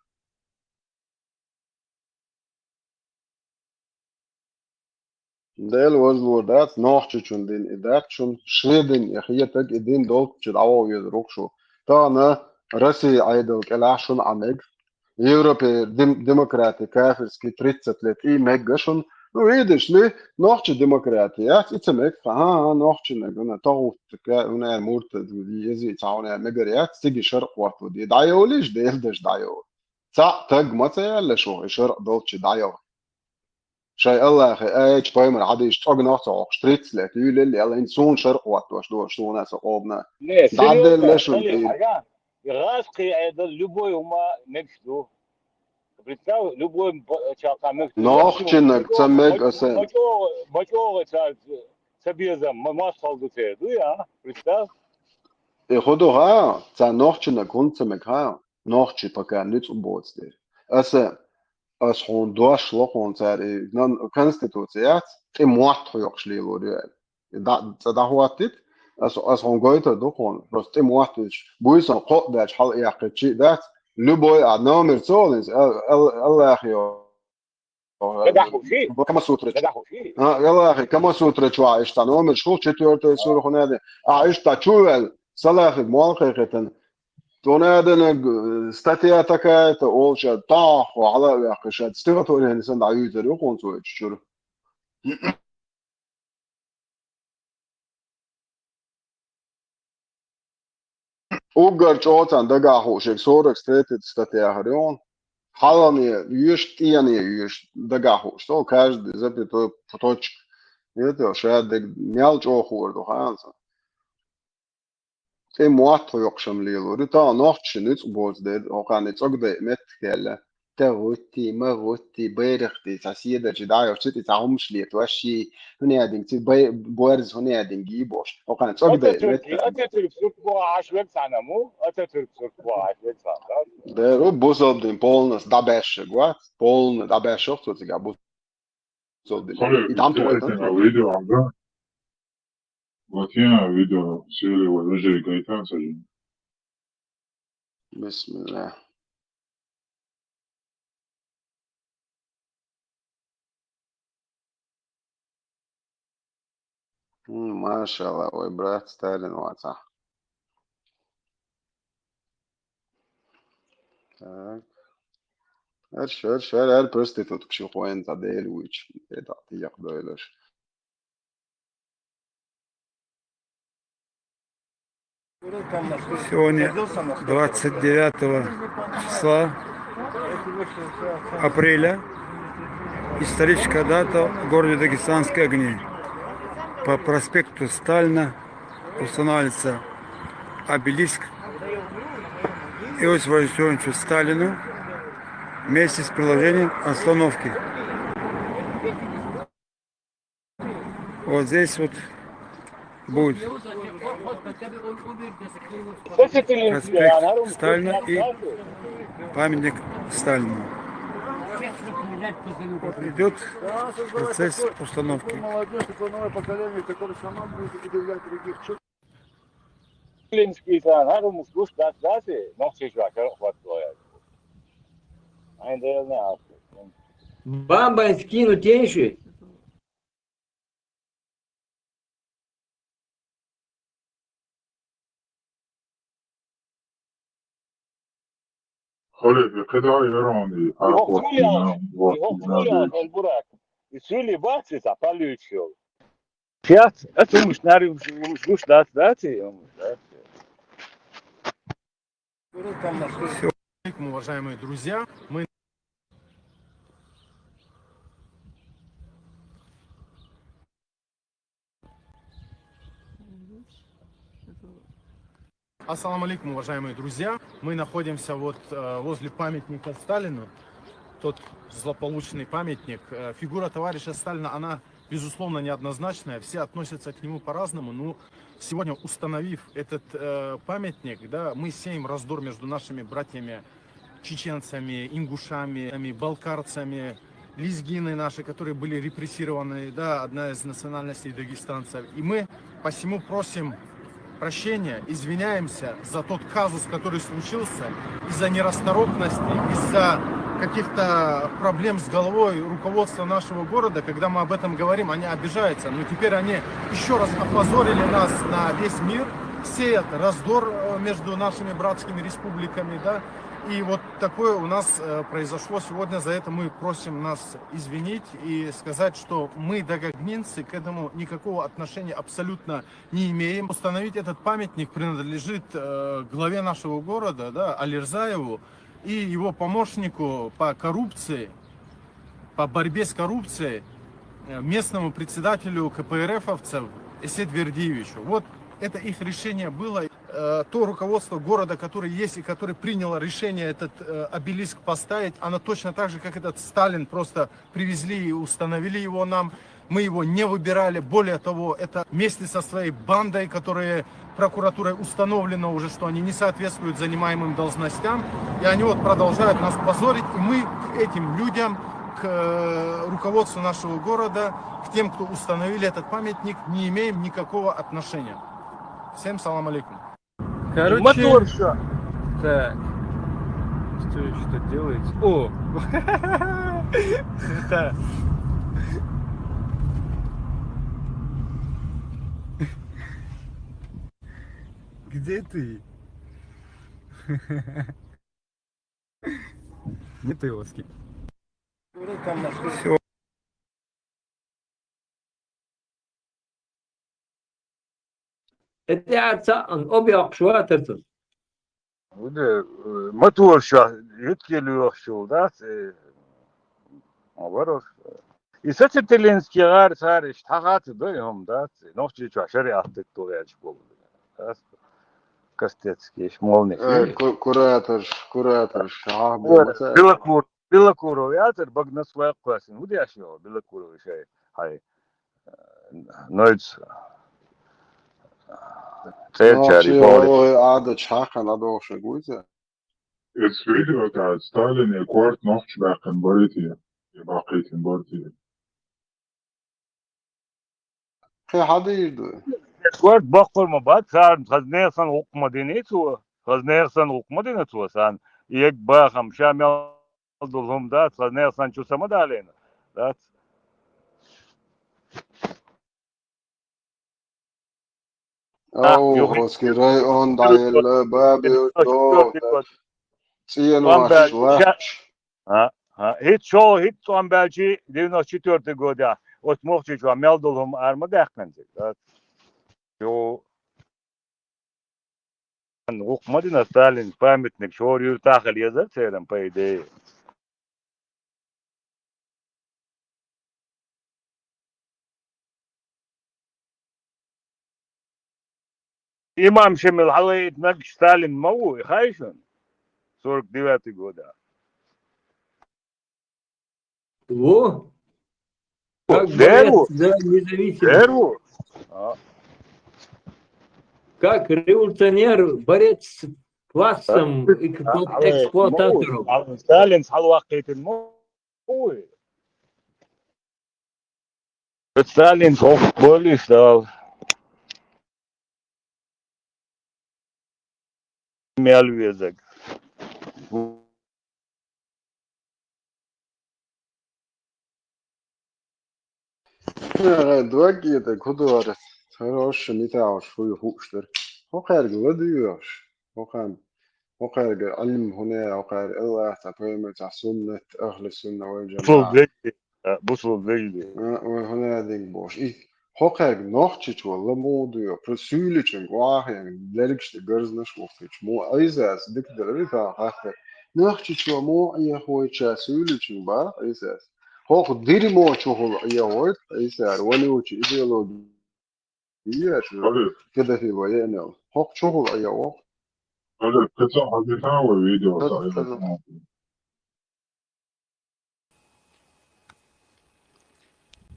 Дела вазлур дац, нохчичун дин и дац шун, шен дин и хетаг, и дин долчу дӀавогӀу везар ву шу. Тахана Россия Ӏедал кӀелахь шуна Ӏа мега. Европе дем-, демократи кафирский тридцать лет и мега шуна. Ну, видишь ли, нохчи демократи яц, и ца мега, ха, ха, ха, нохчи мега, вуна тахуттака, вуна мурта, ези ца вуна мегар яц, циги шаркъ ватву, ди дӀайовлиш, дел даш дӀайовлу. Цхьаъ таг ма ца яьлла шух, и шаркъ долчу дӀайовлу. Шайн Аллахе аьлча, пайхамар хьадийча, цӀогнах а ца хьокхуш, тридцать лет юьйлалли, аьлла, хӀинца суна шаркъ хӀоттош ду, суна а, сан къомана. Не, дӀаделла серьёзно, шуна тӀера. Ага, и гӀазкхий Ӏедал любой хӀума мегаш ду. Представь, любой б-, чаккха мегаш ду. Нохчинаг ца мега аса. МачӀо-, мачӀо-, мачӀогӀа ца, ца безам, ма-, мас хала ду церан, дуй, а? Представь. И хӀун ду хаа, цхьа нохчинаг хӀунда ца мега хаа? Нохчи пока нуьцкъ боцу дела. Аса, ас хьуна дош ло хьуна цара и нан-, конституци яц, тӀе мотт хьоькхуш лелор ю аьлла. И дӀа-, цӀа дӀахӀоттийта, ас, ас хьуна гойтур ду хьуна, просто тӀе мотт вуьтуш, буьйсан кхоъ даьлча хьала яьккхича а дац, любой а номер ца олу иза, ал-, ал-, Аллахе йо. Камасутра чу. А, Аллахе, Камасутра чохь иштта номер шу, четвёртая сура хӀун аьлла. А, иштта чу ваьлла, салафиг молла кхайкхийтина. Тунаденаг, э, статья такая-то, олуш, тахо хьала а ваьккхи, шаьд стихотворение сан дӀаюьйцур ю хьуна цо чуьра. Уггар чӀогӀа царна дагахь хууш, шега сорок третья статья хир ю. Хьалхане йоьшу, тӀене йоьшу дагахь хууш. Со каждый запятой, точка. Это ша даг мел чӀогӀа хуур ду, хаьа сан. ТӀе мотт хьоькхуш-м лелор ю, тахана нохчаша нуьцкъ боцу дела, хӀокхарна цӀогдай меттиг кхаьлла. Тахуттий, махуттий, байрахтий, цхьа седарчий дӀайохчу, цу тӀе цхьа хӀумаш летош, ший, хӀунда аьлла динга, цига бай-, борз, хӀунда аьлла динга йий бохуш. ХӀокхарна цӀогдай Ататюрк, меттиг. Ататюрк сурт бохьаш вег цхьаьна му? Ататюрк сурт бохьаш вег цхьаьна, да? Дера, бусалба дин полностью дӀабаьшшаг вац, полностью дӀабаьшшах цо цигахь бу- Цо дина. Sorry, и там it's, I think, a video, ага. Вот я видео, сели, вот, уже гайтан сажен. Бисмилла. М, машалла, ой, брат, Сталин ваца. Так. Эр, эр, эр, эр, проститутка шу хойн ца дели вуч. Это тияк дойлаш. Сегодня, двадцать девятого числа апреля, историческая дата — горно-дагестанские огни. По проспекту Сталина устанавливается обелиск Иосифу Виссарионовичу Сталину вместе с приложением остановки. Вот здесь вот будет проспект Сталина и памятник Сталину. Вот идет процесс установки. Молодежь, это новое поколение, которое сама будет удивлять других. Ленинский план, а, ну, слушай, да, да, ты, ну, все чувак, вот, вот. Ай, да, да. Бамбайн скину теньши. Холе, кеда ирони, а, Ио вот, хуя, именно, вот, ио именно хуя, здесь. Эльбурак. И сули баци са палючил. Сейчас, это мы шнари, мы шнари, да, да, ты, да. Всё. Уважаемые друзья, мы Ассаламу алейкум, уважаемые друзья. Мы находимся вот э, возле памятника Сталину. Тот злополучный памятник. Э, фигура товарища Сталина, она, безусловно, неоднозначная. Все относятся к нему по-разному. Но сегодня, установив этот э, памятник, да, мы сеем раздор между нашими братьями чеченцами, ингушами, балкарцами, лезгины наши, которые были репрессированы, да, одна из национальностей дагестанцев. И мы посему просим прощения, извиняемся за тот казус, который случился, из-за нерасторопности, из-за каких-то проблем с головой руководства нашего города. Когда мы об этом говорим, они обижаются. Но теперь они еще раз опозорили нас на весь мир, сеют раздор э, между нашими братскими республиками, да. И вот такое у нас э, произошло сегодня. За это мы просим нас извинить и сказать, что мы, дагагнинцы, к этому никакого отношения абсолютно не имеем. Установить этот памятник принадлежит э, главе нашего города, да, Алирзаеву, и его помощнику по коррупции, по борьбе с коррупцией, э, местному председателю КПРФовцев Эсет Вердиевичу. Вот это их решение было. Э, то руководство города, которое есть и которое приняло решение этот э, обелиск поставить, оно точно так же, как этот Сталин, просто привезли и установили его нам. Мы его не выбирали. Более того, это вместе со своей бандой, которые прокуратурой установлено уже, что они не соответствуют занимаемым должностям, и они вот продолжают нас позорить, и мы к этим людям, к э, руководству нашего города, к тем, кто установили этот памятник, не имеем никакого отношения. Всем салам алейкум. Короче, Мотор ща. Так. Что, что делаете? О! Да. Где ты? Нет его ски. Всё. Эти отца, он обе охшуа тыртыз. Уде, э, мотор ща, юткели охшул, да, э, наоборот. И сацетелинский гар сариш, тахат, да, и он, да, нохчи чуа, шариат, ты, то я чпол, да, Костецкий, Шмолник. Э, ку-, куратор, куратор, шахбу, Э, маца. Белокур-, Белокуров ятыр, багнас вай квасин. Уди ашо, Белокуров шай. Хай. Э, нойц. Цер чари, Нохчи, полис. Ой, ада чахан, ада охша гуйза. Эс видео та Сталин и кварт нохч бакын барити. И бакытын барти. Хе, хадирду. Кварт бакъурма бат, сарн хазнесан укма дени цу, хазнесан укма дени цу сан. Ек бахам шамел дулхум дат, хазнесан чусама далена. Дат. А, Ау, юхри-, Оскирай, он дайла, баби, девяносто четвёртый год. Циен Амбал-, ваш, ваш. А, а, хит шо, хит амбалчи девяносто четвёртый года. От мохчи чуа мел дулхум арма дахканцик, да. Ё. Гукъ ма дина Сталин памятник, шора юьртахь хила езар церан, по идее. Имам Шемал хьалаайитинарг Сталин ма ву, и хаьий шуна? Сорок девятый года. Во? Как борец за независимость. Дер ву. А. Как революционер, борец с классом, эксплуататором. Сталин хьалаваккхийтина ма ву. Сталин хӀокху болуш дала. Мел везаг. Ага, дог итӀа кху дора. Хороший, митахь уьш хуй хууш дара. ХӀокхаьрга ладуьйгӀаш. ХӀокхарна, хӀокхаьрга Ӏилма хӀун е, хӀокхаьрга Аллах цхьа, пайхамар цхьа, суннат, ахли сунна вал джамаӀа. Бусул вежарий, а, бусул вежарий. А, вай хӀун е динг бохуш. И хӀокхаьрга нохчичо ламо дуьйгӀу, про суьйличуьнга охьахиъна, лергаш тӀе гарзнаш вухтича, мо Ӏийсас дика дара витахь хаттар. Нохчичо мо Ӏехавойча суьйличуьнга бах Ӏийсас. ХӀокху дирмо чухула Ӏехавойт Ӏийсара, валучу идеологи. Иеш, педофил вай еанал. ХӀокху чухула Ӏехавоху.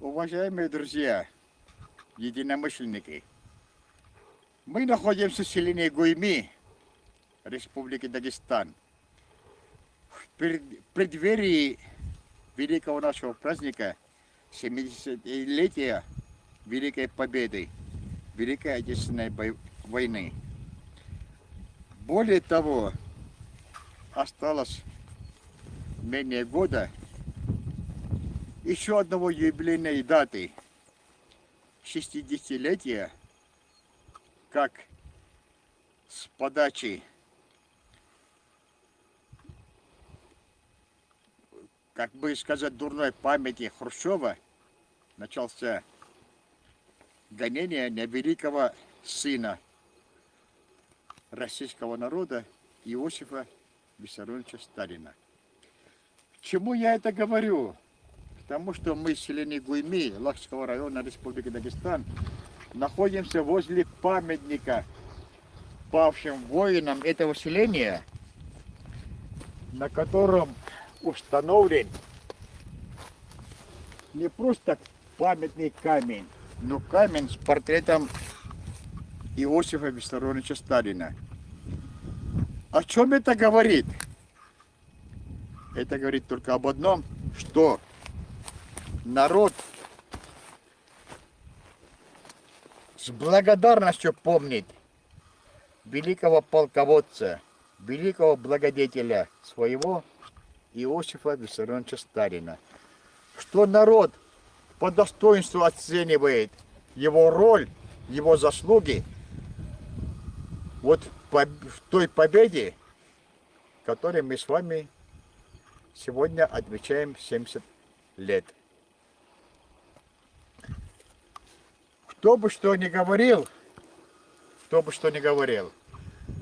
Уважаемые друзья, единомышленники, мы находимся в селении Гуйми, Республики Дагестан. В пред-, преддверии великого нашего праздника, семидесятилетия Великой Победы, Великой Отечественной бой-, войны. Более того, осталось менее года ещё одного юбилейной даты, шестидесятилетия, как с подачи, как бы сказать, дурной памяти Хрущева, начался гонение на великого сына российского народа Иосифа Виссарионовича Сталина. К чему я это говорю? К тому, что мы, селение Гуйми Лакского района Республики Дагестан, находимся возле памятника павшим воинам этого селения, на котором установлен не просто так памятный камень, но камень с портретом Иосифа Виссарионовича Сталина. О чём это говорит? Это говорит только об одном, что народ с благодарностью помнит великого полководца, великого благодетеля своего Иосифа Виссарионовича Сталина, что народ по достоинству оценивает его роль, его заслуги вот в поб-, в той победе, которой мы с вами сегодня отмечаем семьдесят лет. Кто бы что ни говорил, кто бы что ни говорил,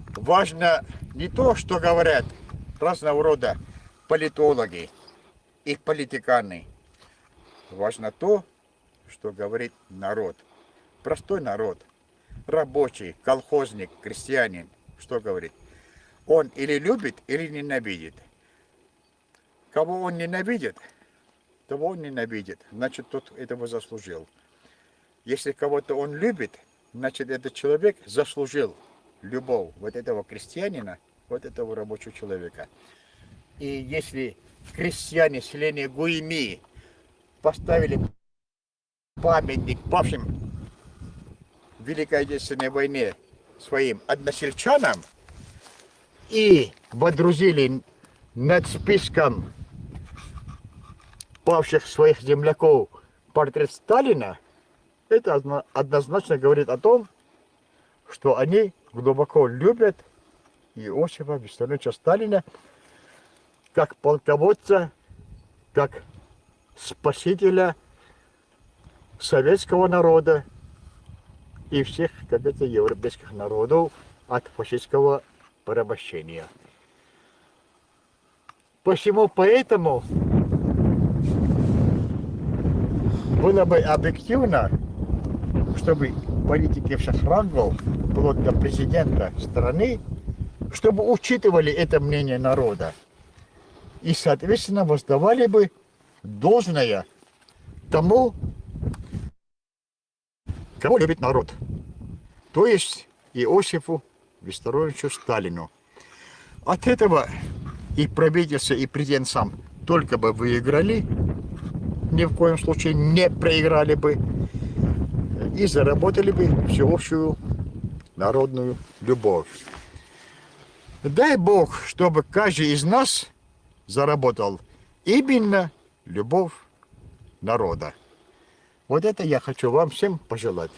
важно не то, что говорят разного рода политологи и политиканы. Важно то, что говорит народ. Простой народ, рабочий, колхозник, крестьянин, что говорит? Он или любит, или ненавидит. Кого он ненавидит, того он ненавидит. Значит, тот этого заслужил. Если кого-то он любит, значит, этот человек заслужил любовь вот этого крестьянина, вот этого рабочего человека. И если крестьяне селения Гуйми поставили памятник павшим в Великой Отечественной войне своим односельчанам и водрузили над списком павших своих земляков портрет Сталина, это одно-, однозначно говорит о том, что они глубоко любят Иосифа Виссарионовича Сталина как полководца, как спасителя советского народа и всех, как это, европейских народов, от фашистского порабощения. Посему поэтому было бы объективно, чтобы политики всех рангов, вплоть до президента страны, чтобы учитывали это мнение народа и, соответственно, воздавали бы должное тому, кого любит народ, то есть Иосифу Виссарионовичу Сталину. От этого и правительство, и президент сам только бы выиграли, ни в коем случае не проиграли бы, и заработали бы всеобщую народную любовь. Дай Бог, чтобы каждый из нас заработал именно любовь народа. Вот это я хочу вам всем пожелать.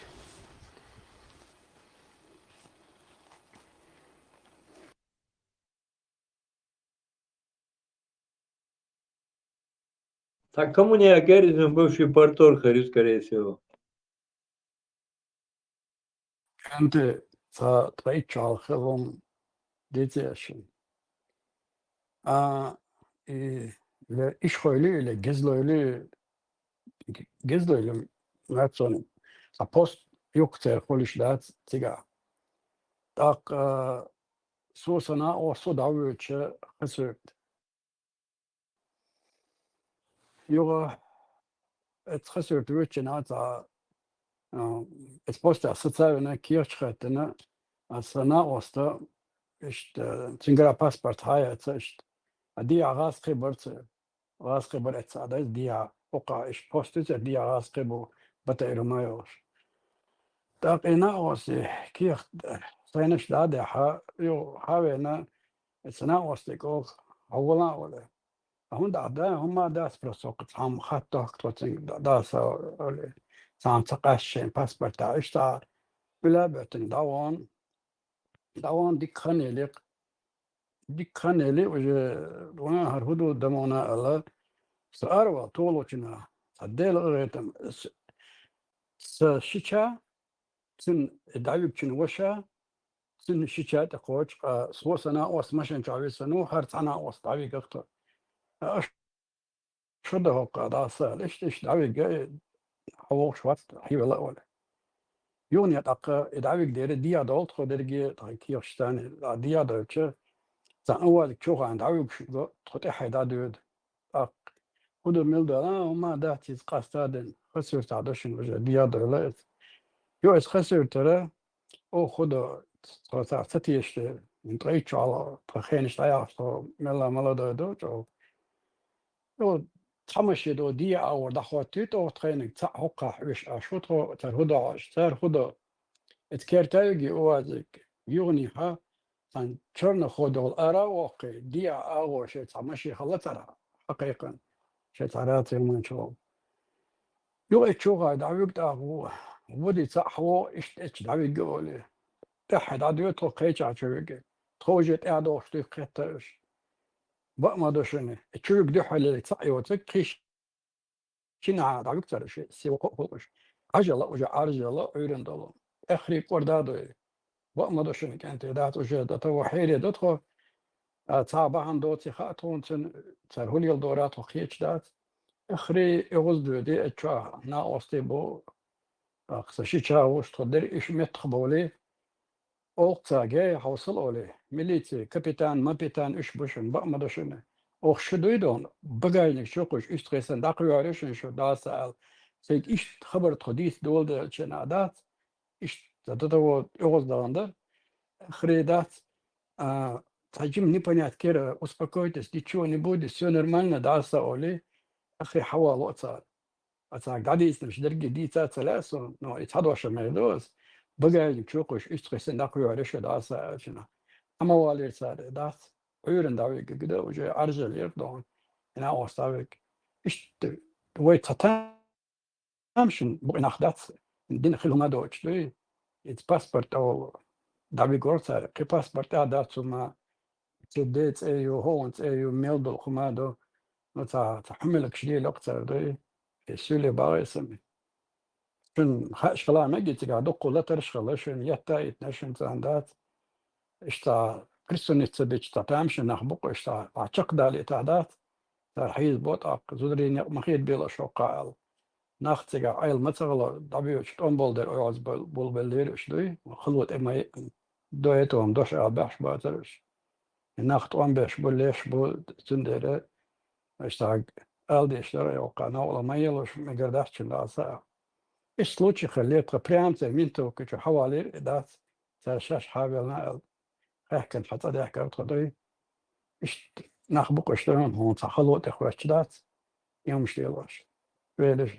Так кому не окажется бывший порторг, говорю, скорее всего. Кӏанти ца тӏайчалхилум дицешин. А и ле ишхойли или гизлойли гизлойли нацони. А пост юк цер холиш дац цига. Так а, сусана о судавюче хасует. Юга эцхасует вюче наца а, эцпоста социальная кирчхатана а сана оста ишт цингра паспорт хаяца ишт. А ди агас хибарца. Агас хибар эца адайс ди а ока иш постица ди агас хибу бата ирумайош. Так ина оси кирх сайнаш даде ха ю хавена эцна оста кох хавала оле. Гьунда да гьума дас просто цам хатта хтоцин даса оли цам цакъашшен паспорта ишта ула бетин даван даван дикханели дикханели уже вана гьар гьуду дамона ала саарва толочина садел гъетам с шича син давикчин ваша син шича тахоч а сво сана ос машин чависану гьар цана ос давик ахта. Аш шуда гьокъа даса лиш лиш давига гьавокъ шват гьивала ола. Югъни атакъа и давик дери дия долт хо дерги тахи киёхштани дия дойче. Ца авалик чугъан давик шуго тхоте хайда дуд. Так. Худу милдала ума датиз къастаден хасур тадошин уже дия дойла эт. Ё эс хасур тара о худо тхота цатиеште интӏайчу ала тхениш таяхто мела молодой дочо. О тамаши до дия авор дахватит о тхеник ца хукка виш ашутхо тар худо аш тар худо. Эт кертайги уазик югни ха сан чорно ходол ара окъи дия авор ше тамаши халатара хакъикъан ше тарати манчо. Югъи чугъай давик тӏагъу, вуди цахво ишт эч давик гавали. Тахда дуя тхо кайча чугъи. Тхо уже тӏадо шти кетташ. Бакъма дошуни. Чугъи духали цахиоцик киш. Чина давик цараши, сиво хокуш. Ажала уже аржала уйрен дало. Эхри квардадой. Бакъма дошуни кенте дат уже дата вахире датхо. А ца багьан доци ха тхунцин цар гьулел дора тхо хечдат. Эхри игъуз дуди эчва на ости бу. Ахса ши чавуш тхо дер иш метх боли. Олхцаге хавсал оли. Милици, капитан, мапитан иш бушун, бакъма душуни. Ох шу дуйдон, багажник шукъуш, иш тхесан дакъ юаришин шу даса ал. Сег иш хабар тхо дис долда чена дат. Иш дата вот игъуз дагъандар. Эхри дат. А, таджим не понять кера, успокойтесь, ничего не будет, все нормально, даса оли. Эхри хавал оца. Аца гадиснамш дерги дица цаласо, но и цадоша мердос. Багажник чукъуш, иш тхесен дакъ юаришо даса чена. Ама валир царе дас. Уйрен давик гида уже аржал ердон. Ина оставик. Ишт вай цатам шин бу инах дац. Дин хилума доч дуй. Ит паспорт о давик гор царе. Кы паспорт а дацума. Цеде цею, хован цею, мел дол хума до. Но ца ца хумелак шли лок цар дуй. Э сюле багъесами. Шин хаш хала меги цига докула тарш хала шин ятта итна шин цандат. иштта преступник ца бича, цхьа тамашийна нах бу-кх, иштта, а, чакхдалийта дац, цар хьийзабо тӀаккха, зударий, некъ ма хетабелаш хӀокхах аьлла. Нах цига Ӏела ма ца гӀало, дӀабоьдучу тӀом болу дерг оьгӀаз бо-, болабеллера уьш дуй, хало тӀе ма е-, до этого-м дош ала баьхьаш бацара уьш. И нах тӀом беш бу, леш бу, цундела иштта ала дезаш дара, хӀокхах новкъа ма елаш, мегар дац шуна дӀаса. Иштта случай хилла, тхан прямо церан винтовка чу хьавалийра и дац, цара шаьш хьавелна аьлла, хаьхкина хьан цӀа даьхкира тхан дуй. Иштта нах бу-кх уьш, дуй хьуна, хӀума цхьа хало тӀе хоьттуш дац, и хӀумаш лелош. Велаш.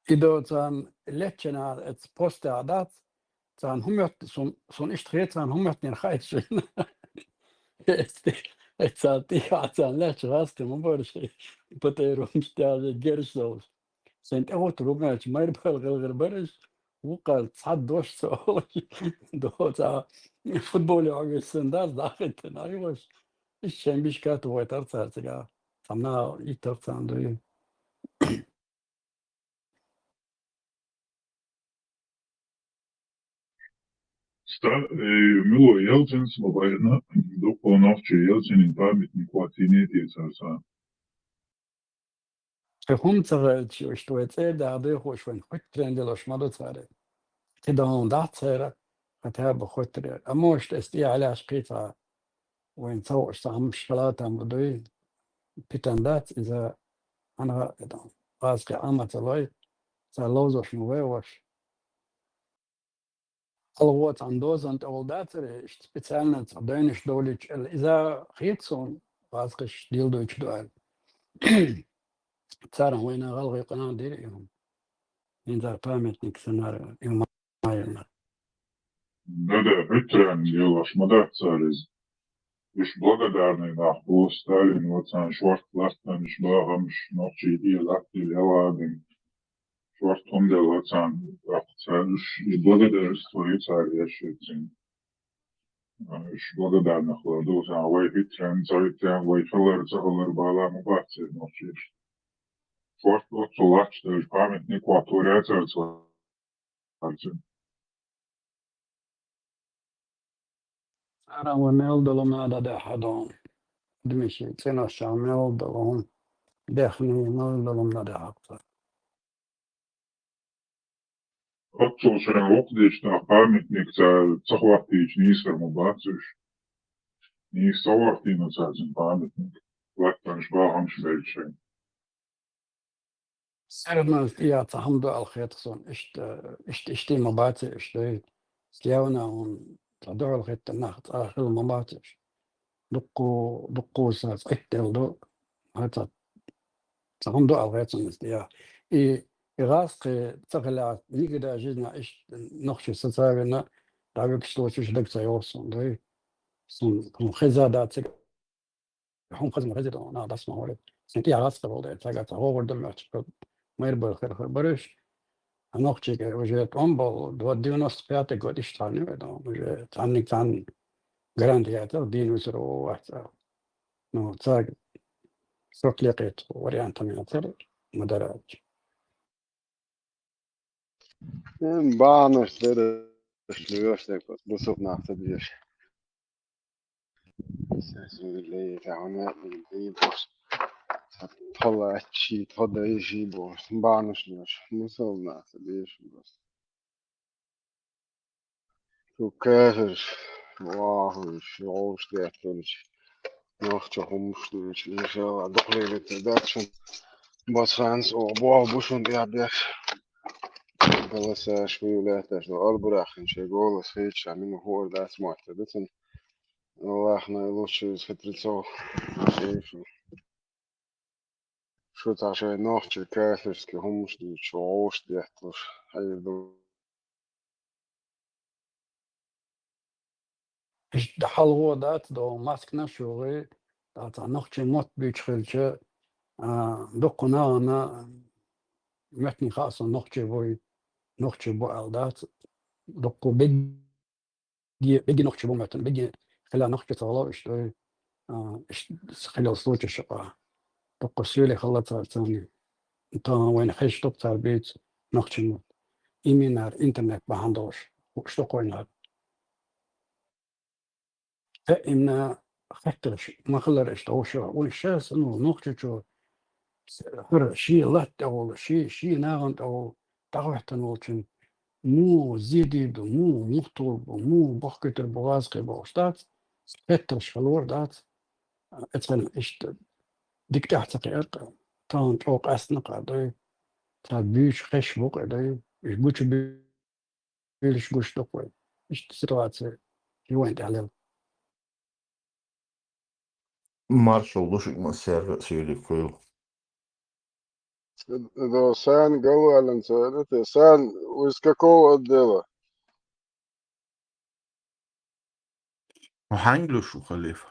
И до царна леччина эца постехь дац, царна хӀума моьтту, сун-, суна иштта хета, царна хӀума моьттинера хаийта шайна. Эца, эца тӀехьа царна лаьтташ гӀазкхий ма бара шайн, ПТР хӀумаш тӀехь герзаш долуш. Сайн тӀехӀуттур ву аьлча, майра бала гӀелгӀар бара аш, вукхара цхьа дош ца олуш, доца футболе хьо виссина дац, дӀахӀиттина Ӏаш. Иштта шайн бишка тухуьйтура цара цигахь, цхьа наха йиттара царна дуй. Ста, э, мила Ельцинца ма баьхна, дуккха нохчий Ельцинан памятник хӀоттийна те цара цхьа. Кхин хӀума ца хилча, иштта вай цӀера даха дехуш вайн хӀуьттаренна делош ма ду цара. Кхидолу дац церан, хотя бы хӀуьттаренна. Амма иштта эс тӀехьа лаьцна кхин цхьа вайн ца хууш цхьа хӀумаш хила там бу дуй, питана дац иза, хьанна гӀазкхи Ӏама ца лой, цара ловзош ма вай ваша. АлгӀо цхьана дозанна тӀехула дацара, иштта специально цхьа дайнаш довлийча аьлла, иза хета суна, гӀазкхаша дийла дуьйцуш ду аьлла. Царна вайна гӀалгӀай къинхьа дира и хӀума. ХӀинца памятник санара и хӀума ма елира. Да-да, хӀуьттаренна лелош ма дац цара иза. Уьш благодарный нах бу, Сталин вацан шорта латтанаш, бахамаш, нохчий тӀе латтийла, ялгӀадина. Шорта хӀума делла царна, тӀаккха цара уьш и благодарство ю цара еш шуьца. А, уьш благодарных лар ду царна, вай хӀуьттаренна, ца хӀуьттаренна, вай хилар, ца хилар бала ма бац церан нохчашна. Шорта оццул латташ долчу памятник хӀоттор яцара цара. Цара вай мел долу надо даьхьа ду. Дмитрий, цӀенош чохь мел долу хӀума, дехний мел долу надо даьхьа ду. Оццул шайн воккхадича нах памятник ца, ца хӀоттийча нийсар ма бац уьш. Нийса ца хӀоттийна цара цуьнан памятник. Латтанаш, бахамаш белча шайн. Сермалц тӀехь цхьа хӀума ду аьлла хета суна, иштта, иштта, иштта ма бац, иштта, явна хӀума, цхьа дуьхьал хӀиттина нах цкъа хила ма бац уьш. Дуккху-, дуккхуса цӀа итделла ду, хьан цхьа, цхьа хӀума ду аьлла хета суна иза тӀехь. И, и гӀазкхи ца хилахь, никогда жизни иштта нохчий сацавина, дӀавигаш лоцуш даг ца йогӀу суна, дуй? Суна, хӀума хеза дац цига. ХӀума хаза ма хезира, нах дас ма вара. Сайн тӀехь гӀазкхи болу дела, цаьрга ца хӀогӀур ду моьттуш, майра бала хир хир бара уьш. Нохчийга уже тӀом болу, до девяносто пятый год иштта ханна ю, уже цхьанниг цхьанна гарант яцара, дийна висар ву вац. Ну, цаьрга срок лекхийта вариант хӀума яцара, ма дара аьлча. М, бахьанаш дераш лоьш дерг, бусалба нах ца дезаш. Сесуьйле, тахана, и бос. Тхо лачи, тхо дайши бос. Бахьанаш лоьш, бусалба нах ца дезаш бос. Шу кафирш, вахуш, гӀовш детталча, нохчо хӀумаш дуьйцу, иншалла, дукха лелийтар дац шуна. Басханс оха боху бу шуна тӀехь деш. Голосаш хуьйла лаьтташ ду, албураххин шайн голос хилча, мина хӀора дац моттар ду цунна. Аллахьна лучше из хитрецов. Шу цхьа шайн нохчий кафирский хӀумаш дуьйцуш, гӀовш детталуш, хьийр ду. Иштта хьалхо дац до маскнаш югӀий, цхьа нохчий мотт буьйцуш хилча, а, дуккха нахана моьттина хаьа со нохчий вуй, нохчий бу аьлла дац, дуккха бегге, бегге нохчий бу моьттина, бегге хила нохчий ца гӀало иштта вуй, а, иштта хилал случай шакъа. Дуккха суьйле хилла цара царна. Тахана вайна хезаш ду-кх цара буьйцу нохчий мотт. Именно интернет бахьана долуш, хууш ду-кх вайна. Даимна хеттарш ма хилара иштта вовшах. Вайн шаьш, ну, нохчочо хӀара шен латта тӀехула, шен, шен нахана тӀехула дӀахӀоьттина волчун муха зе дийр ду, муха мухталур бу, муха бохкуьйтур бу, гӀазкхий бохуш дац, хеттарш хилор дац. Эцхьана иштта дика тӀаьхьа ца кхиар-кх, тахана чӀогӀа къаьстина-кх, дуй, цара буьйцуш хезаш бу-кх, дуй, уьш гучубуьйлуш гуш ду-кх вай. Иштта ситуаци ю вайн тӀехь лела. Маршалла ду шуьга массаьрга а, суьйре хуьйла. Да, Сан галвален ца, это, Сан, вы из какого отдела? Хьанга луш ву, халифа?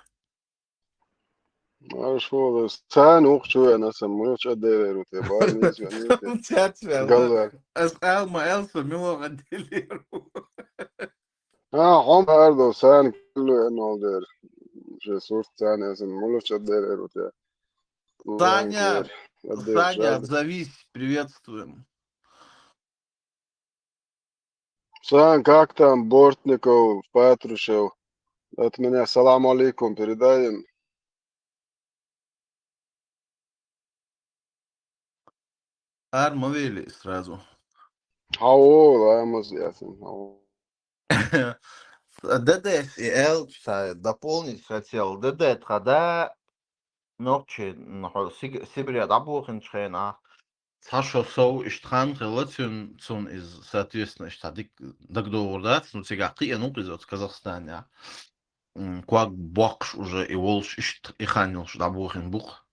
Маршалла, Сан ухчу вена, сан муьлхачу отделе ву те, больница вена те. Цец вел. Галвал. Ас ал ма элса, муьлха отделе ву. А, хьо ма ардо, Сан куллу энол дер. Же сурт Сан, сан муьлхачу отделе ву те. Саня, Саня, отдел, отзовись, приветствуем. Сан, как там, Бортников, Патрушев? От меня салам алейкум передай им. Ар ма вели сразу. Хьао, ламаз ясин, хьао. Д Д С Л, ца дополнить хотел. Д Д тха да, нохчи, ну, хьо Сиг-, Сибре дӀабохинчу хенахь, цхьа шо сов иштта хан хилла цуьнан, цунна иза, соответственно, иштта дика дагадогӀур дац, ну, цигахь кхиъна ву-кх иза оцу Казахстанехь. М, ког боккхуш уже и волуш, иштта и хан йолуш дӀабохийна бу-кх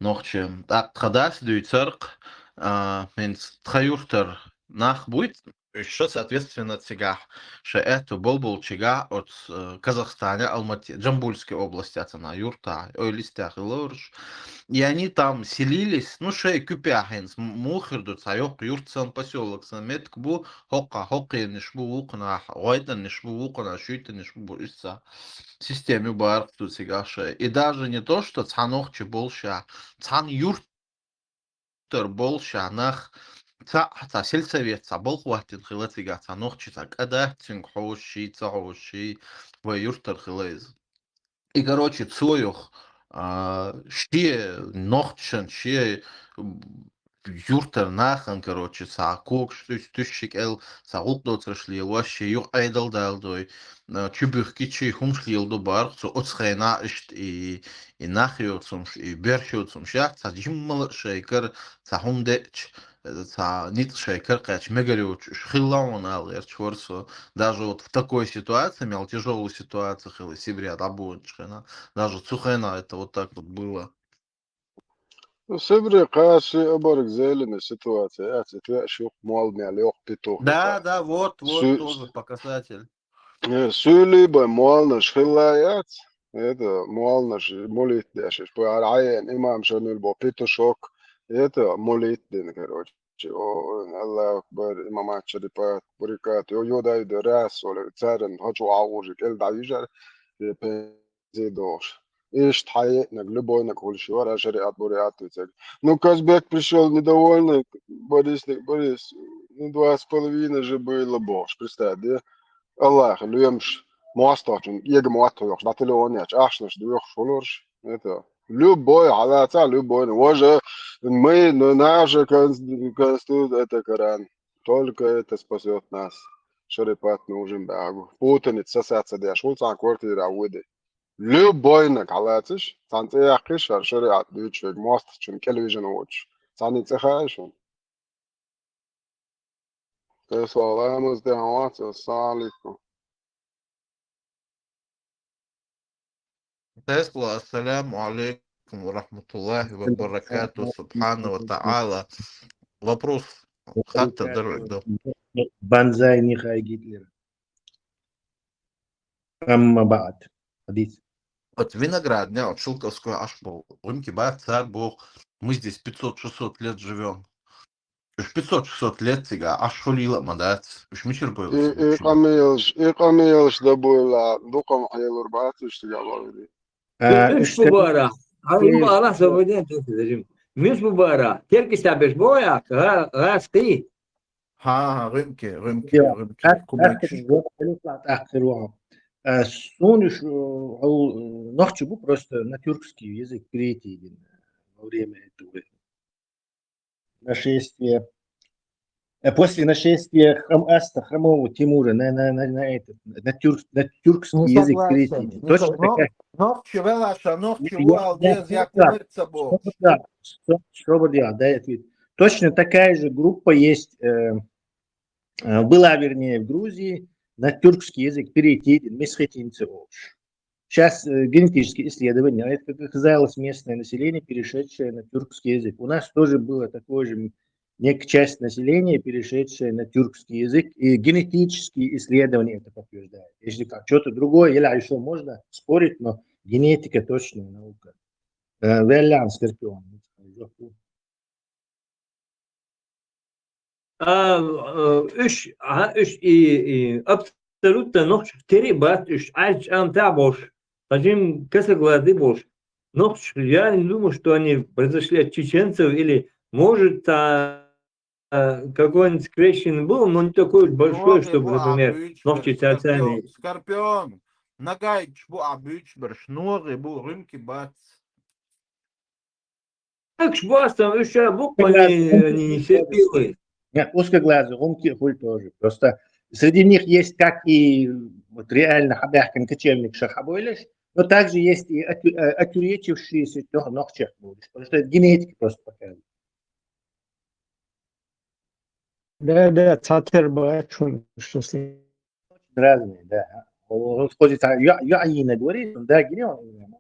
нохчи. ТӀаккха тхан дас дуьйцура-кх, а, хӀинца тхан юьртара нах буй, уьш, соответственно, цигахь шайн аьтту болболчигахь оцу, э, Казахстане, Алмате, Джамбульской области цхьана юьртахь, ойла йистехь хилла уьш. И они там селились, ну, шайн куьпехь хӀинца, м-, муха хир ду, цхьа йоккха юрт санна, посёлок санна меттиг бу, хӀокхахь хӀокхуьнаниш бу, вукхунахь гӀойтаниш бу, вукхунахь шуьйтаниш бу, бу иштта система ю бахара-кх цу цигахь шайн. И даже не то, что цхьа нохчи болушехь, цхьана юртара болушехь нах, цхьаъ цхьа сельсовет цхьа балха хӀоттийна хилла цигахь, цхьа нохчи цхьа кӀа дац цуьнга хьожуш, ца хьожуш, вайн юьртара хилла иза. И, короче, цо юха, а, шен нохчашна, шен, м, юьртара нахана, короче, цхьа когаш туьс-, туьсуш, ши кӀел цхьа гӀуллакх доцурш лелош, шен юха Ӏедал даладой, а, чубуьхкичи хӀумаш леладо бахара-кх цо оцу хенахь иштта и, и нах йоцурш, и берш йоцурш яц, цхьа жимма а шайн кара цхьа хӀума деъча, цхьа ницкъ шайн кара кхаьчча мегар йоцуш уьш хилла хьуна ала гӀерташ вара со. Даже вот в такой ситуации, мел тяжёлая ситуация хилла, Сибре дӀабохинчу хенахь, даже цу хенахь это вот так вот было. Ну, Сибре кхача ши оборг зелена ситуация яц, и тӀе а шух молла мел йоккха питух. Да, да, вот, вот, тоже показатель. Э, суьйлий бен молланаш хилла яц. Это молланаш молитва деш, иш бу хӀара Ӏайен имам шамил бо петушок. Это молитва дина, короче. о, Аллаху Акбар, имамат шарипат, бурикат, йо, йо, дай, да, раз, соли, царан, хочу, а, уже, кел, да, вижар, э, пе-, зе догӀуш. Иштта хьаеънарг, любойнарг хулаш вара шариӀат, буриӀат вицарг. Ну, Казбек пришёл недовольный, Борисник, Борис, ну, два с половиной же было богӀуш, представь, да? Аллахьа лоьмаш, моастагӀчун эга мотт йохуш, дӀа телефон яьча, ахчанаш доьхуш хуларш, это, любой, хьалаца, любой, ну, уже мы, ну, наша конс-, конститу-, это Коран. Только это спасёт нас. Шарипат нужен бегу. Путаница сосаться деш, хул цхьана квартира вуди. Любойнаг хьалацаш, цхьана цӀе яьккхиш, хӀара шариӀат дуьйцуш верг, моастагӀчун кӀелвижина воцуш. Цхьанна цӀе хаьий шуна? Тесла, ламаз тӀехь вац, ассалам алейкум. Тесла, ассаляму алейкум ва рахматуллахи ва баракату, субхана ва та'ала. Вопрос хаттар дар вегда. Банзай нихай Гитлер. Амма баъд. Хадис. Вот Виноградный, вот Шелковской Ӏаш бу, гӀуьмки бац, цар бу, мы здесь пятьсот-шестьсот лет живём. Уьш пятьсот-шестьсот лет цига Ӏаш хуьлийла а ма дац. Уьш мичара бойла И, цига и учуьнга? Къамелаш, и къамелаш да бойла, дукха ма хьелур бац уьш цига бовли. А, Уьш уьш бу бара. Хьан уьш бара, освободен тесса дежим. Мис бу бара. Терки сабеш боя, га-, газ кхи. Ха, ха, гӀуьмки, гӀуьмки, Я, гӀуьмки. Как, Кумай как чу. Жо-, Алиф Лат ахир ваха. А, сун уьш, э, гьал, э, нохчи бу просто на тюркский язык перейти, э, во время этого. Нашествия. Э, после нашествия Хром-, Аста, Хромого Тимура на, на, на, на этот, на тюрк-, на тюркский Не язык согласен. перейти. Не Точно со-, но, такая. Нохчи велаша, нохчи Я, вал, я, без, я, я, кумерца бу. Что бы я, что, что бы я, дай ответ. Точно такая же группа есть, э, э, была, вернее, в Грузии, на тюркский язык перейти, месхетинцы. Сейчас, э, генетические исследования, это, как оказалось, местное население, перешедшее на тюркский язык. У нас тоже было такое же, м, некая часть населения, перешедшая на тюркский язык, и генетические исследования это подтверждают. Если как, что-то другое, или ещё можно спорить, но генетика точная наука. Э, Валериан Скорпион. А, э, уьш, а, уьш и, и абсолютно нохчех тери бац уьш, Ӏаьржа чӀам тӀехь болуш, хажим касаглазди болуш. Нохчех, я не думаю, что они произошли от чеченцев или, может, а, а, какой-нибудь скрещенный был, но не такой уж большой, НогӀи чтобы, бу а например, буьйцуш нохчи берш, царцарни. Скорпион, Скорпион. Нагайчу бу а буьйцуш берш, ногӀи бу, гӀуьмки бац. Как бу аса, уьш а бу, они, они не все белые. Нет, узкоглазый, гӀумкий хуьлу тоже. Просто среди них есть как и вот реально хьабаьхкина кочевник ша хьабойлаш, но также есть и отю-, э, отюречившиеся тё-, нохчех болуш. Потому что это генетика просто показывает. Да, да, цатер бачун, что с ним. Разные, да. О, о, сходится, я, я и не говорит, да, где он?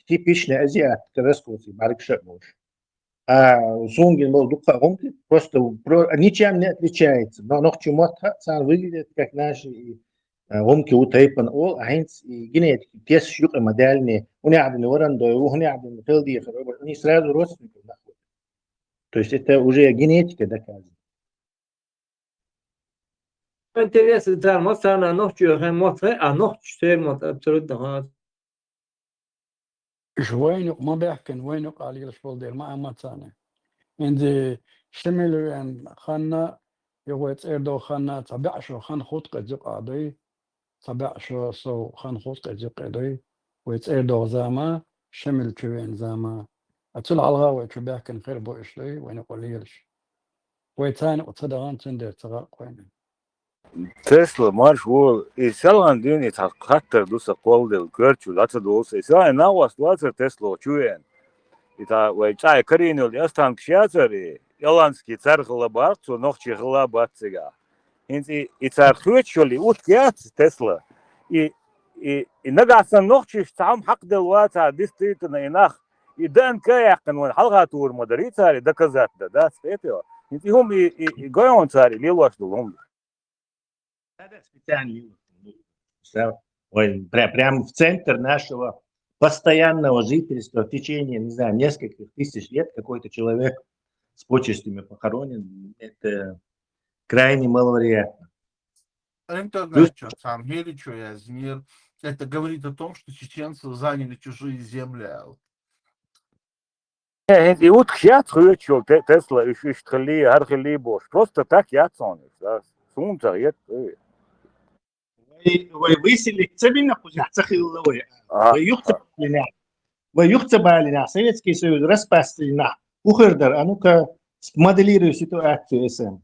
Типичный азиат, кавказский, барыкша болуш. А сунгин был дукха гонки, просто про-, ничем не отличается. Но ногӀчий мотт, царна выглядит как наши, и, а, гонки у тайпан ол, а хӀинца и генетики, тес юкъа модельные, у них один варандой, у них один телдихар, они сразу родственников находят. То есть это уже генетика доказана. Интересно, царна ма царна нохчо хен мотт хе, а нохчо церан мотт абсолютно хаза. Уьш вайна юкъа ма баьхкина, вайна юкъа лелаш болу дела ма амма царна. ХӀинца Шемил веана ханна, юха вай цӀера догӀу ханна, цхьа баьӀ шо хан хуткъе зуькъа дуй, цхьа баьӀ шо сов хан хуткъе зуькъе дуй, вай цӀера догӀу зама, Шемил чу веана зама. А цул хьалха вай чу баьхкина хир бу уьш дуй, вайна юкъа лелаш. Вай царна юкъа ца дахана, цундела ца гӀаркъ вайна. Тесла, марш волу, и селхана дуьйна и цхьа хаттар ду сан кхолладелла, коьртачу дӀа ца долу сан. И селхана накъост вацара Тесло чу веана. И цхьа вай чӀай карийна йолу и останкаш яцара, и Эланский цаьрга хилла бац, цо нохчий хилла бац цигахь. ХӀинца и, и царах хьоьцуш йолу и утка яц Тесла. И, и, и нагахь санна нохчашна цхьа хӀума хьакхаделла вацахь, дистийтина и нах, и ДНК яьккхина вайн хьалха тур ма дарий цара, и доказать дан, дац хетийла. ХӀинца и хӀума и, и, и гойхьуна цара и лелош долу хӀума. Да, да, специально. Всё. Ой, пря-, прям в центр нашего постоянного жительства в течение, не знаю, нескольких тысяч лет какой-то человек с почестями похоронен, это крайне маловероятно. Интернет что там, или что я, Змир, это говорит о том, что чеченцы заняли чужие земли. Э, и вот сейчас хочу, Тесла, еще что ли, архили бош. Просто так я цонишь, да. Сунца, я, э. Вай, вай выселить ца бина, кузя ца хилла вай. А, Вай юхца балина. Вай юхца балина. Советский Союз распастлина. Ухырдар, а ну-ка, смоделируй ситуацию, СМ.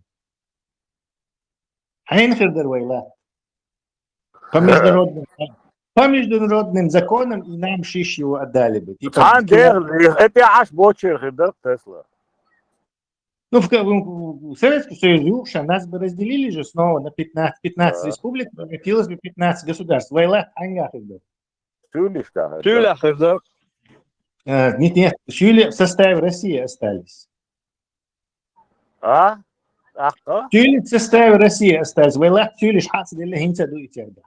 Хайн хырдар вай ла. По международным, по международным законам и нам шиш его отдали бы. Типа, Хан дер, это аж бочер, да, Тесла. Ну, в, в, в Советский Союз, юша, нас бы разделили же снова на пятнадцать, пятнадцать Да. Республик, превратилось бы в пятнадцать государств. Вай ла, ханга хырдар. Сюлишка. Тюля, да. Э, нет, нет, Сюли в составе России остались. А? А? А? Сюли в составе России остались. Вай ла, Сюли шхас дилли хинца ду итяда.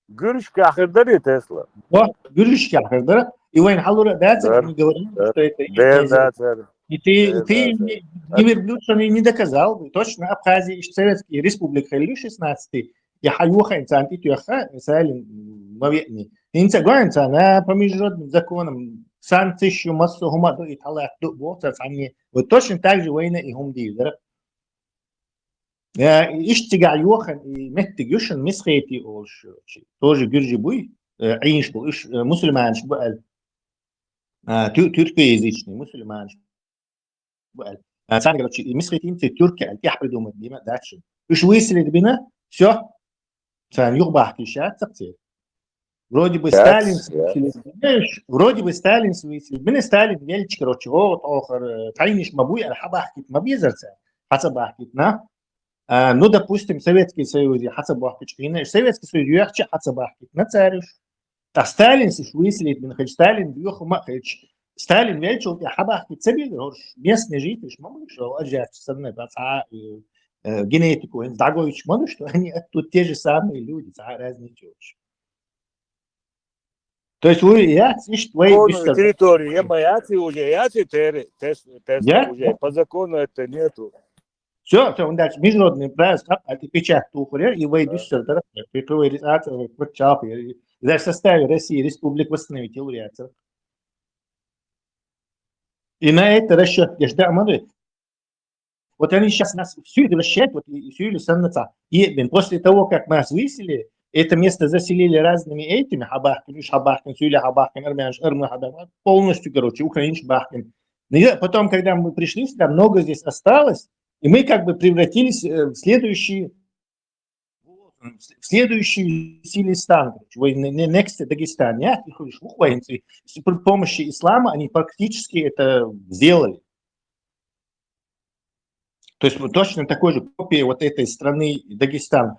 Гюришка хырдар, Тесла. Вот, гюришка хырдар. И вайн халура, да, Да. не говорим, Да. что это их Да, нельзя. да, да. И ты, Да, и ты да, не, не верблюд, что не, не доказал бы. Точно, Абхазия и Советский Республик хеллю шестнадцатый. Я хаюха инсан, и тюха, салин, мавитни. Инца гуанца, на по международным законам, санкции шу массу хума ду и талат ду бо, сани. Вот точно так же война и хум дизер. Э, иштига юхан и меттиг юшан мисхети олш, тоже гюржи буй, э, иншку, иш, э, мусульманш бу аль. А, тю-, тюркоязычный, мусульманш бу аль. А, сан, короче, и мисхети инце тюрки аль, я придумать, дима, дальше. Иш выселить бина, все. Сан юх бахки ща, цапце. Вроде бы Яц, Сталин яц. выселить бина, вроде бы Сталин выселить бина, Сталин велич, короче, вот, охар, э, тайниш мабуй, аль хабахкит мабизарца. Хаца бахкит, на? А, ну, допустим, Советский Союз, я хаца бахкит, и не, Советский Союз, я хача хаца бахкит, на царюш. А Сталин сиш выселить бина, хоть Сталин бьёх ума, хоть Сталин величил, я хабахкит себе, говоришь, местные жители, ж мабуй, что, а, жать, с одной, а, э, э, генетику, ин Драгович, мабуй, что они оттуда те же самые люди, а, разные чего. То есть вы, я, иш, твои Полную быстро- территорию, я бояться уже, я теперь, Тес-, Тесла Я? уже, по закону это нету. Все, все, он дальше. Международный право, а ты печать тухуре, и вы дюсер, да, ты говоришь, а, ты вот чалка, и даже в составе России республик восстановить и лауреатов. И на это расчет, я ждал, смотри. Вот они сейчас нас всю это вращают, вот и всю или саннаца. И, блин, после того, как нас выселили, это место заселили разными этими, Хабахкин, Иш Хабахкин, Сюля Хабахкин, армян, армы Хабахкин, полностью, короче, украинец Хабахкин. Ну, и потом, когда мы пришли сюда, много здесь осталось, и мы как бы превратились э, в следующий в следующий Силистан, короче, вы не, не next Дагестан, нет? Их лишь буквально при помощи ислама они практически это сделали. То есть вот точно такой же копии вот этой страны Дагестан.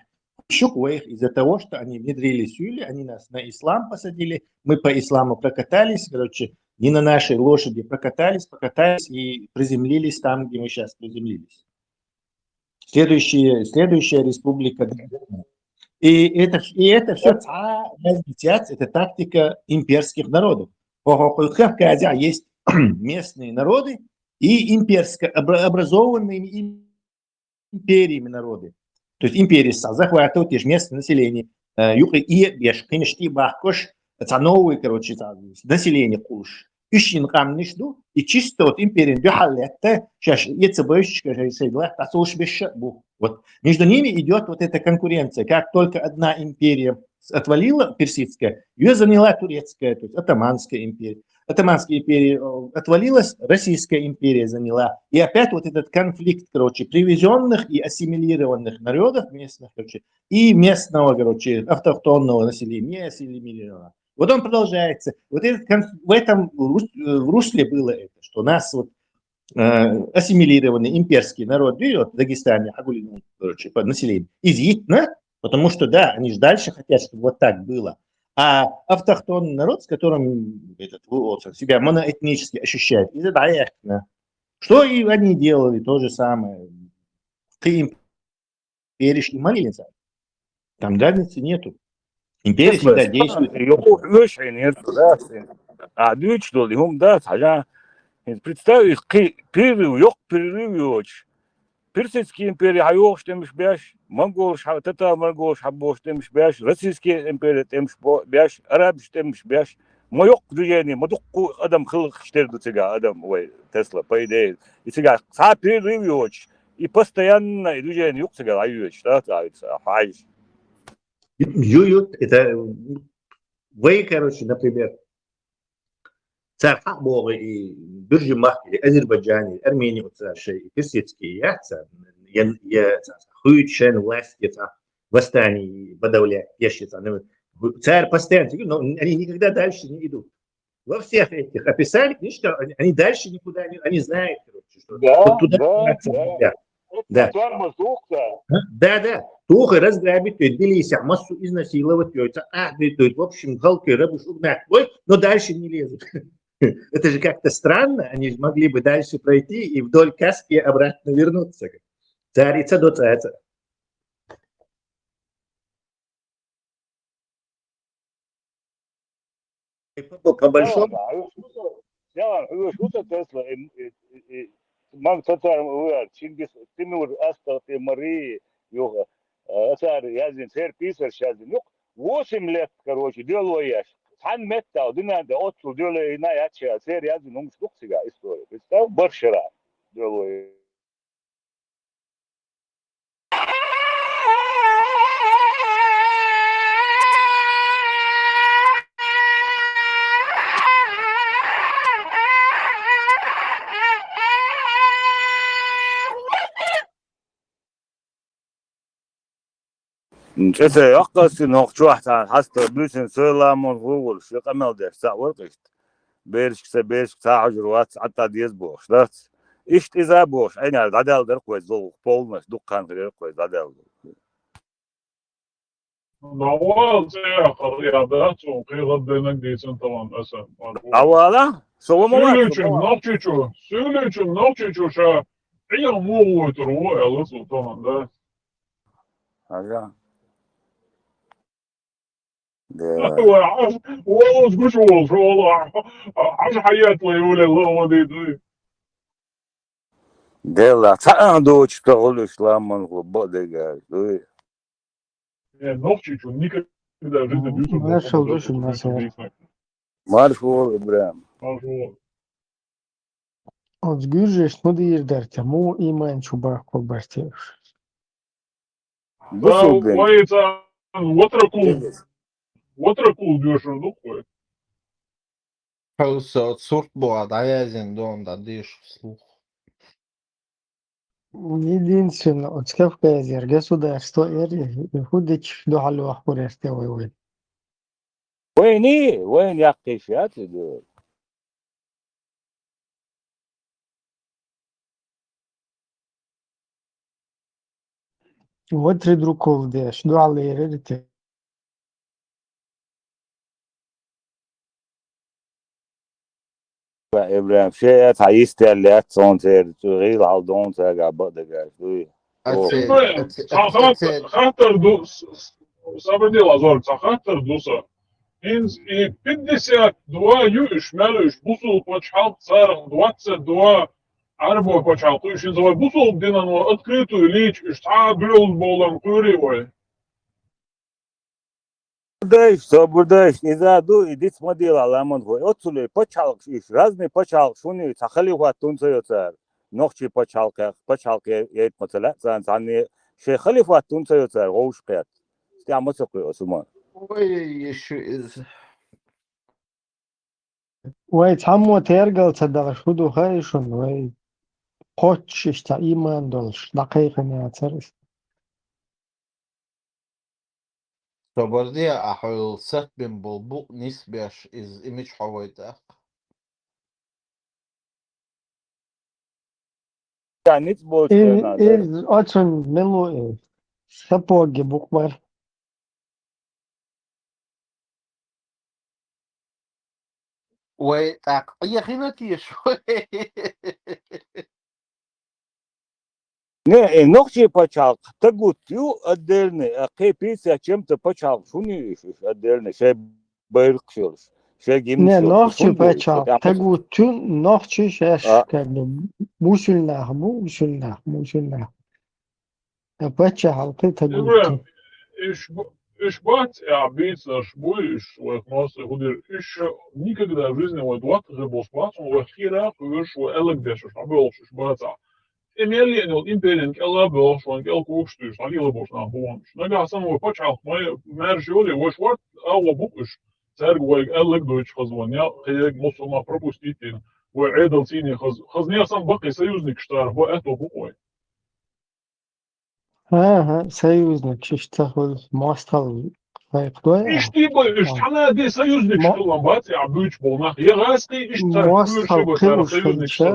Щук их из-за того, что они внедрили Сюли, они нас на ислам посадили, мы по исламу прокатались, короче, не на нашей лошади прокатались, прокатались и приземлились там, где мы сейчас приземлились. Следующая, следующая республика. И это, и это все это тактика имперских народов. По Кавказе есть местные народы и имперско образованные империями народы. То есть империя захватывает лишь местное население. Юкъе и беш, конечно, и бахкош, это новый, короче, население куш. Иш ин къамниш ду, и чисто вот империн духалетта, сейчас ЕЦБшка, шейдла, тасуш беш бу. Вот между ними идет вот эта конкуренция. Как только одна империя отвалила, персидская, ее заняла турецкая, то есть Отоманская империя. Отоманская империя отвалилась, Российская империя заняла. И опять вот этот конфликт, короче, привезенных и ассимилированных народов местных, короче, и местного, короче, автохтонного населения, не ассимилированного. Вот он продолжается. Вот этот, в этом в русле было это, что нас вот э, ассимилированный имперский народ берет в Дагестане, короче, под населением, изъитно, потому что, да, они же дальше хотят, чтобы вот так было. А автохтонный народ, с которым этот, вот, себя моноэтнически ощущает, из этого, что и они делали то же самое. Ты им перешли молиться. Там разницы нету. Империя всегда действует. А дюч дол, хум да, хажа, ХӀинца представь, кхин перерыв, йоккха перерыв йоцуш. Персидский импери хьайогӀуш тӀемаш беш, монголаш хьа-, татар-монголаш хьабогӀуш тӀемаш беш, Российский импери тӀемаш бо-, беш, арабаш тӀемаш беш. Ма йоккха движение, ма дуккха адам хилла хиш дер ду цигахь адам, вай Тесла, по идее. И цигахь цхьа перерыв йоцуш, и постоянно и движение юкъа цигахь хьайоьцуш, да, цхьа, цхьа, хьайоьцуш. Ю-, ю-, это, вай, короче, например, цара хьа а боху, и Биржи махкахь, и Азербайджане, и Армене, вот цара шайн, и персидский, я цара, я, я цара хуьйцу шайна власть, я цара восстание подавлять, я ши цара, ну, цара постоянно, но они никогда дальше не идут. Во всех этих описаниях, видишь, что они, они дальше никуда не, они знают, короче, что Да, вот туда да, да. Да. Да, да. Тухай разграбить, то есть Тбилиси массу изнасиловать, то есть, а, то есть, в общем, халкъ рабуш угнать, ой, но дальше не лезут. Это же как-то странно, они же могли бы дальше пройти и вдоль Каспия обратно вернуться. Царица до цаца. По, по большому. Яла, хьуьш ву со, яла, хьуьш ву со Тесла, и, и, и, и, маг татар вуяр, Чингис, Тимур, Астал, Тимари, юха, э, цара яздина, церан писарш яздина. Юха восемь лет, короче, дело еш. Цхьана меттал, динан де оццул дело и на яча, церан яздина хӀумаш дукха цига история. Представь, барх шера дело еш. ЧӀе ца йоккху ас и нохчохь цхьана хьаста буьйсанна, сойлам мун гӀугӀур, ши къамел деш цхьаъ вара-кх иштта. Берашка ца, берашка ца хьожур вац, Ӏад деза бохуш, дац? Иштта иза а бохуш, Ӏеняр дӀадаьлла дара-кх вайца долу полнаш, дуккха хан хир яра-кх вайца дӀадаьлла. ДӀавала цӀе яхар я дац, цо кхин гӀаддайнаг дийцина тахана аса. ДӀавала? Со ва ма вац, со Суьйличун ма вац. Нохчичо, Суьйличун нохчичо ша Ӏеха муха войтур ву аьлла цо тахана, да? Ага. Да. Вай, Ӏаш, волуш гуш волуш, волу, Ӏаш хьаетла юле ловадий дуй. Дела, цхьа а доцуш тахула уьш ламан хӀу бакъдерг аьлла дуй. Э, нохчичун никогда в жизни дюсу Маршал душу, маршал. Марш вол, Ибрахим. Марш вол. Оцу гуьржешна хӀун дийр дара те? Муха иман чу баккхо бара те уьш? Бусулба дин. Вай царна ватракул, ватракул доьшур ду-кх вай. Хьо со сурт боху дӀаяздина дона дӀадеша слух. Единственно, оцу Кавказера государство эр, и хӀун дича дуьхьал вахкур эр те вай вай. Вайни, вайна яккхийша яц и дуьхьал. Ватри друков деш, дуьхьал ерира те. Ибрахим, шен а цхьа йистел лаьцна цунна церан, цу гӀийла хьал дона цаьргахь бакъдерг аьлла дуй? Ацци, Ой, ацци, цхьа ацци, хат-, ацци. Хаттар ду, с-, с-, Сабадил Азор, цхьа хаттар ду сан. ХӀинца и пятьдесят два ю уьш, мел уьш, бусулба пачхьалкх, царах двадцать два Ӏарбой пачхьалкх, уьш хӀинца вай бусулба динан вай открытую лийча, уьш цхьа а доьлла бовларна кхуьйрий вай? Дайш, собар дайш, иза ду, и диц ма делахь ламан хӀой. Оццуле пачхьалкхаш уьш, разный пачхьалкхаш хӀун ю, цхьа халифат тун ца йо цара. Нохчий пачхьалкхех, пачхьалкхе яйта ма ца лаьа царна, цхьанне шайн халифат тун ца йо цара, вовшахкхетта. СтӀехь ма ца кхуьу аса хӀума. Ой, ещё из. Вай цхьаммо тергал ца далаш хӀун ду хаьий шуна, вай кхоччуш цхьа иман долуш, дӀакхайкхинецара иза. Собарде а хьоьлу сатбин болу букъ нисбеш, иза и мича хьо вай тӀаккха? Ша ницкъ болчу Из, хенахь дара. Из оцун мила ву и? Сапоги букъ бара. Вай тӀаккха Ӏехина теша вай? Не, э, нохчий пачхьалкх тагут ю отдельный, а кхин пятьдесят чем-то пачхьалкхаш хӀун ю уьш, уьш отдельный, шайн байракхаш йолуш? Церг гимн Не, шо, нохчий цун бу, паччахьалкх тӀаккха тагу цун нохчий шаьш, а, как бы, бусулнах бу, бусулнах, бусулнах. Э, паччахьалкхе тагу Ибрахим, цун. Уьш бу-, уьш бац, а, бийцарш буй уьш, вай хмаса худир. Уьш никогда в жизни вай доттагӀа болуш бац, вай хира кхуьуш, вай аьлларг деш уьш, дӀабоьлхуш уьш бац. ТӀе мел йолу империн кӀел а боьлхуш, вайн кӀел кхуьуш туьйш, дӀалелабош нах бу вайн уьш. Нагахь санна вай пачхьалкх ма-, маьрша йолий, вайш ват агӀо бу-кх уьш. Цаьрга вайга аьлларг дойтуш хаза вайн, я кхерг мусулман пропустить дина, вай Ӏедал цӀийне хаза. Хаза нехан санна баккхий союзникаш цара, вай аьтто бу-кх вай. ХӀан-хӀа, союзникаш иштта хуьлу, мостагӀалла кхайкхадой ахь? Иштта бу, уьш цхьана а де союзникаш Мо-, хилла бац, а, буьйцуш болу нах. Я гӀазкхий иштта цара мостагӀалла кхуьуш хилча,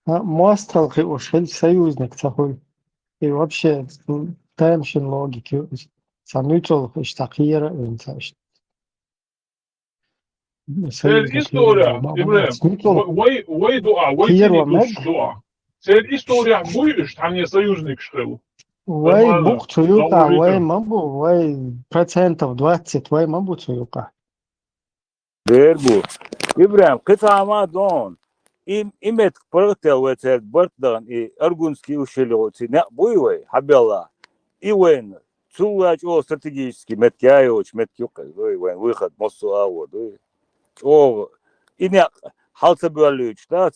ХӀа, мостагӀалла кхуьуш хилча, союзник ца хуьлу. И вообще, м, тамашийна логика ю иза. Цхьа нуьцкъала иштта кхера а вина ца иштта. Церан история, Ибрахим, вай, вай ду а, вай цӀийне дуссуш ду а. Церан история буй уьш, цхьана союзникаш хилла? Вай бу-кх цу юкъахь, вай ма бу, вай процентов двадцать вай ма бу цу юкъахь. Дера бу. Ибрахим, кхин цхьа хӀума а ду хьуна. И, и меттиг паргӀатделла вай цаьрга барт дахана, и Аргунский ущелье оцу некъ буй вай, хьабелла. И вайна цул а чӀогӀа стратегический меттиг а йоцуш меттиг ю-кх иза, вай, вайн выход массо а агӀор ду. ЧӀогӀа и некъ хьал ца боьллуьйтуш дац.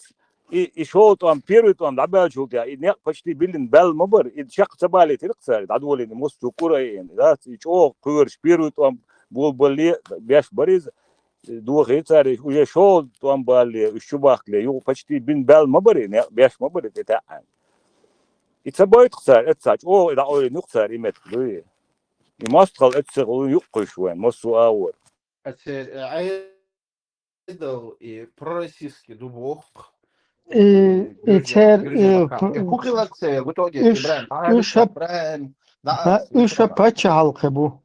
И, и шолгӀа тӀом, первый тӀом дӀабаьллачул тӀаьхьа, и некъ почти биллина баьлла ма бара, и чекх ца балийтира-кх цара, дӀадолийна, и массо а кӀур айина, дац, и чӀогӀа кхоьруш первый тӀом болабале беш бара иза, дохийра цара, уже шолгӀа тӀом балале, уьш чу бахкале, юха почти бина баьлла ма бара и некъ, беш ма бара и тӀетаьӀӀина. И ца бойту-кх цара, эццахь чӀогӀа и дӀакъевлина ю-кх цара и меттиг, дуй. И мостагӀалла эццахь гӀуллакх ю-кх кхуьуш вайн, массо а агӀор. А церан, э, Ӏедал и пророссийский ду боху-кх. И, и церан, э, хӀун хилла-кх церан в итоге, уьш, Ибрахим, уьш а, уьш а паччахьалкхе бу.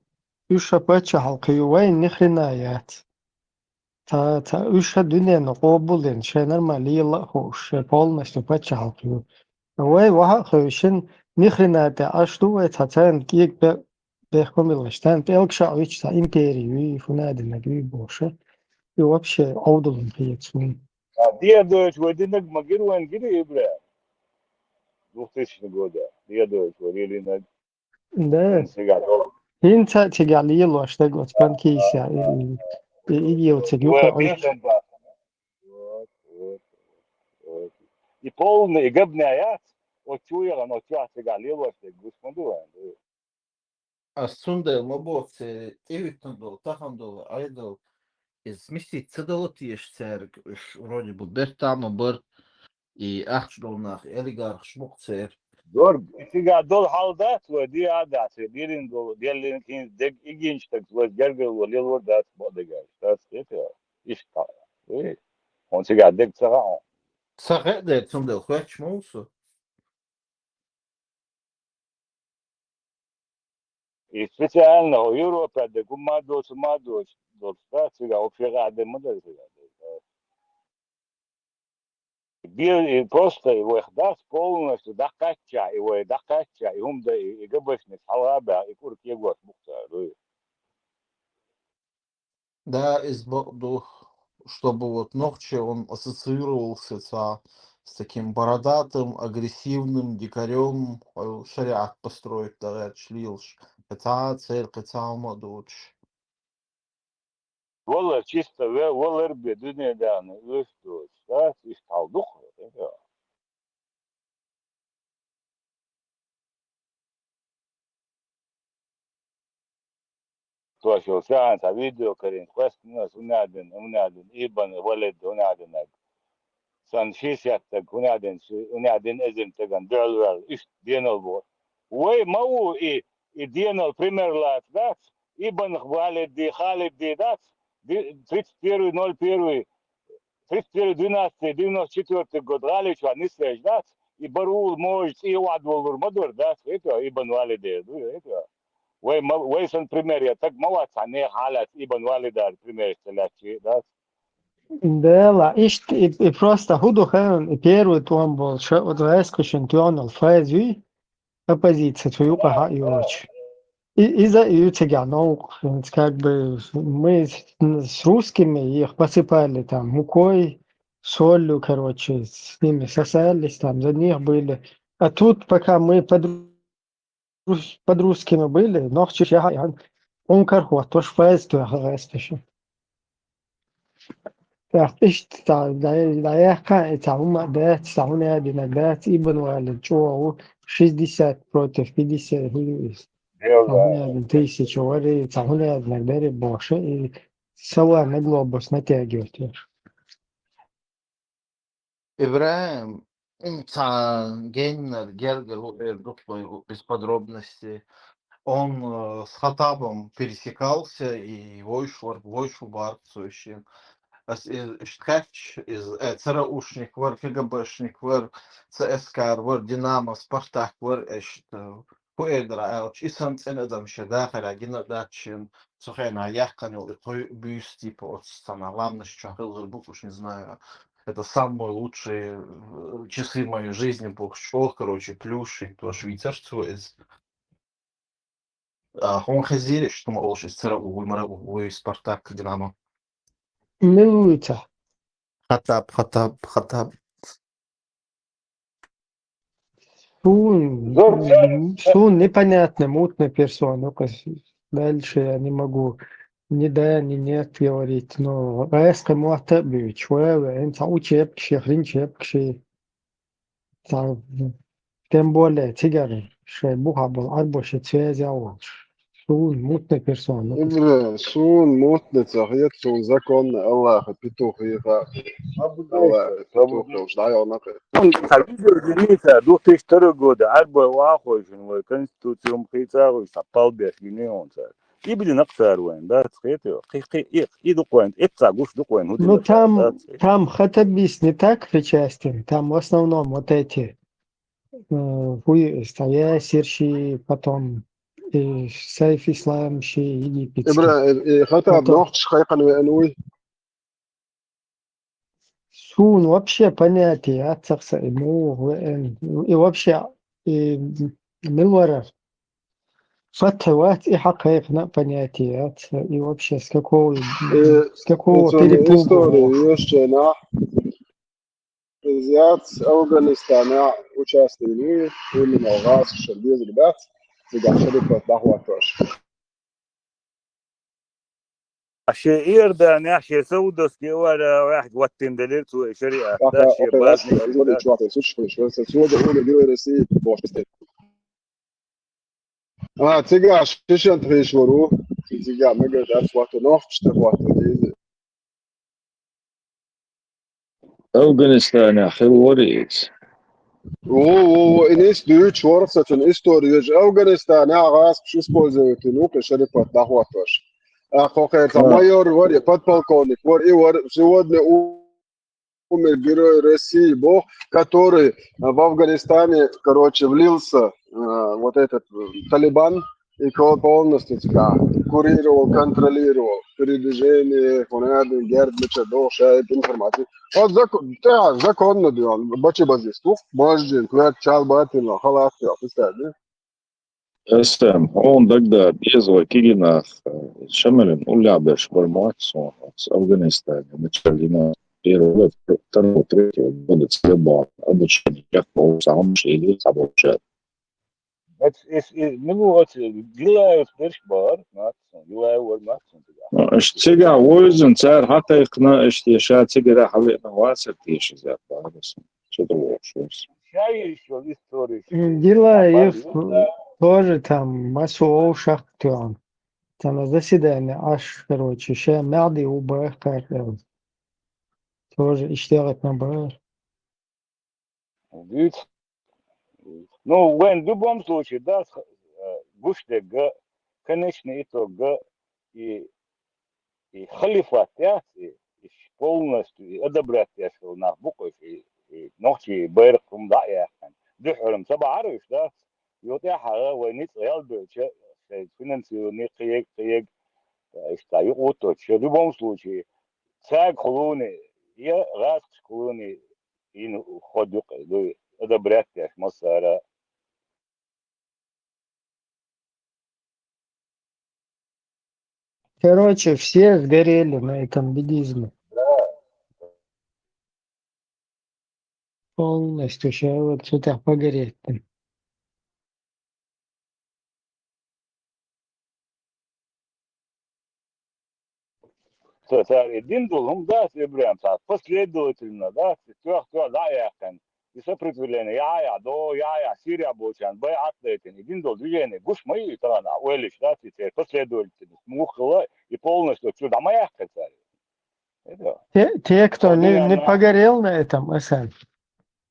Уьш а паччахьалкхе ю, вайн ни хрена яц. Ца, ца, уьш а дуьненна къобалдина, шайнара ма лела а хууш, шайн полностью паччахьалкхе ю. Вай ваха а хевшина, ни хрена тӀе Ӏаш ду вай, цхьа царна кӀега бе-, бехк ма биллаш. Царна пӀелг ша а вичча, цхьа импери юй, хӀун а динарг юй бохуш. И вообще Ӏовдална хета суна. А, Дедович вай динарг ма гира вайн, гира Ибрахим? Двухтысячный года. Дедович вай лелийнарг. Да. ХӀинца а цигахь лелош дерг оцу Панкисехь, и, и, и, и, и, и, цигахь юкъа Ӏуьтту. Вот, вот, вот. И полный, и габна яц, оцу чу яхана, оцу чохь цигахь лелош дерг гуш ма ду вайн, ду. Ас цундела ма боху, церан тӀехӀуьттун долу, тахана долу Ӏедал, иза миссит ца дала теша цаьрга, уьш вроде бы бертахь а ма бара, и ахча долу нах, и олигархаш бу-кх церан. Дорг, и цигахь долу хьал дац вай, де а дац, и дирина долу, деллина хӀинца дерг и гинчу стаг вайца гергарло лелор дац, бакъдерг аьлча, дац, кхета, иштта. Ой, хьуна цигахь дерг ца хаьа хьуна. Ца хаьа дера, цундела хоьттуш ма ву со. И специально хӀо Европа дерг хӀума а доцу, хӀума а доцу, доцу, да, цигахь вообще гӀа а де ма дара цигахь дерг, да. Бе-, и просто и вайх дац полностью дӀакхаьчча, и вай дӀакхаьчча, и хӀума дан, и, и габашник хьалха а баьхна, и кӀур кегош бу-кх цара, дуй. Да, иза бакъ ду, чтобы вот нохчи, он ассоциировался цхьа с таким бородатым, агрессивным дикарём, э, шариат построить дагӀерча лелаш, кхин цхьа а церан, кхин цхьа а хӀума а доцуш. Валар чисто ве-, валар бен дуьне даьхна, оьшуш доцуш, да, иштта хьал ду-кх. Тоьшалла саьхьа цхьа видео карийна, кхоьссина аса, хӀун аьлла дина, хӀун аьлла дина, Ибн Валид, хӀун аьлла динарг. Сан ши сеттаг, хӀун аьлла дина, ши, хӀун аьлла дина эзар стагана дуьхьал ваьлла, иштта денал боху. Вай ма ву и, и денал пример лаца дац, Ибн Валиди, Халиди дац, ди-, тридцать первый ноль первый, тридцать первый двенадцатый девяносто четвёртый год гӀали чохь нисвеш дац, и барул можа цӀе охьадолалур ма дара дац, хета, Ибн Валиде, ду, хета. Вай ма, вай сан пример я, таг ма вац цхьа нехан хьалаьцна Ибн Валидар примерш ца лаьцча, дац. Дела, иштта и, и просто хӀун ду хаьий, и первый тӀом болчу, оцу гӀаьскхашна тоьхна фаза юй, оппозиция цу юкъахь а йоцуш. И, из-за и у тебя, ну, как бы мы с, с русскими их посыпали там мукой, солью, короче, с ними сосались, там за них были. А тут, пока мы под, рус- под русскими были, нохчи яха ян, он кархуа, то ж файл, то я хагас пишу. Так, иштта, да, да, я ка, это ума, да, это ума, да, да, Ибн Валид, чё, шестьдесят против пятьдесят, хуй. Цхьаннеа тысяча вари, цхьаннеа нагдари бохуш, и сова на глобус натягивать веш. ИбрахӀим, м, цхьа геннара гергара ву эр дукха вай ву без подробностей. Он, э, с Хаттабом пересекался и вовшах вар, вовшах вар цо ишин. Ас из иштта хаьттича, из, э, ЦРУшник вар, КГБшник вар, ЦСКА вар, Динамо, Спартак вар, иштта, э, хӀу эр дара аьлча, и санна цӀена адам шен дахарехь гина а дац шен, цу хенахь яьккхина йолу и кхо буьйса, типа, оцу цхьана ламанаш чохь хилла хир бу, уж не знаю, это самые лучшие, э, часы моей жизни бохуш чӀогӀа, короче, плюшинг дош вийцар цо иза. А хьуна хезира, иштта хӀума олуш, иза ЦРУ вуй, мара вуй, Спартак, Динамо? Мила вуй цхьа? Хаттаб, Хаттаб, Хаттаб. Суна, суна непонятно, мутная персона. Ну-ка, дальше я не могу ни да, ни нет говорить. Но гӀаскхи мотт а буьйцуш, ва, ва, хӀинца учебкаш, хрин чебкаш. Тем более, цигара шайн бухахь болу Ӏарбоша связь а волуш. Суна мутная персона. Ибра, суна мутная ца хета, суна законный Аллаха петух хета. Аллаха петух хилча дӀайогӀу накъе. Цхьа видео динийта, две тысячи второй года, Ӏарбой охьахойшина вай конституци хӀума хийца а гӀуьйш, цхьа палбеш гиний хьуна цара. И билина кху цара вайн, дац, хетий? Кхи, кхи, и, и ду-кх вайн, эцца гуш ду-кх вайн, хӀун Ну, дина там, дац? Там хаттабис не так причастен, там в основном вот эти, э, хуй, Ясир ши, потом, э, Сайф Ислам ши, египетский. Ибра, э, э, Хаттаб Потом нохчаш кхайкхина веана вуй? Суна вообще понятие яц цхьа и муха веана. И вообще, и мила вара? Фатха вац и хьан кхайкхина а понятие яц. И вообще с какого, э, с какого перепугу? История воху? Йоьшучу нах. Иза яц Афганистанехь участие вуй, именно гӀазкхашна дезар бац, цигахь шарипат дӀахӀоттош. А шен Иорданехь, шен Саудовский Аравиехь гӀоттина делира цо и шариат, да, шен база. А, цигахь шишан тхийш вар ву, цигахь мегар дац хӀотта, нохчашна тӀе хӀотта деза. Афганистанехь хилла вара иза. Во, во, во, и нийса дуьйцуш вара сан цуьнан история, вежа Афганистанехь гӀазкхаш использовать йина ву кхин шарипат дӀахӀоттош. А кхо хер цхьа майор вара, я подполковник вара, и вара, сегодня у-, умер герой России, бо, который, а, в Афганистане, короче, влился, а, вот этот, э, Талибан, и ко-, полностью цигахь курировал, контролировал передвижение, хӀунда герда мича дохуш, информация. Вот зако-, да, законно дела, бачи базис, ух, можжин, квет, чал, батин, халат, представь, да? Эстем, хьуна дагадогӀу, беза вай кегийнах, э, Шамилан уллехь берш бара моьтту суна, оцу Афганистане, начальник, первого, второго, третьего года цхьа бахьана, обучение, яххо, сам шийли, сам обучать. Эс, эс, эс, мила ву оцу Гилаевс берш бара, моьтту суна, Гилаев вара моьтту суна цигахь. Ну, иштта цигахь вевзина, цара хьакхайкхина, иштта ша цигара хьавеана вацара теша иза бахьана суна. Цу тӀе вохуш вара. Ша йиш йолу история. М, Гилаев тоже там массо вовшах тоьхна. Там на заседание аш, короче, ша маьӀди ву бахкар. Тоже иштта гӀатна бара. Дуьйцу. Ну, вайн в любом случае, да, с-, э, гуш дерг, конечный итог, и, и халифат, я, и, и полностью, и одобрять деш хилла нах бу-кх уьш, и, и нохчийн байракх хӀума дӀа а яьккхина. Дуьххьара-м ца бахьара уьш, да? Юха тӀаьхьара вай ницкъ ял бевлча, шайн финансирование кхиег, кхиег, э, иштта юкъа вуттучу, в любом случае, цаьрга хуьлуний, я гӀазкхашка хуьлуний, йина хӀод юкъа дуй, одобрять деш массара. Короче, все сгорели на этом буддизме. Да. Полностью человек что-то погореть. Цо-, цар и дин долу хӀума дац, Ибрахим, цар последовательно дац, тоьх-тоьх дӀа а яьккхина, и сопротивление яхьа-яхьа до, яхьа-яхьа Сирия болчарна байӀат а дайтина, и дин долу движение гуш ма ю и тахана, ойла йича дац, и церан последовательность муха хилла, и полностью чу дӀа ма яьккхира цара. Это Те, те, кто не, не погорел на этом, Асан,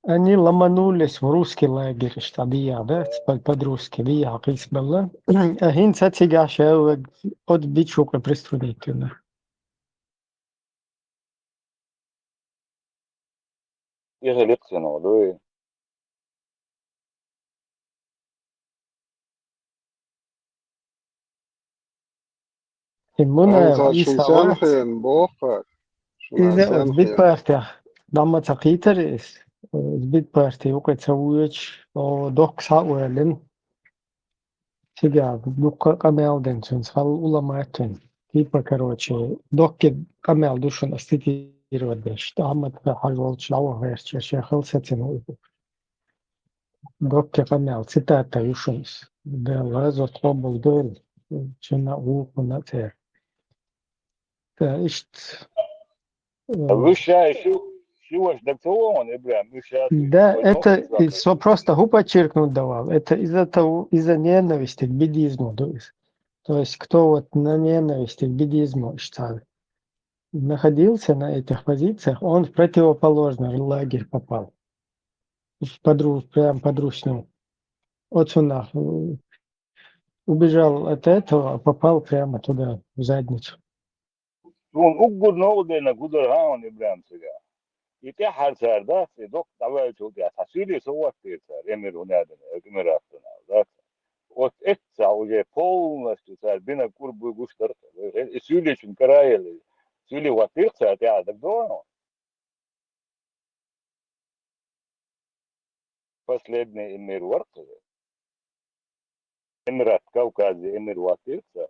они ломанулись в русский лагерь, что дия, да, под, под русский, дия, хьакъис балла. А хӀинца цигахь ша оцу бичу кху приструнить вина. Иза ликхсино дуй. И муна Ан ца шун Иса вац. Сенхен бохар. Шун Иза ан оцу сенхен. Битпартех дӀа ма ца кхийтар иза. Оцу битпарте юкъе ца воьдуш, о, доккха схьа а ваьллина. Цигахь дуккха къамел дина цуьнца, хьал улама а тоьхна. Типа, короче, доккхий къамел ду шуна ас цитировать деш. Ахьмад хьажа волчу дӀавахарча, шен хала сацина ву. Доккхий къамел, цитата ю шуна ас. Дела разот къобал дойла, чина а, вукхунна а церан. Да, иштта. Э, Вуьш ша и ши, ши ваша даг ца вогӀун, Ибрахим, вуьш ша ца Да, вогӀун, это, вуьш и ша со просто хӀу подчеркнуть давал. Это из-за того, из-за ненависти к буддизму, то есть, то есть кто вот на ненависти к буддизму, что находился на этих позициях, он в противоположный лагерь попал. В подру-, прям подручную. Вот он, э, убежал от этого, а попал прямо туда, в задницу. Суна уггар новкъа дерг хӀун дара хьан, Ибрахим, цигахь? И тӀаьххьара цара дац, и доккха дӀаваьллачул тӀаьхьа цхьа суьйли со хӀоттийра цара, эмир хӀун аьлла, Эмиратана, дац. Оцу эццахь уже полностью цара бинарг кӀур буй гуш дара. И суьйличун кара а елла, суьйли хӀоттийра цара тӀаьхьа, дагадогӀу хьуна? Последний эмир вара-кх иза. Эмират Кавказе эмир ваттийра-кх цара.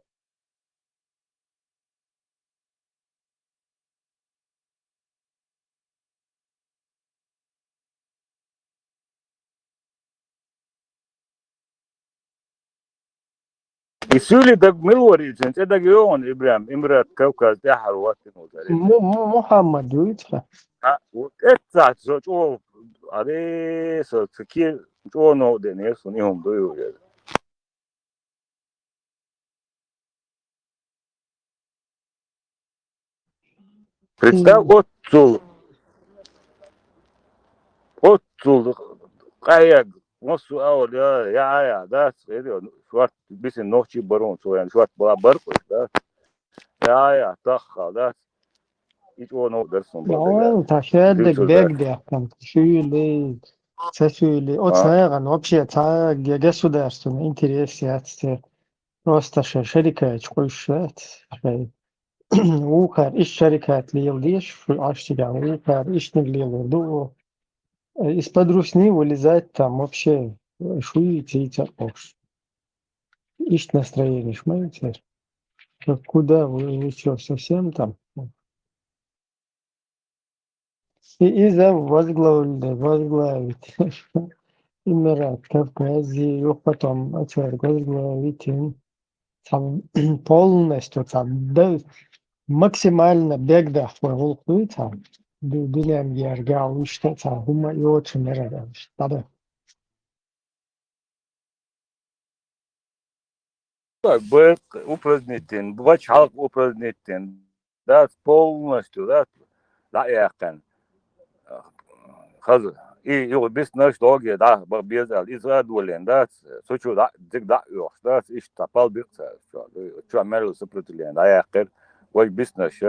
И суьйли даг мила вара иза, цӀе дага йогӀун, Ибрахим, Эмират Кавказ тӀаьххьара ваттина ву цара. Му-, Му-, Мухьаммад вуьйцу хьан? А, вот эццахь со чӀогӀа, аре, со ца ке-, чӀогӀа новкъа деана, суна и хӀума дуй ву иза. Представь, оццул, оццул къахьега, массо а агӀор, я, я, я, дац, шорта бисина нохчий барон, цо ян шорта бала баркъуш, да? Я, я, таххал, дац? И чӀогӀа новкъа дара суна бала. Ой, та шердиг бегдехкан, суьйли, ца суьйли. Оцу нагӀан вообще цхьа ге-, государственный интерес яц те. Просто ша шарикачу къуьйсуш вац. Шай вукхар иш шарикат лела деш, шу Ӏаш цигахь вукхар ишниг лелор ду. Из-под русни вылезать там вообще, шу йийца йийца а къовш. Иштта настроениеш ма ю церан. Как куда вы, вы чё, совсем там? И иза возглавили-, возглавить Эмират Кавказе, юха потом ацара возглавить ин цхьа полностью цхьа д-, максимально бегдахь вай гӀуллакх дуй цхьа ду-, дуьнен гергал иштта цхьа хӀума йоцу мерара дӀадо. Так, бакъ упразднить дина, бач хьалха упразднить дина, дац полностью, дац, дӀа а яьккхина. Хаза, и юха биснарш догӀе дӀа, бакъ беза аьлла, иза а долийна, дац, со чу дӀа, цига дӀа а оьхуш, дац, иштта цхьа пал бикъ цара, чу, чу мел сопротивление дӀаяьккхира, вай биснарш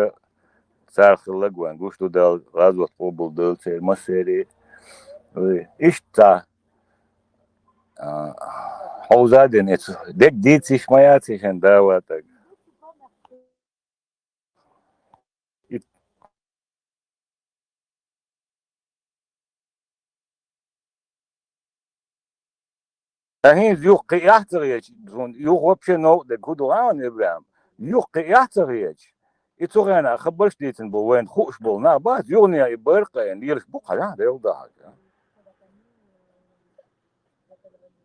цара хилларг вайн гуш ду Далла, гӀазот къобал дойла церан массеран. Ой, иштта цхьа, а, хьовзадина эцу, дерг дийца йиш ма яц и шен даватаг. И Ткъа хӀинца юха кхин эхь ца гӀечи, суна юха вообще новкъа дерг хӀун ду хьан, Ибрахим? юха кхиъ яхь ца хеташ, и цу хенахь хабарш дийцина болу вайна хууш болу нах бац, юханехьа и байракх а айина лелаш бу-кх хьажахь, Делан дуьхьа.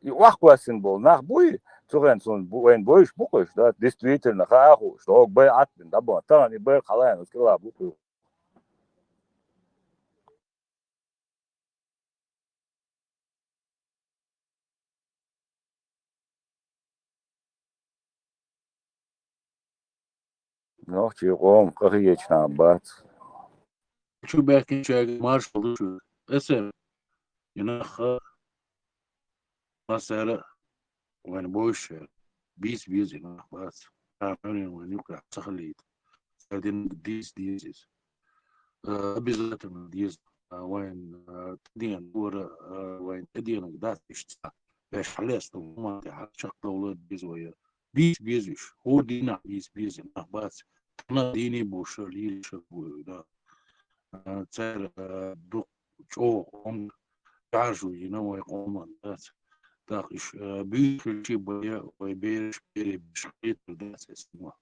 И охьакхоьссина болу нах буй, цу хенахь суна бу-, вайна бовзуш бу-кх уьш, да, действительно, хаа хууш, хӀокху байӀат бина дӀабахана, тахана и байракх хьалаайна оцу кӀелахь бу-кх уьш. Нохчийн къоман къахеташ нах бац. Чу баьхкинчаьрга маршалла ду шуьга. Эсер, и нах, массара а вайна бовзуш, бийца беза и нах бац. Царна Ӏуьйранна вайна юкъахь ца хилийта. Цара динарг дийца деза иза. Э, обязательно деза. Э, вайн, э, тӀедеана вара, э, вайн тӀедеанарг дац иштта. Ваьш хьалаьцна хӀуманна тӀехь чекхдовла деза вай. Бийца беза уьш. ХӀора дийнахь бийца беза нах бац. Тахана дийне болуш, лелаш бу, да. Э, цара, э, дукха чӀогӀа къоман чӀаржо йина вай къоман, дац. ТӀаккха уьш, э, буьйса хилча а бен, вай бераш, берийн бераш кхетар дац эсма.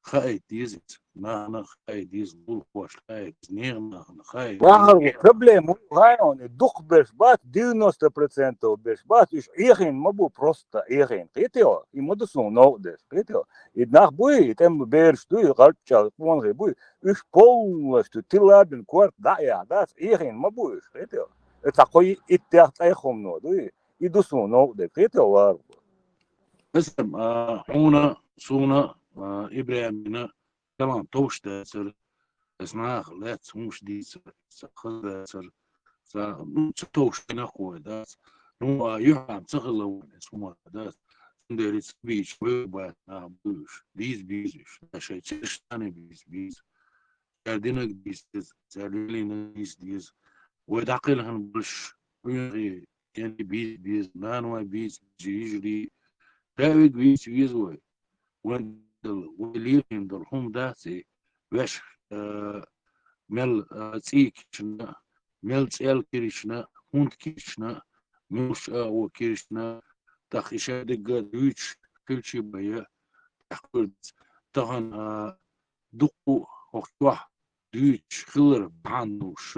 Хаийта деза иза, нахана хаийта деза, лулахошна хаийта деза, нехан нахана хаийта деза. Вахар ву, проблема ву, хьайна, и дукха берш бац, девяносто процентов берш бац, уьш Ӏехийна ма бу, просто Ӏехийна. Кхетий хьо? И ма ду суна новкъа дерш, кхетий хьо? И нах буй, и тӀеман бераш дуй, и гӀарччалхий, къонахий буй, уьш полностью тилла бина корта дӀа а яьхна, дац, Ӏехийна ма бу уьш, кхетий хьо? И цхьа кхо иттех ткъех хӀумано дуй, и ду суна новкъа дерг, кхетий хьо, вахар ву? Эсам, а, хьуна, суна, а, ИбрахӀимна, Салам товш дацара, аса наха лаьцна хӀумаш дийцар, аса хаза дацара, ца, ну, ца товш динарг вай дац. Ну, а юьхьанца ца хилла вайн аса хӀума дац. Цундела ца бийча вевр бац наха буьйш. Дийца беза уьш. Шайн цераш царна бийца беза. Цара динарг дийца деза, цара лелийнарг дийца деза. Вай дӀакхелхина болуш, Ӏуьйранна, Яни бийца беза, нанавай бийца беза, йижарий, ша вега вийца веза вай. Вайн дала, вай лелийна долу хӀума дац и, ваьш, а, мел, а, цӀий кийчна, мел цӀел кийчна, хӀунда кийчна, муьлш а ву кийчна, тӀаккха и шадерг а дуьйцуш хилча а бен, тӀаккха тахана, а, дуккха а хӀокху чохь дуьйцуш хилар бахьана долуш,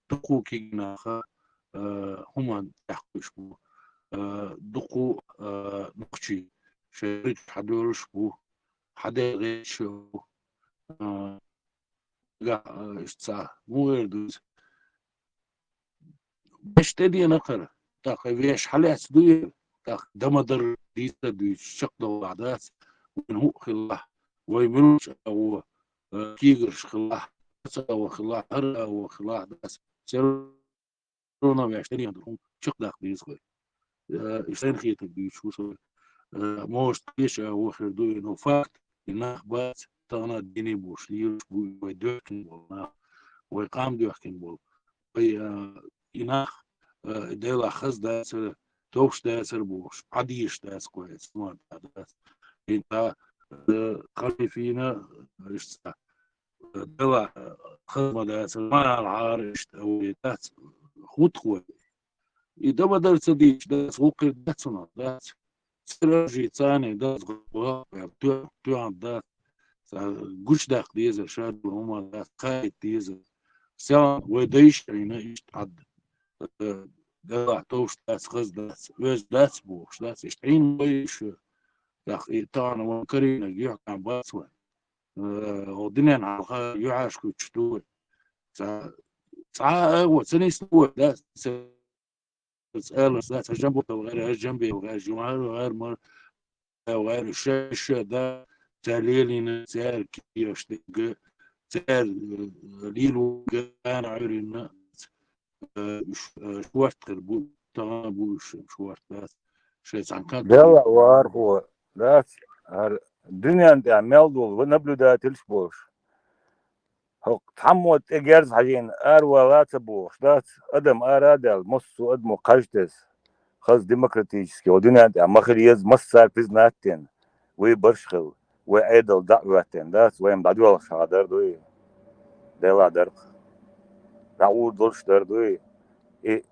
дуккха а кегий нах, а, хӀуманна тӀаьхьакхуьуш бу, а, дуккха а, а, нохчий шайн гӀирсаш хьадоьллуш бу, хьадаьлла гӀирсаш а бу, а, нагахь, а, иштта цхьа муха эр ду иза? Ваьш тӀедеана кхара, тӀаккха ваьш хьалаьцна дуй, тӀаккха дан ма-дарра дийца а дуьйцуш, чекхдовлахь дац, вайн хӀуъа хилалахь, вай муьлш а ву, а, кегарш хилалахь, ца а ву хилалахь, хӀара а ву хилалахь дац. Всё равно ваьш тӀедеана долу хӀума чекхдаккха деза вай. Э, и сайна хетарг дуьйцуш ву со. Э, может, кхечу а ву хир ду, но факт, и нах бац, тахана дийне болуш лелаш бу, вай доьхкина болу нах, вай къам доьхкина болу. Вай, э, и нах, э, Делахь хаза дацара, товш дацара бохуш, Ӏадийша дац кхо эца, ма дац. И та, э, халифина, э, иштта, э, Делахь, э, хаза ма дацара, ма алахьара иштта, вай дац, хӀуттахой. И дан ма-дарра ца дийцча дац, вукхуьра дац хӀума, дац. Церан жий царний дац, гӀо-, гӀо-, тоьхна дац. Ца гучудаккха дезара, ша долу хӀума дац, кхайкха дезара. Сел вай дайша Ӏийна иштта хьадда. Э, Делахь товш дац, хаза дац, оьзда дац бохуш дац. Иштта Ӏийна вай уьш. ТӀаккха и тахана вайн карийнарг юьхькӀам бац вайн. Э, хӀокху дуьненна хьалха юьхьӀаьржа кхуьттуш ду вай. Цхьа, цхьа а агӀо ца нисна вай, дац, ца, ца аларца, дац, хьажам бу вай гӀайра, хьажам бе вай гӀайра, жимахӀар вай гӀайра, мар вай гӀайра, ша, ша, да, цара лелийна, цара кийош дерг, цара, э, лело гана Ӏуьйранна, э, ш-, э, шорта хир бу, тахана бу уьш шорта, дац, шайн цхьана кхин Делла вархо, дац, хӀара дуьненна тӀехь мел долу наблюдательш болуш. ХӀокху цхьаммо тӀе герз хьажийна, аравала а ца бохуш, дац, адам ара а даьлла, массо а адамо кхаж тесна, хаза демократически, хӀокху дуьненна тӀехь ма хила еза, массара признать дина, выбораш хилла, вай Ӏедал дӀа а хӀоьттина, дац, вайн дӀадоьлхуш хьан дара дуй, Делахь дарх, дӀа ур долуш дара дуй, и,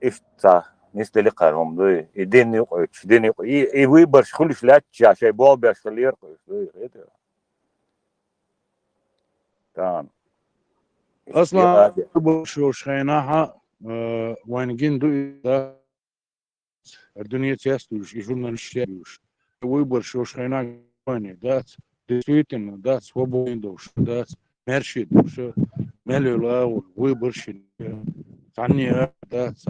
иштта цхьа Нисдели кхар хӀума дуй. И дин юкъуч, дин юкъу. И, и выборш хуьлуш лаьттача, шай болх беш хилера кхуьш дуй. Хетар. Тан. Аслан, выборш йолуш хенахьа, э, вайн гин ду и да. Дуьне цецдуьйш, и журналист дуьйш. Выборш йолуш хенахьа вайне дац. Действительно, дац, свободный долуш, дац. Мерши долуш, мел йолу агӀор, выборш, цхьанне а дац,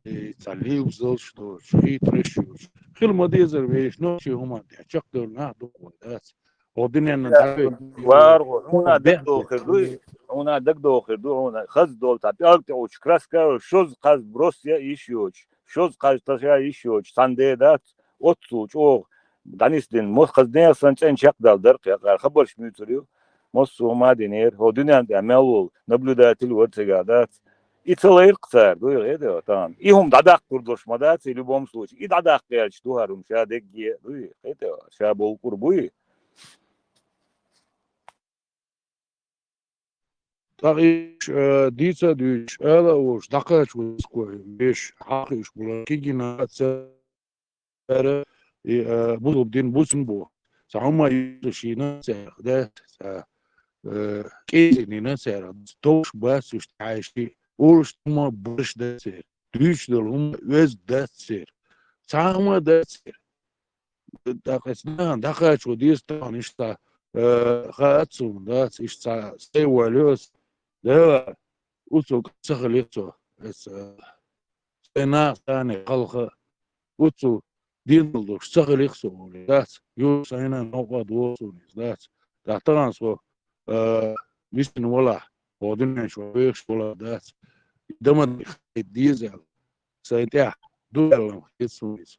и цхьа лилбзалш долуш, хитраш йолуш. Хила ма дезара вешан, нохчий хӀуманна тӀехь чекхдевлла нах ду вай, дац. Оха дуьненна дӀаве- ВаргӀу, хьуна дагадохур ду, хьуна дагадохур ду, хьуна хаза долу цхьа пӀелг тӀе учу краска, шозза кхаз брос я йиш йоцуш, шозза кхаз таша йиш йоцуш, цхьана де дац, оццул чӀогӀа дӀанисдина, мос хаза нехан санна цӀена чекхдала дара кхин, хабарш муьйцур ю, массо а ма динера, хӀо дуьненна тӀехь мел волу наблюдатель вара цигахь дац. И ца лайра-кх цара, дуй хетар тахана. И хӀума дӀадаккхур долуш ма дац, и любом случае. И дӀадаккха гӀерташ ду хӀара хӀума ша дегге, дуй хетар, ша болу кӀур буй. ТӀаккха иштта, э, дийца а дуьйцуш, ала а волуш, дӀакхача вазкой, вешан хьакхуьуш болу кегийна цара, и, э, бусулба дин бусин бу. Цхьа хӀума йийцуш йина цаьрга, да, цхьа, э, кӀезиг йина цаьрга, товш бац уьш тхьаьжчи, олуш хӀума барш дац церан, дуьйцуш долу хӀума оьзда дац церан, цхьа хӀума дац церан. ТӀаккха аса нахана дӀакхачо деза тахана иштта, э, хаьа суна, дац, иштта цхьа сай валио аса. Дела, уцул ца хилира со, аса, э, сайн наха царна хьалха, уцул динал долуш ца хилира со олий, дац, юха сайна новкъа а догӀу суна иза, дац. ТӀаккха тахана со, э, висина валахь, хӀо дуьнен чу вехаш валахь, дац. Дама деза аьлла, сайн тӀехь ду аьлла хета суна иза.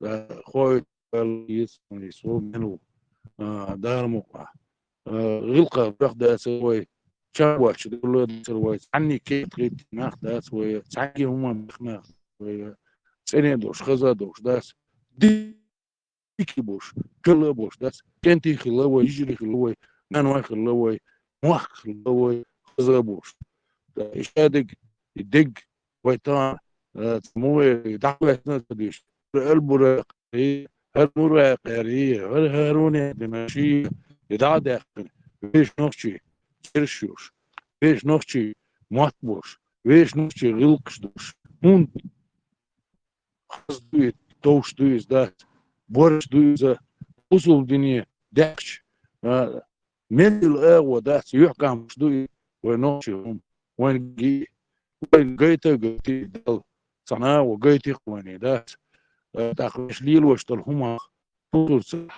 Э, хой аьлла, иза, иза ву, мен ву. А, Дала мукъа. А, гӀиллакхах бехк дацара вай, чам вачча дуьлла дацара вай, цхьанний кехат хӀиттина нах дац вай, цхьанний хӀуманна бехк нах вай, цӀене долуш, хаза долуш дац. Дика болуш, кала болуш дац. КӀентий хилла вай, йижарий хилла вай, нанвай хилла вай, мохк хилла вай, хаза болуш. И шадерг, и дерг вай тахана, а, ца ма вай, дӀахӀоьттина ца дуьйш. Албура кхаьри, хӀара мура кхаьри, хӀара хӀаруне дина ши, и дӀа а даьккхина, вешан нохчий, цераш йолуш, вешан нохчий, мотт болуш, вешан нохчий, гӀиллакхаш долуш. ХӀунда хаза ду иза, товш ду иза, дац, борш ду иза, бусулба дине даьхча, а, мел йолу агӀо дац, юьхькӀамаш ду иза, вай нохчий хӀума, вайн ги, вайн гайта а гайти Далла, цхьана агӀо гайти-кх вайна, дац. А, тӀаккха вешан лелош долу хӀуманах, хӀун ду цара?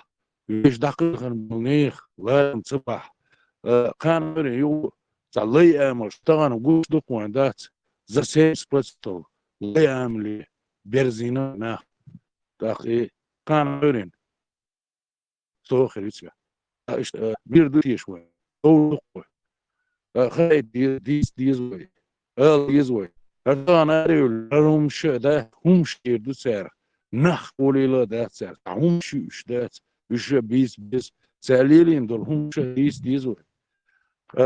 Вешан дӀакхелхина болу нехан ларам ца бахь, а, кхана Ӏуьйрин юкъа цхьа лай амалш тахана гуш ду-кх вайн, дац, за семьдесят процентов лай амале берзийна нах. ТӀаккха и кхана Ӏуьйрин со хир вицве. А, иштта, а, бир ду теша вай, товр ду-кх вай. А, хайта деза, дийца деза вай, ала деза вай. ХӀара тахана аравелла, хӀара хӀума ша, да, хӀума шера ду цара. Нах олийла а дац цара, цхьа хӀума шуьйуш дац, уьш а бийца беза. Цара лелийна долу хӀума ша дийца деза вай.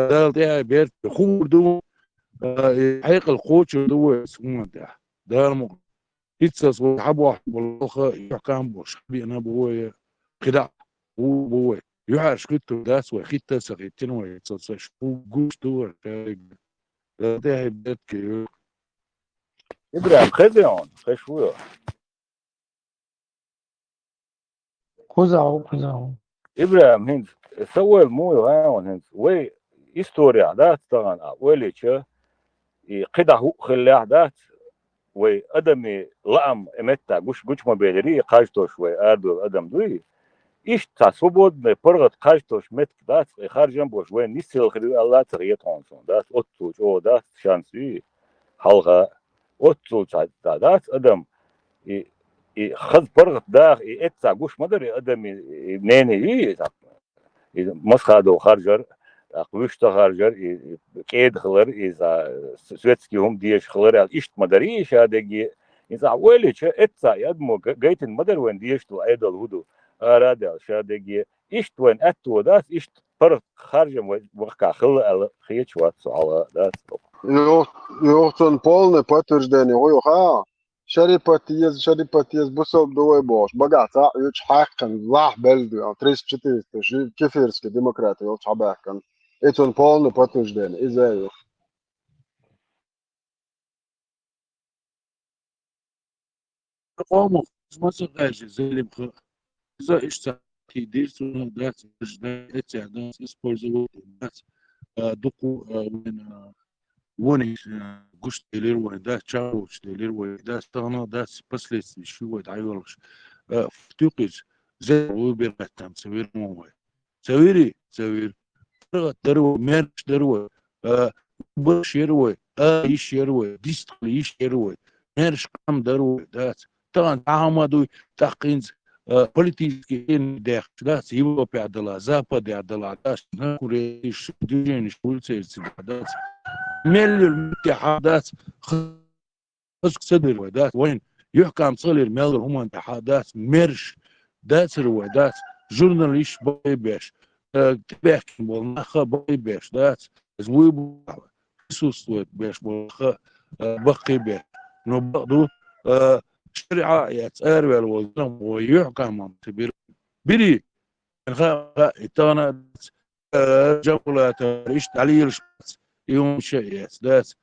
Дала тӀехьа берт хуур ду, а, и хьекъал кхочур ду вай хӀуманна тӀехь. Дала мукъ. ХӀинццалц вай хьабохьуш болу хьалха юьхькӀам болуш, хьабеана бу вай, кхидӀа а ву бу вай. ЮьхьӀаьржа хӀуьттур дац вай, хӀитта а ца хӀиттина вай, хӀинццалц шу гуш ду вай, шадерг. Дала тӀехьа берт кхийла. ИбрахӀим, хезий хьуна? Хезаш вуй хьо? Кхузахь ву, кхузахь ву. ИбрахӀим, хӀинца, сан ойла муха ю хьуна хӀинца? Вай историяхь дац тахана, а, ойла йича, и кхидӀа хӀуъа хиллехь дац, вай адамийн лаам и метта гуш, гучу ма белира, и кхаж тосуш вай арадолу адам дуй. Иштта цхьа свободный паргӀат кхаж тосуш меттиг дац, и харжам болуш вайн нисъелла хир ю аьлла а ца хета хьуна суна, дац, оццул чӀогӀа дац шанс юй, хьалха. Оццул цхьа да-, дац адам, и, и хаза паргӀат даха, и эццахь гуш ма дара, и адамийн, и нене юй, и цхьа, и масхадо харжар, тӀаккха вуьшта харжар, и, и кӀеда хилар, и цхьа с-, светский хӀума дезаш хилар аьлла, иштта ма дара, и шадерг, и цхьа ойла йича, эццахь и адамо га-, гайтина ма дара вайн дезаш долу Ӏедал хӀун ду, ара а даьлла шадерг. Иштта вайн аьтто дац, иштта паргӀат харжам вай бахкахь хилла аьлла хеташ вац со хьалха, дац. Йо-, йохцун полное подтверждение ву ю хьан? Шарипат еза, Шарипат еза, бусалба ду вай бохуш. Багахь цхьаъ юьчу хьаькхна лахь белла ду, тридцать четыреста, ши кефирский демократ йолчу хьабаьхкина. И цунна полный подтверждение, иза а ю. Къомах, иза ма ца хаьржи, Зелимха. Иза иштта кхидира цунах дац, дац, эццехь дац, использовать дац. А, дукха, а, вайн, а, вониг, а, гуш делира вайн, дац, чагӀочу делира вайн, дац, тахана дац, последствий шу вай дӀайолуш. А, фуьйкхийчу, зер ву бер гӀаттам ца вира мо вай. Ца вири, ца вира. ТӀаргӀат дара вай, мерш дара вай, а, барш яра вай, а, йиш яра вай, дистхила йиш яра вай, мерш къам дара вай, дац. Тахана тӀаьхьа ма дуй, тӀаккха хӀинца, а, политический хин дехча, дац, Европехь дала, Западехь дала, дац, конкуренташ, движениш, улицерца, дац. Мел йолу меттехь, дац, хаза ца дира вай, дац, вайн юьхькӀам ца хилира мел хӀуманна тӀехь, дац, мерш дацара вай, дац, журналисташ бакъий беш, э, тӀебаьхкина болу нах а бакъий беш, дац, иза вуй бу-, присутствовать беш болу нах а, э, баккхий беш. Но бакъ ду, э, шариӀа а эцна араваьлла волу динах вай юьхькӀам ца бира. Бири, ха-, ха-, и тахана а дац, э, Жамбулатов иштта дӀалелаш бац, и хӀума ша эца, дац.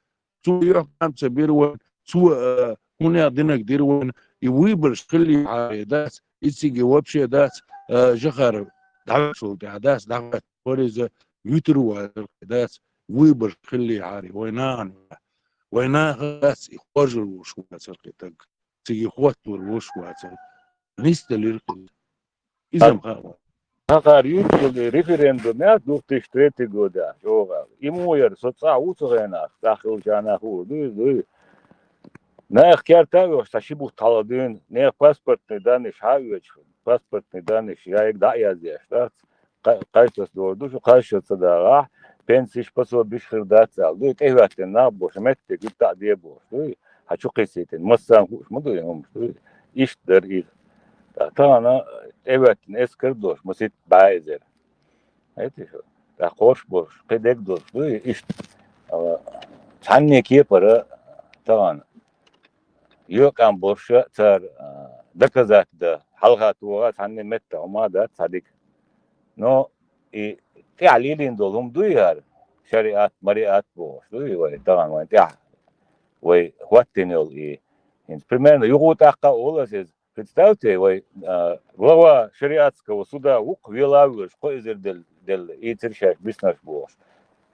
Цо юьхькӀам ца бира вайн, цо, э, хӀунех динарг дира вайн, и выбораш хиллехьара, дац, и цига вообще дац, э, Жохар дӀаваьллачул тӀаьхьа, дац, дӀахӀоьттина вара иза, вуьтур вара, дац, выбораш хиллехьара, вайн нахана, вайн наха дац, и хоржур волуш вацара кхин таг. Цига хӀоттор вуш вацара. Нисделира кхин. Иза-м хаьа. Хьан кхара юьйцу референдум яц две тысячи третий года чӀогӀа. И муха яра, со цӀахь ву цу хенахь, цӀахь хилча нах хуур дуй, дуй. Нах керта а вехаш, цхьа ши бутт хьала дуьйна, нехан паспортный данныйш хьа а оьцуш, паспортный данныйш яйга дӀа а яздеш, дац. Кхай-, кхайшалц дора ду, шу кхайшалц ца дагӀахь, пенсиш, пособиш хир дац аьлла, дуй, тӀехӀоьттина нах бохуш, меттиг вуьтта а де бохуш, дуй, хьан чу кхиссийтина, массарна хууш ма дуй хӀумаш, дуй, иштта дара иза. Ткъа тахана тӀехӀоьттина эскар долуш, масийтта бӀе эзар. Хьайти шу? ТӀаккха хорш болуш, кхин дерг долуш, дуй, иштта. А, цхьанне кепара тахана юьхькӀам болуш а цара, а, доказать дан, хьалха тоха цхьанне меттахь хӀума а дац цхьа дика. Но и тӀаьхьа лелийна долу хӀума дуй хӀара, шариат, мариат бохуш дуй вай, тахана вайн тӀаьхьа вай хӀоттийна йолу и. ХӀинца примерно юха тӀаккха а олу аса иза. Представьте, вай, а, глава шариатского суда ву-кх, вела а воьлуш, кхо эзар делла, делла, ийцира шаьш биснарш бохуш.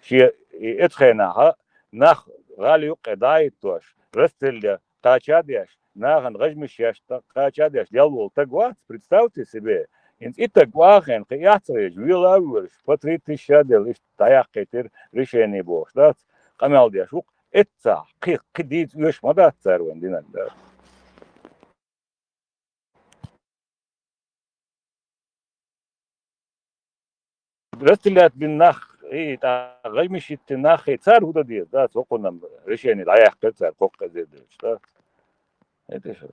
Шен и эцу хенахь нах гӀала юккъе дӀа а хӀиттош, расстрел де кхача а деш, нахана гӀажмиш еш кхача а деш, делла волу таг вац, представьте себе. ХӀинца и таг вахана, кхин эхь ца хеташ, вела а воьлуш, по три тысячи делла, иштта дӀаяккхийтира решение бохуш дац, къамел деш ву-кх, эццахь, кхин, кхин дийца оьшуш ма дац цара вайн динарг, дац. Расстрелять бина нах, и, тӀаккха гӀажмиш йиттина нах, и, цара хӀун дан деза, да, цу хӀокхунна решение дӀаяьккхира цара кхоккхаза дерш, да. ХӀета шу.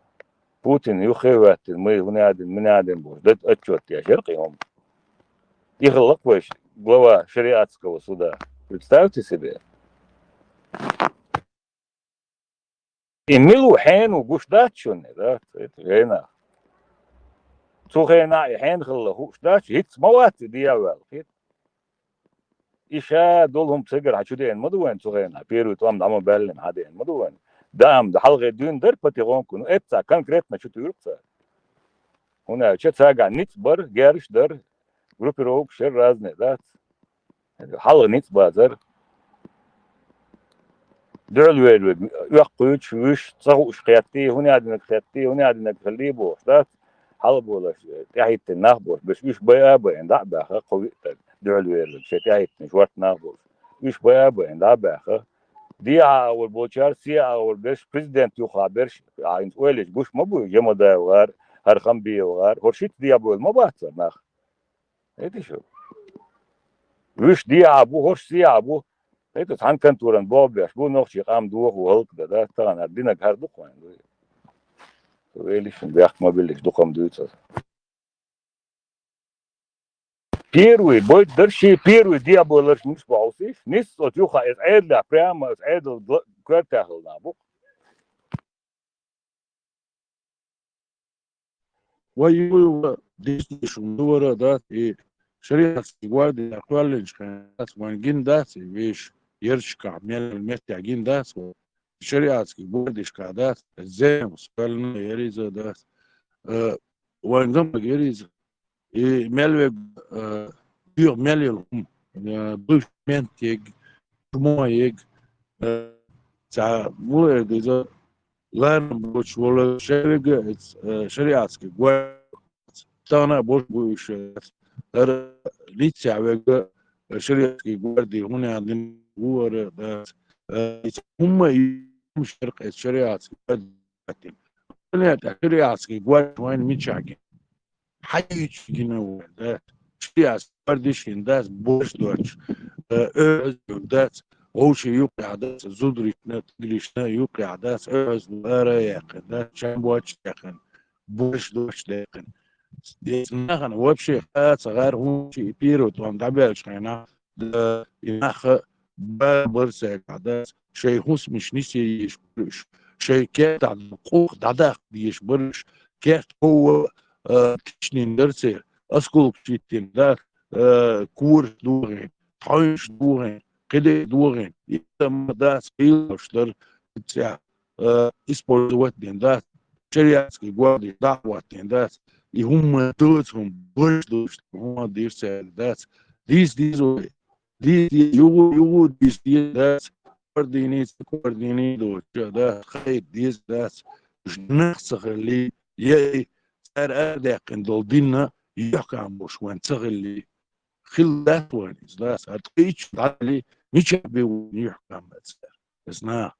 Путин юххе а хӀоьттина, мы, хӀун а дина, мин а дина бохуш, да, отчет деш яра кхин хӀума. И хилла-кх вайша глава шариатского суда. Представьте себе. И мила ву хьенан ву гуш дац шуна, да, цу хенахь. Цу хенахь и хьенан хилла хууш дац, хӀинца ма вац и дехьаваьлла, хета. И ша долу хӀума цигара хьан чу деана ма ду вайн цу хенахь, первый тӀом дӀа ма баьллина хьан деана ма ду вайн. Даам да хьалхе дуьйна дара потихоньку, ну, эцца конкретно чу туьйру-кх цара. ХӀунда аьлча цаьргахь ницкъ бара, герзаш дара, группировкаш яра разные, дац. Хьалха ницкъ бацара. Дуьхьал вер вега, оьккхуьйтуш, вуьш, ца хууш кхеттий, хӀун а динарг кхеттий, хӀун а динарг хиллий бохуш, дац? Хьалха болаш, тӀаьхьахӀиттина нах бохуш, берш уьш байа а байна, дӀа а баьхна, кхо виъ стаг, дуьхьал вер вега, шайн тӀаьхьахӀиттинаш ворхӀ нах болуш. Уьш байа а байна, дӀа а баьхна. Дехьа агӀор болчара, сехьа агӀор берш, президент юххехь берш, а, хӀинца ойла йича гуш ма буй, Жамадаев гӀар, хӀара Хамбиев гӀар, хӀорш шийтта дехьа бевлла ма бац цара нах. ХӀета шу? Вуьш дехьа бу, хӀорш сехьа бу. ХӀета цхьана конторан болх беш бу, нохчий къам дохо хӀаллакдан, да, тахана динарг хӀара ду-кх вайн, дуй. Вели шун бехк ма биллиш, дукха ма дуьйцу аса. Первый, бойт дара ши, первый дехьа бойларш муьлш бохьуьйтуш, нисса оцу юха иза Ӏедалехь, прямо иза Ӏедал гла-, коьртехь хилла нах бу-кх. Вай ю-, ю-, дийшачун дувара дац, и шариатский гвардия кхоьллинчу хенахь дац, вайн гин дац, и вешан ярташкахь мел меттехь гин дац, вай шариатский гвардишкахь дац, зенус кхоьллина яриза дац, э, вайн гамаг яриза, и мел вег, э, юха мел йолу хӀума, э, бывший мент ег, шумо ег, э, ца, мула эр деза, ларам боцуш волу шаверг а, э, шариатский гвардия, тахана а бохуш бу уьш, э, ара лицехь верг а, э, шариатский гвардия, хӀунда аьлла дина ву ара, да, э, хӀумма и шаркъ эца шариатский гвардия. Хьуна тӀе шариатский гвардия вайна мичахь гина? Хьан юьйцу гина вай, да? Шариатский гвардия шина дац, борш доцуш, э, оьзда дац, вовшийн юккъехь дац, зударшна, тигришна юккъехь дац, оьзда ара а яьккхина дац, чам боцуш а яьккхина, борш доцуш а даьккхина. Иза нахана вообще хаа ца гӀара хӀума чу и первый тӀом дӀабаьллачу хенахь, да, и нах а бала бара цаьргахь дац, шайн хӀусамаш нисъе езаш бара уьш, шайн кертахь долу къух дӀадаккха дезаш бара уьш, керт ков а, а, тишнийна дара церан, осколкаш йиттина дац, а, кораш дохийна, тхьовш дохийна, кхидерг дохийна, и ма дац, хилалаш дара, цӀехь, а, использовать дина дац, шариатский гвардия дӀа а хӀоттийна дац, и хӀумма доцу хӀума, борш доцуш хӀума дийр цаьрга дац. Дийца деза вай. Дийца деза, юха, юха дийца деза дац, кхордийний, ца кхордийний доцуш а дац, хайта деза дац. Уьш нах ца хилли, я и цара арадаьккхина долу дин а юьхькӀам болуш вайн ца хилли, хилла дац вайн иза дац. ХӀара ткъе итт шо дӀадели, мичахь бен ву юьхькӀам бац цара? Иза нах.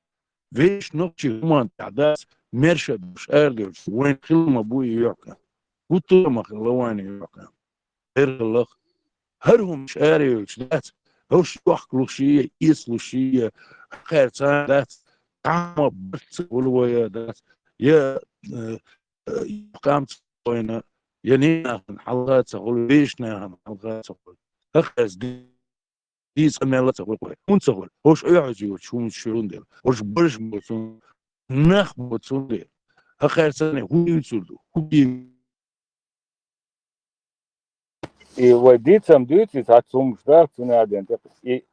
Вешан нохчийн хӀуманна тӀехь дац, мерша долуш арадевлча, вайн хилла ма бу и юьхькӀам. ХӀуттур а ма хилла вайна юьхькӀам. Берхаллах, хӀара хӀуманаш арайевлча дац, хӀорш йохкалуш а, эцалуш а, хьакхаьрца дац, тхьамма барт ца хуьлу вай а дац, я, э, э, юьхькӀам ца хуьлу вайна, я ненахана хьалха ца хуьлу, вешан нахана хьалха ца хуьлу. ХӀокхаьрца ди-, дийца къамел а ца хуьлу вай. ХӀунда ца хуьлу? ХӀорш оьгӀаз йоцуш хӀуманаш ю хӀунда дела. ХӀорш барш боцун, нах боцун дела. ХӀокхаьрца хӀун дуьйцур ду? ХӀун дийр И вай дийцам дуьйцу иза, хӀаца хӀуманаш дац, цуьнан а ден тӀе. И,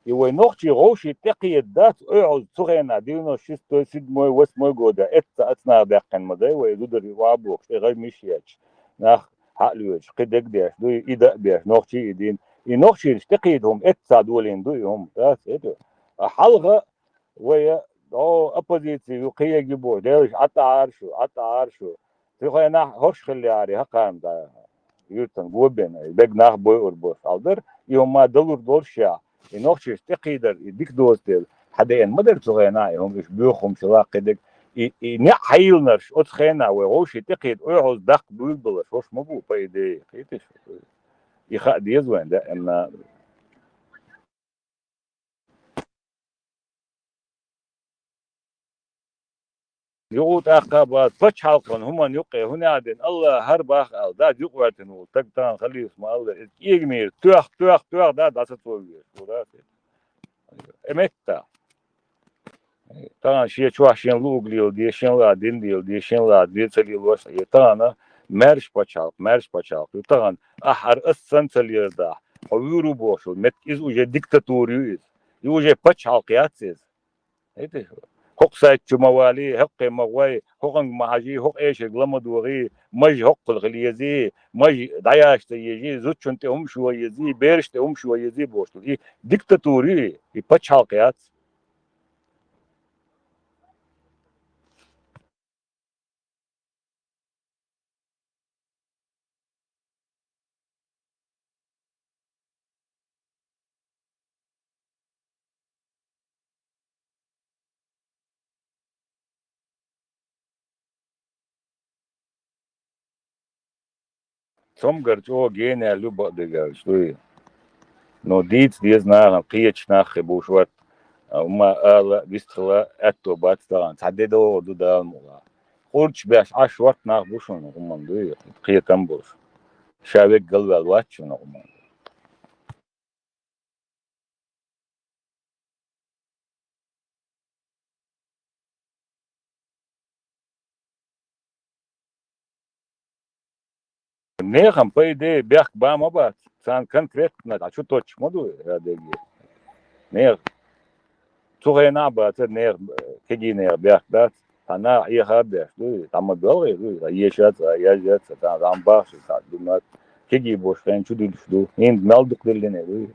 и вай нохчий вовший тӀекхеда дац, оьгӀаз цу хенахь девяносто шестой, седьмой, восьмой года, эцца а ца нах даьккхина ма дай вай, зударий охьабохуш, тӀе гӀаж миш ечаш, нах хьа а лоьцуш, кхин дерг а деш, дуй, и да а беш, нохчий и дийна. И нохчийчу тӀекхийда хӀума эцца долийна ду и хӀума, дац, это. А хьалха Вай, о, оппозици ю, кхин ю боху, Делаш, Ӏа тӀаьхьара шу, Ӏа тӀаьхьара шу. Цу хенахь хӀорш хиллехьара, хӀокхарна да, юьртан го бен, бега нах бойур бу, хьал дара, и хӀума далур долуш ша. И нохчаш тӀекхийдар, и дика доцу дела, хьан деана ма дара цу хенахь, и хӀума, уьш боьха хӀума шила кхидерг. И, и неӀ хьайиллинарш, оцу хенахь вай вовший тӀекхийда, ойхьаза даккха буьйлабаларш, хӀорш ма бу, по идее, кхеташ? И хаа деза вайн, да, эмна. Юкъу тӀаккха а бац, пачхьалкхан хӀуманна юккъе, хӀун аьлла дина, Алла хӀара бах аьлла, да, юкъа ваьттина волу стаг тахана халифа ма алла, иза кӀегамера тоьхна, тоьхна, тоьхна, да, дӀасацо везаш, ву, да, те. Э, метта. Тахана шен чохь шен луъуг леладе, шен ла дин леладе, шен ла де ца лелош, э, тахана маьрша пачхьалкх, маьрша пачхьалкх ю, тахана ахьара ас санна ца леладахь, хьо вуьйр ву бохуш, метта иза уже диктатура ю иза. И уже пачхьалкх яц иза. ХӀета, хӀокху сайта чу ма валий, хӀокхе ма гӀой, хӀокханга ма хьажий, хӀокху эшарг ла ма догӀий, мажа хӀокхула хила езий, мажа дӀаяш ца езий, зудчунна тӀе хӀума шо езий, бераш тӀе хӀума шо езий бохуш. И диктатура ю, и пачхьалкх яц. Цомгар чӀогӀа генал ю бакъдерг аьлча, дуй. Ну, дийца деза нахана, кхечу нахе бу шорта. А, хӀума ала, вистхила аьтто бац тахана. Цхьа де догӀу ду Дала мукъалахь. Къурдаш беш Ӏаш шорта нах бу шуна хӀуманна, дуй, кхетам болуш. Ша вегга галваьлла вац шуна хӀуманна. Нехан, по идее, бехк ба ма бац, царна конкретно дӀа чу тоттуш ма ду, я дерриге. Нехан. Цу хенахь а бацара нехан, кегий нехан бехк дац, цхьа наха хьеха а беш ду, дӀа ма белхий ду, цхьа ешац, цхьа язъяц, цхьа там бахаш, цхьа ду ма, кегий болуш хенахь чу дуьллуш ду, хӀинца мел дукха диллина ду.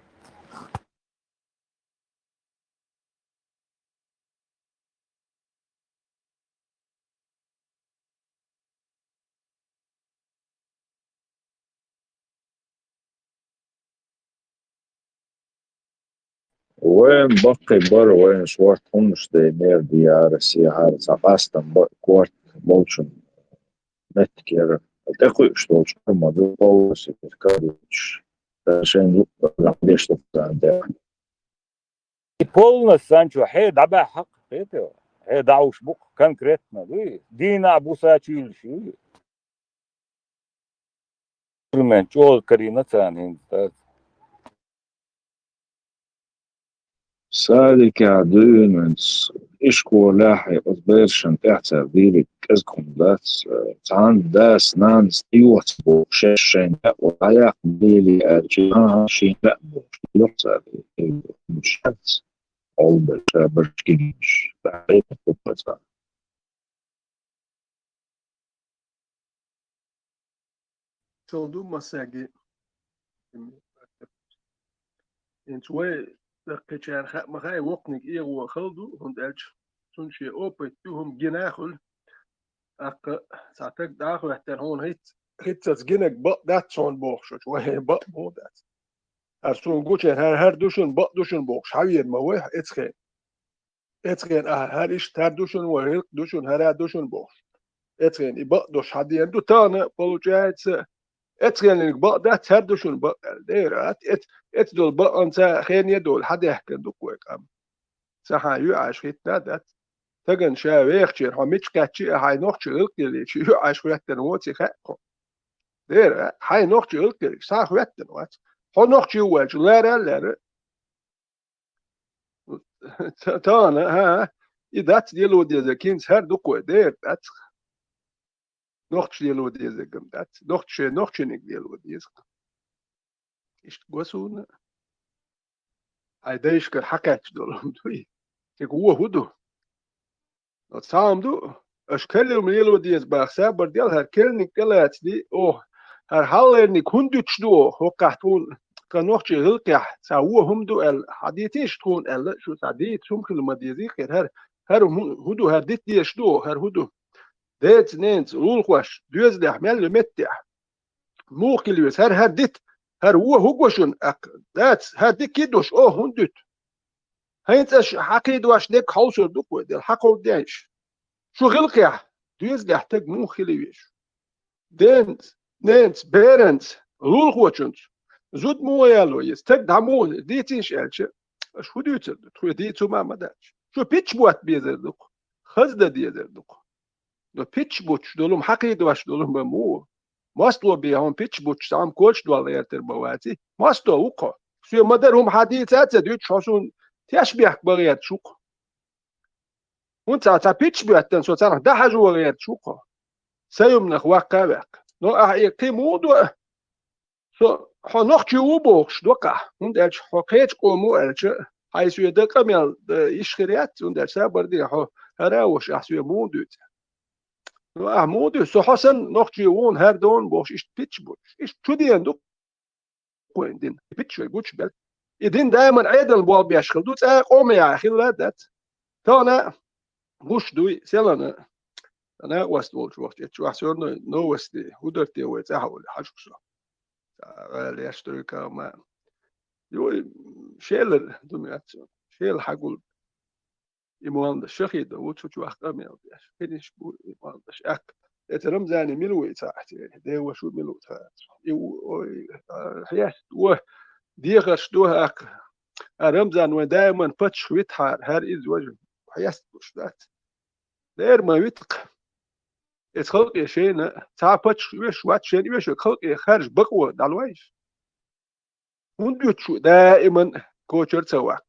Вайн баккхий бара, вайн шорта хӀуманаш дайнера, дияра, сехьара, цхьа къастам бакъ корта болчун меттигера. ТӀекхуьуш долчу ма ду, полосы кадуьйтуш. Шайн юкъа деш ду царна тӀехь. И полностью санчо хье дӀабаьхьа хьакха, хетий? Хье дӀауш бу-кх конкретно, дуй? Дийнахь буса чуьйлуш ю. Инструмент чӀогӀа карийна царна хӀинца, да. Садикехь дуьйнанца, ишколехь а оцу берашна тӀехь цара дийриг кӀезиг хӀума дац, цхьана дас, нанас тӀейоьху бохуш, шаьш шайн баьӀ дӀаяккха лелий аьлча, хӀан-хӀа, шен баьӀ бохуш, йоккха цара хӀумаш яц. Олбе ша барш гигиш, баьхьа хӀума цара. Цул ду массаьрга. ХӀинца вай даккхийчара хаа ма хаьа, воккханиг эгӀо хала ду, хӀунда аьлча цунна шен опыт ю, хӀума гина а хуьлу. ТӀаккха цхьа стаг дӀа а хӀоьттина, хьуна хӀинц-, хӀинццалц гинарг бакъ дац хьуна бохуш, вай бакъ муха дац? ХӀара суна гучуьра, хӀара, хӀара ду шуна, бакъ ду шуна бохуш, хьан вер ма вай эцхье? Эцхьена, ахьа, хӀара иштта хӀара ду шуна, вай гӀиллакх ду шуна, хӀара ду шуна бохуш. Эцхьена, и бакъ долуш хьан дена ду, тахана, получается, эцхьенниг бакъ дац, хӀара ду шуна бакъ аьлла. Дера, ат-, эц-, эцдолу бакъанца хене а долу, хьан даьхкина ду-кх вай къам? Ца хьан ю Ӏаш хӀиттина а дац. Стагана ша вехачера, хьо мича кхаьччи а, хьайн нохчи гӀиллакх хилийча, ю Ӏаш хӀоьттина воций хаьа хьо. Дера, хьайн нохчи гӀиллакх хилийча, схьа а хӀоьттина вац. Хьо нохчи ву аьлча, лара а лара, Ца-, тахана, хӀа, и дац лело дезарг, хӀинца хӀара ду-кх вай, дера дац. Нохчаша лело дезарг-м дац. Нохчаша шайн нохчаниг лело деза-кх. Иштта го суна. Хьайн дайшкара хьакхаьчча долу хӀума дуй? Цига вон хӀун ду? Цхьа хӀума ду, аша керла хӀума лело деза баха, сабар дел, хӀара керланиг тӀелацале, оха, хӀара хьалхалерниг хӀунда дуьтуш ду оха, хӀокхахь тхуна, тхан нохчийн гӀиллакхехь, цхьа вон хӀума ду аьлла, хьан дийцийша тхуна аьлла, шу цхьа дийца хӀума хила ма дезий, кхера хӀара, хӀара хӀун, хӀун ду, хӀара дита дезаш ду оха, хӀара хӀун ду? Деца, ненца, лулахошна, доьзалехь мел йолу меттехь. Муха хила веза? ХӀара, хӀара дита, хӀара вон хӀун го шуна, аккха, дац, хӀара дика а долуш, оха хӀунда дуьту? ХӀинца аша хьан кхийдош дерг хьовсур ду-кх вай, дела, хьан кховдадеш? Шу гӀиллакхехь, доьзалехь стаг муха хила веза? Денца, ненца, беранца, лулахочунца, зуда муха яло еза? Стаг дӀа муха дийцийша аьлча, аша хӀун дуьйцур ду? Тхоьга дийца хӀума а ма дац. Шу пич ботта безар ду-кх, хаза дан дезар ду-кх. Но пич буттуш долу-м, хьан кхийдош долу-м бан муха? МостагӀа бен хьуна пич буттуш цхьамма коча долла гӀертар бан ваций? МостагӀа ву-кх хьо. Соьга ма-дарра хӀума хьан дийца а ца дуьтуш, хьо суна тешнабехк бан гӀерташ ву-кх. ХӀунда аьлча цхьа пич боьттина, со царах дӀахьажо гӀерташ ву-кх хьо. Сайн хӀуманах ваккха а ваьккха. Но ахьа и кхин муха до а? Со хьо нохчи ву бохуш до-кх ахь, хӀунда аьлча хьо кхечу къомо аьлча, хьайн соьга дан къамел дан йиш хир яц, хӀунда аьлча сабар де хьо, хӀара а волуш ахь соьга муха дуьйцу? Ну, ахь муха дуьйцу, со хьо санна нохчи ву-н, хӀара ду-н бохуш, иштта пич буттуш. Иштта чу дена ду-кх вайн дин, пич вай гучубелла. И дин даиман Ӏедална болх беш хила ду, цкъа а къоман яхь хилла а дац. Тахана гуш дуй, селана, накъост волчу вахча, чохь всё равно новости, хӀун дара те вай цӀахь а волу, хьажуш со. Цхьа гӀала еш дуй кама. Юй, шелар ду меца, шел хьагул. И молла шахида ву цу чохь къамел деш. Хиниш бу и молла шаккха. Эца Рамзане мила ву и ца ахьцерий? Девашу мила ву ца ахьцерий? И ву, ой, а, хьест ву, дехарш ду хьакха. А Рамзан вайн даиман паччахь витахьара, хӀара иза важа. Хьест буш дац. Дера ма витакх. Эца халкъе шайна, цхьа паччахь оьшуш вац, шайна оьшург халкъе харж бакъо дӀалойш. ХӀунда дуьту шу даиман кочара ца ваккхуш?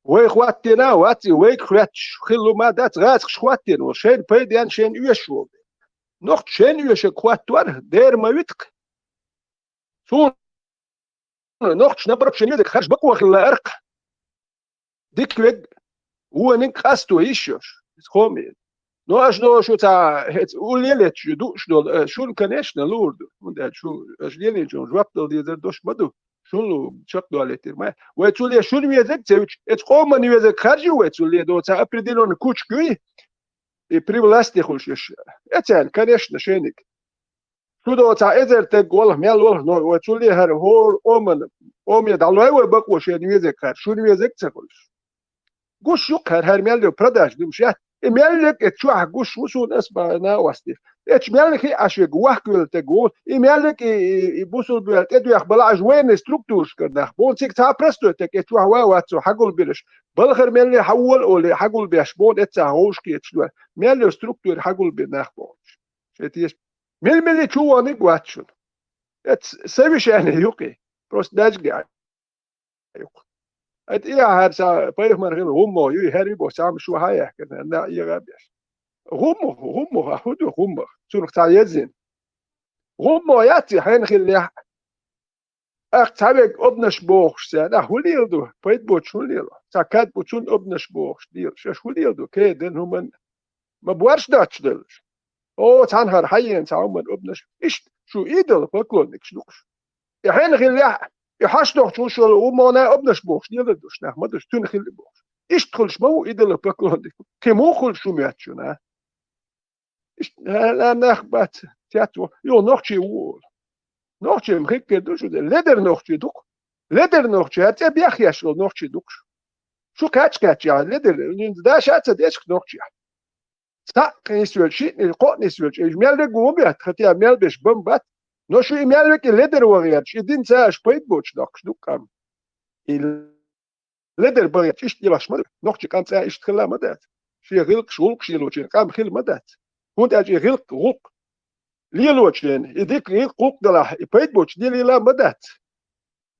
Вай хӀоттийна а вац и, вайга хӀоьттуш хилла ма дац, гӀазкхаша хӀоттийна волу, шайна пайденна, шайна оьшуш волу. Нохча шен оьшург хӀоттор, дера ма витакх. Суна нохчаша набраб шен везарг харжа бакъо хилла аркх. Дика вег, вониг къасто йиш йолуш, иза хоам ю. Но аша дошу цхьа хӀеца улле а леташ ю дууш долу, э, шуна, конечно, луур ду. ХӀунда аьлча шу аша лелийначунна жоп дала дезар долуш ма ду. Шуна лу чекхдолийтира ма. Вай цуле шуна везарг ца вича, эцу къоман везарг харжа ю вай цуле, до цхьа определённый кучка юй, и при власти хуьлуш еш. Эцарна, конечно, шениг. Шу до цхьа эзар таг волу, мел волу, но вай цуле хӀара хӀора къоман, къоме дӀалой вай бакъо шен везарг хӀара, шуна везарг ца хуьлуш. Гуш ю-кх хӀара, хӀара мел ю продажа димаш яц. И мел верг эцу чохь гуш ву суна, ас бахьана а вастийша. Эцу мел хи Ӏаш верг вахкавелла таг ву, и мел верг и, и, и бусулба вел тӀедоьхна бала Ӏаш военный структурашкара нах бу, цига цхьа простой таг эцу чохь ван вац цо хьагулбираш. Балхара мелле хьавола олий хьагулбеш бу, эццахь вовшахкхеташ дора. Мел ю структура хьагулбина нах бу. Шайн теша. Мел-мелли чу вахнарг вац шуна. Эцу совещание ю-кх и. Просто даьжга а ю-кх. Айта и ахьар ца пайхамар хила гӀуммо юй, хӀара ю боху, цхьамма шу хьан яхкина, на эгӀа а беш. ГӀуммах, гӀуммах, а хӀун ду гӀуммах? Цунах цхьа еззина. ГӀуммо яц и хьайна хиллехь а. Ах, цхьа верг обнаш бохуш царна, ахь хӀун леладо? Пайда боцуш хӀун лело? Цхьа кад бу цунна обнаш бохуш лела. Шаьш хӀун леладо? Кедан хӀуманна ма борш доцуш деллаш. О, цхьанхьара хьаена цхьа хӀуманна обнаш. Иштта шу идолопоклонникаш ду-кх шу. И хьенан хиллехь а, и хьаш дохчу вуш йолу хӀумана обнаш бохуш лелар ду шу, нах ма ду шу, цуьнан хилла бохуш. Иштта хуьлуш ма ву идолопоклонник. Кхин муха хуьлуш хӀума моьтту шуна, а? Иштта, а, нах бац, цец ву, юха нохчи ву олу. Нохчи-м хир ду шу, ледара нохчи ду-кх. Ледара нохчи, хӀара цӀе бехъеш волу нохчи ду-кх шу. Шу кхаьчча-кхаьчча, ледара, даша а ца дечкх нохчех. Цхьаъ нисвелча, шиъ, кхоъ нисвелча, и мел верг ву ма бетта, хӀетте мел беш бан бац. Но шу и мел верг и ледара ван гӀерташ, и динца аша пайда боцуш доккхуш ду-кх къам. И ледара бан гӀерташ, иштта лелош ма ду. Нохчи къам цкъа иштта хилла ма дац. Шен гӀиллакхаш, гӀуллакхаш лелочеран къам хилла ма дац. ХӀунда аьлча и гӀиллакх, гӀуллакх лелочеран, и дика гӀиллакх, гӀуллакх делахь, и пайда боцуш де лела ма дац.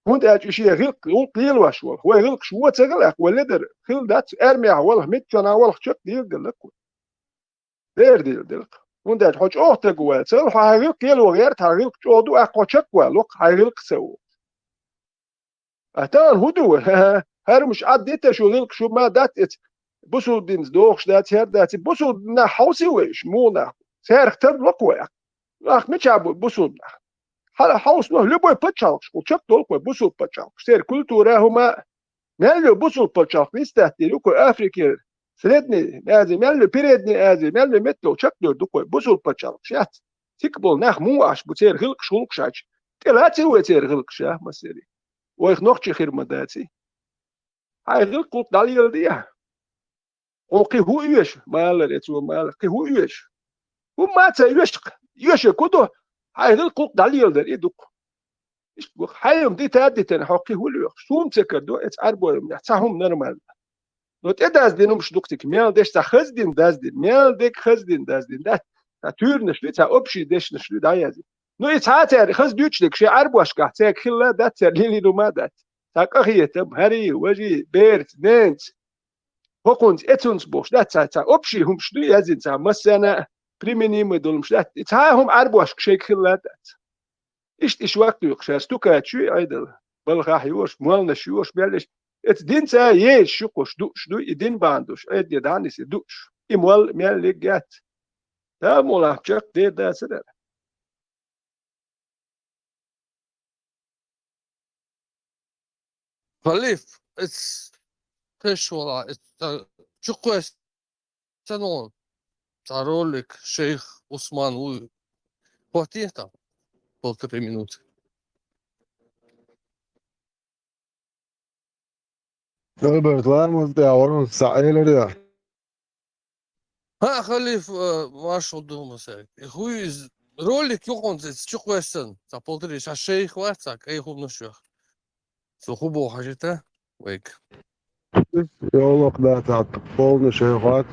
ХӀунда аьлча и шен гӀиллакх, гӀуллакх лелош волу. Вай гӀиллакхаш вон ца гӀиллакх, вай ледара хилла дац, армехь валахь, митчанхьа валахь чекхдийла делла-кх вай. Дера дийла делла-кх. ХӀунда аьлча хьо чӀогӀа стаг ву ваьлла. Цул хьо хьайн гӀиллакх лело гӀерта, хьайн гӀиллакх чӀогӀа ду, аккха хьо чекх валахь, хьайн гӀиллакх ца ву. А тахана хӀун ду вай? ХӀара-м аш Ӏад дита шу гӀиллакхаш хӀума дац эца. Бусулба динца догӀуш дац, хӀара дац. Бусулба нах хьовсий вай уьш, муха нах? Царах тарло-кх вай. Нах мичахь бу бусулба нах? Хьала хьовсало, любой пачхьалкхаш, кху чекхдолу-кх вай бусулба пачхьалкхаш. Церан культура хӀума мел ю бусулба пачхьалкх вистхӀоттийна ю-кх вай Африкера, Средний Ази мел ю, Передний Ази мел ю, меттал чекхдевр ду-кх вай бусулба пачхьалкхаш яц. Цигахь болу нах муха Ӏаш бу, церан гӀиллакхаш, гӀуллакхаш Ӏача? ТӀелаций вай церан гӀиллакхаш, а, массерий? Вайх нохчий хир ма даций? Хьайн гӀиллакх-гӀуллакх дӀалеладе ахь. Хьуна кхин хӀун оьшу, малар, эцо малар, кхин хӀун оьшу? ХӀумма а ца оьшу-кх. Оьшург хӀун ду? Хьайн гӀиллакх-гӀуллакх дӀалеладар и ду-кх. Иштта бу-кх. Хьайн хӀума дита а дитина, хьо кхин хӀун лоьхуш? Суна ца карадо, эца Ӏарбойн хӀуманехь цхьа хӀума нормально. Но тӀедаздина хӀумаш ду-кх цига, мел деш цхьа хаздина даздина, мел дерг хаздина даздина дац. Цхьа туьйранаш дуй, цхьа общий дешнаш дуй дӀаязйина. Ну, и цхьа а цара хаза дуьйцуш дерг шайн Ӏарбошкахь цаьрга хилла а дац, цара лелийна хӀума а дац. Цхьа къахетам, хӀарий, важий, берца, ненца, хӀокхунца, эцунца бохуш дац, цхьа, цхьа общий хӀумаш дуй язйина, цхьа массарна а применимый долу хӀумаш дац. И цхьа а хӀума Ӏарбошка шайга хилла а дац. Иштта и шорта юкъа шаьш стукача юй Ӏедал. Балхахь йош, молланаш йош, мел йош. Эца динца а езаш ю-кх уьш, дууш дуй, и дин бахьана долуш, Ӏедале дӀа а нисий, дууш. И молла мел леггац. Тамолахь чекх дер дацара. Халиф, эц теш вала, эц чукхвес ца ногӀун. Цхьа ролик шайх Усман вуй. Хватит там полторы минуты. Альберт, ламаз тӀе варун схьаэлира. ХӀаъ, халиф, э, маршал ду масех. Э, хӀуй иза ролик юкъанца иза чукхвессан. Цхьа полторы, ша шайх вац, цхьа кӀай хӀуманаш йоьху. Цо хӀун боху хьажийта вайга. Йовлакх дац, цхьа полный шайх вац.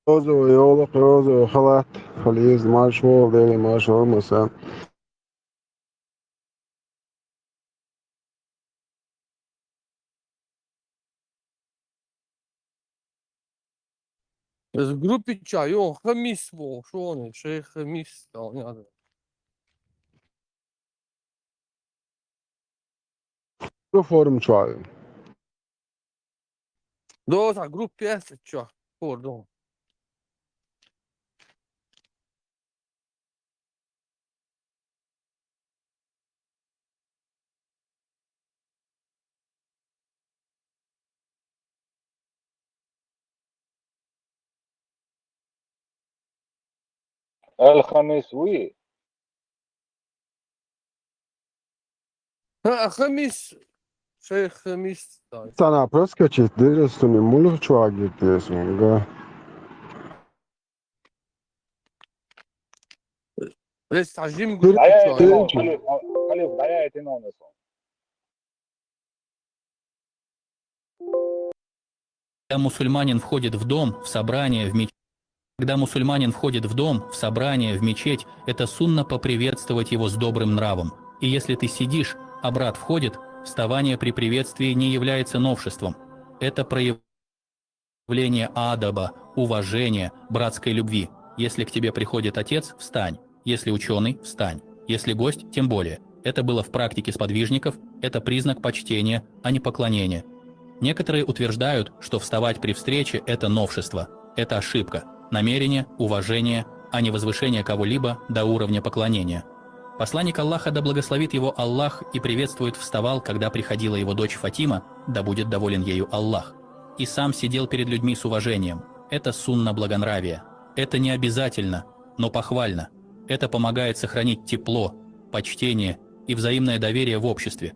Розовый йовлакх, розовый халат, хьала еза маршо, Деле маршо масех. Из группе ча, ё, Хамис бо, шоны, шейх Хамис, да, не надо. Ду форму чуаю. Да, та группе это чё? Пардон. الخميس oui. ها، خميس. شيخ خميس. Цана проскочить дырыстуни мулу чуагит десунга. Весь тажим группе Даяет чё? имам, халиф, халиф, даяет имам. Когда мусульманин входит в дом, в собрание, в мечеть, когда мусульманин входит в дом, в собрание, в мечеть, это сунна поприветствовать его с добрым нравом. И если ты сидишь, а брат входит, вставание при приветствии не является новшеством. Это проявление адаба, уважения, братской любви. Если к тебе приходит отец, встань. Если ученый, встань. Если гость, тем более. Это было в практике сподвижников, это признак почтения, а не поклонения. Некоторые утверждают, что вставать при встрече — это новшество. Это ошибка. Намерение — уважение, а не возвышение кого-либо до уровня поклонения. Посланник Аллаха, да благословит его Аллах и приветствует, вставал, когда приходила его дочь Фатима, да будет доволен ею Аллах. И сам сидел перед людьми с уважением. Это сунна благонравия. Это не обязательно, но похвально. Это помогает сохранить тепло, почтение и взаимное доверие в обществе.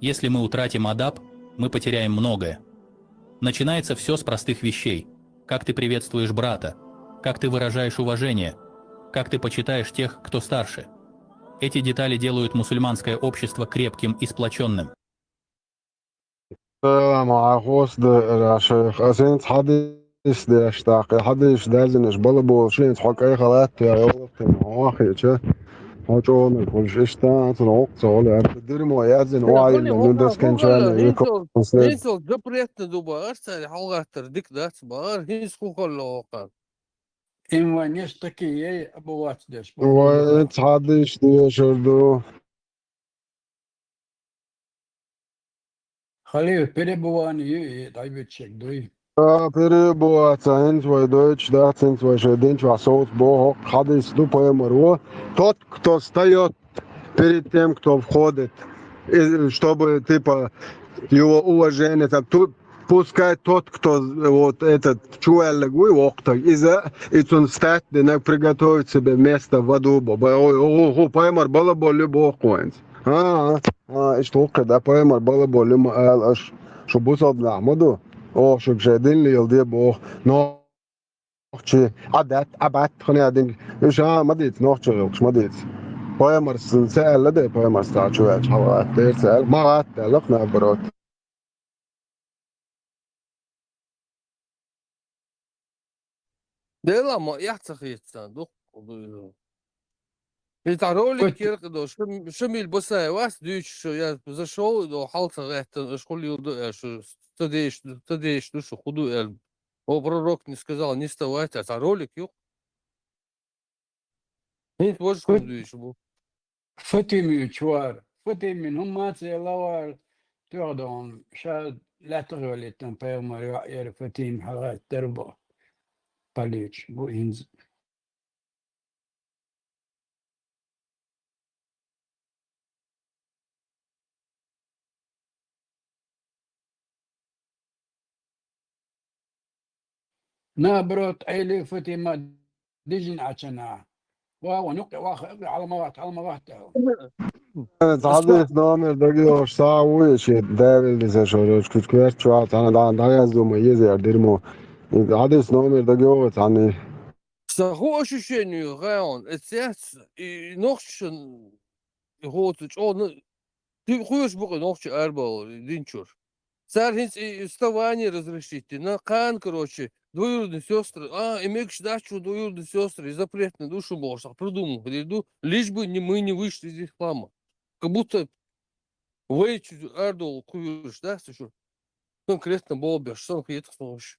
Если мы утратим адаб, мы потеряем многое. Начинается все с простых вещей. Как ты приветствуешь брата, как ты выражаешь уважение, как ты почитаешь тех, кто старше. Эти детали делают мусульманское общество крепким и сплоченным. Салам алейкум, да, шейх. Асенц хадис деш, так, хадис дазинеш, балабол, шенц, хок, эй, халат, я, ёлтен, хохи, че? Хочоны, кулш, иштан, цун, ок, цол, я, дирмо, язин, Ой, ой, ой, ну, ой, дескен, ой, чайна, ой, юко, ой, после. Инсул запретный дубар, царь халгаттар дик дац бар, хинс хухалло окан. Им ва неш таки ей абуват деш. Ой, хадис деш, шурду. Халиф, перебывание и дайбичек дуй. А, перебывать, а, инц вай дойч, да, инц вай шединч, ва соут бо, хок, хадис, ду, поэмор, во. Тот, кто встаёт перед тем, кто входит, и чтобы, типа, его уважение, так, тут, пускай тот, кто, вот, этот, чуэллэгуй, вок, так, из-за, и цун встать, да, приготовить себе место в аду, бо, бо, ой, о, о, о, поэмор, было бы любой коинц. А, а, а, ишт хукка, да, поэмор, было бы любой, а, аш, шу бусалб нах, маду. О, шу гшедин ли, йылды, бо, но, чи, адат, абат, хуни адин, иша, мадит, нохча, йылкш, мадит. Поэмор, с-, цел, да, поэмор, ста, чуэч, халат, дер, цел, магат, да, лох, наоборот. Дела ма яхца хитца, дух. И та ролик Хоть- керк до Шам-, Шамиль Басаев, вас дюч, что я зашёл, до халца это, школил до, э, что стадеш, стадеш, ну что худу, э, о, пророк не сказал, не вставать, а та ролик, ё. Не можешь Хоть- худу ещё был. Фатими чуар. Фатими, ну, мацелавар. Тёрдон, ша лятгвалитан, поэмор, я, я, Фатим, халат, дербо. Палич, бу инз. Наоборот, Эли Фатима дижин ачана. Ва, ва, нук, ва, ха, ха, алмават, алмават, да. Хадис номер дагиош, са уйши, девил дисе шорош, кучквер чуа, тана да, да, я зума, езер, дирмо. Хадис номер дагиош, тани. Саху ощущение, гаон, эцец, и нохчен, и хоцу, чё, ну, ты хуешь букы нохчи арбал, динчур. Царь хинц и вставание разрешить, на кан, короче, двоюродные сестры, а, и мекш дачу двоюродные сестры, и запретную душу можешь, так придумал, приду, лишь бы не, мы не вышли из ислама. Как будто вы чуть ардол куешь, да, слышу? Конкретно болбешь, сон хиет, слышь.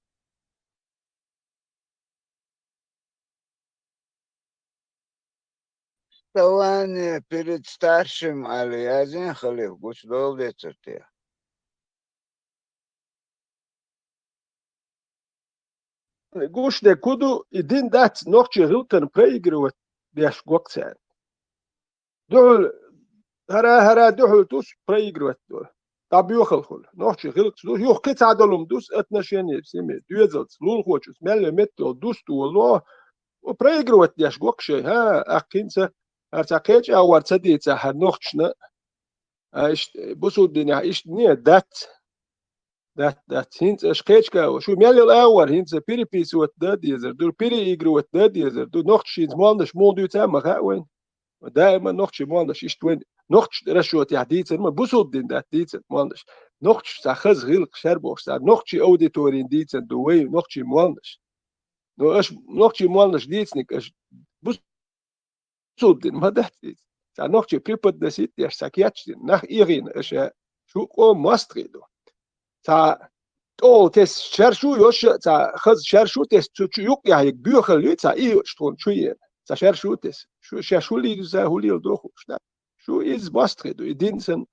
Повествование перед старшим аьлла язйина, халиф, гучудолу децара те? Гуш дерг хӀун ду, и дин дац нохчийн гӀиллакхана проигрывать деш го-кх царна. Дуьхьал, хӀара, хӀара дуьхьал туш проигрывать до. ДӀабоьхалхула. Нохчийн гӀиллакхаш ду, юха кхин цхьа долу ма дус отношение в семье, доьзалца, лулахочуьнца, мел йолу меттехула дус ду волу, проигрывать деш го-кх шайн, хӀа, аккхинца, хӀара цхьа кхечу агӀор ца дийца хӀара нохчашна, а, иштта, бусулба динехь иштта не, дац. Дац, дац. ХӀинца аша кхечу агӀор, шу мел йолу агӀор, хӀинца переписывать дан дезар ду, переигрывать дан дезар ду. Нохчаша хӀинца молланаш муха дуьйцу а ма хаьа вайна. Даима нохчийн молланаш иштта вайна. Нохчийн расчётехь дийцина ма, бусулба дин дац дийцина молланаш. Нохчаша цхьа хаза гӀиллакх шаьрбохуш цхьа нохчийн аудиторина дийцина ду вай нохчийн молланаш. Но аша нохчийн молланаш дийцинарг аша бус- бусулба дин ма дац иза. Цхьа нохчий преподносить деш, цхьа кечдина, нах эгӀийна аша, шу къоман мостагӀий ду. Цхьа тӀехула тесна шаьршу йош, цхьа хаза шаьршу тесна, цу чу юккъехь ерг боьхалла юй, цхьа ийгӀачу тхуна чу ена. Цхьа шаьршу тесна. Шу шаьш хӀун лийр ду, хӀун леладо хууш дац. Шу изза мостагӀий ду, и дин санна.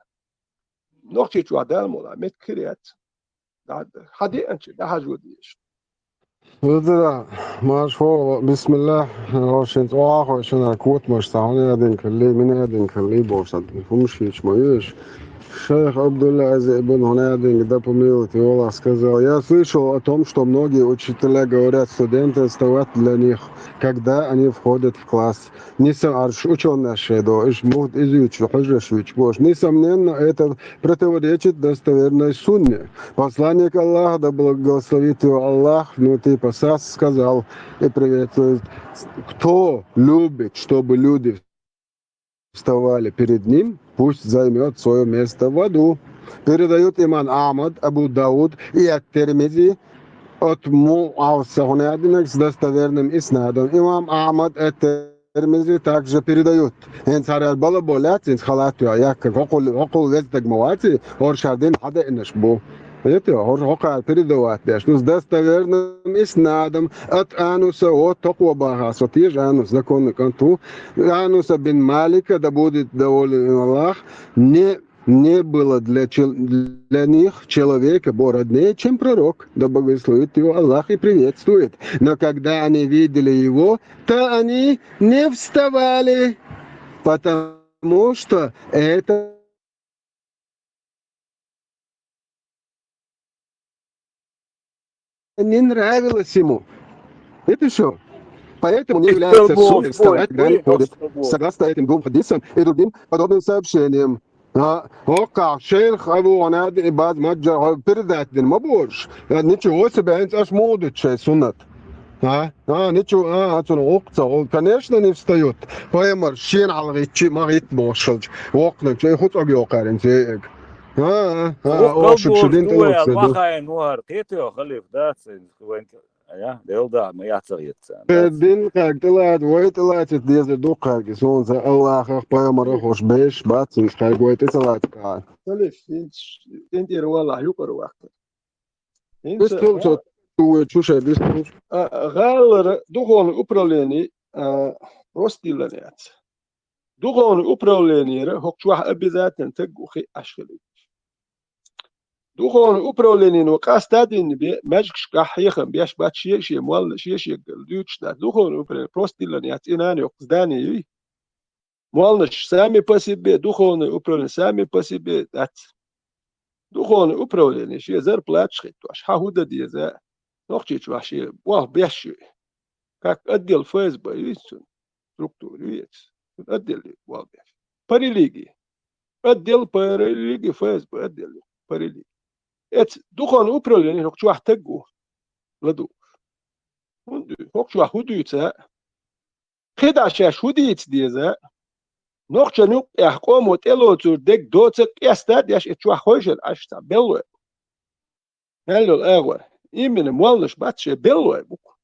Нохчийчохь Дала мукъ лахь меттиг хир яц. ДӀа-, хьан деанчу, дӀахьажо дезаш. Визара, марша вогӀу, бисмиллахь, хӀоршинца охьахой шина котамаш цхьа хӀунадинкалли, минадинкалли бохуш, хӀумаш хилча ма веш. Шайх Абдулла Азибун хӀунадинга да помиловать волах сказал: «Я слышал о том, что многие учителя говорят студентам вставать для них, когда они входят в класс». Не сам арш учёнаш шайдо, иш мухт изуч, хужаш вич бош. Несомненно, это противоречит достоверной сунне. Посланник Аллаха, да благословит его Аллах, ну, типа, сас сказал и приветствует: «Кто любит, чтобы люди вставали перед ним, пусть займет свое место в аду». Передают имам Ахмад, Абу Дауд и ат-Тирмизи от Муавса хӀунадинаг с достоверным иснадом. Имам Ахмад, ат-Тирмизи также передают. ХӀинца хӀара балабо лаьцна, хӀинца халат йо, яккхар, хӀокхул, хӀокхул веза даг ма ваций, хӀорш хӀара дин хьадеанаш бу. Видите, хӀор-, хӀокхара передавать деш. Ну, с достоверным иснадом от Ануса, вот токхо баха, со теш Анус, законный кӀант ву. Ануса бин Малика, да будет доволен им Аллах, не, не было для чел-, для них человека бо роднее, чем пророк, да благословит его Аллах и приветствует. Но когда они видели его, то они не вставали, потому что это не нравилось ему. Это всё. Поэтому не является сунной вставать, когда они ходят. Согласно этим двум хадисам и другим подобным сообщениям. А, хӀокхахь шайх Абу Гьанад и баз маджа передать дина ма бохуш. Э, ничего себе, хӀинца аш муха дуьту шайн суннат? А? А, ничего, а, а, цунах гӀуллакх ца гӀуллакх. Конечно, не встают. Пайхамар шена хьалгӀитчи, ма гӀитта бохуш хилча, воккханчу, и хӀу цӀог йоккхарин цеэга. А, а, а, охьа шуьга шу дин тӀе лоцуш ду. Вахайн вахар, кхетайо халиф дац, вайн, а, я, Дела да, ма яц а гӀетта царна. Э, дац. Дин кхаьрга тӀелаца, вай тӀелаца дезар ду кхаьрга, суна ца Аллахах, пайхамарах хӀуш беш, бац, хӀинца кхаьрга вай тӀе ца лаца кхаьрга. Халиф, хӀинца, дин тӀера валлахь юкъара ваккха. ХӀинца, дистхилча, ту вай чу шайн дистхилча. А, гӀалара духовный управление, а, просто диллина яц. Духовный управлениера хӀокху чохь обязательно таг ву хиъ Ӏаш хилийта. Духовный управлениено къаста а динна бен, маьжгашкахь хьехам беш бац, шен-шен молла, шен-шен гал дуьйцуш дац. Духовный управление просто диллина яц, и нана йоккха здание юй. Молланаш сами по себе, духовное управление сами по себе дац. Духовное управление шен зарплаташ хӀиттош, хьан хӀун дан деза, Нохчийчохь шен болх беш ю. Как отдел ФСБ ю иза цуьнан, структура ю иза. Цуьнан отдел ю болх беш. По религии. Отдел по религии ФСБ, отдел ю по религии. Эца духовное управление хӀокху чохь таг ву ладугӀуш. ХӀунда ду? ХӀокху чохь хӀун дуьйцу? КхидӀа шаьш хӀун дийца деза? Нохчан юккъехь къомо тӀелоцур дерг доца къеста а деш, и чохь хойшина Ӏаш цхьа беллой бу. Мел йолу агӀор. Именно молланаш бац, шен беллой бу-кх.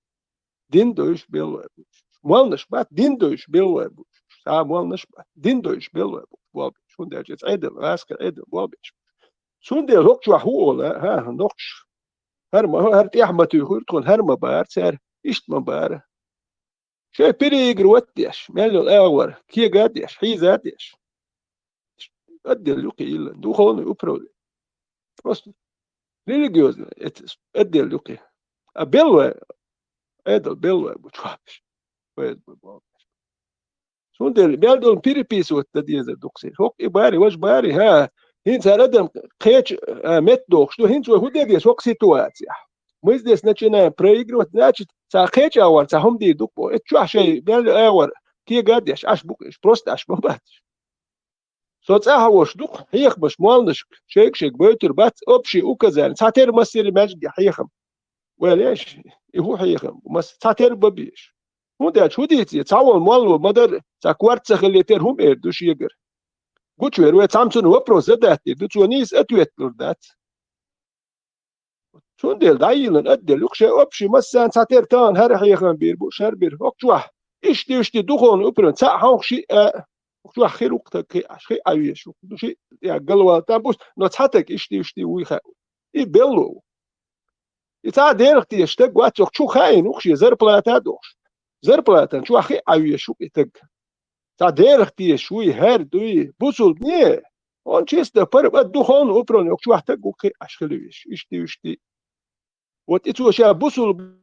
Дин дойуш беллой бу. Молланаш бац, дин дойуш беллой бу. Цхьа молланаш бац, дин дойуш беллой бу. Болбеш. ХӀунда аьлча иза Ӏедал, гӀазкхи Ӏедал болбеш. Цундела хӀокху чохь хӀун олу, хӀа, нохчаш? ХӀара ма, хӀара тӀехь ма туьйхира тхуна, хӀара ма бара цара, иштта ма бара. Шоай переигрывать деш, мел йола агӀор, кега деш, хьийза деш. Отдел юкъе йиллина, духовный управление. Просто религиозный эти отдел юкъе. А беллой, Ӏедал беллой бу чохь. Поэт бу боху. Цундела мел долу переписывать дан дезар ду-кх. ХӀокху и бари, важа бари, хӀа, хӀинца хӀара адам кхечу, а, метта дохуш ду, хӀинца вай хӀун де деза хӀокху ситуацехь? Мы здесь начинаем проигрывать, значит, цхьа кхечу агӀор цхьа хӀума дийр ду-кх боху. Эцу чохь шайн мел агӀор кега а деш, Ӏаш бу-кх уьш, просто Ӏаш ма бац. Со цӀахь а волуш ду-кх, хьехамаш молланашка, шайга-шайга бойтур бац, общие указания, цхьатерра массеран маьждиге хьехам. Вай леш, и хӀун хьехам, масса цхьатерра бан безаш. ХӀунда аьлча хӀун дийца, цхьа волу молло ма-дарра, цхьа корта ца хилла тера хӀума эр ду шегара. Гучувер вай цхьамма цунна вопрос задать дийр ду, цо нийса ответ лур дац. Цундела дӀайиллина отдел ю-кх шайн общий массарна цхьатерра тахана хӀара хьехам бийр бу, шара бийр. ХӀокху чохь иштта-иштта духовный управление, цхьаъ хьовха шиъ а, хӀокху чохь хир ву-кх таг кхин а, шиъ а везаш ву-кх. Ну, шиъ я галвала там бу, но цхьа таг иштта-иштта вуй хаьа. И белло ву. И цхьа а дерах тешаш таг вац, хӀокху чу хаийна ву-кх шен зарплата а дохуш. Зарплатан чохь хиъ а везаш ву-кх и таг. Цхьа дерах тешаш вуй, хӀара дуй, бусулба не. Он чисто пара, а духовный управление, хӀокху чохь таг ву-кх Ӏаш хила везаш, иштта-иштта. Вот и цо ша бусулба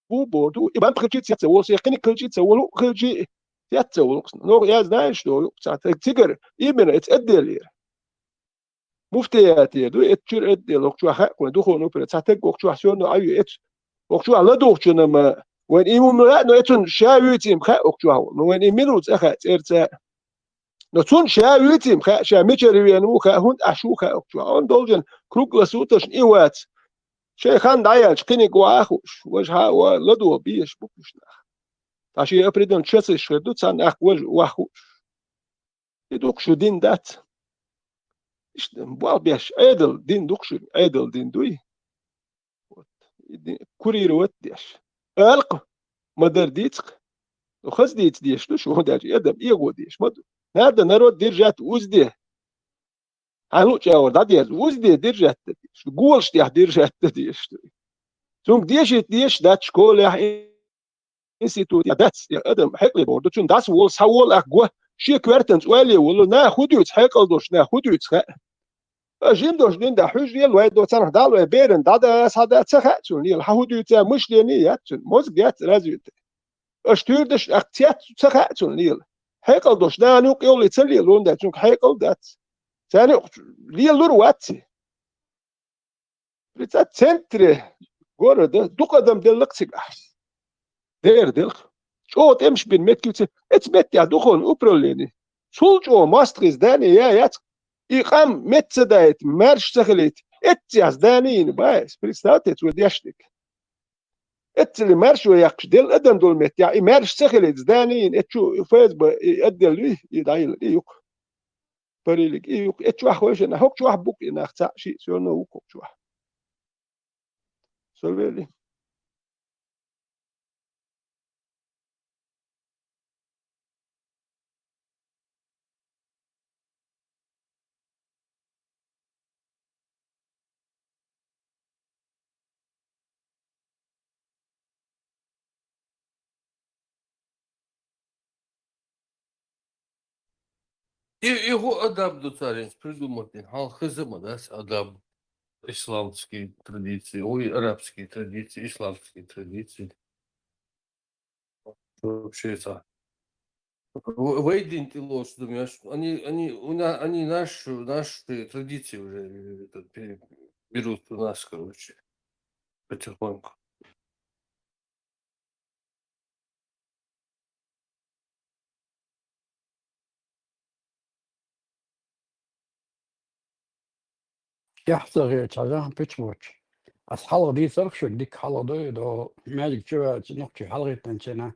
ву боху ду, и бамп хилчи а цецволу, сан кхиниг хилчи а ца волу, хилчи а цецволу. Но я знаю, что цхьа таг цигара, именно эца отделера. Муфтиятера ду, эцу чуьра отдел, хӀокху чохь хаьа кхуьнан духовный управление, цхьа таг хӀокху чохь всё равно Ӏа ю эцу. ХӀокху чохь ладугӀучунна ма, вайн и хӀума лаьа, но эцунна ша вуьйцийна хаьа хӀокху чохь волу, но вайн и мила ву цӀа хаьа цӀерца. Но цунна ша вуьйцийна хаьа, ша мичара веана ву хаьа, хӀунда Ӏаш ву хаьа хӀокху чохь. Он должен круглосуточно и вац. Шайн хан дӀаяьлча кхиниг ваха а хууш, важа хьа а ва, ладогӀа безаш бу-кх уьш нах. Ткъа шен определённый часаш хир ду, цхьанна ахка важа ваха хууш. И ду-кх шу дин дац. Иштта, болх беш, Ӏедал дин ду-кх шу, Ӏедал дин дуй. Вот. И ди-, курировать деш. Ала-кх, ма-дарра дийца-кх. Ну, хаза дийца дезаш ду шу, хӀунда аьлча адам эгӀо дезаш ма ду. Надо народ держать в узде. Хьайн луъучу агӀор дӀадерза, в узде держать дан дезаш ду, голаш тӀехь держать дан дезаш ду. Цуьнга дешийта дезаш дац школехь, институтехь дац, я адам хьекъале бохур ду, цуьнан дӀасаволу, схьаволу ахь го, шен коьртанца ойла е волу, наха хӀун дуьйцу, хьекъал долуш наха хӀун дуьйцу хаьа. А жима долуш дин да, хьуьжа лела вай до, царнах дала вай беран дӀада, схьада ца хаьа цунна лела, хьан хӀун дуьйца, мышление яц цуьнан, мозг яц развитый. Аша туьйрдаш, ахь цец ца хаьа цунна лела. Хьекъал долуш нана юкъа йоллий ца лела, хӀунда аьлча цуьнга хьекъал дац. Царна юкъа лелалур вац. Представь, центре города дукха адам делла-кх цигахь. Дера делла-кх. ЧӀогӀа тӀемаш бина меттиг ю цигахь. Эцу меттехь духовный управление. Цул чӀогӀа мостагӀий здание я яц. И къам метта ца дайта, маьрша ца хилийта, эццехь здание йина бац. Представьте, цо деш дерг. Эццали маьрша ван яьккхаш делла адам долу меттехь, и маьрша ца хилийта здание йина, эцу чу ФСБ и отдел юй, и дӀайилла, и юкъа. Парилиг, и юкъа. Эцу чохь хойшина, хӀокху чохь бу-кх и нах цхьаъ, шиъ, всё равно ву-кх хӀокху чохь. Со вели. И, и хӀун адаб ду цара хӀинца придумать дина? Хьалха хеза ма дац адаб, исламские традиции, ой, арабские традиции, исламские традиции. Вообще это. В-, вай дин тӀе лоцу ду, понимаешь? Они, они, у на-, они наш, наши традиции уже, э, этот, пере-, берут у нас, короче, потихоньку. Яхь ца гӀерта хьажахьа печвоч. Ас хьалха дийцарх шуьга, дика хьалха дой, до маьждиг чу ваьлча, нохчий хьалхийтанчийна,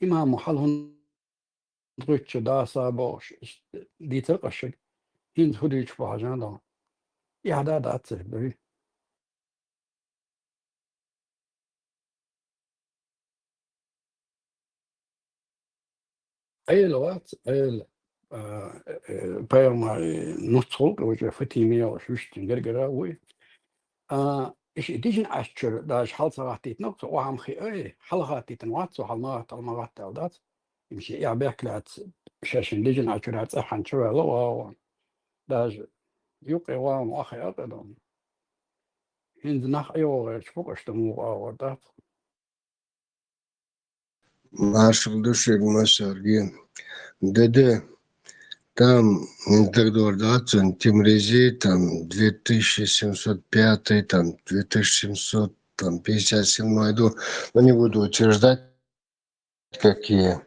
имамо хьалха хӀунда гӀуьттучу даса бохуш, дийцарх ас шуьга. ХӀинца хӀун дуьйцуш бу хьажахьа до. И хьада дац ца дуй. Ӏела вац, Ӏела, а, э, пайхамар нуц гӀуллакх ваче Фатиме йолуш вуьшта гергара вуй. А, Иштта дижина Ӏачура даже хьал ца гӀаттийтина, цо охьа ма хиъай, хьал гӀаттийтина вац цо, хьал ма гӀатта, хьал ма гӀатта аьлла дац. Имши я бехк лаьца, шаьшшина дижина Ӏачура цӀа хьанча ваьлла вагӀа. Даже юкъе вагӀа ма ахи акъа дам. ХӀинца нах Ӏе вогӀерча букъаш да мугӀа агӀор дац. Маршал души, Гмасарги. Да-да, там, м, так дор, да, цен Тимрези, там, две тысячи семьсот пятый, там, две тысячи семьсот, там, пятьдесят седьмой, иду, но не буду утверждать, какие.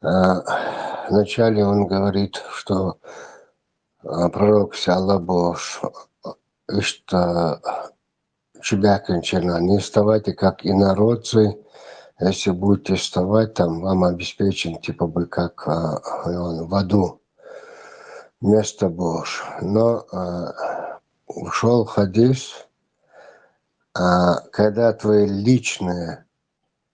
А, вначале он говорит, что, а, пророк, саллаллаху алейхи ва саллям, иштта чубякинчина: «Не вставайте, как инородцы, если будете вставать, там вам обеспечен, типа бы, как, а, в аду место будешь». Но, а, ушёл хадис, а, когда твои личные,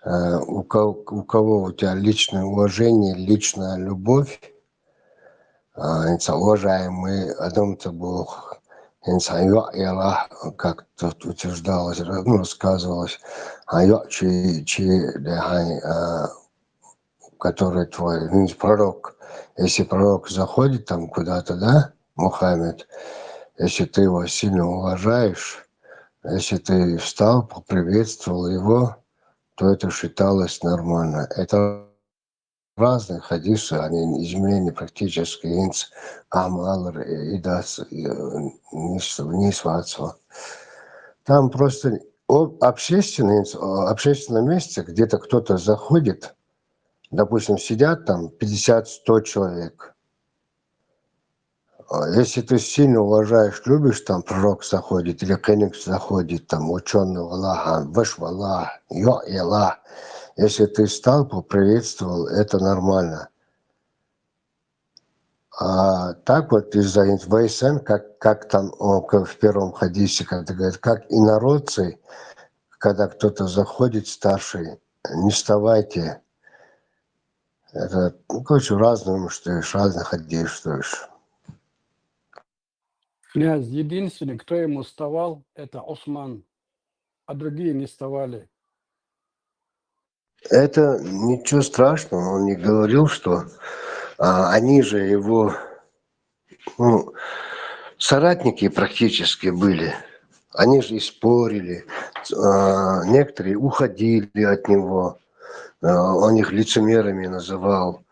а, у кого, у кого у тебя личное уважение, личная любовь, а, инца уважаемый, адам ца бох, инца йоӀ елахь, как тут утверждалось, ра-, ну, рассказывалось, а йоӀ чи, чи, да, хай, а, который твой, ну, пророк, если пророк заходит там куда-то, да, Мухаммед, если ты его сильно уважаешь, если ты встал, поприветствовал его, то это считалось нормально. Это разные хадисы, они изменения практически инц амалар и дас, э, не с-, не сватство. Там просто о-, общественный, о-, общественном месте, где-то кто-то заходит, допустим, сидят там пятьдесят-сто человек. А если ты сильно уважаешь, любишь, там пророк заходит, или кенек заходит, там ученый валаха, ваш валах, йоӀ елахь, если ты встал, поприветствовал, это нормально. А так вот из-за ин-, вайсан, как, как там, о, к-, в первом хадисе, когда говорит, как инородцы, когда кто-то заходит старший, не вставайте. Это, ну, короче, разные, что ж, разных действуешь. Князь, единственный, кто ему вставал, это Осман, а другие не вставали. Это ничего страшного, он не говорил, что, а, они же его, ну, соратники практически были. Они же и спорили, а, некоторые уходили от него, а, он их лицемерами называл.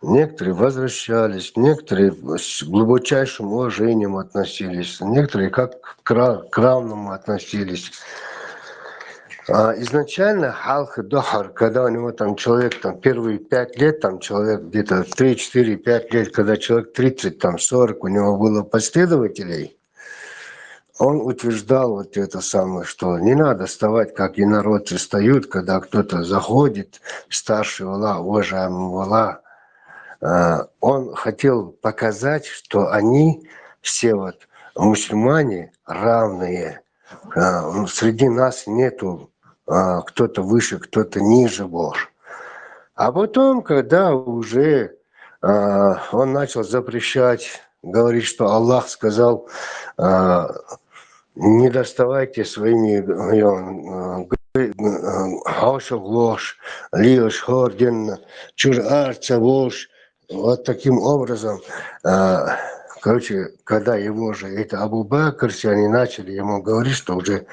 Некоторые возвращались, некоторые с глубочайшим уважением относились, некоторые как к ра-, к равному относились. А изначально хьалха духьар, когда у него там человек, там первые пять лет, там человек где-то три, четыре, пять лет, когда человек тридцать, там сорок у него было последователей, он утверждал вот это самое, что не надо вставать, как инородцы встают, когда кто-то заходит, старший валах, уважаемый валах. А, он хотел показать, что они все вот мусульмане равные. А, м, среди нас нету, а, кто-то выше, кто-то ниже, боже. А потом, когда уже, а, он начал запрещать, говорить, что Аллах сказал, а, не доставайте своими, э, э, г-, э, хьошалгӀаш, лелаш хӀорденна, чура ара ца волаш. Вот таким образом, а, короче, когда его же это Абу Бакр, все они начали ему говорить, что уже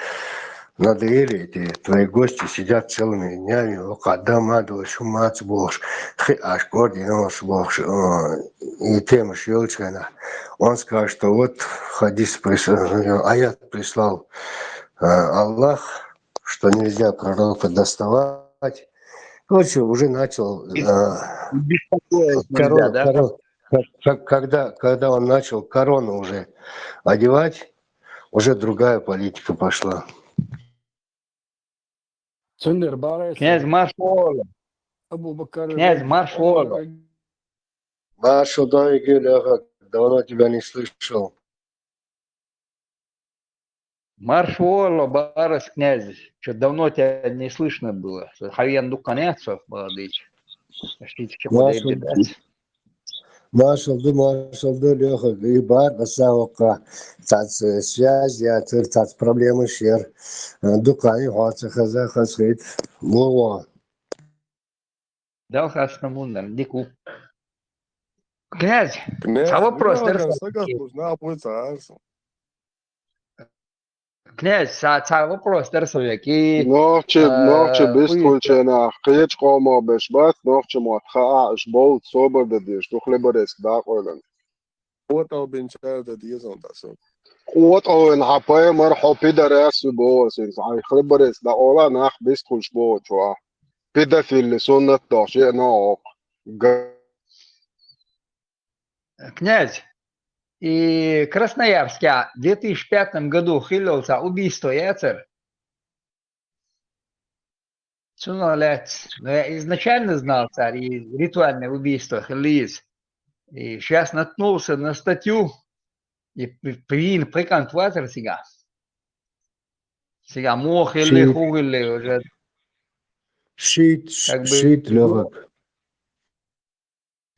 надоели эти твои гости, сидят целыми днями, оха дам ма деш, хӀума ца бохаш, хи аш кординаш бохаш, а, и темаш йолча хана. Он скажет, что вот хадис прис-, аят прислал, а, Аллах, что нельзя пророка доставать. Короче, уже начал, а, беспокоить коро-, нельзя, да? Коро-, как, как, когда, когда он начал корону уже одевать, уже другая политика пошла. Цундер барес. Князь, марш вола. Абу Бакар. Князь, марш вола. Маршал, да, Игорь, ага, давно тебя не слышал. Марш вола, барес, князь. Чё, давно тебя не слышно было. Хьавена дукха нехцо, молодец. Ишта чё, маршал, подойди, да. Маршал ду, маршал ду, Лёха, и бар, аса вакъа, цац, э, связь яцар, цац проблемаш яр, э, дукхани хьоца хаза, хаз хит, муо. Дал хасна мундан, дику. Князь, Князь, цхьа вопрос ну, дара ладно, сага. Сага хужна, а будет цаарса. Князь, цхьа, цхьа вопрос дара со веки. Нохчи, э, нохчи бистхулченах, кхеча къомо беш бац, нохчи мотт хаа, иш болт собар да деш, дух лебареск да къойлан. КъотӀал бинчар да дезан да со. КъотӀал вен хьа паймар хьо пидарас бо син, ай хлебарес да ола нах бистхулш бо чуа. Педофилли суннат дохш, е но ок. Га- Князь, и Красноярске в две тысячи пятом году хиллалца убийство яцар. Цунах лаьц. Но я изначально знал цар и ритуальное убийство хиллийз. И сейчас наткнулся на статью, и при-, при-, прикант вацар сига. Сига муо хилли, шит, ху хилли уже. Шит, как бы, шит, Лёха.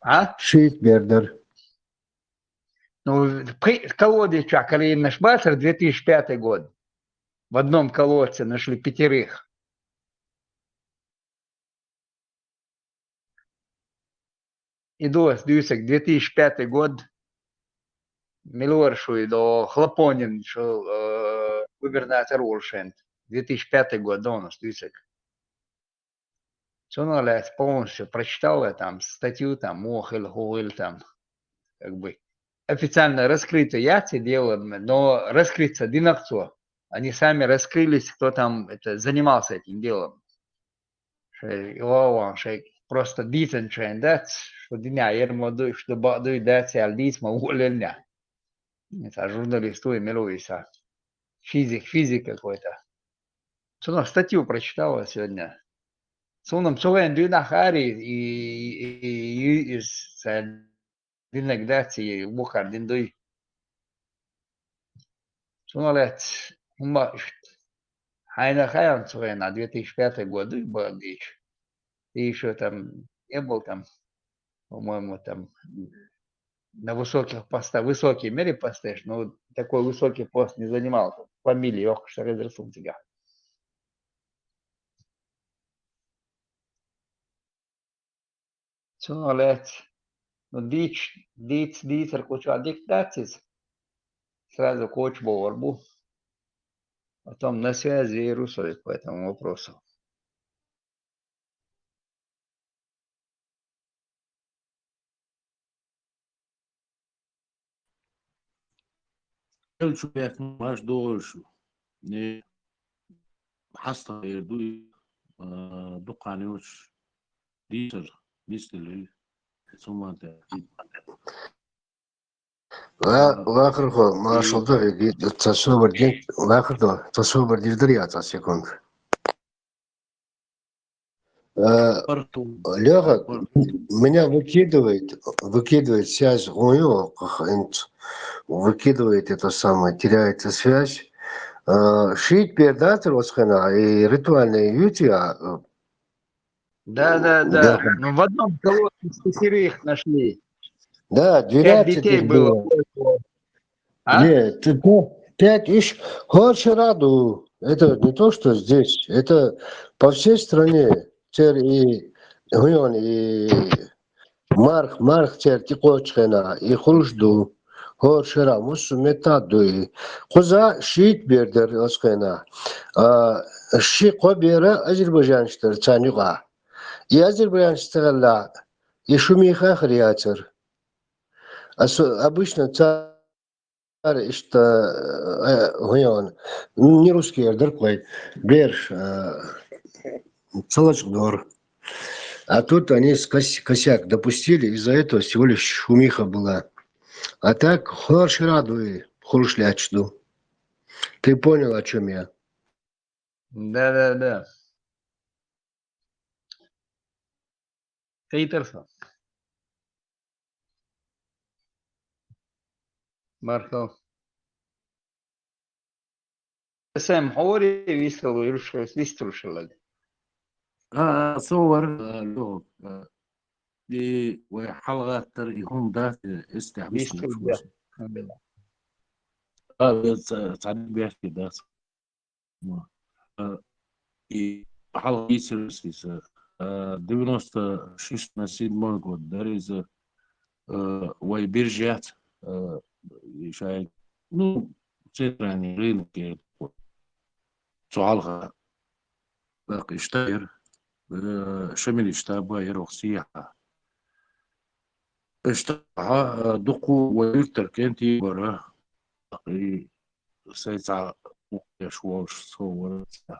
А? Шит бердар. Ну, при-, колодец чакалинаш бацар две тысячи пятый год. В одном колодце нашли пятерых. И дос дюсек две тысячи пятый год. Милуэр шуй до Хлопонин, шо, э, губернатор Улшент. Две тысячи пятый год, да, у нас дюсек. Цунах лаьц полностью прочитал я там статью, там, муо хилли, ху хилли там, как бы, официально раскрыто яц и дело, но раскрыться динахцо. Они сами раскрылись, кто там это, занимался этим делом. Шей, о, о, шей, просто дийцан шейн дац, что диня ермо дуй, что ба дуй дац, я дийц ма уволил ня. Это журналист, ой, милуй са. Физик, физик какой-то. Цунах статью прочитал я сегодня. Цунам цугэн дюнах ари и, и, и, и, и, с-, динег дац и бухар дин дуй. Цунах лаьц, хумма ишт. Хайна хайна цугэн, а две тысячи пятый год дуй, бадич. Ты ещё там не был там, по-моему, там на высоких постах, высокие мери постеш, но такой высокий пост не занимал. Фамилия, ох, что разрисунтига. Цунах лаьц. Ну, дийц, дийц, дийцар куча дик дацис. Сразу коч бовар бу. Потом на связи и Русовик по этому вопросу. Элчу бехк маш догӀуш, э, хьаста эр ду, э, дукханёч дийцар, дийцар, цуманта. Ва-, вахар хо, маршал да, иги, ца собар дин, вахар да, ца собар дин дар я, ца секунд. Э, Лёха, меня выкидывает, выкидывает связь, ой, ох, инт, выкидывает это самое, теряется связь. Э, шиит передатор восхена и ритуальные юти, а, э, Да, да, да. Да. Ну, в одном колодце четырех нашли. Да, Пять двенадцать детей их было. Было. А? Нет, ты пя-, пять иш, хӀор шера ду. Это не то, что здесь. Это по всей стране. Цер и гуйон, и марх, марх цер тӀакхоччхьена, и хулаш ду. ХӀор шера муссу метта дуй. Кхуза шиит бер дар оцхена. А, ши кхо бера азербайджанцаш дар царна юкъа. И азербайджанцаш ца гӀелла, и шумиха хир яцар. Ас обычно цар иштта, э, гӀуйон, не русский яр дар кхой, берш, э, цалачкъ дор. А тут они с-, кос-, косяк допустили, из-за этого всего лишь шумиха была. А так, хӀор шера дуй, хулаш лаьтташ ду. Ты понял, о чём я? Да, да, да. Хейтер со. Мархо. Сэм хӀори вистал, вистал шалаг. А, со вар, а, ло, а. и вай хьалгӀаттар, и хӀума дац, э, эццахь висна. Висна. А, ца-, цхьа дика бехке дац. А, и хьалха йийцар иза, а, девяносто шесть на седьмой год дара иза, а, вай биржа яц, а, и шай, ну, центральный рынок, э, цу хьалха. ТӀаккха иштта яра, э, Шамилан штаба яра оха сехьа. Иштта, а, дукха вай юьртара кӀентий бара, и сай цхьа укхеш волуш со вара цхьа.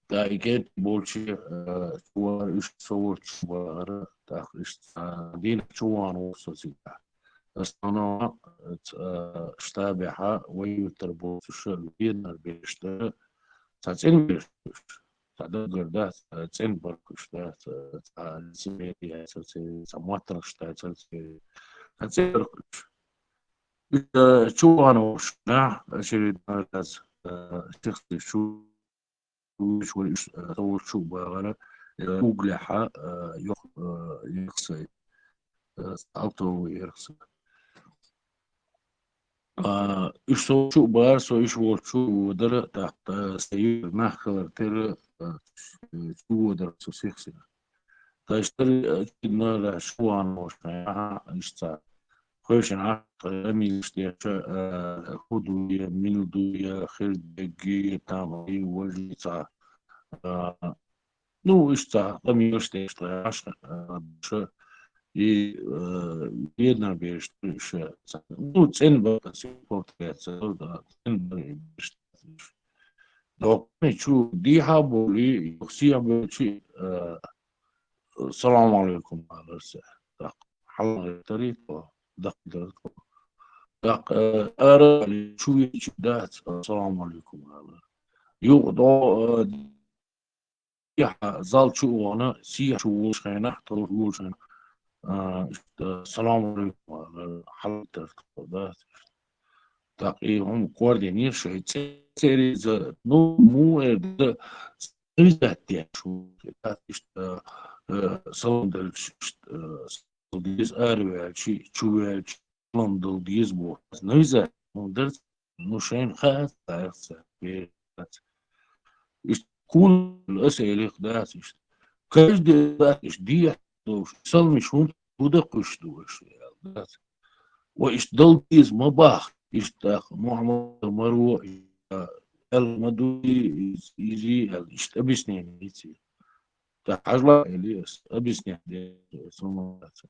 ТӀаккха и кӀентий болчу, а, чу вара, уьш со волчу чу вахара, тӀаккха иштта, а, дийнахь чу вахана вара со цигахь. Основном, а, штабехьа вай юьртара боцуш Веданара бераш дара, цхьа цӀена бераш, цхьа даггара дац, цӀена баркуш дац, цхьа лицемерие яцар церан, цхьа моттаргаш дацар церан, цхьа цӀена баркуш. Уьш, э, чу вахана волуш нах, очередной раз, э, сихсиш чу, уьш вара, уьш, э, со волчу чу а бахара, э, углехьа, э, йох-, э, йохсай, э, алтовый ярхса. А, уьш со волчу а бахара, со уьш волчу чу а водара, тӀаккха, э, сайн юьртара нах хилар тера, э, чу водара со сихсина. Тайштар, э, очередной раз чу вахана волуш, аха, иштта. Хойшина Ӏаш, къамелаш деш, а, хӀун ду я, мила ду я, хир дерг я, там, и важа цхьа, а, ну, иштта къамелаш деш, Ӏаш, а, ша, и, а, Веданара бераш, ша, ну, цӀена бара, повторяться, да, цӀена бара, иштта. Доккхий чу дехьа а бовлий, юха сехьа а бовлчий, а, «Салам алейкум», — алар цара. ТӀаккха хьалагӀаттарий тхо, даккхалдара тхо. ТӀаккха, э, ара а ваьлча, чу веъча дац, «Салам алейкум», — алар. Юха дӀо, э, дехьа зал чу а вахана, сехьа чу волуш хенахь, тхо волуш хенахь, э, иштта, «Салам алейкум», — алар, хьалагӀаттар тхо, дац. ТӀаккха и хӀума координира шайн цӀе-, цӀериза, ну, муха эр ду, навязать деш ву, иштта, э, салам делча, иштта, э, салам деза, араваьлча, чу ваьлча, салам дала деза боху. Навязать, ну, дара, ну, шайна хаьа, хаьа, хаьа, хаьа. Иштта кхунна аса элих дац иштта. Каждый дац иштта дехьа долуш, саламаш хӀунда хӀун дан кхуьйсуш ду аша, аьлла, дац. Ва иштта дала деза ма боху, иштта тӀаккха Мухьаммад Марво, иштта аьлла ма ду иза, иза, аьлла, иштта объяснение йиций. ТӀаккха хьажал, элира аса, объяснение дира аса, ма бац.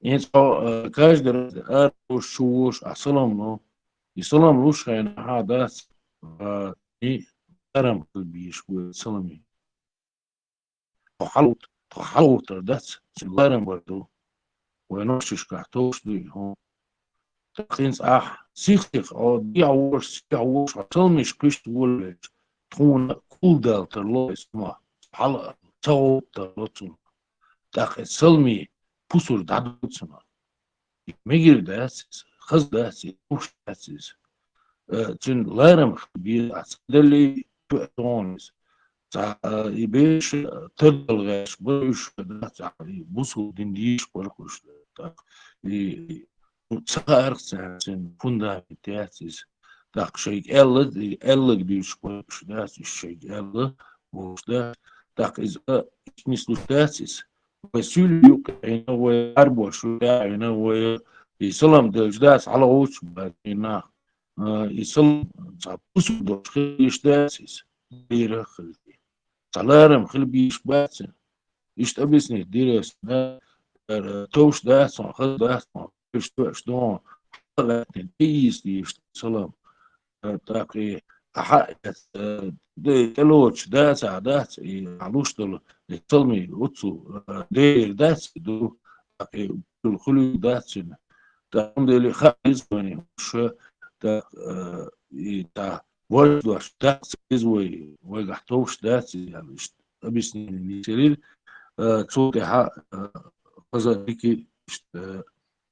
ХӀинца хьо, э, каждый раз ара волуш, чу волуш, ахь салам ло. И салам луш хенахь а дац, э, и ларам хила безаш бу и саламе. Тхо хьалгӀут-, тхо хьалгӀуттар дац, цуьнан ларам бар ду. Вайн нохчашкахь товш ду и хӀума. ТӀаккха хӀинца ахь сих-сиха, хьо дехьа волуш, сехьа волуш, хьо саламаш кхуьйсуш волавелча, тхуна кулдала тарло иза хӀума, хьала ца гӀовттарло цунах. ТӀаккха и саламе пусар дӀаду цунах. Мегар дац иза, хаза дац иза, луш дац иза. Э, цуьнан ларам хила беза, ахь ца деллий, чу а тохана иза. Цхьа, э, и бераш, э, тардала гӀерташ бара уьш, дац, и бусулба дин дезаш бара уьш, тӀаккха и, ну, ца хаарх царна, цуьнан фундамент яц иза. ТӀаккха шайга аьлла, аьлларг дуьйцуш бара уьш, дац, уьш шайга аьлла, бохуш дац. ТӀаккха иза, э, иштта нислуш дац иза. Вай суьйлий юккъе Ӏийна, вай Ӏарбош юккъе Ӏийна, вай и салам делча дац, хьалагӀовттуш бац и нах. А, и салам цхьа пусар долуш хила йиш дац иза, дера а хила. Цхьа ларам хила безаш бац. Иштта объяснить дира аса, да, ара, товш дац хьуна, хаза дац хьуна, уьш тоьаш ду хьуна, хьалагӀаьттина, тӀеийца дезаш ду салам. Э, тӀаккха и ахьа а эцна, э, де-, тӀелоцуш дац, ахьа дац, и ахьа луш долу, и саламе оццул, э, дера дац, ду, тӀаккха и хуьлуьйтур дац цуьнан. ТӀаккха хӀунда аьлча хаьа иза вайна, ша, тӀаккха, э, и тӀаккха вождош дац иза вай, вайгахь товш дац иза аьлла, иштта объяснение нисделира, э, цул тӀаьхьа, э, хаза дика, иштта, э,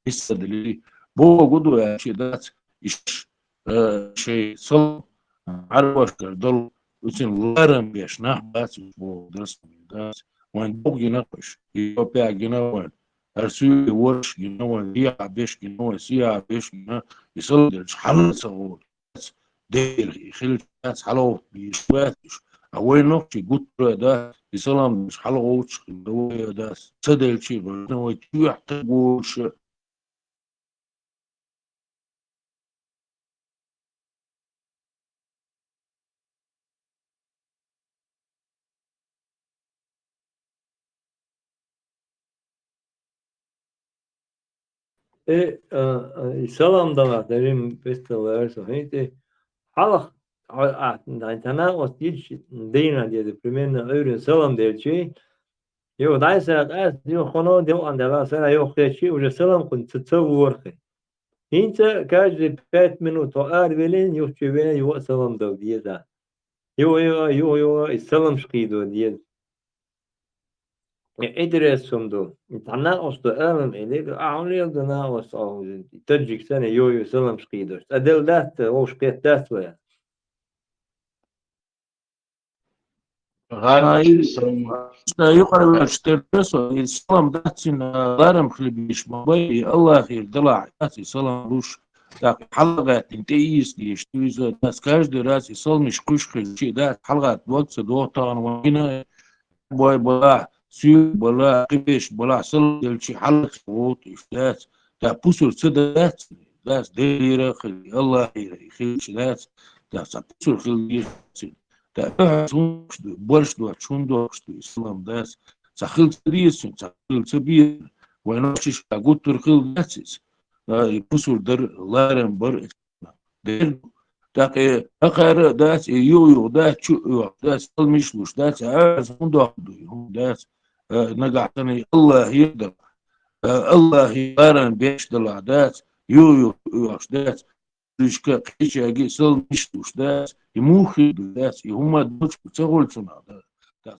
нисделира. Бохург ду аьлча дац, иштта, э, шайн салам Ӏарбошкара долу, уьцин ларам беш нах бац уьш бохург дац, дац. Вайн догӀа гина уж, Европа гина вайн, ХӀара суьйре ворш гина вайн, дехьа беш гина вайн, сехьа беш гина, и салам делча хьала ца гӀовташ. Дера хилча дац хьала гӀовтта бийш вац уж. А вай нохчий гуттара а дац, и салам делча хьала гӀовташ хила вай а дац. Ца делча а вай, вай чуьйхь тӀа гуш. Э, а, а, и салам дала, дарим пестал арса, хӀинтӀе хьалха, а, а, дан тана ос дичи, дина деда, примерно, Ӏуьйрин салам делчи, юха дӀай сара къаьст, юха хӀуно дилан дала, сара юха хечи, уже салам кхун ца, ца ворхи. ХӀинца каждые пять минут хьо ара велин, юхчи вен, юха салам дал деза. Юха, юха, юха, юха, и саламш кхийдо деза. И Идрес сум ду. И тхьа накъост ду алам, и лега, а, хьун лел ду накъост, а, хьун, и таджик сана, юха, юха, саламш кхийдош. Цкъа дел дац, вовш кхет дац вая. ГӀана и, ишта юкъара ваьлча тера тесо, и салам дац цуьнан, ларам хила бийш ма бай, и Аллахьера делахь дац, и салам луш, тӀаккха хьалгӀаьттина тӀеийца дезаш ду иза, дац каждый раз, и саламаш кхуьш хилчи дац, хьалгӀатта дог ца доху тахана вайна, бой балахь, суьйр балахь, кхибеш балахь, салам делчи хьалаца вовт уьш дац, тӀаккха пусар ца дац, дац, Делера а хила, Аллахьера а хилча дац, тӀаккха цхьа пусар хила дезаш дац. ТӀаккха дуьхьал хӀун дохуш ду, борш доцуш хӀун дохуш ду, и салам дац. Цхьа хила ца деза цуьнан, цхьа хила ца беза. Вайн нохчашка гуттар а хила дац иза. А, и пусар дар, ларам бар, дер ду. ТӀаккха и хӀокхара а дац, и юха-юха дац, чу а оьхуш дац, саламаш луш дац, а, хӀун дохуш ду, и хӀун дац. А, нагахь санна и Аллахьера а далахь. А, Аллахьера ларам беш далахь дац, юха-юха оьхуш дац. Уьшка кхечаьрга саламаш луш дац, и муха хир ду дац, и хӀума дочу ца хуьлу цунах дац.